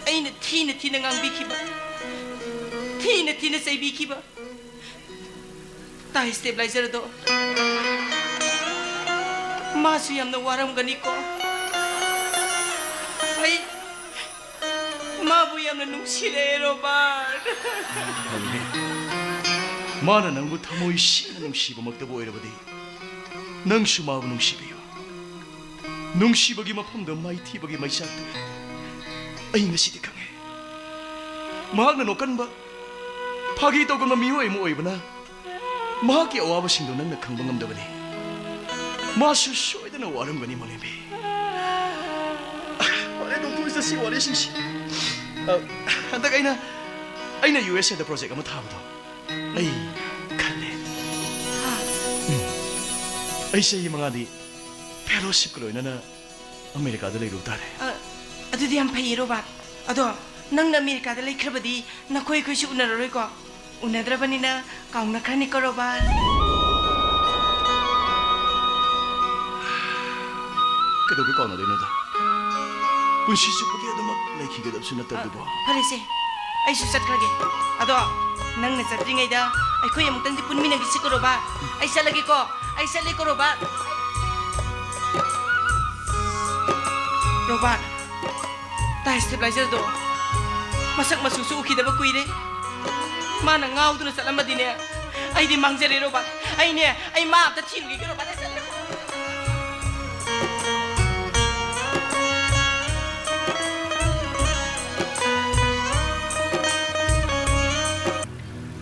ꯑꯩꯅ ꯊꯤꯅ ꯊꯤꯅ ꯉꯥꯡꯕꯤꯈꯤꯕ, ꯊꯤꯅ ꯊꯤꯅ ꯆꯩꯕꯤꯈꯤꯕ ꯇꯥꯏ ꯁ꯭ꯇꯦꯕꯤꯂꯥꯏꯖꯔꯗꯣ ꯃꯥꯁꯨ ꯌꯥꯝꯅ ꯋꯥꯔꯝꯒꯅꯤꯀꯣ꯫ ꯑꯩ ꯃꯥꯕꯨ ꯌꯥꯝꯅ ꯅꯨꯡꯁꯤꯔꯦ, ꯔꯣꯕꯥꯔꯠ꯫ ꯍꯧꯖꯤꯛ ꯃꯥꯅ ꯅꯪꯕꯨ ꯊꯃꯣꯏ ꯁꯦꯡꯅ ꯅꯨꯡꯁꯤꯕꯃꯛꯇꯕꯨ ꯑꯣꯏꯔꯕꯗꯤ, ꯅꯪꯁꯨ ꯃꯥꯕꯨ ꯅꯨꯡꯁꯤꯕꯤꯌꯨ꯫ ꯅꯨꯡꯁꯤꯕꯒꯤ ꯃꯐꯝꯗ ꯃꯥꯏꯊꯤꯕꯒꯤ ꯃꯩꯆꯥꯛꯇꯨ ꯑꯩ ꯉꯁꯤꯗꯤ ꯈꯪꯉꯦ꯫ ꯃꯍꯥꯛꯅ ꯅꯣꯛꯀꯟꯕ, ꯐꯥꯒꯤ ꯇꯧꯒꯟꯕ ꯃꯤꯑꯣꯏ ꯑꯃ ꯑꯣꯏꯕꯅ ꯃꯍꯥꯛꯀꯤ ꯑꯋꯥꯕꯁꯤꯡꯗꯨ ꯅꯪꯅ ꯈꯪꯕ ꯉꯝꯗꯕꯅꯤ꯫ ꯃꯥꯁꯨ ꯁꯣꯏꯗꯅ ꯋꯥꯔꯝꯒꯅꯤ, ꯃꯣꯂꯦꯝꯕꯤ꯫ ꯐꯔꯦ, ꯇꯣꯛꯊꯣꯛꯑꯁꯤ ꯁꯤ ꯋꯥꯔꯤꯁꯤꯡꯁꯤ꯫ ꯑ, ꯍꯟꯗꯛ ꯑꯩꯅ, ꯑꯩꯅ ꯌꯨ ꯑꯦꯁ ꯑꯦꯗ ꯄ꯭ꯔꯣꯖꯦꯛ ꯑꯃ ꯊꯥꯕꯗꯣ ꯑꯩ ꯈꯜꯂꯦ꯫ ꯍꯥ? ꯎꯝ꯫ ꯑꯩ ꯆꯍꯤ ꯃꯉꯥꯗꯤ ꯐꯦꯂꯣꯁꯤꯞꯀ ꯂꯣꯏꯅꯅ ꯑꯃꯦꯔꯤꯀꯥꯗ ꯂꯩꯔꯨ ꯇꯥꯔꯦ꯫ ꯑ, ꯑꯗꯨꯗꯤ ꯌꯥꯝ ꯐꯩꯌꯦ, ꯔꯣꯕꯥꯔꯠ꯫ ꯑꯗꯣ ꯅꯪꯅ ꯑꯃꯦꯔꯤꯀꯥꯗ ꯂꯩꯈ꯭ꯔꯕꯗꯤ ꯅꯈꯣꯏ ꯑꯩꯈꯣꯏꯁꯨ ꯎꯅꯔꯔꯣꯏꯀꯣ? ꯎꯅꯗ꯭ꯔꯕꯅꯤꯅ ꯀꯥꯎꯅꯈ꯭ꯔꯅꯤꯀꯣ, ꯔꯣꯕꯥꯔꯠ꯫ ꯀꯩꯗꯧꯕꯩ ꯀꯥꯎꯅꯗꯣꯏꯅꯣꯗ? ꯄꯨꯟꯁꯤ ꯆꯨꯞꯄꯒꯤ ꯑꯗꯨꯃꯛ ꯂꯩꯈꯤꯒꯗꯕꯁꯨ ꯅꯠꯇꯕꯗꯨꯕꯨ꯫ ꯑ, ꯐꯔꯦꯁꯦ꯫ ꯑꯩꯁꯨ ꯆꯠꯈ꯭ꯔꯒꯦ꯫ ꯑꯗꯣ ꯅꯪꯅ ꯆꯠꯇ꯭ꯔꯤꯉꯩꯗ ꯑꯩꯈꯣꯏ ꯑꯃꯨꯛꯇꯪꯗꯤ ꯄꯨꯟꯃꯤꯟꯅꯈꯤꯁꯤꯀꯣ ꯔꯣꯕꯥꯔꯠ꯫ ꯑꯩ ꯆꯠꯂꯒꯦꯀꯣ꯫ ꯑꯩ ꯆꯠꯂꯦꯀꯣ ꯔꯣꯕꯥꯔꯠ꯫ ꯔꯣꯕꯥꯔꯠ, ꯇꯥꯏ ꯁ꯭ꯇꯦꯕꯤꯂꯥꯏꯖꯔꯗꯣ ꯃꯁꯛ ꯃꯆꯨꯁꯨ ꯎꯈꯤꯗꯕ ꯀꯨꯏꯔꯦ꯫ ꯃꯥꯅ ꯉꯥꯎꯗꯨꯅ ꯆꯠꯂꯝꯃꯗꯤꯅꯦ, ꯑꯩꯗꯤ ꯃꯥꯡꯖꯔꯦ ꯔꯣꯕꯥꯔꯠ꯫ ꯑꯩꯅꯦ, ꯑꯩ ꯃꯥ ꯑꯝꯇ ꯊꯤꯔꯨꯈꯤꯒꯦ ꯔꯣꯕꯥꯔꯠ꯫ ꯑꯩ ꯆꯠꯂꯦ꯫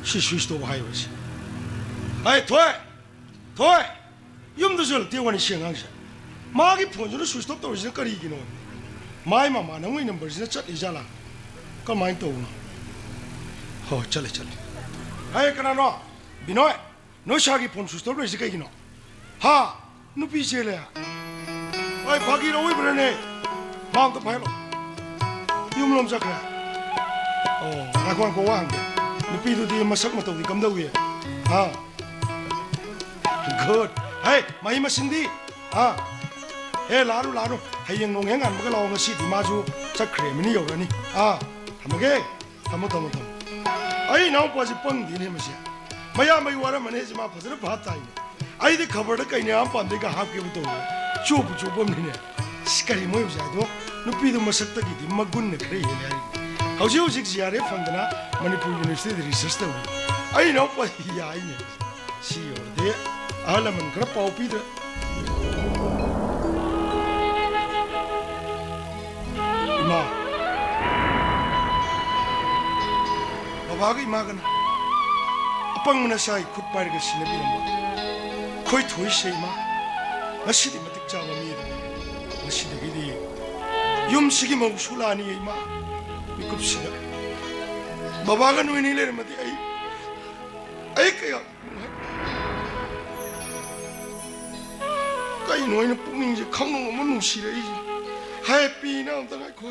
ꯁꯤ ꯁ꯭ꯋꯤꯆ ꯇꯧꯕ ꯍꯥꯏꯕꯁꯤ꯫ ꯑꯩ ꯊꯣꯏ! ꯊꯣꯏ! ꯌꯨꯝꯗꯁꯨ ꯍꯜꯂꯛꯇꯦ ꯋꯥꯅꯤ ꯁꯤ ꯑꯉꯥꯡꯁꯦ꯫ ꯃꯥꯒꯤ ꯐꯣꯟꯁꯤꯅ ꯁ꯭ꯋꯤꯆ ꯑꯣꯐ ꯇꯧꯔꯤꯁꯤꯅ ꯀꯔꯤꯒꯤꯅꯣ? ꯃꯥꯏ ꯃꯃꯥꯟꯅꯕꯒꯤ ꯅꯝꯕꯔꯁꯤꯅ ꯆꯠꯂꯤ ꯖꯥꯠꯂꯥ? ꯀꯃꯥꯏꯅ ꯇꯧꯕꯅꯣ? ꯍꯣꯏ, ꯆꯠꯂꯦ, ꯆꯠꯂꯦ꯫ ꯍꯦ, ꯀꯅꯥꯅꯣ? ꯕꯤꯅꯣꯏ! ꯅꯣꯏ ꯁꯥꯔꯒꯤ ꯐꯣꯟ ꯁ꯭ꯋꯤꯆ ꯑꯣꯐ ꯂꯩꯔꯤꯁꯦ ꯀꯩꯒꯤꯅꯣ? ꯍꯥ? ꯅꯨꯄꯤ ꯆꯦꯜꯂꯦ? ꯍꯣꯏ, ꯐꯥꯒꯤꯔꯣ ꯑꯣꯏꯕ꯭ꯔꯥꯅꯦ? ꯃꯥ ꯑꯝꯇ ꯄꯥꯏꯍꯜꯂꯣ꯫ ꯌꯨꯝꯂꯣꯝ ꯆꯠꯈ꯭ꯔꯦ? ꯑꯣ, ꯉꯥꯏꯈꯣ, ꯉꯥꯏꯈꯣ, ꯋꯥ ꯍꯪꯒꯦ꯫ ꯅꯨꯄꯤꯗꯨꯗꯤ ꯃꯁꯛ ꯃꯇꯧꯗꯤ ꯀꯝꯗꯧꯏ? ꯍꯥ? Good. ꯍꯦ, ꯃꯍꯩ ꯃꯁꯤꯡꯗꯤ? ꯍꯥ? ꯍꯦ, ꯂꯥꯛꯑꯅꯨ, ꯂꯥꯛꯑꯅꯨ꯫ ꯍꯌꯦꯡ ꯅꯣꯡ ꯍꯦꯛ ꯉꯥꯟꯕꯒ ꯂꯥꯛꯑꯣ, ꯉꯁꯤꯗꯤ ꯃꯥꯁꯨ ꯆꯠꯈ꯭ꯔꯦ, ꯃꯤꯅ ꯌꯧꯔꯛꯑꯅꯤ꯫ ꯑꯥ, ꯊꯝꯃꯒꯦ꯫ ꯊꯝꯃꯣ, ꯊꯝꯃꯣ, ꯊꯝꯃꯣ꯫ ꯑꯩ ꯏꯅꯥꯎꯄꯥꯁꯤ ꯄꯪꯗꯦꯅꯦ ꯃꯁꯤ꯫ ꯃꯌꯥꯝꯕꯒꯤ ꯋꯥꯔꯝꯃꯅꯤ ꯍꯥꯏꯁꯦ ꯃꯥ ꯐꯖꯅ ꯚꯥꯞ ꯇꯥꯏꯅꯦ꯫ ꯑꯩꯗꯤ ꯈꯕꯔꯗ ꯀꯩꯅ ꯌꯥꯝ ꯄꯥꯝꯗꯩꯒ ꯍꯥꯞꯀꯦꯕꯨ ꯇꯧꯕ꯫ ꯆꯣꯞꯄꯨ ꯆꯣꯞꯄꯝꯅꯤꯅꯦ꯫ ꯁꯤ ꯀꯔꯤ ꯃꯣꯏ ꯑꯣꯖꯥꯗꯣ ꯅꯨꯄꯤꯗꯣ ꯃꯁꯛꯇꯒꯤꯗꯤ ꯃꯒꯨꯟꯅ ꯈꯔ ꯍꯦꯜꯂꯦ ꯍꯥꯏꯔꯤ꯫ ꯍꯧꯖꯤꯛ ꯍꯧꯖꯤꯛ ꯖꯤ ꯑꯥꯔ ꯑꯦꯐ ꯐꯪꯗꯅ ꯃꯅꯤꯄꯨꯔ ꯌꯨꯅꯤꯚꯔꯁꯤꯇꯤꯗ ꯔꯤꯁꯔꯁ ꯇꯧꯔꯤ꯫ ꯑꯩ ꯏꯅꯥꯎꯄꯥ ꯌꯥꯏꯅꯦ꯫ ꯁꯤ ꯌꯧꯔꯗꯤ ꯑꯍꯜ ꯂꯃꯟ ꯈꯔ ꯄꯥꯎ ꯄꯤꯗ꯭ꯔ? ꯏꯃꯥ, ꯕꯕꯥꯒ ꯏꯃꯥꯒꯅ ꯑꯄꯪꯕꯅ ꯁꯥꯏ ꯈꯨꯠ ꯄꯥꯏꯔꯒ ꯁꯤꯟꯅꯕꯤꯔꯝꯕ ꯈꯣꯏ ꯊꯣꯏꯁꯦ ꯏꯃꯥ, ꯉꯁꯤꯗꯤ ꯃꯇꯤꯛ ꯆꯥꯕ ꯃꯤ ꯑꯗꯨꯅꯤ꯫ ꯉꯁꯤꯗꯒꯤꯗꯤ ꯌꯨꯝꯁꯤꯒꯤ ꯃꯧꯁꯨ ꯂꯥꯛꯑꯅꯤ ꯏꯃꯥ꯫ ꯃꯤꯀꯨꯞꯁꯤꯗ ꯕꯕꯥꯒ ꯅꯣꯏꯅꯤ ꯂꯩꯔꯝꯃꯗꯤ ꯑꯩ, ꯑꯩ ꯀꯌꯥ ꯀꯩꯅꯣ ꯑꯩꯅ ꯄꯨꯛꯅꯤꯡꯁꯦ ꯈꯪꯅꯨꯡ ꯑꯃ ꯅꯨꯡꯁꯤꯔꯛꯏꯁꯦ? ꯍꯥꯏ, ꯄꯤꯅ ꯑꯝꯇ ꯉꯥꯏꯈꯣ꯫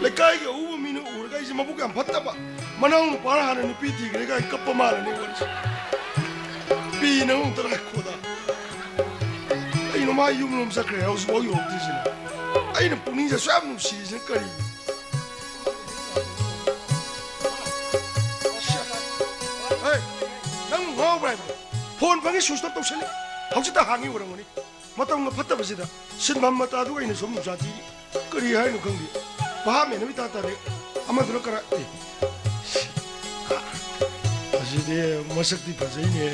ꯂꯩꯀꯥꯏꯒꯤ ꯑꯎꯕ ꯃꯤꯅ ꯎꯔꯒ ꯑꯩꯁꯦ ꯃꯕꯨꯛ ꯌꯥꯝ ꯐꯠꯇꯕ, ꯃꯅꯥꯎ ꯅꯨꯄꯥꯅ ꯍꯥꯟꯅ ꯅꯨꯄꯤ ꯊꯤꯈ꯭ꯔꯦ ꯀꯥꯏ ꯀꯞꯄ ꯃꯥꯜꯂꯅꯤ ꯋꯥꯔꯤꯁꯦ꯫ ꯄꯤꯅ ꯑꯝꯇ ꯉꯥꯏꯈꯣꯗ꯫ ꯀꯩꯅꯣ ꯃꯥ ꯌꯨꯝꯂꯣꯝ ꯆꯠꯈ꯭ꯔꯦ ꯍꯧꯖꯤꯛꯐꯥꯎ ꯌꯧꯔꯛꯇ꯭ꯔꯤꯁꯤꯅ? ꯑꯩꯅ ꯄꯨꯛꯅꯤꯡꯁꯦ ꯑꯁꯨꯛ ꯌꯥꯝ ꯅꯨꯡꯁꯤꯔꯤꯁꯤꯅ ꯀꯔꯤꯅꯣ? ꯐꯣꯟ ꯐꯪꯉꯤ, switch off ꯇꯧꯁꯜꯂꯤ꯫ ꯍꯧꯖꯤꯛꯇ ꯍꯥꯡꯉꯤ ꯑꯣꯏꯔꯝꯒꯅꯤ꯫ ꯃꯇꯝꯒ ꯐꯠꯇꯕꯁꯤꯗ ꯁꯤꯟꯐꯝ ꯃꯇꯥꯗꯨꯒ ꯑꯩꯅ ꯁꯨꯝ ꯅꯨꯡꯁꯥ ꯊꯤ꯫ ꯀꯔꯤ ꯍꯥꯏꯅꯣ ꯈꯪꯗꯦ꯫ ꯚꯥꯞ ꯃꯦꯟ ꯑꯃ ꯏꯇꯥ ꯇꯥꯗꯦ꯫ ꯑꯃꯗꯨꯅ ꯀꯔꯥꯏ, ꯑꯦ꯫ ꯑꯁꯤꯗꯤ ꯃꯁꯛꯇꯤ ꯐꯖꯩꯅꯦ꯫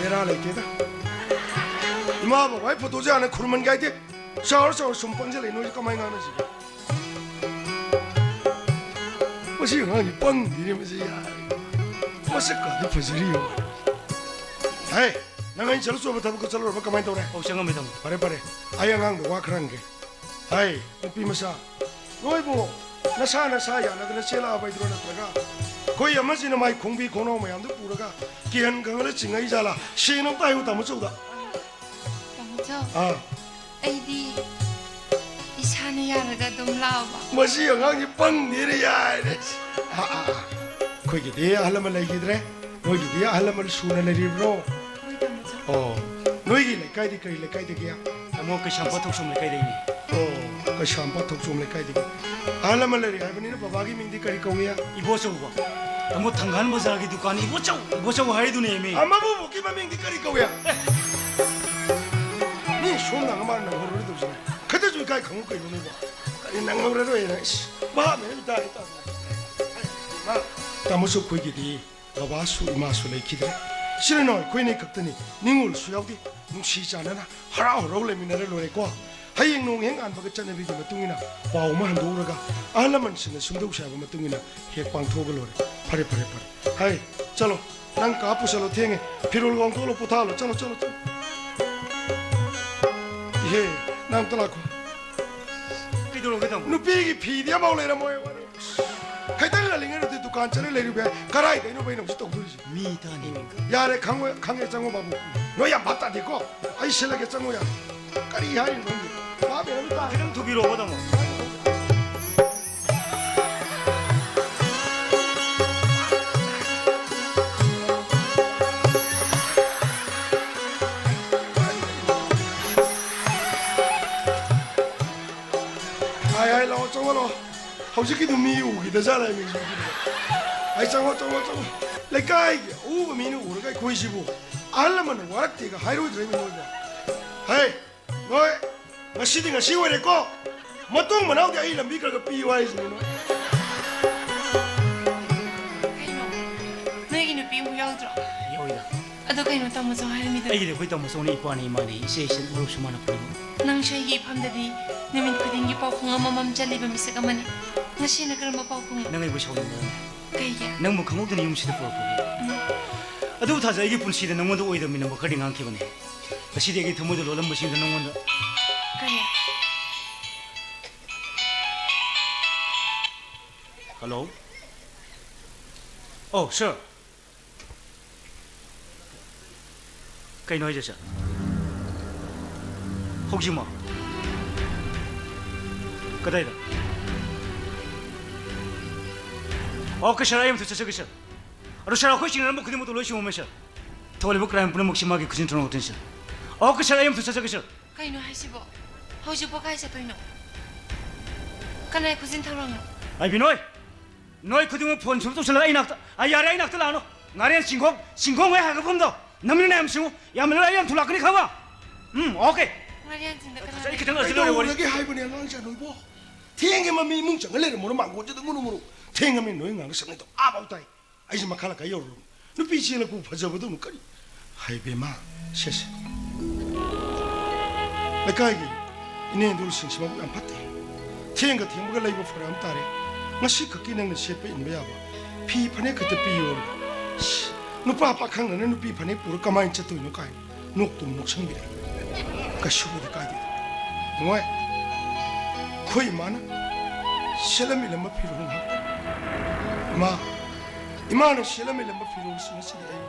ꯕꯦꯔꯥ ꯂꯩꯇꯦꯗ꯫ ꯏꯃꯥ ꯕꯕꯥꯒꯤ ꯐꯣꯇꯣꯁꯦ ꯍꯥꯟꯅ ꯈꯨꯔꯨꯝꯍꯟꯒꯦ ꯍꯥꯏꯗꯦ꯫ ꯆꯥꯎꯔ ꯆꯥꯎꯔ ꯁꯨꯝ ꯄꯪꯁꯤꯜꯂꯛꯏ, ꯅꯣꯏꯁꯦ ꯀꯃꯥꯏꯅ ꯉꯥꯡꯅꯁꯤꯒꯦ? ꯃꯁꯤ ꯑꯉꯥꯡꯁꯤ ꯄꯪꯗꯦꯅꯦ, ꯃꯁꯤ ꯌꯥꯔꯦ꯫ ꯃꯁꯛ ꯀꯥꯗꯤ ꯐꯖꯔꯤ ꯌꯦꯡꯉꯣ꯫ ꯍꯦ, ꯅꯪ ꯑꯩꯅ ꯆꯠꯂꯨ ꯆꯣꯕ ꯊꯕꯛꯇꯣ ꯆꯠꯂꯨꯔꯕ ꯀꯃꯥꯏꯅ ꯇꯧꯔꯦ? ꯑꯧ, ꯆꯪꯉꯝꯃꯦ, ꯇꯥꯃꯣ꯫ ꯐꯔꯦ, ꯐꯔꯦ꯫ ꯑꯩ ꯑꯉꯥꯡꯗ ꯋꯥ ꯈꯔ ꯍꯪꯒꯦ꯫ ꯍꯦ, ꯅꯨꯄꯤ ꯃꯆꯥ, ꯅꯣꯏꯕꯨ ꯅꯁꯥ ꯅꯁꯥ ꯌꯥꯅꯗꯅ ꯆꯦꯜꯂꯛꯑꯕ ꯍꯥꯏꯗꯨꯔꯣ, ꯅꯠꯇ꯭ꯔꯒ ꯑꯩꯈꯣꯏ ꯑꯃꯁꯤꯅ ꯃꯥꯏ ꯈꯣꯡꯕꯤ ꯈꯣꯡꯅꯥꯎ ꯃꯌꯥꯝꯗꯨ ꯄꯨꯔꯒ ꯀꯤꯍꯟ ꯈꯪꯍꯜꯂ ꯆꯤꯡꯉꯛꯏ ꯖꯥꯠꯂꯥ? ꯁꯦꯡꯅ ꯑꯝꯇ ꯍꯥꯏꯌꯨ, ꯇꯥꯃꯣ ꯆꯧꯗ꯫ ꯇꯥꯃꯣ ꯆꯧ, ꯑꯥ꯫ ꯑꯩꯗꯤ ꯏꯁꯥꯅ ꯌꯥꯔꯒ ꯑꯗꯨꯝ ꯂꯥꯛꯑꯕ꯫ ꯃꯁꯤ ꯑꯉꯥꯡꯁꯤ ꯄꯪꯗꯦꯅꯦ, ꯌꯥꯔꯦ꯫ ꯑꯥ, ꯑꯥ, ꯑꯥ꯫ ꯑꯩꯈꯣꯏꯒꯤꯗꯤ ꯑꯍꯜ ꯂꯃꯟ ꯂꯩꯈꯤꯗ꯭ꯔꯦ꯫ ꯅꯣꯏꯒꯤꯗꯤ ꯑꯍꯜ ꯂꯃꯟ ꯁꯨꯅ ꯂꯩꯔꯤꯕ꯭ꯔꯣ? ꯍꯣꯏ, ꯇꯥꯃꯣ ꯆꯧ꯫ ꯑꯣ, ꯅꯣꯏꯒꯤ ꯂꯩꯀꯥꯏꯗꯤ ꯀꯔꯤ ꯂꯩꯀꯥꯏꯗꯒꯤ? ꯇꯥꯃꯣ, ꯀꯩꯁꯥꯝꯄꯥꯠ ꯊꯣꯛꯆꯣꯝ ꯂꯩꯀꯥꯏꯗꯒꯤꯅꯤ꯫ ꯑꯣ, ꯀꯩꯁꯥꯝꯄꯥꯠ ꯊꯣꯛꯆꯣꯝ ꯂꯩꯀꯥꯏꯗꯒꯤ꯫ ꯑꯍꯜ ꯂꯃꯟ ꯂꯩꯔꯤ ꯍꯥꯏꯕꯅꯤꯅ ꯕꯕꯥꯒꯤ ꯃꯤꯡꯗꯤ ꯀꯔꯤ ꯀꯧꯏ? ꯏꯕꯣꯆꯧꯕ꯫ ꯇꯥꯃꯣ, ꯊꯪꯒꯥꯜ ꯕꯖꯥꯔꯒꯤ ꯗꯨꯀꯥꯟ ꯏꯕꯣꯆꯧ, ꯏꯕꯣꯆꯧ ꯍꯥꯏꯔꯤꯗꯨꯅꯦꯃꯤ꯫ ꯑꯃꯕꯨꯕꯣꯛꯀꯤ ꯃꯃꯤꯡꯗꯤ ꯀꯔꯤ ꯀꯧꯏ? ꯃꯤ ꯁꯣꯝꯗ ꯑꯃ ꯅꯪꯍꯧꯔꯣꯏꯗꯧꯁꯤꯅ꯫ ꯈꯤꯇꯁꯨ ꯏꯀꯥꯏ ꯈꯪꯉꯨ ꯀꯩꯅꯣ ꯅꯣꯏꯕꯣ? ꯀꯔꯤ ꯅꯪꯍꯧꯔꯔꯣꯏꯅ? ꯏꯁ, ꯚꯥꯞ ꯃꯦꯟ ꯑꯃ ꯇꯥꯔꯦ ꯇꯥꯗꯦ꯫ ꯃꯥ, ꯇꯥꯃꯣꯁꯨ ꯑꯩꯈꯣꯏꯒꯤꯗꯤ ꯕꯕꯥꯁꯨ ꯏꯃꯥꯁꯨ ꯂꯩꯈꯤꯗ꯭ꯔꯦ꯫ ꯏꯆꯤꯜ ꯏꯅꯥꯎ ꯑꯩꯈꯣꯏꯅꯤ ꯈꯛꯇꯅꯤ꯫ ꯅꯤꯡꯉꯣꯜꯁꯨ ꯌꯥꯎꯗꯦ꯫ ꯅꯨꯡꯁꯤ ꯆꯥꯟꯅꯅ ꯍꯔꯥꯎ ꯍꯔꯥꯎ ꯂꯩꯃꯤꯟꯅꯔ ꯂꯣꯏꯔꯦꯀꯣ꯫ ꯍꯌꯦꯡ ꯅꯣꯡ ꯍꯦꯛ ꯉꯥꯟꯕꯒ ꯆꯠꯅꯕꯤꯒꯤ ꯃꯇꯨꯡ ꯏꯟꯅ ꯄꯥꯎ ꯑꯃ ꯍꯟꯗꯣꯛꯎꯔꯒ ꯑꯍꯜ ꯂꯃꯟꯁꯤꯡꯅ ꯁꯨꯝꯗꯧꯁꯦ ꯍꯥꯏꯕ ꯃꯇꯨꯡ ꯏꯟꯅ ꯍꯦꯛ ꯄꯥꯡꯊꯣꯛꯑꯒ ꯂꯣꯏꯔꯦ꯫ ꯐꯔꯦ, ꯐꯔꯦ, ꯐꯔꯦ꯫ ꯍꯥꯏ, ꯆꯠꯂꯣ꯫ ꯅꯪ ꯀꯥ ꯄꯨꯁꯜꯂꯣ, ꯊꯦꯡꯉꯦ꯫ ꯐꯤꯔꯣꯜꯒ ꯍꯣꯡꯗꯣꯛꯍꯜꯂꯣ, ꯄꯣꯊꯥꯍꯜꯂꯣ꯫ ꯆꯠꯂꯣ, ꯆꯠꯂꯣ, ꯆꯠꯂꯣ꯫ ꯏꯍꯦ, ꯅꯪ ꯑꯝꯇ ꯂꯥꯛꯈꯣ꯫ ꯀꯩꯗꯧꯔꯒꯦ, ꯇꯥꯃꯣ? ꯅꯨꯄꯤꯒꯤ ꯐꯤꯗꯤ ꯑꯃꯐꯥꯎ ꯂꯩꯔꯝꯃꯣꯏ꯫ ꯈꯤꯇꯪ ꯉꯜꯂꯤꯉꯩꯗꯗꯤ ꯗꯨꯀꯥꯟ ꯆꯠꯂ ꯂꯩꯔꯨꯕ ꯌꯥꯏ꯫ ꯀꯔꯥꯏꯗꯩꯅꯣꯕ ꯑꯩꯅ ꯍꯧꯖꯤꯛ ꯇꯧꯗꯣꯔꯤꯁꯦ? ꯃꯤ ꯇꯥꯅꯤ꯫ ꯌꯥꯔꯦ, ꯈꯪꯉꯣꯏ, ꯈꯪꯉꯦ, ꯆꯪꯉꯣ ꯕꯥꯕꯨ꯫ ꯅꯣꯏ ꯌꯥꯝ ꯚꯥꯞ ꯇꯥꯗꯦꯀꯣ꯫ ꯑꯩ ꯁꯤꯜꯂꯒꯦ, ꯆꯪꯉꯣ ꯌꯥꯔꯦ꯫ ꯀꯔꯤ ꯍꯥꯏꯔꯤꯅꯣ ꯈꯪꯗꯦ꯫ ꯚꯥꯞ ꯃꯦꯟ ꯑꯃ ꯇꯥꯗꯦ꯫ ꯈꯤꯇꯪ ꯊꯨꯕꯤꯔꯛꯑꯣꯕ, ꯇꯥꯃꯣ꯫ ꯍꯜꯂꯣ, ꯍꯧꯖꯤꯛꯀꯤꯗꯨ ꯃꯤ ꯎꯈꯤꯗ ꯖꯥꯠꯂ ꯃꯤꯁꯨ? ꯑꯩ ꯆꯪꯉꯣ, ꯆꯪꯉꯣ, ꯆꯪꯉꯣ꯫ ꯂꯩꯀꯥꯏꯒꯤ ꯑꯎꯕ ꯃꯤꯅ ꯎꯔꯒ ꯑꯩꯈꯣꯏꯁꯤꯕꯨ ꯑꯍꯜ ꯂꯃꯟꯅ ꯋꯥꯔꯛꯇꯦꯒ ꯍꯥꯏꯔꯣꯏꯗ꯭ꯔꯦ ꯃꯤꯉꯣꯟꯗ? ꯍꯦ, ꯅꯣꯏ, ꯉꯁꯤꯗꯤ ꯉꯁꯤ ꯑꯣꯏꯔꯦꯀꯣ꯫ ꯃꯇꯨꯡ ꯃꯅꯥꯎꯗꯤ ꯑꯩ ꯂꯝꯕꯤ ꯈꯔ ꯈꯔ ꯄꯤꯌꯨ ꯍꯥꯏꯁꯤꯅꯤ ꯅꯣꯏ꯫ ꯀꯩꯅꯣ? ꯅꯣꯏꯒꯤ ꯅꯨꯄꯤ ꯑꯃꯨꯛ ꯌꯥꯎꯗ꯭ꯔꯣ? ꯌꯥꯎꯏꯗ꯫ ꯑꯗꯣ ꯀꯩꯅꯣ ꯇꯥꯃꯣ ꯆꯧ ꯍꯥꯏꯔꯝꯃꯤꯗꯣ? ꯑꯩꯒꯤꯗꯤ ꯑꯩꯈꯣꯏ ꯇꯥꯃꯣ ꯆꯧꯅ ꯏꯄꯥꯅꯤ ꯏꯃꯥꯅꯤ, ꯏꯆꯦ ꯏꯆꯟ ꯃꯔꯨꯞꯁꯨ ꯃꯥꯅ ꯄꯨꯝꯅꯃꯛ꯫ ꯅꯪꯁꯨ ꯑꯩꯒꯤ ꯏꯐꯝꯗꯗꯤ ꯅꯨꯃꯤꯠ ꯈꯨꯗꯤꯡꯒꯤ ꯄꯥꯎꯈꯣꯡ ꯑꯃꯃꯝ ꯆꯠꯂꯤꯕ ꯃꯤꯁꯛ ꯑꯃꯅꯤ꯫ ꯉꯁꯤꯅ ꯀꯔꯝꯕ ꯄꯥꯎꯈꯣꯡꯅꯣ? ꯅꯪ ꯑꯩꯕꯨ ꯁꯥꯎꯅꯤꯡꯕ꯭ꯔꯅꯦ? ꯀꯩꯒꯤ? ꯅꯪꯕꯨ ꯈꯪꯍꯧꯗꯅ ꯌꯨꯝꯁꯤꯗ ꯄꯨꯔꯛꯄꯒꯤ꯫ ꯎꯝ꯫ ꯑꯗꯨꯕꯨ ꯊꯥꯖ, ꯑꯩꯒꯤ ꯄꯨꯟꯁꯤꯗ ꯅꯪꯉꯣꯟꯗ ꯑꯣꯏꯗꯕ ꯃꯤꯅꯝꯕ ꯈꯔꯗꯤ ꯉꯥꯡꯈꯤꯕꯅꯦ꯫ ꯉꯁꯤꯗꯤ ꯑꯩꯒꯤ ꯊꯃꯣꯏꯗ ꯂꯣꯠꯂꯝꯕꯁꯤꯡꯗꯣ ꯅꯪꯉꯣꯟꯗ꯫ ꯀꯔꯤ? ꯍꯜꯂꯣ? ꯑꯧ, ꯁꯥꯔ꯫ ꯀꯩꯅꯣ ꯍꯥꯏꯁꯦ, ꯁꯥꯔ? ꯍꯧꯖꯤꯛꯃꯛ? ꯀꯗꯥꯏꯗ? ꯑꯣꯀꯦ, ꯁꯥꯔ, ꯑꯩ ꯑꯃꯨꯛꯇ ꯆꯠꯆꯒꯦ, ꯁꯥꯔ꯫ ꯑꯗꯣ, ꯁꯥꯔ, ꯑꯩꯈꯣꯏ ꯆꯤꯡꯅꯔꯝꯕ ꯈꯨꯗꯤꯡꯃꯛꯇꯣ ꯂꯣꯏ ꯆꯨꯝꯃꯝꯃꯦ, ꯁꯥꯔ꯫ ꯊꯣꯛꯂꯤꯕ ꯀ꯭ꯔꯥꯏꯝ ꯄꯨꯝꯅꯃꯛꯁꯤ ꯃꯥꯒꯤ ꯈꯨꯖꯤꯟ ꯊꯥꯡ ꯉꯥꯛꯇꯅꯤ, ꯁꯥꯔ꯫ ꯑꯣꯀꯦ, ꯁꯥꯔ, ꯑꯩ ꯑꯃꯨꯛꯇ ꯆꯠꯆꯒꯦ, ꯁꯥꯔ꯫ ꯀꯩꯅꯣ ꯍꯥꯏꯁꯤꯕꯣ? ꯍꯧꯖꯤꯛꯄꯣ ꯀꯥꯏ ꯆꯠꯇꯣꯏꯅꯣ? ꯀꯅꯥꯏ ꯈꯨꯖꯤꯟ ꯊꯥꯡꯂꯛꯅꯣ? ꯑꯩ ꯕꯤꯅꯣꯏ! ꯅꯣꯏ ꯈꯨꯗꯤꯡꯃꯛ ꯐꯣꯟ ꯁꯨꯝ ꯇꯧꯁꯜꯂꯒ ꯑꯩ ꯅꯥꯛꯇ, ꯑꯩ ꯌꯥꯔꯦ, ꯑꯩ ꯅꯥꯛꯇ ꯂꯥꯛꯑꯅꯨ꯫ ꯉꯥꯔꯦꯟ ꯆꯤꯡꯈꯣꯡ, ꯆꯤꯡꯈꯣꯡ ꯍꯦꯛ ꯍꯥꯏꯒꯠꯐꯝꯗꯣ꯫ ꯅꯃꯤꯠꯅ ꯌꯥꯝ ꯁꯤꯡꯉꯨ, ꯌꯥꯝꯃꯜꯂꯦ, ꯑꯩ ꯌꯥꯝ ꯊꯨꯂꯥꯛꯀꯅꯤ, ꯈꯪꯉꯕ? ꯎꯝ, ꯑꯣꯀꯦ꯫ ꯉꯥꯔꯦꯟ ꯆꯤꯡꯗ ꯀꯅꯥ ꯑꯩ ꯈꯤꯇꯪ ꯂꯩ? ꯑꯁꯤ ꯂꯣꯏꯔꯦ ꯋꯥꯔꯤ꯫ ꯀꯩꯗꯧꯔꯒꯦ ꯍꯥꯏꯕꯅꯦ ꯑꯉꯥꯡꯁꯦ, ꯅꯣꯏꯕꯣ? ꯊꯦꯡꯉꯦ, ꯃꯃꯤ ꯏꯃꯨꯡ ꯆꯪꯉ ꯂꯩꯔꯝꯃꯣꯅ ꯃꯥꯡꯒꯣꯟꯁꯤꯗ ꯉꯨꯔꯨ ꯉꯨꯔꯨ꯫ ꯊꯦꯡꯉꯃꯤ, ꯅꯣꯏ ꯉꯥꯡꯅ ꯁꯛꯅꯩꯗꯣ ꯑꯥꯐꯥꯎ ꯇꯥꯏ꯫ ꯑꯩꯁꯦ ꯃꯈꯥ ꯂꯩꯀꯥꯏ ꯌꯧꯔꯨꯔꯕꯅꯤ꯫ ꯅꯨꯄꯤ ꯆꯦꯜꯂꯛꯄꯕꯨ ꯐꯖꯕꯗꯧꯅ꯫ ꯀꯔꯤ? ꯍꯥꯏ ꯕꯦꯝꯃ, ꯁꯦꯁꯦ꯫ ꯂꯩꯀꯥꯏꯒꯤ ꯏꯅꯦ ꯏꯟꯗꯣꯜꯁꯤꯡꯁꯤ ꯃꯕꯨꯛ ꯌꯥꯝ ꯐꯠꯇꯦ꯫ ꯊꯦꯡꯒ ꯊꯦꯡꯕꯒ ꯂꯩꯕ ꯐꯔꯛ ꯑꯃ ꯇꯥꯔꯦ꯫ ꯉꯁꯤ ꯈꯛꯀꯤ ꯅꯪꯅ ꯁꯦꯠꯄ ꯏꯟꯕ ꯌꯥꯕ ꯐꯤ ꯐꯅꯦꯛ ꯈꯛꯇ ꯄꯤꯌꯣ꯫ ꯁꯤ, ꯅꯨꯄꯥ ꯄꯥꯈꯪꯅꯅ ꯅꯨꯄꯤ ꯐꯅꯦꯛ ꯄꯨꯔ ꯀꯃꯥꯏꯅ ꯆꯠꯇꯣꯏꯅꯣ ꯀꯥꯏꯅ꯫ ꯅꯣꯛꯇꯨꯝ ꯅꯣꯛꯁꯟꯕꯤꯔꯦ꯫ ꯀꯩꯁꯨꯕꯨꯗꯤ ꯀꯥꯏꯗꯦ꯫ ꯏꯃꯣꯏ, ꯑꯩꯈꯣꯏ ꯏꯃꯥꯅ ꯁꯦꯠꯂꯝ ꯏꯜꯂꯝꯕ ꯐꯤꯔꯣꯜ ꯉꯥꯛꯇ꯫ ꯏꯃꯥ, ꯏꯃꯥꯅ ꯁꯦꯠꯂꯝ ꯏꯜꯂꯝꯕ ꯐꯤꯔꯣꯜꯁꯤꯡ ꯑꯁꯤꯗꯤ ꯑꯩ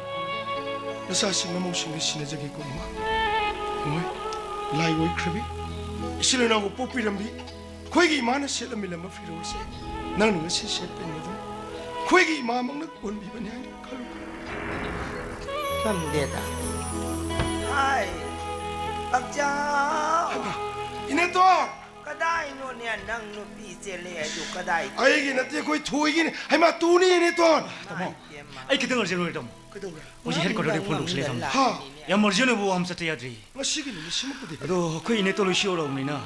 ꯅꯆꯥꯁꯤꯡ ꯅꯃꯧꯁꯤꯡꯗ ꯁꯤꯟꯅꯖꯒꯦꯀꯣ, ꯏꯃꯥ꯫ ꯏꯃꯣꯏ, ꯂꯥꯏ ꯑꯣꯏꯈ꯭ꯔꯕꯤ, ꯏꯆꯤꯜ ꯏꯅꯥꯎꯕꯨ ꯄꯣꯛꯄꯤꯔꯝꯕꯤ, ꯑꯩꯈꯣꯏꯒꯤ ꯏꯃꯥꯅ ꯁꯦꯠꯂꯝꯃꯤꯜꯂꯝꯕ ꯐꯤꯔꯣꯜꯁꯦ ꯅꯪꯅ ꯉꯁꯤ ꯁꯦꯠꯄ ꯏꯟꯕꯗꯨꯅ ꯑꯩꯈꯣꯏꯒꯤ ꯏꯃꯥꯃꯛꯅ ꯀꯣꯟꯕꯤꯕꯅꯤ ꯍꯥꯏꯅ ꯈꯜꯂꯨ꯫ ꯈꯪꯗꯦꯗ꯫ ꯍꯥꯏ, ꯄꯛꯆꯥꯎ꯫ ꯍꯩꯃꯥ, ꯏꯅꯦꯇꯣꯟ! ꯀꯗꯥꯏ ꯀꯩꯅꯣꯅꯦ, ꯅꯪ ꯅꯨꯄꯤ ꯆꯦꯜꯂꯦ ꯍꯥꯏꯗꯨ ꯀꯗꯥꯏ? ꯑꯩꯒꯤ ꯅꯠꯇꯦ, ꯑꯩꯈꯣꯏ ꯊꯣꯏꯒꯤꯅꯤ꯫ ꯍꯩꯃꯥ, ꯇꯨꯅꯤ, ꯏꯅꯦꯇꯣꯟ꯫ ꯇꯥꯃꯣ, ꯏꯃꯥꯏ ꯄꯦꯝꯃ꯫ ꯑꯩ ꯈꯤꯇꯪ urgent ꯑꯣꯏꯔꯦ, ꯇꯥꯃꯣ꯫ ꯀꯩꯗꯧꯔꯦ? ꯃꯣꯏꯁꯤ headquarter ꯗꯒꯤ phone ꯇꯧꯁꯤꯜꯂꯦ, ꯇꯥꯃꯣ꯫ ꯍꯥ? ꯌꯥꯝ urgent ꯑꯣꯏꯕ ꯋꯥ ꯑꯃ ꯆꯠꯇ ꯌꯥꯗ꯭ꯔꯤ꯫ ꯉꯁꯤꯒꯤꯅꯤ, ꯉꯁꯤꯃꯛꯄꯨꯗꯤ꯫ ꯑꯗꯣ ꯑꯩꯈꯣꯏ ꯏꯅꯦꯇꯣꯟ ꯂꯣꯏ ꯁꯤ ꯌꯧꯔꯛꯑꯕꯅꯤꯅ,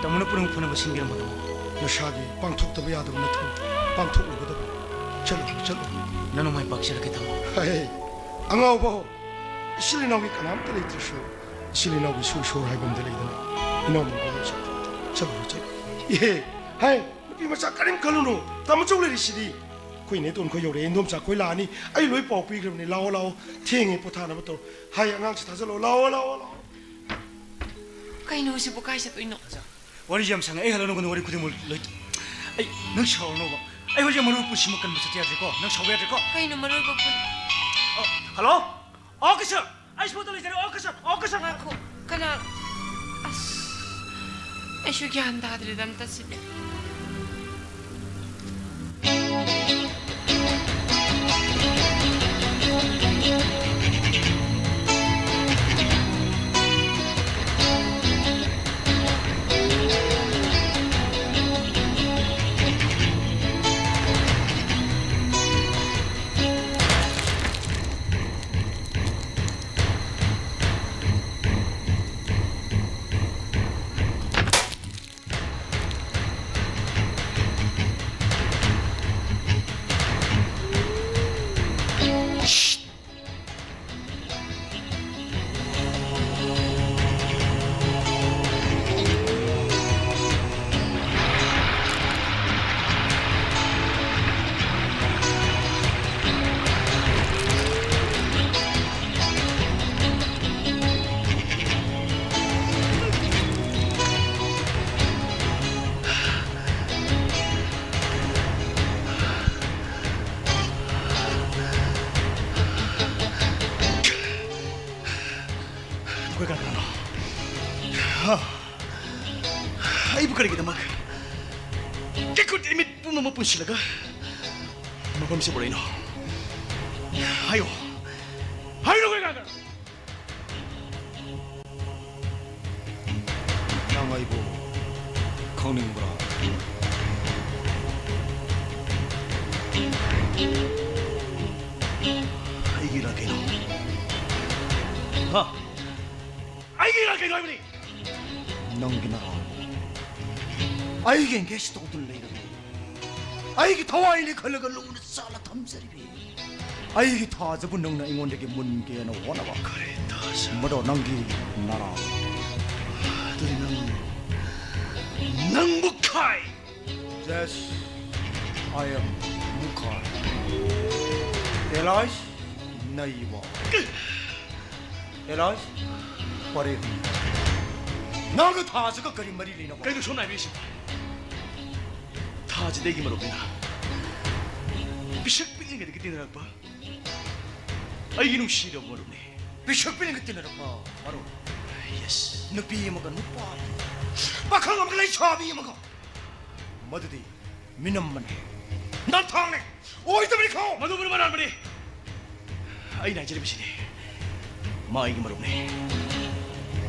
ꯇꯥꯃꯣꯅ ꯄꯨꯝꯅꯃꯛ ꯐꯅꯕ ꯁꯤꯟꯕꯤꯔꯝꯃꯣ, ꯇꯥꯃꯣ꯫ ꯅꯁꯥꯒꯤ ꯄꯥꯡꯊꯣꯛꯇꯕ ꯌꯥꯗꯕ ꯅꯊꯧ ꯄꯥꯡꯊꯣꯛꯂꯨꯒꯗꯕꯅꯤ꯫ ꯆꯠꯂꯨ, ꯆꯠꯂꯨ꯫ ꯅꯅꯃꯥꯏ ꯄꯥꯛꯆꯔꯒꯦ, ꯇꯥꯃꯣ꯫ ꯍꯦ, ꯑꯉꯥꯎꯕ ꯍꯣ꯫ ꯏꯆꯤꯜ ꯏꯅꯥꯎꯒꯤ ꯀꯅꯥꯝꯇ ꯂꯩꯇ꯭ꯔꯁꯨ, ꯏꯆꯤꯜ ꯏꯅꯥꯎꯒꯤ ꯁꯨ ꯁꯣꯔ ꯍꯥꯏꯕ ꯑꯃꯗꯤ ꯂꯩꯗꯅ꯫ ꯏꯅꯥꯎ ꯃꯉꯥꯜ, ꯆꯠꯂꯨ, ꯆꯠꯂꯨ꯫ ꯏꯍꯦ, ꯍꯥꯏ, ꯅꯨꯄꯤ ꯃꯆꯥ ꯀꯔꯤꯝ ꯈꯜꯂꯨꯅꯨ꯫ ꯇꯥꯃꯣꯆꯧ ꯂꯩꯔꯤꯁꯤꯗꯤ꯫ ꯑꯩꯈꯣꯏ ꯏꯅꯦꯇꯣꯟ ꯈꯣꯏ ꯌꯧꯔꯛꯑꯦ, ꯏꯟꯗꯣꯝꯆꯥ ꯈꯣꯏ ꯂꯥꯛꯑꯅꯤ꯫ ꯑꯩ ꯂꯣꯏ ꯄꯥꯎ ꯄꯤꯈ꯭ꯔꯕꯅꯤ꯫ ꯂꯥꯛꯑꯣ, ꯂꯥꯛꯑꯣ꯫ ꯊꯦꯡꯉꯦ, ꯄꯣꯊꯥꯅꯕ ꯇꯧ꯫ ꯍꯥꯏ, ꯑꯉꯥꯡꯁꯤ ꯊꯥꯖꯤꯜꯂꯛꯑꯣ꯫ ꯂꯥꯛꯑꯣ, ꯂꯥꯛꯑꯣ, ꯂꯥꯛꯑꯣ꯫ ꯀꯩꯅꯣ ꯁꯤꯕꯨ ꯀꯥꯏ ꯆꯠꯇꯣꯏꯅꯣ? ꯋꯥꯔꯤꯁꯦ ꯌꯥꯝ ꯁꯥꯡꯉꯦ꯫ ꯑꯩ ꯍꯜꯂꯛꯅꯕ ꯋꯥꯔꯤ ꯈꯨꯗꯤꯡꯃꯛ ꯂꯣꯏ꯫ ꯑꯩ, ꯅꯪ ꯁꯥꯎꯔꯅꯣꯕ꯫ ꯑꯩ ꯍꯧꯖꯤꯛ ꯃꯔꯨꯞ ꯄꯨꯟꯁꯤꯃꯛ ꯀꯟꯕ ꯆꯠꯇ ꯌꯥꯗ꯭ꯔꯦꯀꯣ? ꯅꯪ ꯁꯥꯎꯕ ꯌꯥꯗ꯭ꯔꯦꯀꯣ? ꯀꯩꯅꯣ ꯃꯔꯨꯞ ꯄꯨꯟ- ꯑ, ꯍꯜꯂꯣ? ꯑꯣꯀꯦ ꯁꯥꯔ, ꯑꯩ ꯁꯣꯝꯗ ꯂꯩꯖꯔꯦ꯫ Okay sir, okay sir. ꯉꯥꯏꯈꯣ, ꯀꯅꯥ? ꯑꯁ, ꯑꯩꯁꯨ ꯒ꯭ꯌꯥꯟ ꯇꯥꯗ꯭ꯔꯦꯗ ꯑꯝꯇ ꯁꯤꯗꯤ꯫ ꯅꯈꯣꯏ ꯀꯅꯥ ꯀꯅꯥꯅꯣ? ꯍꯥ? ꯑꯩꯕꯨ ꯀꯔꯤꯒꯤꯗꯃꯛ ꯀꯦꯀꯨꯠ ꯏꯃꯤꯠ ꯄꯨꯝꯅꯃꯛ ꯄꯨꯟꯁꯤꯜꯂꯒ ꯃꯐꯝꯁꯤꯗ ꯄꯨꯔꯛꯏꯅꯣ? ꯍꯥꯏꯌꯣ꯫ ꯍꯥꯏꯌꯨ, ꯅꯈꯣꯏ ꯀꯅꯥ ꯀꯅꯥ? ꯅꯪ ꯑꯩꯕꯨ ꯈꯪꯅꯤꯡꯕ꯭ꯔꯥ? ꯑꯩꯒꯤꯔ ꯀꯩꯅꯣ? ꯍꯥ? ꯑꯩꯒꯤꯔ ꯀꯩꯅꯣ ꯍꯥꯏꯕꯅꯤ? ꯅꯪꯒꯤ ꯅꯔꯥ ꯑꯩꯒꯤ engage ꯇꯧꯗꯨꯅ ꯂꯩꯔꯕꯅꯤ꯫ ꯑꯩꯒꯤ ꯊꯋꯥꯏꯅꯤ ꯈꯜꯂꯒ ꯂꯨꯅ ꯆꯥꯅ ꯊꯝꯖꯔꯤꯕꯤ꯫ ꯑꯩꯒꯤ ꯊꯥꯖꯕꯨ ꯅꯪꯅ ꯑꯩꯉꯣꯟꯗꯒꯤ ꯃꯨꯟꯒꯦꯅ ꯍꯣꯠꯅꯕ꯫ ꯀꯔꯤ ꯊꯥꯖ? ꯃꯗꯣ ꯅꯪꯒꯤ ꯅꯔꯥ꯫ ꯑꯗꯨꯗꯤ ꯅꯪ, ꯅꯪ ꯃꯨꯈꯥꯏ꯫ Yes, I am ꯃꯨꯈꯥꯏ꯫ Alias ꯅꯩꯕ꯫ Alias ꯄꯔꯦꯡ꯫ ꯅꯪꯒ ꯊꯥꯖꯒ ꯀꯔꯤ ꯃꯔꯤ ꯂꯩꯅꯕ? ꯀꯩꯅꯣ ꯁꯣꯝꯅ ꯍꯥꯏꯕꯤꯔꯤꯁꯤꯕꯣ? ꯊꯥꯖꯗꯤ ꯑꯩꯒꯤ ꯃꯔꯨꯞꯅꯤꯅ꯫ ꯄꯤꯁꯛ ꯄꯤꯛꯂꯤꯉꯩꯗꯒꯤ ꯇꯤꯟꯅꯔꯛꯄ ꯑꯩꯒꯤ ꯅꯨꯡꯁꯤꯔꯕ ꯃꯔꯨꯞꯅꯤ꯫ ꯄꯤꯁꯛ ꯄꯤꯛꯂꯤꯉꯩ ꯇꯤꯟꯅꯔꯛꯄ ꯃꯔꯨꯞ? Yes꯫ ꯅꯨꯄꯤ ꯑꯃꯒ ꯅꯨꯄꯥ ꯑꯃꯒ, ꯄꯥꯈꯪ ꯑꯃꯒ ꯂꯩꯁꯥꯕꯤ ꯑꯃꯒ, ꯃꯗꯨꯗꯤ ꯃꯤꯅꯝꯕꯅꯤ, ꯅꯝꯊꯥꯛꯅꯤ, ꯑꯣꯏꯗꯕꯅꯤ ꯈꯣ! ꯃꯗꯨ ꯃꯔꯨꯞ ꯑꯔꯥꯟꯕꯅꯤ꯫ ꯑꯩꯅ ꯍꯥꯏꯖꯔꯤꯕꯁꯤꯅꯤ, ꯃꯥ ꯑꯩꯒꯤ ꯃꯔꯨꯞꯅꯤ,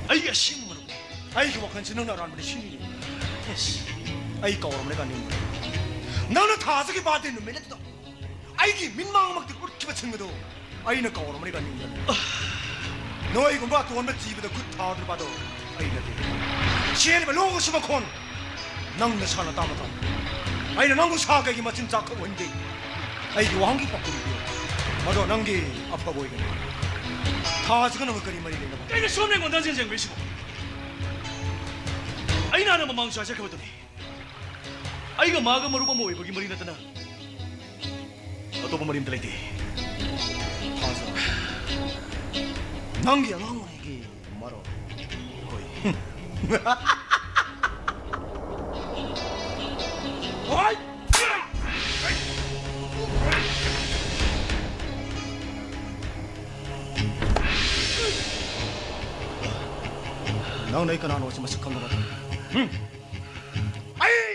ꯑꯩꯒꯤ ꯑꯁꯦꯡꯕ ꯃꯔꯨꯞꯅꯤ꯫ ꯑꯩꯒꯤ ꯋꯥꯈꯜꯁꯤ ꯅꯪꯅ ꯑꯔꯥꯟꯕꯅꯤ ꯁꯤꯅꯤꯅꯦ꯫ Yes꯫ ꯑꯩ ꯀꯥꯎꯔꯝꯂꯦ ꯀꯥꯅꯤꯡꯕ꯫ ꯅꯪꯅ ꯊꯥꯖꯈꯤꯕ ꯕꯥꯔꯗꯦ ꯅꯨꯃꯤꯠ ꯑꯗꯨꯗ ꯑꯩꯒꯤ ꯃꯤꯠꯃꯥꯡꯃꯛꯇ ꯎꯠꯈꯤꯕꯁꯤꯡ ꯑꯗꯨ ꯑꯩꯅ ꯀꯥꯎꯔꯝꯂꯦ ꯀꯥꯅꯤꯡꯕ꯫ ꯅꯣꯏꯒꯨꯝꯕ ꯑꯇꯣꯟꯕ ꯖꯤꯕꯗ ꯈꯨꯠ ꯊꯥꯗ꯭ꯔꯕ ꯑꯗꯣ ꯑꯩ ꯅꯠꯇꯦ꯫ ꯆꯦꯜꯂꯤꯕ ꯂꯣꯡ ꯑꯁꯤ ꯃꯈꯣꯟ ꯅꯪ ꯅꯁꯥꯅ ꯇꯥꯕ ꯇꯥꯏ꯫ ꯑꯩꯅ ꯅꯪꯕꯨ ꯁꯥ ꯀꯩꯒꯤ ꯃꯆꯤꯟꯖꯥꯛ ꯈꯛ ꯑꯣꯏꯍꯟꯗꯦ꯫ ꯑꯩꯒꯤ ꯋꯥꯍꯪꯒꯤ ꯄꯥꯎꯈꯨꯝ ꯄꯤꯌꯨ꯫ ꯃꯗꯣ ꯅꯪꯒꯤ ꯑꯐꯕ ꯑꯣꯏꯒꯅꯤ꯫ ꯊꯥꯁꯤꯒ ꯅꯪꯒ ꯀꯔꯤ ꯃꯔꯤ ꯂꯩꯅꯕ? ꯀꯩꯅꯣ ꯁꯣꯝꯅ ꯑꯩꯉꯣꯟꯗ ꯍꯟꯖꯤꯟ ꯍꯟꯖꯤꯟ ꯍꯪꯕꯤꯔꯤꯁꯤꯕꯣ? ꯑꯩꯅ ꯍꯥꯟꯅ ꯃꯃꯥꯡꯁꯨ ꯍꯥꯏꯖꯈ꯭ꯔꯕꯗꯨꯅꯤ꯫ ꯑꯩꯒ ꯃꯥꯒ ꯃꯔꯨꯞ ꯑꯃ ꯑꯣꯏꯕꯒꯤ ꯃꯔꯤ ꯅꯠꯇꯅ ꯑꯇꯣꯞꯄ ꯃꯔꯤ ꯑꯝꯇ ꯂꯩꯇꯦ꯫ ꯊꯥꯖ, ꯅꯪꯒꯤ ꯑꯉꯥꯡ ꯑꯣꯏꯔꯤꯉꯩꯒꯤ ꯃꯔꯨꯞ? ꯍꯣꯏ꯫ ꯍꯣꯏ! ꯅꯪꯅ ꯑꯩ ꯀꯅꯥꯅꯣ ꯍꯥꯏꯁꯤ ꯃꯁꯛ ꯈꯪꯗꯕ? ꯍꯨꯝ! ꯑꯩ!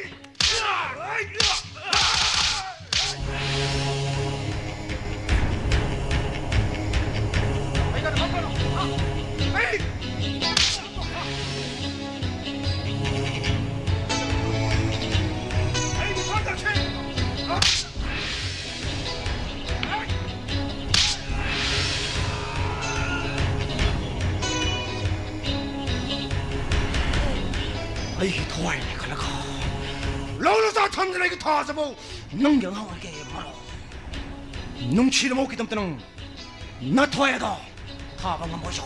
ꯑꯩꯒꯤ ꯊꯋꯥꯏꯅꯦ ꯈꯜꯂꯒ ꯂꯧꯅ ꯆꯥ ꯊꯝꯗꯅ ꯑꯩꯒꯤ ꯊꯥꯖꯕꯧ ꯅꯪꯒꯤ ꯑꯉꯥꯡ ꯑꯣꯏꯔꯒꯦ ꯃꯔꯣ꯫ ꯅꯨꯡꯁꯤꯅꯕꯧ ꯈꯤꯇꯪꯇ ꯅꯪ ꯅꯊ꯭ꯋꯥꯏ ꯑꯗꯣ ꯊꯥꯕ ꯉꯝꯃꯣꯏꯁꯨ꯫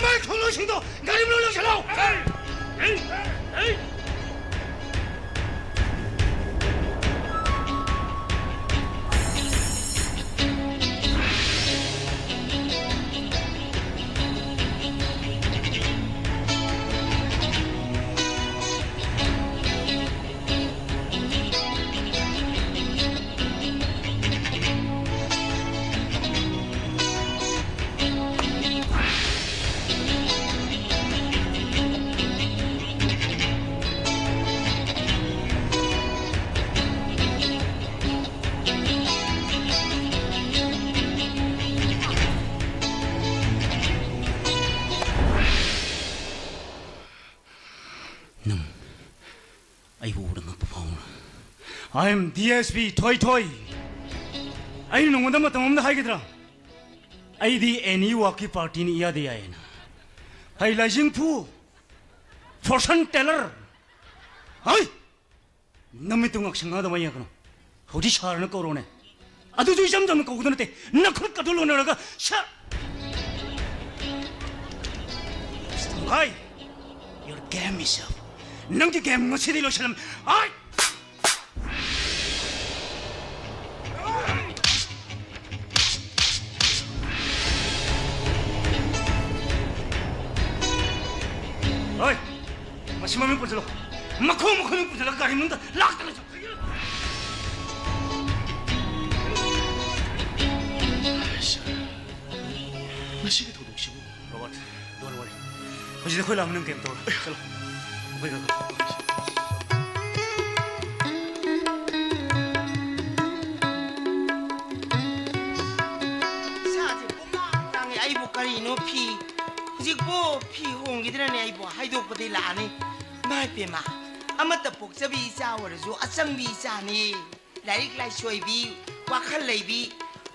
ꯃꯩ ꯊꯣꯡꯂꯣꯏꯁꯤꯡꯗꯣ ꯒꯥꯔꯤ ꯃꯅꯨꯡ ꯂꯪꯁꯤꯜꯂꯣ! ꯅꯪ ꯑꯩꯕꯨ ꯎꯕꯗ ꯉꯛꯄ ꯐꯥꯎꯕ꯭ꯔꯥ? I am D S P ꯊꯣꯏꯊꯣꯏ꯫ ꯑꯩꯅ ꯅꯉꯣꯟꯗ ꯃꯇꯝ ꯑꯃꯗ ꯍꯥꯏꯒꯗ꯭ꯔꯥ? ꯑꯩꯗꯤ any work ꯀꯤ party ꯅꯤ ꯏꯌꯥꯗ ꯌꯥꯏꯌꯦꯅ꯫ ꯍꯩ ꯂꯥꯏꯖꯤꯡꯐꯨ, fortune teller꯫ ꯍꯩ! ꯅꯃꯤꯠꯇꯨ ꯉꯥꯛꯁꯪ ꯉꯥꯗꯕ ꯌꯦꯡꯉꯛꯀꯅꯨ꯫ ꯍꯧꯖꯤꯛ ꯁꯥꯔꯅ ꯀꯧꯔꯣꯅꯦ꯫ ꯑꯗꯨꯁꯨ ꯏꯆꯝ ꯆꯝꯅ ꯀꯧꯒꯗꯕ ꯅꯠꯇꯦ꯫ ꯅꯈꯨꯠꯀꯗꯣ ꯂꯣꯟꯅꯔꯒ, "Sir!" Hi! Your game is up. ꯅꯪꯒꯤ game ꯉꯁꯤꯗꯤ ꯂꯣꯏꯁꯤꯜꯂꯝ-, ꯑꯥꯏ! ꯍꯣꯏ! ꯃꯁꯤ ꯃꯃꯤꯡ ꯄꯨꯟꯁꯤꯜꯂꯣ꯫ ꯃꯈꯣꯡ ꯃꯈꯣꯡ ꯄꯨꯟꯁꯤꯜꯂꯒ ꯒꯥꯔꯤ ꯃꯅꯨꯡꯗ ꯂꯥꯛꯇꯅ ꯆꯠ-, ꯁꯥꯔ, ꯉꯁꯤꯒꯤ ꯊꯧꯗꯣꯛꯁꯤꯕꯨ ꯍꯧꯖꯤꯛꯇꯤ ꯑꯩꯈꯣꯏ ꯂꯥꯛꯑꯃꯤꯅ ꯀꯩꯝ ꯇꯧꯔꯣꯏ꯫ ꯆꯠꯂꯣ꯫ ꯑꯩꯈꯣꯏ ꯈꯔ ꯈꯔ꯫ ꯏꯁꯥꯁꯦ ꯄꯨꯡꯂꯥꯡ ꯂꯥꯡꯉꯦ꯫ ꯑꯩꯕꯨ ꯀꯔꯤꯅꯣ ꯐꯤ, ꯍꯧꯖꯤꯛꯄꯨ ꯐꯤ ꯍꯣꯡꯈꯤꯗ꯭ꯔꯅꯦ? ꯑꯩꯕꯨ ꯍꯥꯏꯗꯣꯛꯄꯗꯤ ꯂꯥꯛꯑꯅꯤ꯫ ꯏꯃꯥ ꯏꯄꯦꯝꯃ, ꯑꯃꯠꯇ ꯄꯣꯛꯆꯕꯤ ꯏꯆꯥ ꯑꯣꯏꯔꯁꯨ ꯑꯆꯪꯕꯤ ꯏꯆꯥꯅꯤ꯫ ꯂꯥꯏꯔꯤꯛ ꯂꯥꯏꯁꯨ ꯍꯩꯕꯤ, ꯋꯥꯈꯜ ꯂꯩꯕꯤ,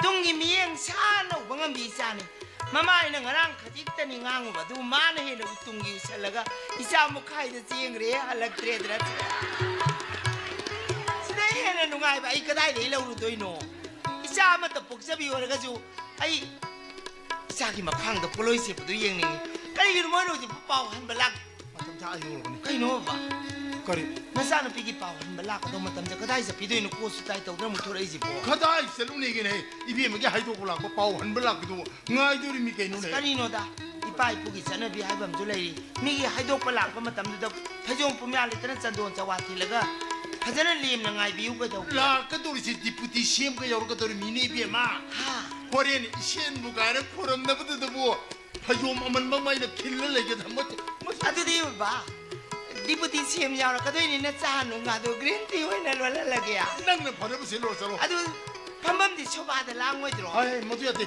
ꯇꯨꯡꯒꯤ ꯃꯤꯠꯌꯦꯡ ꯁꯥꯟꯅ ꯎꯕ ꯉꯝꯕꯤ ꯏꯆꯥꯅꯤ꯫ ꯃꯃꯥꯏꯅ ꯉꯔꯥꯡ ꯈꯖꯤꯛꯇꯅꯤ ꯉꯥꯡꯉꯨꯕ, ꯑꯗꯨ ꯃꯥꯅ ꯍꯦꯟꯅ ꯇꯨꯡꯒꯤ ꯎꯁꯜꯂꯒ ꯏꯆꯥ ꯃꯈꯥꯏꯗ ꯆꯦꯟꯈ꯭ꯔꯦ, ꯍꯜꯂꯛꯇ꯭ꯔꯦꯗꯅ꯫ ꯁꯤꯗꯩ ꯍꯦꯟꯅ ꯅꯨꯡꯉꯥꯏꯕ ꯑꯩ ꯀꯗꯥꯏꯗꯒꯤ ꯂꯧꯔꯨꯗꯣꯏꯅꯣ? ꯏꯆꯥ ꯑꯃꯠꯇ ꯄꯣꯛꯆꯕꯤ ꯑꯣꯏꯔꯒꯁꯨ ꯑꯩ ꯏꯆꯥꯒꯤ ꯃꯈꯥꯡꯗ ꯄꯣꯠꯂꯣꯏ ꯁꯦꯠꯄꯗꯨ ꯌꯦꯡꯅꯤꯡꯉꯤ꯫ ꯀꯔꯤꯒꯤꯅꯣ ꯃꯣꯏꯅ ꯍꯧꯖꯤꯛ ꯄꯥꯎ ꯍꯟꯕ ꯂꯥꯛ-, ꯃꯇꯝ ꯆꯥ ꯑꯩ ꯌꯧꯔꯕꯅꯤ꯫ ꯀꯩꯅꯣꯕ? ꯀꯔꯤ? ꯅꯆꯥꯅꯨꯄꯤꯒꯤ ꯄꯥꯎ ꯍꯟꯕ ꯂꯥꯛꯀꯗꯧꯕ ꯃꯇꯝꯗ ꯀꯗꯥꯏ ꯆꯠꯄꯤꯗꯣꯏꯅꯣ? ꯀꯣꯠꯁꯨ ꯇꯥꯏ ꯇꯧꯗꯅ ꯑꯃꯨꯛ ꯊꯣꯔꯛꯏꯁꯤꯕꯣ? ꯀꯗꯥꯏ ꯆꯠꯂꯨꯅꯦꯒꯦꯅꯦ? ꯏꯕꯦꯝꯃꯒꯤ ꯍꯥꯏꯗꯣꯛꯄ ꯂꯥꯛꯄ ꯄꯥꯎ ꯍꯟꯕ ꯂꯥꯛꯄꯗꯨꯕꯨ ꯉꯥꯏꯗꯣꯔꯤꯃꯤ ꯀꯩꯅꯣꯅꯦ꯫ ꯀꯔꯤꯅꯣꯗ? ꯏꯄꯥ ꯏꯄꯨꯒꯤ ꯆꯠꯅꯕꯤ ꯍꯥꯏꯕ ꯑꯃꯁꯨ ꯂꯩꯔꯤ꯫ ꯃꯤꯒꯤ ꯍꯥꯏꯗꯣꯛꯄ ꯂꯥꯛꯄ ꯃꯇꯝꯗꯨꯗ ꯐꯩꯖꯣꯝ ꯄꯨꯝꯌꯥ ꯂꯤꯠꯇꯅ ꯆꯟꯗꯣꯟ ꯆꯋꯥ ꯊꯤꯜꯂꯒ ꯐꯖꯅ ꯂꯦꯝꯅ ꯉꯥꯏꯕꯤꯌꯨ ꯀꯩꯗꯧꯒꯦ? ꯂꯥꯛꯀꯗꯧꯔꯤꯁꯤ ꯗꯤꯄꯨꯇꯤ ꯁꯤ ꯑꯦꯝꯒ ꯌꯧꯔꯛꯀꯗꯧꯔꯤ ꯃꯤꯅꯦ ꯏꯕꯦꯝꯃ꯫ ꯍꯥ? ꯍꯣꯔꯦꯟ ꯏꯁꯦꯟꯕꯨ ꯀꯥꯏꯅ ꯈꯣꯏꯔꯝꯅꯕꯗꯨꯗꯕꯨ ꯐꯩꯖꯣꯝ ꯑꯃꯟꯕ ꯑꯃ ꯑꯩꯅ ꯈꯤꯜꯂ ꯂꯩꯒꯗ꯭ꯔꯥ? ꯃꯁꯤ, ꯃꯁꯤ ꯑꯗꯨꯗꯤ ꯕꯕꯥ, ꯗꯤꯄꯨꯇꯤ ꯁꯤ ꯑꯦꯝ ꯌꯥꯎꯔꯛꯀꯗꯣꯏꯅꯤꯅ ꯆꯥ ꯅꯨꯡ ꯉꯥꯗꯣ ꯒ꯭ꯔꯤꯟ ꯇꯤ ꯑꯣꯏꯅ ꯂꯣꯜꯍꯜꯂꯒꯦ꯫ ꯅꯪꯅ ꯐꯅꯕ ꯁꯤꯜꯂꯣ, ꯆꯠꯂꯣ꯫ ꯑꯗꯨ ꯐꯝꯐꯝꯗꯤ ꯁꯣꯐꯥꯗ ꯂꯥꯡꯉꯣꯏꯗ꯭ꯔꯣ? ꯍꯥꯏ, ꯃꯗꯨ ꯌꯥꯗꯦ꯫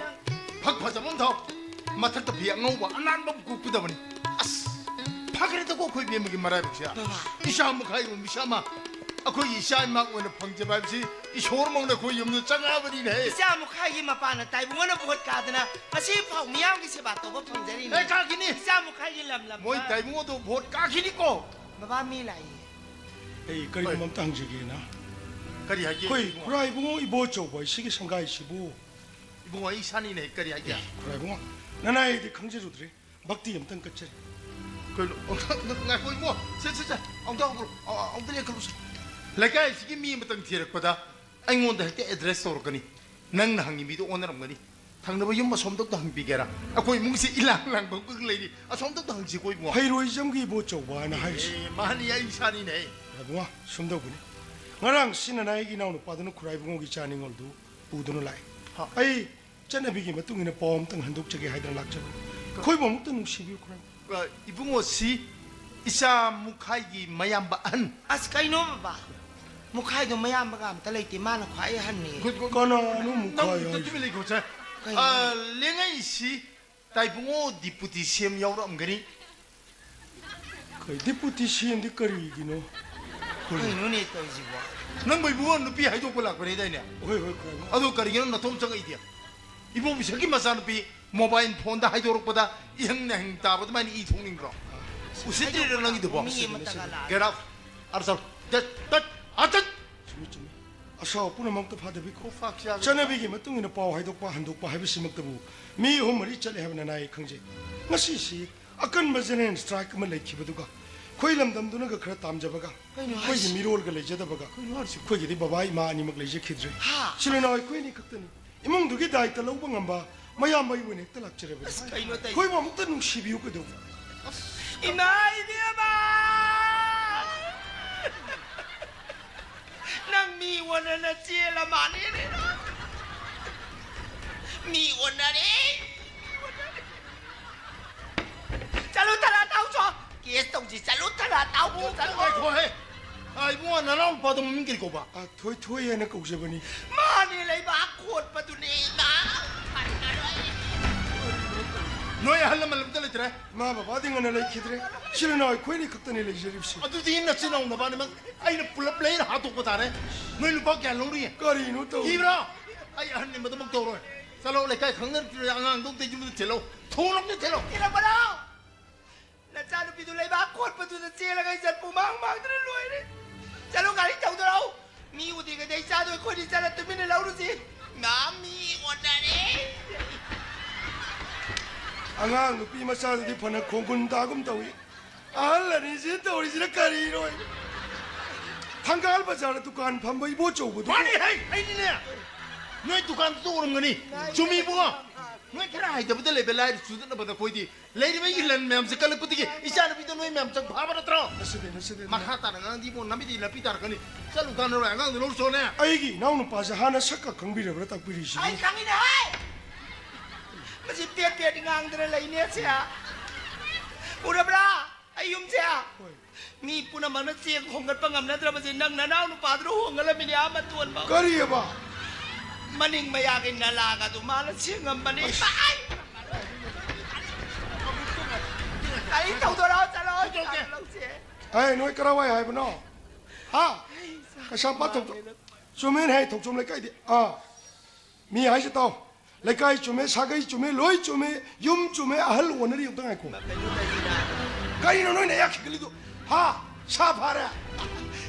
ꯐꯛ ꯐꯖꯕ ꯑꯃ ꯊꯥꯎ꯫ ꯃꯊꯛꯇ ꯐꯤ ꯑꯉꯧꯕ ꯑꯅꯥꯟꯕ ꯑꯃ ꯀꯨꯞꯀꯗꯕꯅꯤ꯫ ꯑꯁ, ꯐꯈ꯭ꯔꯦꯗꯀꯣ ꯑꯩꯈꯣꯏ ꯕꯦꯝꯃꯒꯤ ꯃꯔꯥꯏꯕꯛꯁꯦ꯫ ꯕꯕꯥ꯫ ꯏꯆꯥ ꯃꯈꯥꯏꯔꯣꯝ ꯏꯆꯥ ꯑꯃ꯫ ꯑꯩꯈꯣꯏꯒꯤ ꯏꯆꯥ ꯏꯃꯥ ꯑꯣꯏꯅ ꯐꯪꯖꯕ ꯍꯥꯏꯕꯁꯤ ꯏꯁꯣꯔꯃꯛꯅ ꯑꯩꯈꯣꯏ ꯌꯨꯝꯗ ꯆꯪꯉꯛꯑꯕꯅꯤꯅꯦꯍꯦ꯫ ꯏꯆꯥ ꯃꯈꯥꯏꯒꯤ ꯃꯄꯥꯅ ꯇꯥꯏꯕꯪꯉꯣꯟꯗ ꯚꯣꯠ ꯀꯥꯗꯅ ꯉꯁꯤ ꯐꯥꯎ ꯃꯤꯌꯥꯝꯒꯤ ꯁꯦꯕꯥ ꯇꯧꯕ ꯐꯪꯖꯔꯤꯅꯤ꯫ ꯑꯦ, ꯀꯥꯈꯤꯅꯤ꯫ ꯏꯆꯥ ꯃꯈꯥꯏꯒꯤ ꯂꯝ ꯂꯝ ꯃꯣꯏ ꯇꯥꯏꯕꯪꯉꯣꯟꯗ ꯚꯣꯠ ꯀꯥꯈꯤꯅꯤꯀꯣ꯫ ꯕꯕꯥ, ꯃꯤ ꯂꯥꯛꯏ꯫ ꯑꯩ ꯀꯔꯤꯒꯨꯝꯕ ꯍꯣꯏ꯫ ꯑꯝꯇ ꯍꯪꯖꯒꯦꯅ꯫ ꯀꯔꯤ ꯍꯥꯏꯒꯦ, ꯑꯩꯈꯣꯏ ꯏꯕꯨꯡꯉꯣ? ꯈꯨꯔꯥꯏ ꯏꯕꯨꯡꯉꯣ ꯏꯕꯣꯆꯧꯕ ꯍꯥꯏ ꯁꯤꯒꯤ ꯁꯪꯒꯥꯏꯁꯤꯕꯨ? ꯏꯕꯨꯡꯉꯣ, ꯑꯩ ꯏꯁꯥꯅꯤꯅꯦ, ꯀꯔꯤ ꯍꯥꯏꯒꯦ? ꯑꯦ, ꯈꯨꯔꯥꯏ ꯏꯕꯨꯡꯉꯣ, ꯅꯅꯥꯏꯗꯤ ꯈꯪꯖꯔꯨꯗ꯭ꯔꯦ, ꯚꯛꯇꯤ ꯑꯝꯇꯪ ꯀꯠꯆꯔꯤ꯫ ꯀꯩꯅꯣ? ꯉꯥꯏꯈꯣ ꯏꯕꯨꯡꯉꯣ, ꯁꯦ, ꯁꯦ, ꯁꯦ, ꯑꯝꯇ ꯍꯧꯒꯠꯂꯣ, ꯑ, ꯑ, ꯑꯝꯇ ꯂꯦꯡꯈꯠꯂꯨꯁꯦ꯫ ꯂꯩꯀꯥꯏꯁꯤꯒꯤ ꯃꯤ ꯑꯃꯇꯪ ꯊꯤꯔꯛꯄꯗ ꯑꯩꯉꯣꯟꯗ ꯍꯦꯛꯇ ꯑꯦꯗ꯭ꯔꯦꯁ ꯇꯧꯔꯛꯀꯅꯤ꯫ ꯅꯪꯅ ꯍꯪꯉꯤ ꯃꯤꯗꯣ ꯑꯣꯟꯅꯔꯝꯒꯅꯤ꯫ ꯊꯪꯅꯕ ꯌꯨꯝ ꯑꯁꯣꯝꯗ ꯑꯝꯇ ꯍꯪꯕꯤꯒꯦꯔꯥ? ꯑꯩꯈꯣꯏ ꯏꯃꯨꯡꯁꯦ ꯏꯂꯥꯡ ꯂꯥꯡꯕ ꯑꯃꯈꯛ ꯂꯩꯔꯤ꯫ ꯑꯁꯣꯝꯗ ꯑꯝꯇ ꯍꯪꯁꯤꯀꯣ ꯏꯕꯨꯡꯉꯣ꯫ ꯍꯩꯔꯣꯏꯖꯝꯒꯤ ꯏꯕꯣꯆꯧꯕ ꯍꯥꯏꯅ ꯍꯥꯏꯔꯤꯁꯤ꯫ ꯑꯦ, ꯃꯥꯅꯤ, ꯑꯩ ꯏꯁꯥꯅꯤꯅꯦ꯫ ꯏꯕꯨꯡꯉꯣ, ꯁꯨꯝ ꯇꯧꯕꯅꯤ꯫ ꯉꯔꯥꯡ ꯁꯤ ꯅꯅꯥꯏꯒꯤ ꯏꯅꯥꯎꯅꯨꯄꯥꯗꯨꯅ ꯈꯨꯔꯥꯏ ꯏꯕꯨꯡꯉꯣꯒꯤ ꯏꯆꯥ ꯅꯤꯉꯣꯜꯗꯨ ꯄꯨꯗꯨꯅ ꯂꯥꯛꯑꯦ꯫ ꯍꯥ꯫ ꯑꯩ ꯆꯠꯅꯕꯤꯒꯤ ꯃꯇꯨꯡ ꯏꯟꯅ ꯄꯥꯎ ꯑꯝꯇꯪ ꯍꯟꯗꯣꯛꯆꯒꯦ ꯍꯥꯏꯗꯅ ꯂꯥꯛꯆꯕꯅꯤ꯫ ꯑꯩꯈꯣꯏꯕꯨ ꯑꯃꯨꯛꯇ ꯅꯨꯡꯁꯤꯕꯤꯌꯨ ꯈꯨꯔꯥꯏ꯫ ꯏꯕꯨꯡꯉꯣꯁꯤ ꯏꯆꯥ ꯃꯨꯈꯥꯏꯒꯤ ꯃꯌꯥꯝꯕ ꯑꯍꯟ꯫ ꯑꯁ, ꯀꯩꯅꯣ ꯕꯕꯥ? ꯃꯨꯈꯥꯏꯗꯣ ꯃꯌꯥꯝꯕꯒ ꯑꯝꯇ ꯂꯩꯇꯦ, ꯃꯥꯅ ꯈ꯭ꯋꯥꯏ ꯑꯍꯟꯅꯤ꯫ ꯀꯅꯥꯅꯣ ꯅꯪ ꯃꯨꯈꯥꯏ ꯑꯝꯇ ꯍꯥꯏꯁꯦ? ꯇꯨꯃꯤꯟ ꯂꯩꯈꯣꯁꯦ꯫ ꯀꯩꯅꯣ? ꯑ, ꯂꯦꯡꯉꯛꯏꯁꯤ ꯇꯥꯏꯕꯨꯡꯉꯣ ꯗꯤꯄꯨꯇꯤ ꯁꯤ ꯑꯦꯝ ꯌꯥꯎꯔꯛꯑꯝꯒꯅꯤ꯫ ꯀꯩ ꯗꯤꯄꯨꯇꯤ ꯁꯤ ꯑꯦꯝꯗꯤ ꯀꯔꯤꯒꯤꯅꯣ? ꯀꯩꯅꯣꯅꯦ ꯇꯧꯔꯤꯁꯤꯕꯣ? ꯅꯪꯕꯨ ꯏꯕꯨꯡꯉꯣ ꯅꯨꯄꯤ ꯍꯥꯏꯗꯣꯛꯄ ꯂꯥꯛꯄꯅꯦꯗꯥꯏꯅꯦ? ꯍꯣꯏ, ꯍꯣꯏ, ꯈꯣꯏ꯫ ꯑꯗꯨ ꯀꯔꯤꯒꯤꯅꯣ ꯅꯊꯣꯡ ꯆꯪꯉꯛꯏꯗꯤ? ꯏꯕꯣꯕꯤꯁꯛꯀꯤ ꯃꯆꯥꯅꯨꯄꯤ ꯃꯣꯕꯥꯏꯜ ꯐꯣꯟꯗ ꯍꯥꯏꯗꯣꯔꯛꯄꯗ ꯏꯍꯪ ꯅꯍꯪ ꯇꯥꯕ ꯑꯗꯨꯃꯥꯏꯅ ꯏ ꯊꯣꯛꯅꯤꯡꯕ꯭ꯔꯣ? ꯎꯁꯤꯠꯇ꯭ꯔꯤꯔ ꯅꯪꯒꯤꯗꯨꯕꯣ? ꯃꯤ ꯑꯃꯇꯒ ꯂꯥꯛꯑꯦ꯫ Get out! ꯑꯥꯔꯁꯜ! ꯇꯠ! ꯇꯠ! ꯑꯥꯔꯁꯜ! ꯆꯨꯝꯃꯤ, ꯆꯨꯝꯃꯤ꯫ ꯑꯁꯥꯎ ꯄꯨꯝꯅꯃꯛꯇ ꯐꯥꯗꯕꯤꯈꯣ꯫ ꯈꯨꯐꯥꯛ ꯆꯥꯕꯤ꯫ ꯆꯠꯅꯕꯤꯒꯤ ꯃꯇꯨꯡ ꯏꯟꯅ ꯄꯥꯎ ꯍꯥꯏꯗꯣꯛꯄ ꯍꯟꯗꯣꯛꯄ ꯍꯥꯏꯕꯁꯤꯃꯛꯇꯕꯨ ꯃꯤ ꯑꯍꯨꯝ ꯃꯔꯤ ꯆꯠꯂꯦ ꯍꯥꯏꯕꯅ ꯅꯥꯏ ꯈꯪꯖꯩ꯫ ꯉꯁꯤꯁꯤ ꯑꯀꯟꯕ general strike ꯑꯃ ꯂꯩꯈꯤꯕꯗꯨꯒ, ꯑꯩꯈꯣꯏ ꯂꯝꯗꯝꯗꯨꯅꯒ ꯈꯔ ꯇꯥꯝꯖꯕꯒ, ꯀꯩꯅꯣ ꯑꯩꯈꯣꯏꯒꯤ ꯍꯥꯏꯁꯤ? ꯃꯤꯔꯣꯜꯒ ꯂꯩꯖꯗꯕꯒ, ꯀꯩꯅꯣ ꯍꯥꯏꯁꯤ? ꯑꯩꯈꯣꯏꯒꯤꯗꯤ ꯕꯕꯥ ꯏꯃꯥ ꯑꯅꯤꯃꯛ ꯂꯩꯖꯈꯤꯗ꯭ꯔꯦ꯫ ꯍꯥ? ꯏꯆꯤꯜ ꯏꯅꯥꯎ ꯑꯩꯈꯣꯏ ꯑꯅꯤ ꯈꯛꯇꯅꯤ꯫ ꯏꯃꯨꯡꯗꯨꯒꯤ ꯗꯥꯏꯇ ꯂꯧꯕ ꯉꯝꯕ ꯃꯌꯥꯝꯕ ꯑꯩ ꯑꯣꯏꯅ ꯍꯦꯛꯇ ꯂꯥꯛꯆꯔꯕꯅꯤ꯫ ꯑꯁ, ꯀꯩꯅꯣ ꯇꯧꯏ? ꯑꯩꯈꯣꯏꯕꯨ ꯑꯃꯨꯛꯇ ꯅꯨꯡꯁꯤꯕꯤꯌꯨ ꯀꯩꯗꯧꯕ? ꯏꯃꯥ ꯏꯕꯦꯝꯃ! ꯅꯪ ꯃꯤ ꯑꯣꯟꯅꯅ ꯆꯦꯜꯂ ꯃꯥꯜꯂꯦꯅꯦ꯫ ꯃꯤ ꯑꯣꯟꯅꯔꯦ꯫ ꯆꯠꯂꯨ ꯊꯔꯥ ꯇꯥꯎꯆꯣ꯫ ꯀꯦꯁ ꯇꯧꯁꯤ꯫ ꯆꯠꯂꯨ ꯊꯔꯥ ꯇꯥꯎꯕꯨ ꯆꯠꯂꯨ꯫ ꯉꯥꯏꯈꯣꯍꯦ꯫ ꯑ, ꯏꯕꯨꯡꯉꯣ, ꯅꯅꯥꯎ ꯅꯨꯄꯥꯗꯣ ꯃꯃꯤꯡ ꯀꯔꯤ ꯀꯧꯕ? ꯑ, ꯊꯣꯏꯊꯣꯏ ꯍꯥꯏꯅ ꯀꯧꯖꯕꯅꯤ꯫ ꯃꯥꯅꯦ, ꯂꯩꯕꯥꯛ ꯀꯣꯠꯄꯗꯨꯅꯦ, ꯏꯃꯥ꯫ ꯐꯠꯇꯔꯣꯏ꯫ ꯅꯣꯏ ꯑꯍꯜ ꯂꯃꯟ ꯑꯝꯇ ꯂꯩꯇ꯭ꯔꯦ? ꯃꯥ ꯕꯕꯥꯗꯤ ꯉꯟꯅ ꯂꯩꯈꯤꯗ꯭ꯔꯦ꯫ ꯏꯆꯤꯜ ꯏꯅꯥꯎ ꯑꯩꯈꯣꯏꯅꯤ ꯈꯛꯇꯅꯤ ꯂꯩꯖꯔꯤꯕꯁꯤ꯫ ꯑꯗꯨꯗꯤ ꯅꯆꯤꯟ ꯅꯅꯥꯎ ꯅꯕꯥꯅꯤꯃꯛ ꯑꯩꯅ ꯄꯨꯂꯞ ꯂꯩꯔ ꯍꯥꯠꯇꯣꯛꯄ ꯇꯥꯔꯦ꯫ ꯅꯣꯏ ꯂꯨꯄꯥ ꯀꯌꯥ ꯂꯧꯔꯤ? ꯀꯔꯤꯅꯣ ꯇꯧꯔꯤ? ꯀꯤꯕ꯭ꯔꯣ? ꯑꯩ ꯑꯍꯟꯅꯤ, ꯃꯗꯨꯃꯛ ꯇꯧꯔꯣꯏ꯫ ꯆꯠꯂꯣ, ꯂꯩꯀꯥꯏ ꯈꯪꯅꯔꯛꯇ꯭ꯔꯤꯕ ꯑꯉꯥꯡꯗꯣ ꯑꯝꯇ ꯌꯨꯝꯗ ꯊꯤꯜꯂꯣ꯫ ꯊꯣꯡ ꯑꯝꯇ ꯊꯤꯜꯂꯣ꯫ ꯊꯤꯜꯂꯛꯄ꯭ꯔꯣ? ꯅꯆꯥꯅꯨꯄꯤꯗꯨ ꯂꯩꯕꯥꯛ ꯀꯣꯠꯄꯗꯨꯗ ꯆꯦꯜꯂꯒ ꯏꯆꯠ ꯄꯨꯃꯥꯡ ꯃꯥꯡꯗꯅ ꯂꯣꯏꯔꯦ꯫ ꯆꯠꯂꯣ, ꯒꯥꯔꯤ ꯊꯧꯗꯔꯛꯎ꯫ ꯃꯤ ꯎꯗ꯭ꯔꯤꯉꯩꯗ ꯏꯆꯥꯗꯣ ꯑꯩꯈꯣꯏꯅꯤ ꯆꯠꯂ ꯇꯨꯃꯤꯟꯅ ꯂꯧꯔꯨꯁꯤ꯫ ꯃꯥ ꯃꯤ ꯑꯣꯟꯅꯔꯦ꯫ ꯑꯉꯥꯡ ꯅꯨꯄꯤ ꯃꯆꯥꯗꯨꯗꯤ ꯐꯅ ꯈꯣꯡꯒꯨꯟ ꯇꯥꯒꯨꯝ ꯇꯧꯏ꯫ ꯑꯍꯜ ꯑꯅꯤꯁꯤ ꯇꯧꯔꯤꯁꯤꯅ ꯀꯔꯤꯅꯣ? ꯊꯪꯒꯥꯜ ꯕꯖꯥꯔꯗ ꯗꯨꯀꯥꯟ ꯐꯝꯕ ꯏꯕꯣꯆꯧꯕꯗꯨꯕꯨ꯫ ꯃꯥꯅꯤ ꯍꯩ, ꯑꯩꯅꯤꯅꯦ꯫ ꯅꯣꯏ ꯗꯨꯀꯥꯟꯗꯨꯗ ꯎꯔꯝꯒꯅꯤ꯫ ꯆꯨꯝꯃꯤ ꯏꯕꯨꯡꯉꯣ꯫ ꯅꯣꯏ ꯈꯔ ꯍꯩꯇꯕꯗ ꯂꯩꯕ ꯂꯥꯏꯔ ꯆꯨꯗꯅꯕꯗ ꯑꯩꯈꯣꯏꯗꯤ ꯂꯩꯔꯤꯕ ꯏꯂꯟ ꯃꯌꯥꯝꯁꯦ ꯀꯜꯂꯛꯄꯗꯒꯤ ꯏꯆꯥꯅꯨꯄꯤꯗꯣ ꯅꯣꯏ ꯃꯌꯥꯝ ꯆꯪ ꯐꯥꯕ ꯅꯠꯇ꯭ꯔꯣ? ꯅꯠꯆꯗꯦ, ꯅꯠꯆꯗꯦ, ꯃꯈꯥ ꯇꯥꯅ ꯉꯥꯡꯗꯤ ꯏꯕꯨꯡꯉꯣ ꯅꯃꯤꯠꯇꯤ ꯅꯥꯄꯤ ꯇꯥꯔꯛꯀꯅꯤ꯫ ꯆꯠꯂꯨ ꯀꯥꯟꯅꯔꯣꯏ, ꯑꯉꯥꯡꯗꯣ ꯂꯧꯔꯨ ꯆꯣꯅꯦ꯫ ꯑꯩꯒꯤ ꯏꯅꯥꯎꯅꯨꯄꯥꯁꯦ ꯍꯥꯟꯅ ꯁꯛꯀ ꯈꯪꯕꯤꯔꯕ꯭ꯔꯥ ꯇꯥꯛꯄꯤꯔꯤꯁꯤꯕꯨ? ꯑꯩ ꯈꯪꯉꯤꯅꯦ ꯍꯥꯏ꯫ ꯃꯁꯤ ꯄꯦꯠ ꯄꯦꯠ ꯉꯥꯡꯗꯅ ꯂꯩꯅꯦ ꯁꯦ꯫ ꯎꯔꯕ꯭ꯔꯥ? ꯑꯩ ꯌꯨꯝꯁꯦ꯫ ꯃꯤ ꯄꯨꯝꯅꯃꯛꯅ ꯆꯦꯡ ꯍꯣꯡꯒꯠꯄ ꯉꯝꯅꯗ꯭ꯔꯕꯁꯦ ꯅꯪ ꯅꯅꯥꯎ ꯅꯨꯄꯥꯗꯨꯅ ꯍꯣꯡꯒꯠꯂꯝꯃꯤꯅꯦ, ꯑꯥ ꯃꯇꯣꯟꯕꯧ꯫ ꯀꯔꯤꯑꯕ? ꯃꯅꯤꯡ ꯃꯌꯥꯒꯤ ꯅꯂꯥꯒꯗꯨ ꯃꯥꯅ ꯁꯦꯡꯉꯝꯕꯅꯤ꯫ ꯑꯁ꯫ ꯑꯩ ꯊꯧꯗꯣꯔꯛꯑꯣ, ꯆꯠꯂꯣ, ꯆꯠꯂꯣ, ꯂꯧꯁꯦ꯫ ꯑꯦ, ꯅꯣꯏ ꯀꯔꯥꯏꯋꯥꯏ ꯍꯥꯏꯕꯅꯣ? ꯍꯥ? ꯀꯩꯁꯥꯝꯄꯥꯠ ꯊꯣꯛꯇꯣ-, ꯆꯨꯝꯃꯦꯅꯦ, ꯍꯦ, ꯊꯣꯛꯆꯣꯝ ꯂꯩꯀꯥꯏꯗꯤ꯫ ꯑꯥ꯫ ꯃꯤ ꯍꯥꯏꯁꯦ ꯇꯥꯎ꯫ ꯂꯩꯀꯥꯏ ꯆꯨꯝꯃꯦ, ꯁꯥꯒꯩ ꯆꯨꯝꯃꯦ, ꯂꯣꯏ ꯆꯨꯝꯃꯦ, ꯌꯨꯝ ꯆꯨꯝꯃꯦ, ꯑꯍꯜ ꯑꯣꯟꯅꯔꯤ, ꯑꯝꯇ ꯉꯥꯏꯈꯣ꯫ ꯀꯔꯤꯅꯣ ꯅꯣꯏꯅ ꯑꯌꯥ ꯈꯤꯒꯠꯂꯤꯗꯣ? ꯍꯥ? ꯁꯥ ꯐꯥꯔꯦ?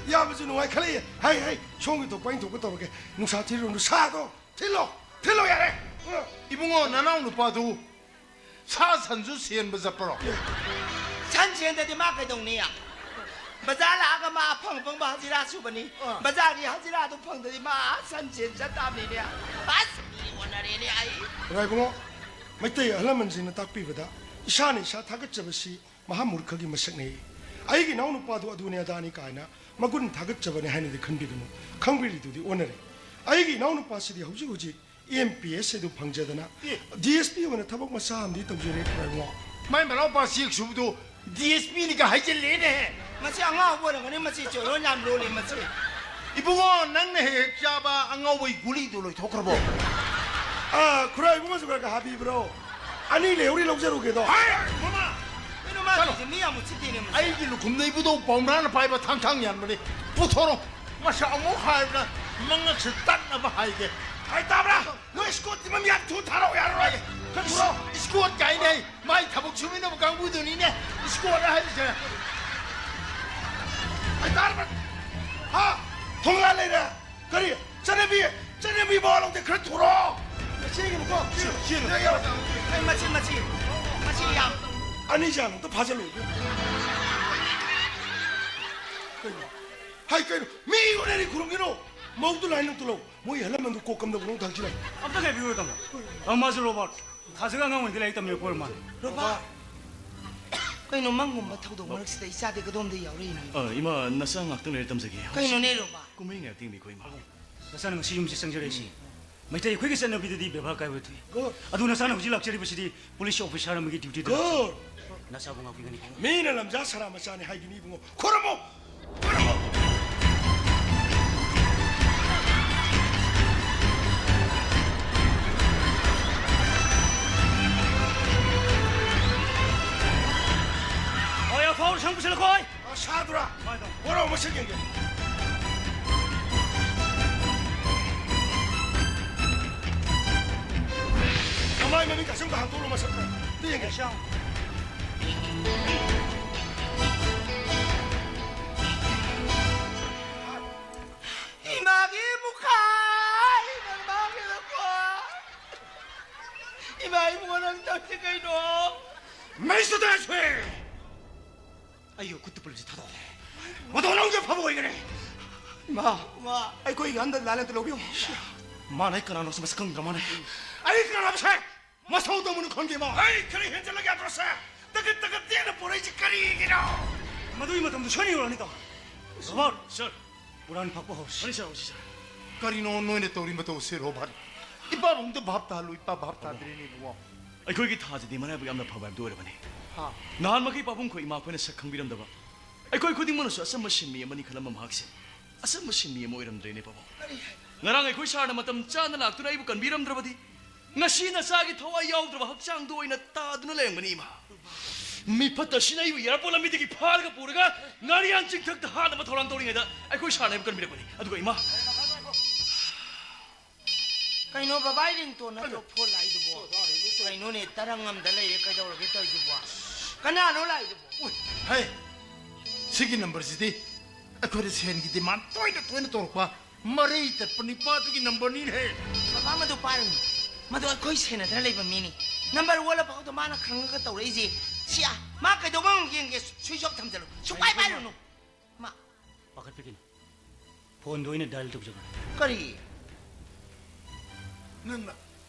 ꯌꯥꯝꯅꯁꯨ ꯅꯨꯡꯉꯥꯏ ꯈꯜꯂꯛꯑꯦ꯫ ꯍꯩ, ꯍꯩ, ꯁꯣꯝꯒꯤ ꯊꯣꯛꯄ ꯑꯩꯅ ꯊꯣꯛꯄ ꯇꯧꯔꯒꯦ꯫ ꯅꯨꯡꯁꯥ ꯊꯤꯔꯨꯅꯨ, ꯁꯥꯗꯣ ꯊꯤꯜꯂꯣ, ꯊꯤꯜꯂꯣ ꯌꯥꯔꯦ꯫ ꯏꯕꯨꯡꯉꯣ, ꯅꯅꯥꯎ ꯅꯨꯄꯥꯗꯨ ꯁꯥ ꯁꯟꯁꯨ ꯁꯦꯟꯕ ꯆꯠꯄ꯭ꯔꯣ? ꯁꯟ ꯁꯦꯟꯗꯗꯤ ꯃꯥ ꯀꯩꯗꯧꯅꯤ? ꯕꯖꯥꯔ ꯂꯥꯛꯑꯒ ꯃꯥ ꯑꯐꯪ ꯑꯐꯪꯕ ꯍꯖꯤꯔꯥ ꯁꯨꯕꯅꯤ꯫ ꯑꯥ꯫ ꯕꯖꯥꯔꯒꯤ ꯍꯖꯤꯔꯥꯗꯨ ꯐꯪꯗꯗꯤ ꯃꯥ ꯁꯟ ꯁꯦꯟ ꯆꯠ ꯇꯥꯕꯅꯤꯅꯦ꯫ ꯑꯁ, ꯃꯤ ꯑꯣꯟꯅꯔꯦꯅꯦ ꯑꯩ꯫ ꯔꯥꯏꯕꯨꯡꯉꯣ, ꯃꯩꯇꯩ ꯑꯍꯜ ꯂꯃꯟꯁꯤꯡꯅ ꯇꯥꯛꯄꯤꯕꯗ ꯏꯁꯥꯅ ꯏꯁꯥ ꯊꯥꯒꯠꯆꯕꯁꯤ ꯃꯍꯥ ꯃꯨꯔꯈꯒꯤ ꯃꯁꯛꯅꯤ꯫ ꯑꯩꯒꯤ ꯏꯅꯥꯎꯅꯨꯄꯥꯗꯨ ꯑꯗꯨꯅꯤ ꯑꯗꯥꯅꯤ ꯀꯥꯏꯅ ꯃꯒꯨꯟ ꯊꯥꯒꯠꯆꯕꯅꯤ ꯍꯥꯏꯅꯗꯤ ꯈꯟꯕꯤꯒꯅꯨ꯫ ꯈꯪꯕꯤꯔꯤꯗꯨꯗꯤ ꯑꯣꯟꯅꯔꯦ꯫ ꯑꯩꯒꯤ ꯏꯅꯥꯎꯅꯨꯄꯥꯁꯤꯗꯤ ꯍꯧꯖꯤꯛ ꯍꯧꯖꯤꯛ ꯑꯦꯝ ꯄꯤ ꯑꯦꯁ ꯑꯗꯨ ꯐꯪꯖꯗꯅ ꯑꯦ꯫ ꯗꯤ ꯑꯦꯁ ꯄꯤ ꯑꯣꯏꯅ ꯊꯕꯛ ꯃꯆꯥ ꯑꯃꯗꯤ ꯇꯧꯖꯔꯦ, ꯈꯔ ꯉꯥꯎ꯫ ꯃꯥꯏ ꯃꯅꯥꯎꯄꯥ ꯆꯦꯛ ꯁꯨꯕꯗꯨ ꯗꯤ ꯑꯦꯁ ꯄꯤꯅꯤꯒ ꯍꯥꯏꯖꯤꯜꯂꯦꯅꯦ꯫ ꯃꯁꯤ ꯑꯉꯥꯎꯕ ꯑꯣꯏꯔꯝꯒꯅꯤ, ꯃꯁꯤ ꯆꯣꯏꯔꯣꯟ ꯌꯥꯝ ꯂꯣꯜꯂꯤ ꯃꯁꯤ꯫ ꯏꯕꯨꯡꯉꯣ, ꯅꯪꯅ ꯍꯦꯛ ꯍꯦꯛ ꯆꯥꯕ ꯑꯉꯥꯎꯕꯒꯤ ꯒꯨꯂꯤꯗꯨ ꯂꯣꯏꯊꯣꯛꯈ꯭ꯔꯕꯣ? ꯑꯥ, ꯈꯨꯔꯥ ꯏꯕꯨꯡꯉꯣꯁꯨ ꯈꯔ ꯈꯔ ꯍꯥꯕꯤꯕ꯭ꯔꯣ? ꯑꯅꯤ ꯂꯩꯍꯧꯔꯤ, ꯂꯧꯖꯔꯨꯒꯦꯗꯣ꯫ ꯍꯥꯏ, ꯃꯃꯥ! ꯀꯩꯅꯣ ꯃꯥ ꯆꯠꯂꯣ꯫ ꯇꯧꯔꯤꯁꯦ? ꯃꯤ ꯌꯥꯝ ꯎꯁꯤꯠꯇꯦꯅꯦ ꯃꯁꯤ꯫ ꯑꯩꯒꯤ ꯂꯨꯈꯨꯝꯗ ꯏꯕꯨꯙꯧ ꯄꯥꯎꯅꯥꯅ ꯄꯥꯏꯕ ꯊꯥꯡ ꯊꯥꯡ ꯌꯥꯟꯕꯅꯤ꯫ ꯄꯨꯊꯣꯔꯣ꯫ ꯃꯁꯤ ꯑꯃꯨꯛ ꯍꯥꯏꯕꯗ ꯃꯉꯛꯁꯤ ꯇꯠꯅꯕ ꯍꯥꯏꯒꯦ꯫ ꯍꯥꯏ ꯇꯥꯕ꯭ꯔꯥ? ꯅꯣꯏ ꯏꯁꯀꯣꯠꯇꯤ ꯃꯃꯤꯌꯥꯝ ꯊꯨ ꯊꯥꯔꯛꯑꯣ ꯌꯥꯔꯣꯏ꯫ ꯈꯔ ꯊꯨꯔꯣ꯫ ꯏꯁꯀꯣꯠ ꯀꯥꯏꯅ ꯃꯥꯏ ꯊꯕꯛ ꯁꯨꯃꯤꯟꯅꯕ ꯀꯥꯡꯕꯨꯗꯨꯅꯤꯅꯦ ꯏꯁꯀꯣꯠ ꯍꯥꯏꯔꯤꯁꯦ꯫ ꯍꯥꯏ ꯇꯥꯔꯕ? ꯍꯥ? ꯊꯣꯡꯒꯥ ꯂꯩꯔꯦ꯫ ꯀꯔꯤ? ꯆꯠꯅꯕꯤ, ꯆꯠꯅꯕꯤ ꯃꯋꯥ ꯂꯧꯗꯦ, ꯈꯔ ꯊꯨꯔꯣ꯫ ꯆꯦꯟꯒꯅꯨꯀꯣ꯫ ꯆꯦꯜꯂꯨ, ꯆꯦꯜꯂꯨ꯫ ꯌꯥ, ꯌꯥ꯫ ꯑꯩ ꯃꯁꯤ, ꯃꯁꯤ, ꯃꯁꯤ ꯌꯥꯝ꯫ ꯑꯅꯤꯁꯦ ꯑꯝꯇ ꯐꯥꯖꯜꯂꯨ꯫ ꯀꯩꯅꯣ? ꯍꯥꯏ ꯀꯩꯅꯣ? ꯃꯤ ꯎꯅꯔꯤ ꯈꯨꯔꯨꯝꯒꯤꯅꯣ꯫ ꯃꯧꯗꯨ ꯂꯥꯏ ꯅꯪ ꯇꯨꯜꯂꯧ꯫ ꯃꯣꯏ ꯑꯍꯜ ꯂꯃꯟꯗꯨ ꯀꯣꯛ ꯀꯝꯗꯧꯕꯅꯣ ꯑꯝꯇ ꯍꯪꯁꯤꯜꯂꯦ꯫ ꯑꯝꯇ ꯉꯥꯏꯕꯤꯌꯨ, ꯇꯥꯃꯣ꯫ ꯑ, ꯃꯥꯁꯨ ꯔꯣꯕꯥꯔꯠ꯫ ꯊꯥꯖꯒ ꯑꯉꯥꯡ ꯑꯣꯏꯔꯤꯉꯩꯗ ꯂꯥꯏꯔꯤꯛ ꯇꯝꯃꯤꯔꯛꯄ ꯑꯣꯏꯔ ꯃꯥꯜꯂꯦ꯫ ꯔꯣꯕꯥꯔꯠ! ꯀꯩꯅꯣ ꯃꯪꯒꯨꯝꯕ ꯊꯧꯗꯣꯛ ꯃꯔꯛꯁꯤꯗ ꯏꯆꯥꯗꯤ ꯀꯗꯣꯝꯗ ꯌꯥꯎꯔꯛꯏꯅꯣ? ꯑ, ꯏꯃꯥ, ꯅꯆꯥ ꯉꯥꯛꯇꯪ ꯂꯩꯔ ꯇꯝꯖꯒꯦ꯫ ꯀꯩꯅꯣꯅꯦ, ꯔꯣꯕꯥꯔꯠ? ꯀꯨꯝꯍꯩ ꯉꯥꯏꯕ ꯊꯤꯡꯕꯤꯈꯣ, ꯏꯃꯥ꯫ ꯅꯆꯥꯅ ꯉꯁꯤ ꯌꯨꯝꯁꯤ ꯆꯪꯖꯔꯛꯏꯁꯤ ꯃꯩꯇꯩ ꯑꯩꯈꯣꯏꯒꯤ ꯆꯠꯅꯕꯤꯗꯗꯤ ꯕꯦꯕꯥꯔ ꯀꯥꯏꯕ ꯊꯣꯛꯏ꯫ ꯒꯨꯗ꯫ ꯑꯗꯨ ꯅꯆꯥꯅ ꯍꯧꯖꯤꯛ ꯂꯥꯛꯆꯔꯤꯕꯁꯤꯗꯤ ꯄꯨꯂꯤꯁ ꯑꯣꯐꯤꯁꯥꯔ ꯑꯃꯒꯤ ꯗ꯭ꯌꯨꯇꯤꯗ ꯂꯥꯛꯆꯕꯅꯤ꯫ ꯒꯨꯗ꯫ ꯅꯆꯥꯕꯨ ꯉꯥꯛꯄꯤꯒꯅꯤ꯫ ꯃꯤꯅ ꯂꯝꯖꯥ ꯁꯔꯥ ꯃꯆꯥꯅꯤ ꯍꯥꯏꯒꯅꯤ ꯏꯕꯨꯡꯉꯣ꯫ ꯈꯨꯔꯨꯝꯃꯨ! ꯍꯣꯏ, ꯑꯐꯥꯎ ꯁꯪ ꯄꯨꯁꯤꯜꯂꯛꯈꯣ꯫ ꯑ, ꯁꯥꯗꯨꯔꯥ? ꯍꯣꯏ, ꯇꯥꯃꯣ꯫ ꯄꯣꯔꯛꯑꯣ, ꯃꯁꯛ ꯌꯦꯡꯒꯦ꯫ ꯃꯃꯥꯏ ꯃꯃꯤꯠ ꯀꯁꯨꯝ ꯍꯥꯡꯗꯣꯛꯎꯔꯣ, ꯃꯁꯛꯇ꯫ ꯑꯝꯇ ꯌꯦꯡꯒꯦ꯫ ꯑꯦꯛꯁꯟ꯫ ꯏꯃꯥꯒꯤ ꯃꯨꯈꯥꯏ ꯅꯪ ꯃꯥꯡꯉꯦꯗꯀꯣ꯫ ꯏꯃꯥ, ꯏꯕꯨꯡꯉꯣ, ꯅꯪ ꯇꯧꯔꯤꯁꯦ ꯀꯩꯅꯣ? ꯃꯩꯁꯨ ꯇꯔꯥ ꯁꯨꯏ꯫ ꯑꯩꯒꯤ ꯈꯨꯠꯇ ꯄꯨꯂꯤꯁꯁꯦ ꯊꯥꯗꯣꯛꯑꯣ꯫ ꯃꯇꯧ ꯅꯪꯁꯦ ꯐꯕ ꯑꯣꯏꯒꯅꯤ꯫ ꯏꯃꯥ, ꯏꯃꯥ, ꯑꯩꯈꯣꯏꯒꯤ ꯍꯟꯗꯛ ꯂꯥꯏꯟ ꯑꯝꯇ ꯂꯧꯕꯤꯌꯨ꯫ ꯃꯥꯅ ꯑꯩ ꯀꯅꯥꯅꯣꯁꯦ ꯃꯁꯛ ꯈꯪꯗ꯭ꯔ ꯃꯥꯅꯦ꯫ ꯑꯩ ꯀꯅꯥꯅꯣꯁꯦ? ꯃꯁꯧ ꯇꯧꯕꯅ ꯈꯪꯗꯦ ꯃꯥ꯫ ꯑꯩ ꯈꯔ ꯍꯦꯟꯖꯜꯂꯒꯦ ꯑꯗꯨꯁꯦ꯫ ꯇꯒꯠ ꯇꯒꯠ ꯇꯦꯅ ꯄꯣꯔꯛꯏꯁꯦ ꯀꯔꯤꯒꯤꯅꯣ? ꯃꯗꯨꯒꯤ ꯃꯇꯝꯗꯣ ꯁꯣꯏꯅ ꯌꯧꯔꯛꯑꯅꯤ, ꯇꯥꯃꯣ꯫ ꯔꯣꯕꯥꯔꯠ! ꯁꯔ꯫ ꯍꯨꯔꯥꯟ ꯐꯥꯛꯄ ꯍꯧꯔꯁꯤ꯫ ꯍꯣꯏ, ꯁꯔ, ꯍꯧꯔꯁꯤ, ꯁꯔ꯫ ꯀꯔꯤꯅꯣ ꯅꯣꯏꯅ ꯇꯧꯔꯤ ꯃꯇꯧꯁꯦ, ꯔꯣꯕꯥꯔꯠ? ꯏꯄꯥꯔꯣꯝꯗ ꯚꯥꯞ ꯇꯥꯍꯜꯂꯨ, ꯏꯄꯥ ꯚꯥꯞ ꯇꯥꯗ꯭ꯔꯦꯅꯦ, ꯏꯕꯨꯡꯉꯣ꯫ ꯑꯩꯈꯣꯏꯒꯤ ꯊꯥꯁꯤꯗꯤ ꯃꯔꯥꯏꯕꯛ ꯌꯥꯝꯅ ꯐꯕ ꯍꯥꯏꯕꯗꯨ ꯑꯣꯏꯔꯕꯅꯤ꯫ ꯍꯥ꯫ ꯅꯍꯥꯟ ꯃꯈꯩ ꯄꯥꯕꯨꯡ ꯈꯣꯏ ꯏꯃꯥ ꯑꯩꯈꯣꯏꯅ ꯁꯛ ꯈꯪꯕꯤꯔꯝꯗꯕ, ꯑꯩꯈꯣꯏ ꯈꯨꯗꯤꯡꯃꯛꯅꯁꯨ ꯑꯆꯝꯕ ꯁꯤꯟꯃꯤ ꯑꯃꯅꯤ ꯈꯜꯂꯝꯕ ꯃꯍꯥꯛꯁꯦ ꯑꯆꯝꯕ ꯁꯤꯟꯃꯤ ꯑꯃ ꯑꯣꯏꯔꯝꯗ꯭ꯔꯦꯅꯦ, ꯄꯥꯕꯨꯡ꯫ ꯉꯔꯥꯡ ꯑꯩꯈꯣꯏ ꯁꯥꯔꯅ ꯃꯇꯝ ꯆꯥꯅ ꯂꯥꯛꯇꯨꯅ ꯑꯩꯕꯨ ꯀꯟꯕꯤꯔꯝꯗ꯭ꯔꯕꯗꯤ ꯉꯁꯤ ꯅꯆꯥꯒꯤ ꯊꯋꯥꯏ ꯌꯥꯎꯗ꯭ꯔꯕ ꯍꯛꯆꯥꯡꯗꯨ ꯑꯣꯏꯅ ꯇꯥꯗꯨꯅ ꯂꯩꯔꯝꯒꯅꯤ, ꯏꯃꯥ꯫ ꯃꯤꯐꯠꯇꯁꯤꯅ ꯑꯩꯕꯨ ꯑꯦꯌꯥꯔꯄꯣꯔꯠ ꯂꯝꯕꯤꯗꯒꯤ ꯐꯥꯔꯒ ꯄꯨꯔꯒ ꯉꯥꯔꯤꯌꯥꯟ ꯆꯤꯡꯊꯛꯇ ꯍꯥꯠꯅꯕ ꯊꯧꯔꯥꯡ ꯇꯧꯔꯤꯉꯩꯗ ꯑꯩꯈꯣꯏ ꯁꯥꯔꯅ ꯑꯩꯕꯨ ꯀꯟꯕꯤꯔꯛꯄꯅꯤ꯫ ꯑꯗꯨꯒ ꯏꯃꯥ꯫ ꯀꯩꯅꯣ ꯕꯕꯥꯏ ꯔꯤꯡꯇꯣꯟ ꯅꯠꯇ꯭ꯔꯣ ꯐꯣꯟ ꯂꯥꯛꯏꯗꯨꯕꯣ? ꯀꯩꯅꯣꯅꯦ, ꯇꯔꯪ ꯑꯃꯗ ꯂꯩꯔꯦ, ꯀꯩꯗꯧꯔꯒꯦ ꯇꯧꯔꯤꯁꯤꯕꯣ? ꯀꯅꯥꯅꯣ ꯂꯥꯛꯏꯗꯨꯕꯣ? ꯎꯏ, ꯍꯩ, ꯁꯤꯒꯤ ꯅꯝꯕꯔꯁꯤꯗꯤ ꯑꯩꯈꯣꯏꯗ ꯁꯦꯟꯒꯤ ꯗꯤꯃꯥꯟ ꯇꯣꯏꯅ ꯇꯣꯏꯅ ꯇꯧꯔꯛꯄ ꯃꯔꯩ ꯆꯠꯄ ꯅꯤꯄꯥꯗꯨꯒꯤ ꯅꯝꯕꯔꯅꯤꯅꯦꯍꯦ꯫ ꯕꯕꯥ, ꯃꯗꯨ ꯄꯥꯏꯔꯨꯅꯨ꯫ ꯃꯗꯨ ꯑꯩꯈꯣꯏ ꯁꯦꯟꯅꯗꯅ ꯂꯩꯕ ꯃꯤꯅꯤ꯫ ꯅꯝꯕꯔ ꯑꯣꯜꯂ ꯐꯥꯎꯗ ꯃꯥꯅ ꯈꯪꯉꯒ ꯇꯧꯔꯛꯏꯁꯤ꯫ ꯁꯤ, ꯑ, ꯃꯥ ꯀꯩꯗꯧꯕ ꯑꯃꯨꯛ ꯌꯦꯡꯒꯦ, ꯁ꯭ꯋꯤꯆ ꯑꯣꯐ ꯊꯝꯖꯜꯂꯨ꯫ ꯁꯨꯡꯄꯥꯏ ꯄꯥꯏꯔꯨꯅꯨ꯫ ꯃꯥ ꯄꯥꯈꯠꯄꯤꯒꯅꯨ꯫ ꯐꯣꯟꯗꯣ ꯑꯩꯅ ꯗꯥꯏꯜ ꯇꯧꯖꯕꯅꯤ꯫ ꯀꯔꯤ? ꯅꯪꯅ?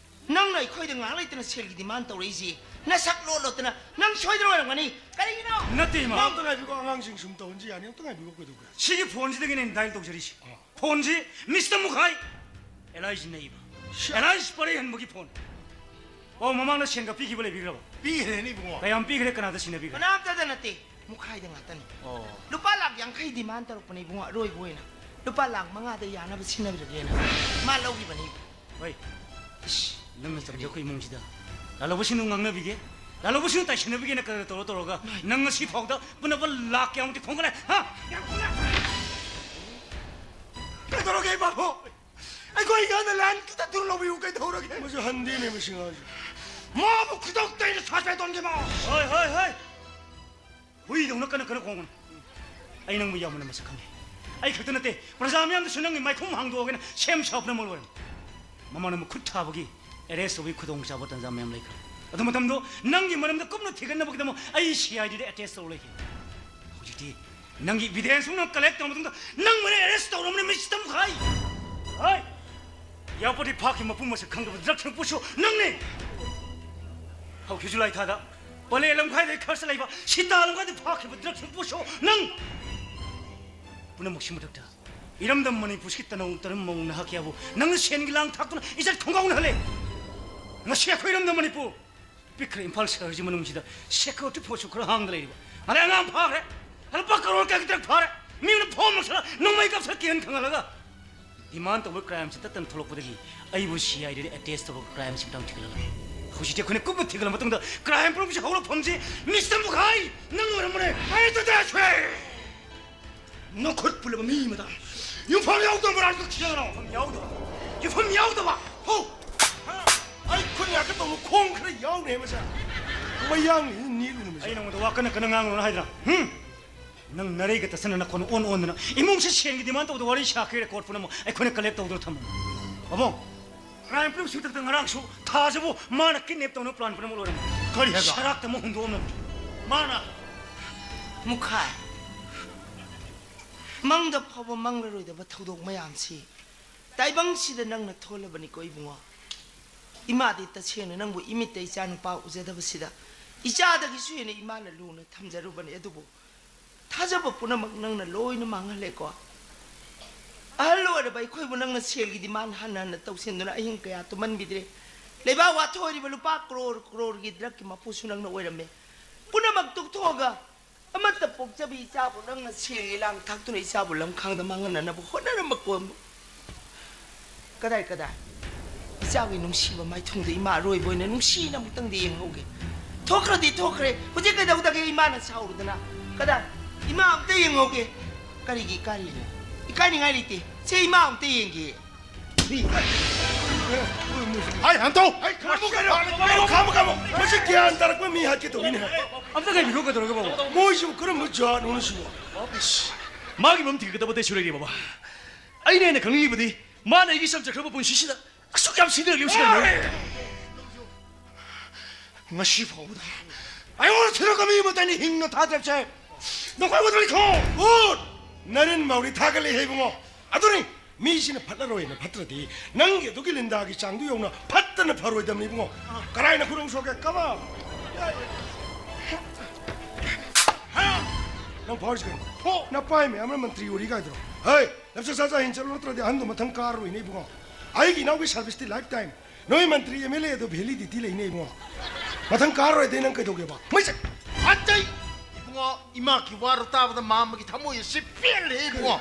ꯅꯪꯅ ꯑꯩꯈꯣꯏꯗ ꯉꯥꯏꯍꯥꯛ ꯂꯩꯇꯅ ꯁꯦꯜꯒꯤ ꯗꯤꯃꯥꯟ ꯇꯧꯔꯛꯏꯁꯤ? ꯅꯁꯛ ꯂꯣꯠ ꯂꯣꯠꯇꯅ ꯅꯪ ꯁꯣꯏꯗꯅ ꯑꯣꯏꯔꯝꯒꯅꯤ꯫ ꯀꯔꯤꯒꯤꯅꯣ? ꯅꯠꯇꯦ, ꯏꯃꯥ꯫ ꯏꯃꯥ, ꯑꯝꯇ ꯉꯥꯏꯕꯤꯈꯣ, ꯑꯉꯥꯡꯁꯤꯡ ꯁꯨꯝ ꯇꯧꯍꯟꯁꯤ ꯌꯥꯅꯤ, ꯑꯝꯇ ꯉꯥꯏꯕꯤꯈꯣ, ꯀꯩꯗꯧꯒꯦ? ꯁꯤꯒꯤ ꯐꯣꯟꯁꯤꯗꯒꯤꯅꯦ ꯑꯩꯅ ꯗꯥꯏꯜ ꯇꯧꯖꯔꯤꯁꯤ꯫ ꯑꯥ꯫ ꯐꯣꯟꯁꯤ ꯃꯤꯁꯇꯔ ꯃꯨꯈꯥꯏ, ꯑꯦꯂꯥꯏꯁ ꯅꯩꯕ, ꯁꯤ- ꯑꯦꯂꯥꯏꯁ ꯄꯔꯩꯍꯟꯕꯒꯤ ꯐꯣꯟ꯫ ꯑꯣ, ꯃꯃꯥꯡꯗ ꯁꯦꯟꯒ ꯄꯤꯈꯤꯕ ꯂꯩꯕꯤꯈ꯭ꯔꯕ? ꯄꯤꯈ꯭ꯔꯦꯅꯦ ꯏꯕꯨꯡꯉꯣ꯫ ꯀꯌꯥꯝ ꯄꯤꯈ꯭ꯔꯦ? ꯀꯅꯥꯗ ꯁꯤꯟꯅꯕꯤꯈ꯭ꯔꯦ? ꯀꯅꯥꯝꯇꯗ ꯅꯠꯇꯦ, ꯃꯨꯈꯥꯏꯗ ꯉꯥꯛꯇꯅꯤ꯫ ꯑꯣ꯫ ꯂꯨꯄꯥ ꯂꯥꯛ ꯌꯥꯡꯈꯩ demand ꯇꯧꯔꯛꯄꯅꯦ ꯏꯕꯨꯡꯉꯣ, ꯑꯔꯣꯏꯕ ꯑꯣꯏꯅ꯫ ꯂꯨꯄꯥ ꯂꯥꯛ ꯃꯉꯥꯗ ꯌꯥꯅꯕ ꯁꯤꯟꯅꯕꯤꯔꯒꯦꯅ ꯃꯥ ꯂꯧꯈꯤꯕꯅꯤ꯫ ꯍꯣꯏ꯫ ꯏꯁ, ꯅꯪꯅ ꯇꯧꯔꯤꯁꯦ ꯑꯩꯈꯣꯏ ꯏꯃꯨꯡꯁꯤꯗ꯫ ꯂꯥꯂꯣꯕꯁꯤꯡꯗꯨ ꯉꯥꯡꯅꯕꯤꯒꯦ, ꯂꯥꯂꯣꯕꯁꯤꯡꯗꯨ ꯇꯥꯏꯁꯤꯟꯅꯕꯤꯒꯦꯅ ꯀꯗꯔ ꯇꯧꯔ ꯇꯧꯔꯒ ꯅꯪ ꯉꯁꯤ ꯐꯥꯎꯗ ꯄꯨꯅꯕ ꯂꯥꯛ ꯀꯌꯥꯃꯨꯛꯇꯤ ꯈꯣꯝꯒꯠꯂꯦ, ꯍꯥ? ꯀꯩꯗꯧꯔꯒꯦ ꯏꯃꯥꯕꯣ? ꯑꯩꯈꯣꯏꯒꯤ ꯑꯣꯏꯅ land ꯈꯤꯇ ꯊꯨꯅ ꯂꯧꯕꯤꯌꯨ, ꯀꯩꯗꯧꯔꯒꯦ? ꯃꯁꯤ ꯍꯟꯗꯦꯅꯦ ꯃꯁꯤ ꯉꯥꯡꯁꯦ꯫ ꯃꯥꯕꯨ ꯈꯨꯗꯛꯇ ꯑꯩꯅ ꯁꯥ ꯁꯥꯏ ꯇꯣꯟꯒꯦ ꯃꯥ꯫ ꯍꯣꯏ, ꯍꯣꯏ, ꯍꯣꯏ꯫ ꯍꯨꯏꯗꯧꯅ ꯀꯟꯅ ꯀꯟꯅ ꯈꯣꯡꯒꯅꯨ꯫ ꯑꯩ ꯅꯪꯕꯨ ꯌꯥꯝꯅ ꯃꯁꯛ ꯈꯪꯉꯦ꯫ ꯑꯩ ꯈꯛꯇ ꯅꯠꯇꯦ, ꯄ꯭ꯔꯖꯥ ꯃꯌꯥꯝꯗꯁꯨ ꯅꯪꯒꯤ ꯃꯥꯏꯈꯨꯝ ꯍꯥꯡꯗꯣꯛꯑꯒꯦꯅ ꯁꯦꯝ ꯁꯥꯕꯅ ꯃꯔꯨ ꯑꯣꯏꯔꯝ꯫ ꯃꯃꯥꯡꯗ ꯃꯈꯨꯠ ꯊꯥꯕꯒꯤ arrest ꯇꯧꯕꯒꯤ ꯈꯨꯗꯣꯡꯆꯥꯕ ꯇꯥꯟꯖꯥ ꯃꯌꯥꯝ ꯂꯩꯈ꯭ꯔꯦ꯫ ꯑꯗꯨ ꯃꯇꯝꯗꯣ ꯅꯪꯒꯤ ꯃꯔꯝꯗ ꯀꯨꯞꯅ ꯊꯤꯒꯠꯅꯕꯒꯤꯗꯃꯛ ꯑꯩ C I D the attach ꯇꯧꯔ ꯂꯩꯈꯤ꯫ ꯍꯧꯖꯤꯛꯇꯤ ꯅꯪꯒꯤ evidence ꯅ collect ꯇꯧꯔꯕ ꯃꯇꯨꯡꯗ ꯅꯪ ꯃꯔꯦ arrest ꯇꯧꯔꯕꯅꯤ, ꯃꯤꯁ ꯇꯝꯈꯥꯏ꯫ ꯍꯣꯏ꯫ ꯌꯥꯄꯣꯠꯇꯤ ꯐꯥꯈꯤ ꯃꯄꯨ ꯃꯁꯛ ꯈꯪꯗꯕ drug ꯁꯨꯡꯄꯨꯁꯨ ꯅꯪꯅꯤ꯫ ꯍꯧꯈꯤꯕ ꯖꯨꯂꯥꯏ ꯊꯥꯗ ꯄꯂꯦ ꯂꯝꯈꯥꯏꯗꯒꯤ ꯈꯔꯁ ꯂꯩꯕ ꯁꯤꯇꯥ ꯂꯝꯈꯥꯏꯗ ꯐꯥꯈꯤꯕ drug ꯁꯨꯡꯄꯨꯁꯨ ꯅꯪ꯫ ꯄꯨꯝꯅꯃꯛꯁꯤ ꯃꯊꯛꯇ ꯏꯔꯝꯗꯝ ꯃꯅꯤꯄꯨꯔꯁꯤ ꯇꯅꯧ ꯇꯔꯝ ꯃꯧ ꯅꯍꯥ ꯀꯌꯥꯕꯨ ꯅꯪꯅ ꯁꯦꯟꯒꯤ ꯂꯥꯡ ꯊꯥꯛꯇꯨꯅ ꯏꯖꯠ ꯈꯣꯡꯒꯥꯎꯅꯍꯜꯂꯦ꯫ ꯉꯁꯤ ꯑꯩꯈꯣꯏ ꯏꯔꯝꯗꯝ ꯃꯅꯤꯄꯨꯔ ꯄꯤꯛꯈ꯭ꯔ ꯏꯝꯐꯥꯜ ꯁꯍꯔꯁꯤ ꯃꯅꯨꯡꯁꯤꯗ security force ꯁꯨ ꯈꯔ ꯍꯥꯡꯗ ꯂꯩꯔꯤꯕ꯫ ꯑꯗꯩ ꯑꯉꯥꯡ ꯐꯥꯈ꯭ꯔꯦ꯫ ꯂꯨꯄꯥ ꯀꯔꯣꯔ ꯀꯌꯥꯒꯤ drug ꯐꯥꯔꯦ꯫ ꯃꯤ ꯑꯃꯅ ꯐꯣꯝ ꯂꯧꯁꯜꯂ ꯅꯣꯡꯃꯩ ꯀꯥꯞꯁꯜꯂ ꯀꯤꯍꯟ ꯈꯪꯍꯜꯂꯒ꯫ Demand ꯇꯧꯕ crime ꯁꯤ ꯇꯠꯇꯅ ꯊꯣꯛꯂꯛꯄꯗꯒꯤ ꯑꯩꯕꯨ C I D the attach ꯇꯧꯔꯒ crime ꯁꯤ ꯃꯇꯥꯡ ꯊꯤꯒꯠꯍꯜꯂꯒ꯫ ꯍꯧꯖꯤꯛꯇꯤ ꯑꯩꯈꯣꯏꯅ ꯀꯨꯞꯅ ꯊꯤꯒꯠꯂ ꯃꯇꯨꯡꯗ crime ꯄꯨꯝꯅꯃꯛꯁꯤ ꯍꯧꯔꯛꯐꯝꯁꯤ ꯃꯤꯁꯇꯔ ꯃꯨꯈꯥꯏ ꯅꯪ ꯑꯣꯏꯔꯝꯕꯅꯦ꯫ ꯑꯩ ꯇꯠꯇ꯭ꯔꯁꯨ ꯅꯈꯨꯠ ꯄꯨꯜꯂꯕ ꯃꯤ ꯑꯃꯗ ꯌꯨꯝꯐꯝ ꯌꯥꯎꯗꯕ ꯃꯔꯥꯜ ꯀꯛꯁꯤꯟꯅꯒꯅꯣ꯫ ꯌꯨꯝꯐꯝ ꯌꯥꯎꯗꯕ? ꯌꯨꯝꯐꯝ ꯌꯥꯎꯗꯕ? ꯍꯣ! ꯑꯩ ꯈꯨꯟ ꯌꯥꯀꯦ ꯇꯧꯕ ꯈꯣꯡ ꯈꯔ ꯌꯥꯎꯔꯦ ꯃꯁꯦ꯫ ꯃꯌꯥꯡꯅ ꯅꯤꯔꯨꯅꯨ ꯃꯁꯦ꯫ ꯑꯩ ꯅꯉꯣꯟꯗ ꯋꯥ ꯀꯟꯅ ꯀꯟꯅ ꯉꯥꯡꯉꯨꯅꯨ ꯍꯥꯏꯗ꯭ꯔꯥ? ꯍꯨꯝ? ꯅꯪ ꯅꯔꯩꯒ ꯇꯠꯁꯟꯅ ꯅꯈꯣꯟ ꯑꯣꯟ ꯑꯣꯟꯗꯅ ꯏꯃꯨꯡꯁꯤ ꯁꯦꯟꯒꯤ demand ꯇꯧꯗ ꯋꯥꯔꯤ ꯁꯥꯈꯤ record ꯄꯨꯝꯅꯃꯛ ꯑꯩꯈꯣꯏꯅ collect ꯇꯧꯗꯨꯅ ꯊꯝꯃꯝꯃꯤ꯫ ꯄꯥꯕꯨꯡ, crime ꯄꯨꯝꯅꯃꯛ ꯁꯤꯡꯊꯛꯇ ꯉꯔꯥꯡꯁꯨ ꯊꯥꯖꯕꯨ ꯃꯥꯅ kidnap ꯇꯧꯅꯕ plan ꯄꯨꯝꯅꯃꯛ ꯂꯣꯏꯔꯝꯃꯤ꯫ ꯀꯔꯤ ꯍꯥꯏꯕ? ꯁꯔꯥꯛꯇ ꯑꯃꯨꯛ ꯍꯨꯟꯗꯣꯛꯑꯝꯂꯝꯃꯤ꯫ ꯃꯥꯅ꯫ ꯃꯨꯈꯥꯏ꯫ ꯃꯪꯗ ꯐꯥꯎꯕ ꯃꯪꯂꯔꯣꯏꯗꯕ ꯊꯧꯗꯣꯛ ꯃꯌꯥꯝꯁꯤ ꯇꯥꯏꯕꯪꯁꯤꯗ ꯅꯪꯅ ꯊꯣꯛꯍꯜꯂꯕꯅꯤꯀꯣ ꯏꯕꯨꯡꯉꯣ꯫ ꯏꯃꯥꯗꯤ ꯇꯁꯦꯡꯅ ꯅꯪꯕꯨ ꯏꯃꯤꯠꯇ ꯏꯆꯥ ꯅꯨꯄꯥ ꯎꯖꯗꯕꯁꯤꯗ ꯏꯆꯥꯗꯒꯤꯁꯨ ꯍꯦꯟꯅ ꯏꯃꯥꯅ ꯂꯨꯅ ꯊꯝꯖꯔꯨꯕꯅꯤ, ꯑꯗꯨꯕꯨ ꯊꯥꯖꯕ ꯄꯨꯝꯅꯃꯛ ꯅꯪꯅ ꯂꯣꯏꯅ ꯃꯥꯡꯍꯜꯂꯦꯀꯣ꯫ ꯑꯍꯜ ꯑꯣꯏꯔꯕ ꯑꯩꯈꯣꯏꯕꯨ ꯅꯪꯅ ꯁꯦꯜꯒꯤ demand ꯍꯟꯅ ꯍꯟꯅ ꯇꯧꯁꯤꯟꯗꯨꯅ ꯑꯍꯤꯡ ꯀꯌꯥ ꯇꯨꯝꯍꯟꯕꯤꯗ꯭ꯔꯦ꯫ ꯂꯩꯕꯥꯛ ꯋꯥꯊꯣꯛ ꯑꯣꯏꯔꯤꯕ ꯂꯨꯄꯥ ꯀ꯭ꯔꯣꯔ ꯀ꯭ꯔꯣꯔꯒꯤ ꯗ꯭ꯔꯛꯀꯤ ꯃꯄꯨꯁꯨ ꯅꯪꯅ ꯑꯣꯏꯔꯝꯃꯦ꯫ ꯄꯨꯝꯅꯃꯛ ꯇꯣꯛꯊꯣꯛꯑꯒ ꯑꯃꯠꯇ ꯄꯣꯛꯆꯕꯤ ꯏꯆꯥꯕꯨ ꯅꯪꯅ ꯁꯦꯡꯉꯦ ꯂꯥꯡ ꯊꯥꯛꯇꯨꯅ ꯏꯆꯥꯕꯨ ꯂꯝꯈꯥꯡꯗ ꯃꯥꯡꯍꯟꯅꯅꯕ ꯍꯣꯠꯅꯔꯝꯕ ꯀꯣꯟꯕꯨ꯫ ꯀꯗꯥꯏ, ꯀꯗꯥꯏ? ꯏꯆꯥꯒꯤ ꯅꯨꯡꯁꯤꯕ ꯃꯥꯏꯊꯣꯡꯗ ꯏꯃꯥ ꯑꯔꯣꯏꯕ ꯑꯣꯏꯅ ꯅꯨꯡꯁꯤꯅ ꯑꯃꯨꯛꯇꯪꯗꯤ ꯌꯦꯡꯍꯧꯒꯦ꯫ ꯊꯣꯛꯈ꯭ꯔꯗꯤ ꯊꯣꯛꯈ꯭ꯔꯦ, ꯍꯧꯖꯤꯛ ꯀꯩꯗꯧꯗꯒꯦ ꯏꯃꯥꯅ ꯁꯥꯎꯔꯨꯗꯅ? ꯀꯗꯥꯏ? ꯏꯃꯥ ꯑꯝꯇ ꯌꯦꯡꯍꯧꯒꯦ꯫ ꯀꯔꯤꯒꯤ ꯏꯀꯥꯏꯔꯤꯅꯣ? ꯏꯀꯥꯏꯅꯤꯡꯉꯥꯏ ꯂꯩꯇꯦ꯫ ꯁꯦ, ꯏꯃꯥ ꯑꯝꯇ ꯌꯦꯡꯒꯦ꯫ ꯍꯥꯏ, ꯍꯟꯇꯣ! ꯍꯥꯏ, ꯈꯥꯝꯃꯨ, ꯀꯩꯅꯣ? ꯀꯩꯅꯣ, ꯈꯥꯝꯃꯨ, ꯈꯥꯝꯃꯨ! ꯃꯁꯤ ꯒ꯭ꯌꯥꯟ ꯇꯥꯔꯛꯄ ꯃꯤ ꯍꯥꯠꯀꯦ ꯇꯧꯋꯤꯅꯦ꯫ ꯑꯝꯇ ꯀꯩꯕꯤꯔꯣ, ꯀꯩꯗꯧꯔꯒꯦ, ꯕꯥꯕꯨ? ꯃꯣꯏꯁꯤꯕꯨ ꯀꯔꯝꯕ ꯖꯥꯠꯅꯣꯅꯦ ꯁꯤꯕꯣ? ꯏꯁ! ꯃꯥꯒꯤ ꯃꯔꯝ ꯊꯤꯒꯗꯕ ꯑꯇꯩꯁꯨ ꯂꯩꯔꯤ, ꯕꯥꯕꯥ꯫ ꯑꯩꯅ ꯍꯦꯟꯅ ꯈꯪꯅꯤꯡꯉꯤꯕꯗꯤ ꯃꯥꯅ ꯑꯩꯒꯤ ꯆꯝꯖꯈ꯭ꯔꯕ ꯄꯨꯟꯁꯤꯁꯤꯗ ꯑꯁꯨꯛ ꯌꯥꯝ ꯁꯤꯊꯔꯛꯂꯤꯕꯁꯤ ꯀꯔꯤꯒꯤꯅꯣ? ꯉꯁꯤ ꯐꯥꯎꯕꯗ ꯑꯩꯉꯣꯟꯗ ꯊꯤꯔꯛꯄ ꯃꯤ ꯑꯃꯠꯇ ꯑꯩꯅ ꯍꯤꯡꯅ ꯊꯥꯗꯕꯁꯦ꯫ ꯅꯈꯣꯏ ꯎꯗ꯭ꯔꯣ? ꯏꯈꯣ! ꯎꯠ! ꯅꯔꯤꯟ ꯃꯧꯔꯤ ꯊꯥꯒꯠꯂꯦ ꯍꯩꯕꯨꯡꯉꯣ꯫ ꯑꯗꯨꯅꯤ, ꯃꯤꯁꯤꯅ ꯐꯠꯂꯔꯣꯏꯅ ꯐꯠꯇ꯭ꯔꯗꯤ, ꯅꯪꯒꯤ ꯑꯗꯨꯒꯤ ꯂꯤꯟꯗꯥꯒꯤ ꯆꯥꯡꯗꯨ ꯌꯧꯅ ꯐꯠꯇꯅ ꯐꯔꯣꯏꯗꯕꯅꯤ ꯏꯕꯨꯡꯉꯣ꯫ ꯀꯔꯥꯏꯅ ꯈꯨꯔꯧ ꯁꯣꯛꯀꯦ? Come on! ꯅꯪ ꯐꯥꯎꯔꯤꯁꯤ ꯀꯩꯅꯣ? ꯐꯣ! ꯅꯄꯥꯏ ꯃꯌꯥꯝꯅ ꯃꯟꯇ꯭ꯔꯤ ꯑꯣꯏꯔꯤ ꯀꯥꯏꯗꯨꯔꯣ? ꯍꯩ! ꯂꯝꯆꯠ ꯁꯥꯖꯠ ꯍꯦꯟ ꯆꯠꯂꯨ, ꯅꯠꯇ꯭ꯔꯗꯤ ꯑꯍꯟꯗꯣ ꯃꯊꯪ ꯀꯥꯔꯔꯣꯏꯅꯦ ꯏꯕꯨꯡꯉꯣ꯫ ꯑꯩꯒꯤ ꯏꯅꯥꯎꯒꯤ service ꯇꯤ life time꯫ ꯅꯣꯏ ꯃꯟꯇ꯭ꯔꯤ, M L A ꯑꯗꯣ validity ꯂꯩꯅꯦ ꯏꯕꯨꯡꯉꯣ꯫ ꯃꯊꯪ ꯀꯥꯔꯔꯣꯏꯗꯤ ꯅꯪ ꯀꯩꯗꯧꯒꯦꯕ? ꯃꯩ ꯆꯠ-, ꯑꯇꯩ! ꯏꯕꯨꯡꯉꯣ, ꯏꯃꯥꯒꯤ ꯋꯥꯔꯣ ꯇꯥꯕꯗ ꯃꯥꯝꯃꯒꯤ ꯊꯃꯣꯏ ꯑꯁꯤ ꯄꯦꯜꯂꯦ ꯏꯕꯨꯡꯉꯣ꯫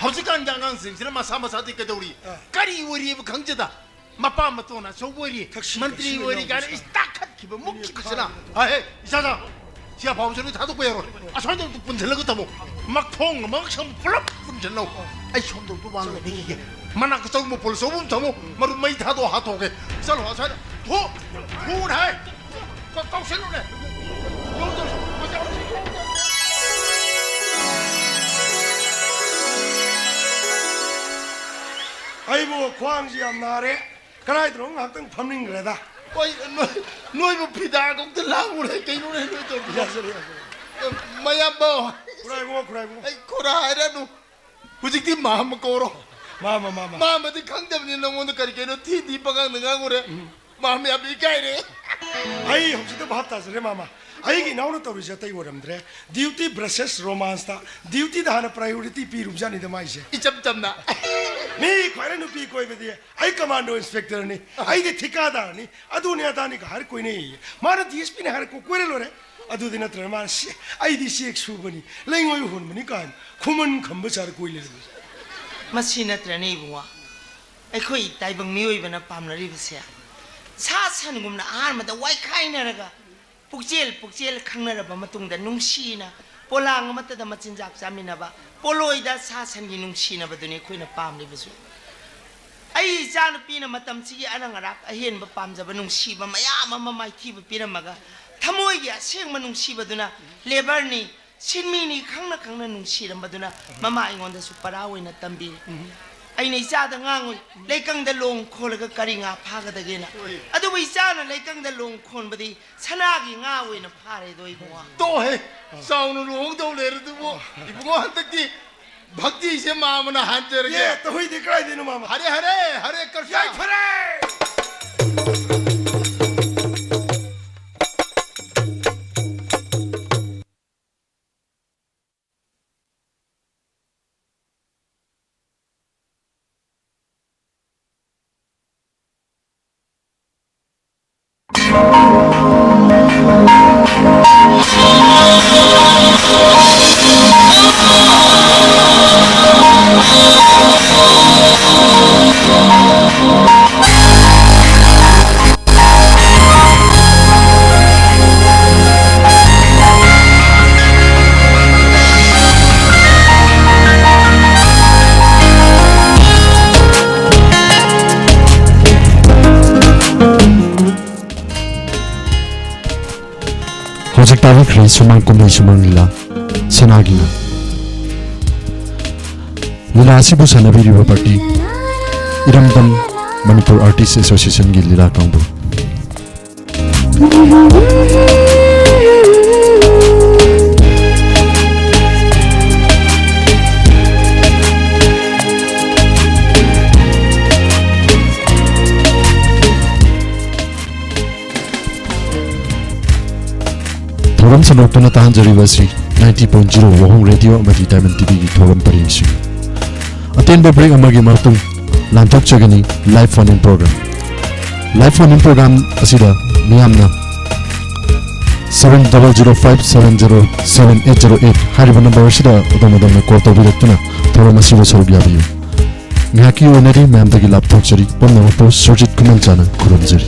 ꯍꯧꯖꯤꯛꯀꯥꯟꯒꯤ ꯑꯉꯥꯡꯁꯤꯡꯁꯤꯅ ꯃꯁꯥ ꯃꯁꯥꯗꯤ ꯀꯩꯗꯧꯔꯤ? ꯑꯥ꯫ ꯀꯔꯤ ꯑꯣꯏꯔꯤꯕ ꯈꯪꯖꯗ? ꯃꯄꯥ ꯃꯇꯣꯟ ꯑꯆꯧꯕ ꯑꯣꯏꯔꯤ, ꯊꯛꯁꯤ ꯃꯟꯇ꯭ꯔꯤ ꯈꯥꯁꯤ ꯑꯣꯏꯔꯤ ꯀꯥꯏꯅ ꯂꯩꯅꯕ ꯏꯁ ꯇꯥꯈꯠꯈꯤꯕ, ꯃꯨꯛꯈꯤꯕꯁꯤꯅ꯫ ꯈꯥꯏꯕꯗꯣ꯫ ꯍꯥꯏ, ꯍꯦ, ꯏꯆꯥꯗ, ꯁꯤ ꯑꯐꯥꯎꯕꯁꯦ ꯅꯣꯏ ꯊꯥꯗꯣꯛꯄ ꯌꯥꯔꯣꯏ꯫ ꯑꯁ꯭ꯋꯥꯏꯗ ꯑꯝꯇ ꯄꯨꯟꯁꯤꯜꯂꯒ ꯊꯝꯃꯣ꯫ ꯃꯈꯣꯡ ꯃꯁꯝ ꯄꯨꯂꯞ ꯄꯨꯟꯁꯤꯜꯂꯣ꯫ ꯑꯩ ꯁꯣꯝꯗ ꯑꯝꯇ ꯋꯥ ꯂꯣꯏꯅꯈꯤꯒꯦ꯫ ꯃꯅꯥꯛꯇ ꯆꯔꯨ ꯃꯄꯣꯜ ꯑꯆꯧꯕ ꯑꯃ ꯊꯝꯃꯣ꯫ ꯃꯔꯨ ꯃꯩ ꯊꯥꯗꯣꯛꯑ ꯍꯥꯠꯇꯣꯛꯑꯒꯦ꯫ ꯆꯠꯂꯣ, ꯑꯁ꯭ꯋꯥꯏꯗ꯫ ꯊꯣꯛ! ꯊꯨꯅ ꯍꯥꯏ! ꯀꯧ-, ꯀꯧꯁꯜꯂꯨꯅꯦ! ꯑꯩꯕꯨ ꯈ꯭ꯋꯥꯡꯁꯤ ꯌꯥꯝ ꯅꯥꯔꯦ꯫ ꯀꯗꯥꯏꯗꯅꯣ ꯉꯥꯏꯍꯥꯛꯇꯪ ꯐꯝꯅꯤꯡꯈ꯭ꯔꯦꯗ꯫ ꯍꯣꯏ, ꯅꯣꯏ-, ꯅꯣꯏꯕꯨ ꯐꯤꯗꯥꯒ ꯑꯝꯇ ꯂꯥꯡꯉꯨꯔꯦ꯫ ꯀꯩꯅꯣꯅꯦ ꯅꯣꯏ ꯇꯧꯔꯤꯗꯣ? ꯌꯥꯖꯔꯦ, ꯌꯥꯖꯔꯦ꯫ ꯃꯌꯥꯝꯕ꯫ ꯈꯨꯔꯥꯏꯕꯨꯡꯉꯣ, ꯈꯨꯔꯥꯏꯕꯨꯡꯉꯣ꯫ ꯑꯩ ꯈꯨꯔꯥ ꯍꯥꯏꯔꯅꯨ꯫ ꯍꯧꯖꯤꯛꯇꯤ ꯃꯥꯝꯃ ꯀꯧꯔꯣ꯫ ꯃꯥꯝꯃ, ꯃꯥꯝꯃ꯫ ꯃꯥꯝꯃꯗꯤ ꯈꯪꯗꯕꯅꯤ ꯅꯉꯣꯟꯗ ꯀꯔꯤ ꯀꯩꯅꯣ ꯊꯤ ꯊꯤ ꯄꯉꯥꯡꯗ ꯉꯥꯡꯉꯨꯔꯦ꯫ ꯎꯝ꯫ ꯃꯥꯝꯃ ꯌꯥꯝ ꯏꯀꯥꯏꯔꯦ꯫ ꯑꯩ ꯍꯧꯖꯤꯛꯇ ꯚꯥꯞ ꯇꯥꯖꯔꯦ, ꯃꯥꯝꯃ꯫ ꯑꯩꯒꯤ ꯏꯅꯥꯎꯅ ꯇꯧꯔꯤꯁꯦ ꯑꯇꯩ ꯑꯣꯏꯔꯝꯗ꯭ꯔꯦ꯫ Duty versus romance ꯇ duty ꯗ ꯍꯥꯟꯅ priority ꯄꯤꯔꯨꯕꯖꯥꯠꯅꯤꯗ ꯃꯥꯏꯁꯦ꯫ ꯏꯆꯝ ꯆꯝꯅ꯫ ꯃꯤ ꯈ꯭ꯋꯥꯏꯔ ꯅꯨꯄꯤ ꯀꯣꯏꯕꯗꯤ ꯑꯩ ꯀꯃꯥꯟꯗꯣ ꯏꯟꯁꯄꯦꯛꯇꯔꯅꯤ, ꯑꯩꯗꯤ ꯊꯤꯀꯥꯗꯥꯔꯅꯤ, ꯑꯗꯨꯅꯤ ꯑꯗꯥꯅꯤꯒ ꯍꯥꯏꯔ ꯀꯣꯏꯅꯩꯌꯦ꯫ ꯃꯥꯅ ꯗꯤ ꯑꯦꯁ ꯄꯤꯅ ꯍꯥꯏꯔ ꯀꯣ-, ꯀꯣꯏꯔ ꯂꯣꯏꯔꯦ꯫ ꯑꯗꯨꯗꯤ ꯅꯠꯇ꯭ꯔꯅ ꯃꯥꯅ ꯁꯤ-, "ꯑꯩꯗꯤ ꯆꯦꯛ ꯁꯨꯕꯅꯤ, ꯂꯩꯉꯣꯏ ꯍꯣꯟꯕꯅꯤ" ꯀꯥꯏꯅ ꯈꯨꯃꯟ ꯈꯝꯕ ꯁꯥꯔ ꯀꯣꯏ ꯂꯩꯔꯝꯕꯁꯦ꯫ ꯃꯁꯤ ꯅꯠꯇ꯭ꯔꯅꯦ ꯏꯕꯨꯡꯉꯣ, ꯑꯩꯈꯣꯏ ꯇꯥꯏꯕꯪ ꯃꯤꯑꯣꯏꯕꯅ ꯄꯥꯝꯅꯔꯤꯕꯁꯦ? ꯁꯥ ꯁꯟꯒꯨꯝꯅ ꯑꯍꯥꯟꯕꯗ ꯋꯥꯏꯈꯥꯏꯅꯔꯒ, ꯄꯨꯛꯆꯦꯜ ꯄꯨꯛꯆꯦꯜ ꯈꯪꯅꯔꯕ ꯃꯇꯨꯡꯗ ꯅꯨꯡꯁꯤꯅ ꯄꯣꯂꯥꯡ ꯑꯃꯠꯇꯗ ꯃꯆꯤꯟꯖꯥꯛ ꯆꯥꯃꯤꯟꯅꯕ, ꯄꯣꯂꯣꯏꯗ ꯁꯥ ꯁꯟꯒꯤ ꯅꯨꯡꯁꯤꯅꯕꯗꯨꯅꯤ ꯑꯩꯈꯣꯏꯅ ꯄꯥꯝꯂꯤꯕꯁꯨ꯫ ꯑꯩ ꯏꯆꯥꯅꯨꯄꯤꯅ ꯃꯇꯝꯁꯤꯒꯤ ꯑꯔꯪ ꯑꯔꯥꯛ ꯑꯍꯦꯟꯕ ꯄꯥꯝꯖꯕ ꯅꯨꯡꯁꯤꯕ ꯃꯌꯥꯝ ꯑꯃ ꯃꯥꯏꯊꯤꯕ ꯄꯤꯔꯝꯃꯒ, ꯊꯃꯣꯏꯒꯤ ꯑꯁꯦꯡꯕ ꯅꯨꯡꯁꯤꯕꯗꯨꯅ ꯂꯦꯕꯔꯅꯤ, ꯁꯤꯟꯃꯤꯅꯤ ꯈꯪꯅ ꯈꯪꯅ ꯅꯨꯡꯁꯤꯔꯝꯕꯗꯨꯅ ꯃꯃꯥ ꯑꯩꯉꯣꯟꯗꯁꯨ ꯄꯔꯥ ꯑꯣꯏꯅ ꯇꯝꯕꯤꯔꯤ꯫ ꯑꯩꯅ ꯏꯆꯥꯗ ꯉꯥꯡꯉꯨꯏ, "ꯂꯩꯀꯪꯗ ꯂꯣꯡ ꯈꯣꯜꯂꯒ ꯀꯔꯤ ꯉꯥ ꯐꯥꯒꯗꯒꯦꯅ?" ꯑꯗꯨꯕꯨ ꯏꯆꯥꯅ ꯂꯩꯀꯪꯗ ꯂꯣꯡ ꯈꯣꯟꯕꯗꯤ ꯁꯅꯥꯒꯤ ꯉꯥ ꯑꯣꯏꯅ ꯐꯥꯔꯦꯗꯣ ꯏꯕꯨꯡꯉꯣ꯫ ꯇꯣꯛꯍꯦ, ꯆꯥꯎꯅ ꯂꯨꯍꯣꯡꯗꯧ ꯂꯩꯔꯗꯨꯕꯨ꯫ ꯏꯕꯨꯡꯉꯣ, ꯍꯟꯗꯛꯇꯤ ꯚꯛꯇꯤꯁꯦ ꯃꯥꯃꯅ ꯍꯥꯟꯖꯔꯒꯦ꯫ ꯌꯦ, ꯇꯧꯍꯩꯗꯦ, ꯀꯗꯥꯏꯗꯩꯅꯣ ꯃꯥꯃ? ꯍꯔꯦ ꯍꯔꯦ, ꯍꯔꯦ ꯀ꯭ꯔꯤꯁꯅ꯫ ꯌꯥꯏꯐꯔꯦ! ꯍꯧꯖꯤꯛ ꯇꯥꯕꯤꯈ꯭ꯔꯦ ꯁꯨꯃꯥꯡ ꯀꯨꯝꯍꯩ ꯁꯨꯃꯥꯡ ꯂꯤꯂꯥ ꯁꯅꯥꯒꯤ ꯉꯥ꯫ ꯂꯤꯂꯥ ꯑꯁꯤꯕꯨ ꯁꯥꯟꯅꯕꯤꯔꯤꯕ ꯄꯥꯔꯇꯤ ꯏꯔꯝꯗꯝ ꯃꯅꯤꯄꯨꯔ ꯑꯥꯔꯇꯤꯁ ꯑꯦꯁꯣꯁꯤꯌꯦꯁꯟꯒꯤ ꯂꯤꯂꯥ ꯀꯥꯡꯕꯨ꯫ ꯊꯧꯔꯝ ꯁꯟꯗꯣꯛꯇꯨꯅ ꯇꯥꯍꯟꯖꯔꯤꯕ ꯑꯁꯤ ninety point zero ꯋꯥꯍꯣꯡ ꯔꯦꯗꯤꯑꯣ ꯑꯃꯗꯤ ꯗꯥꯏꯃꯟ ꯇꯤꯚꯤꯒꯤ ꯊꯧꯔꯝ ꯄꯔꯦꯡꯁꯤꯡ꯫ ꯑꯇꯦꯟꯕ break ꯑꯃꯒꯤ ꯃꯇꯨꯡ ꯂꯥꯟꯊꯣꯛꯆꯒꯅꯤ live phone in program꯫ Live phone in program ꯑꯁꯤꯗ ꯃꯤꯌꯥꯝꯅ seven double zero five seven zero seven eight zero eight ꯍꯥꯏꯔꯤꯕ number ꯑꯁꯤꯗ ꯑꯗꯣꯝ ꯑꯗꯣꯝꯅ call ꯇꯧꯕꯤꯔꯛꯇꯨꯅ ꯊꯧꯔꯝ ꯑꯁꯤꯗ ꯁꯔꯨꯛ ꯌꯥꯕꯤꯌꯨ꯫ ꯉꯥꯏꯍꯥꯛꯀꯤ ꯑꯣꯏꯅꯗꯤ ꯃꯌꯥꯝꯗꯒꯤ ꯂꯥꯞꯊꯣꯛꯆꯔꯤ꯫ ꯄꯨꯝꯅꯃꯛꯄꯨ ꯁꯨꯔꯖꯤꯠ ꯈꯨꯃꯟꯆꯥꯅ ꯈꯨꯔꯨꯝꯖꯔꯤ꯫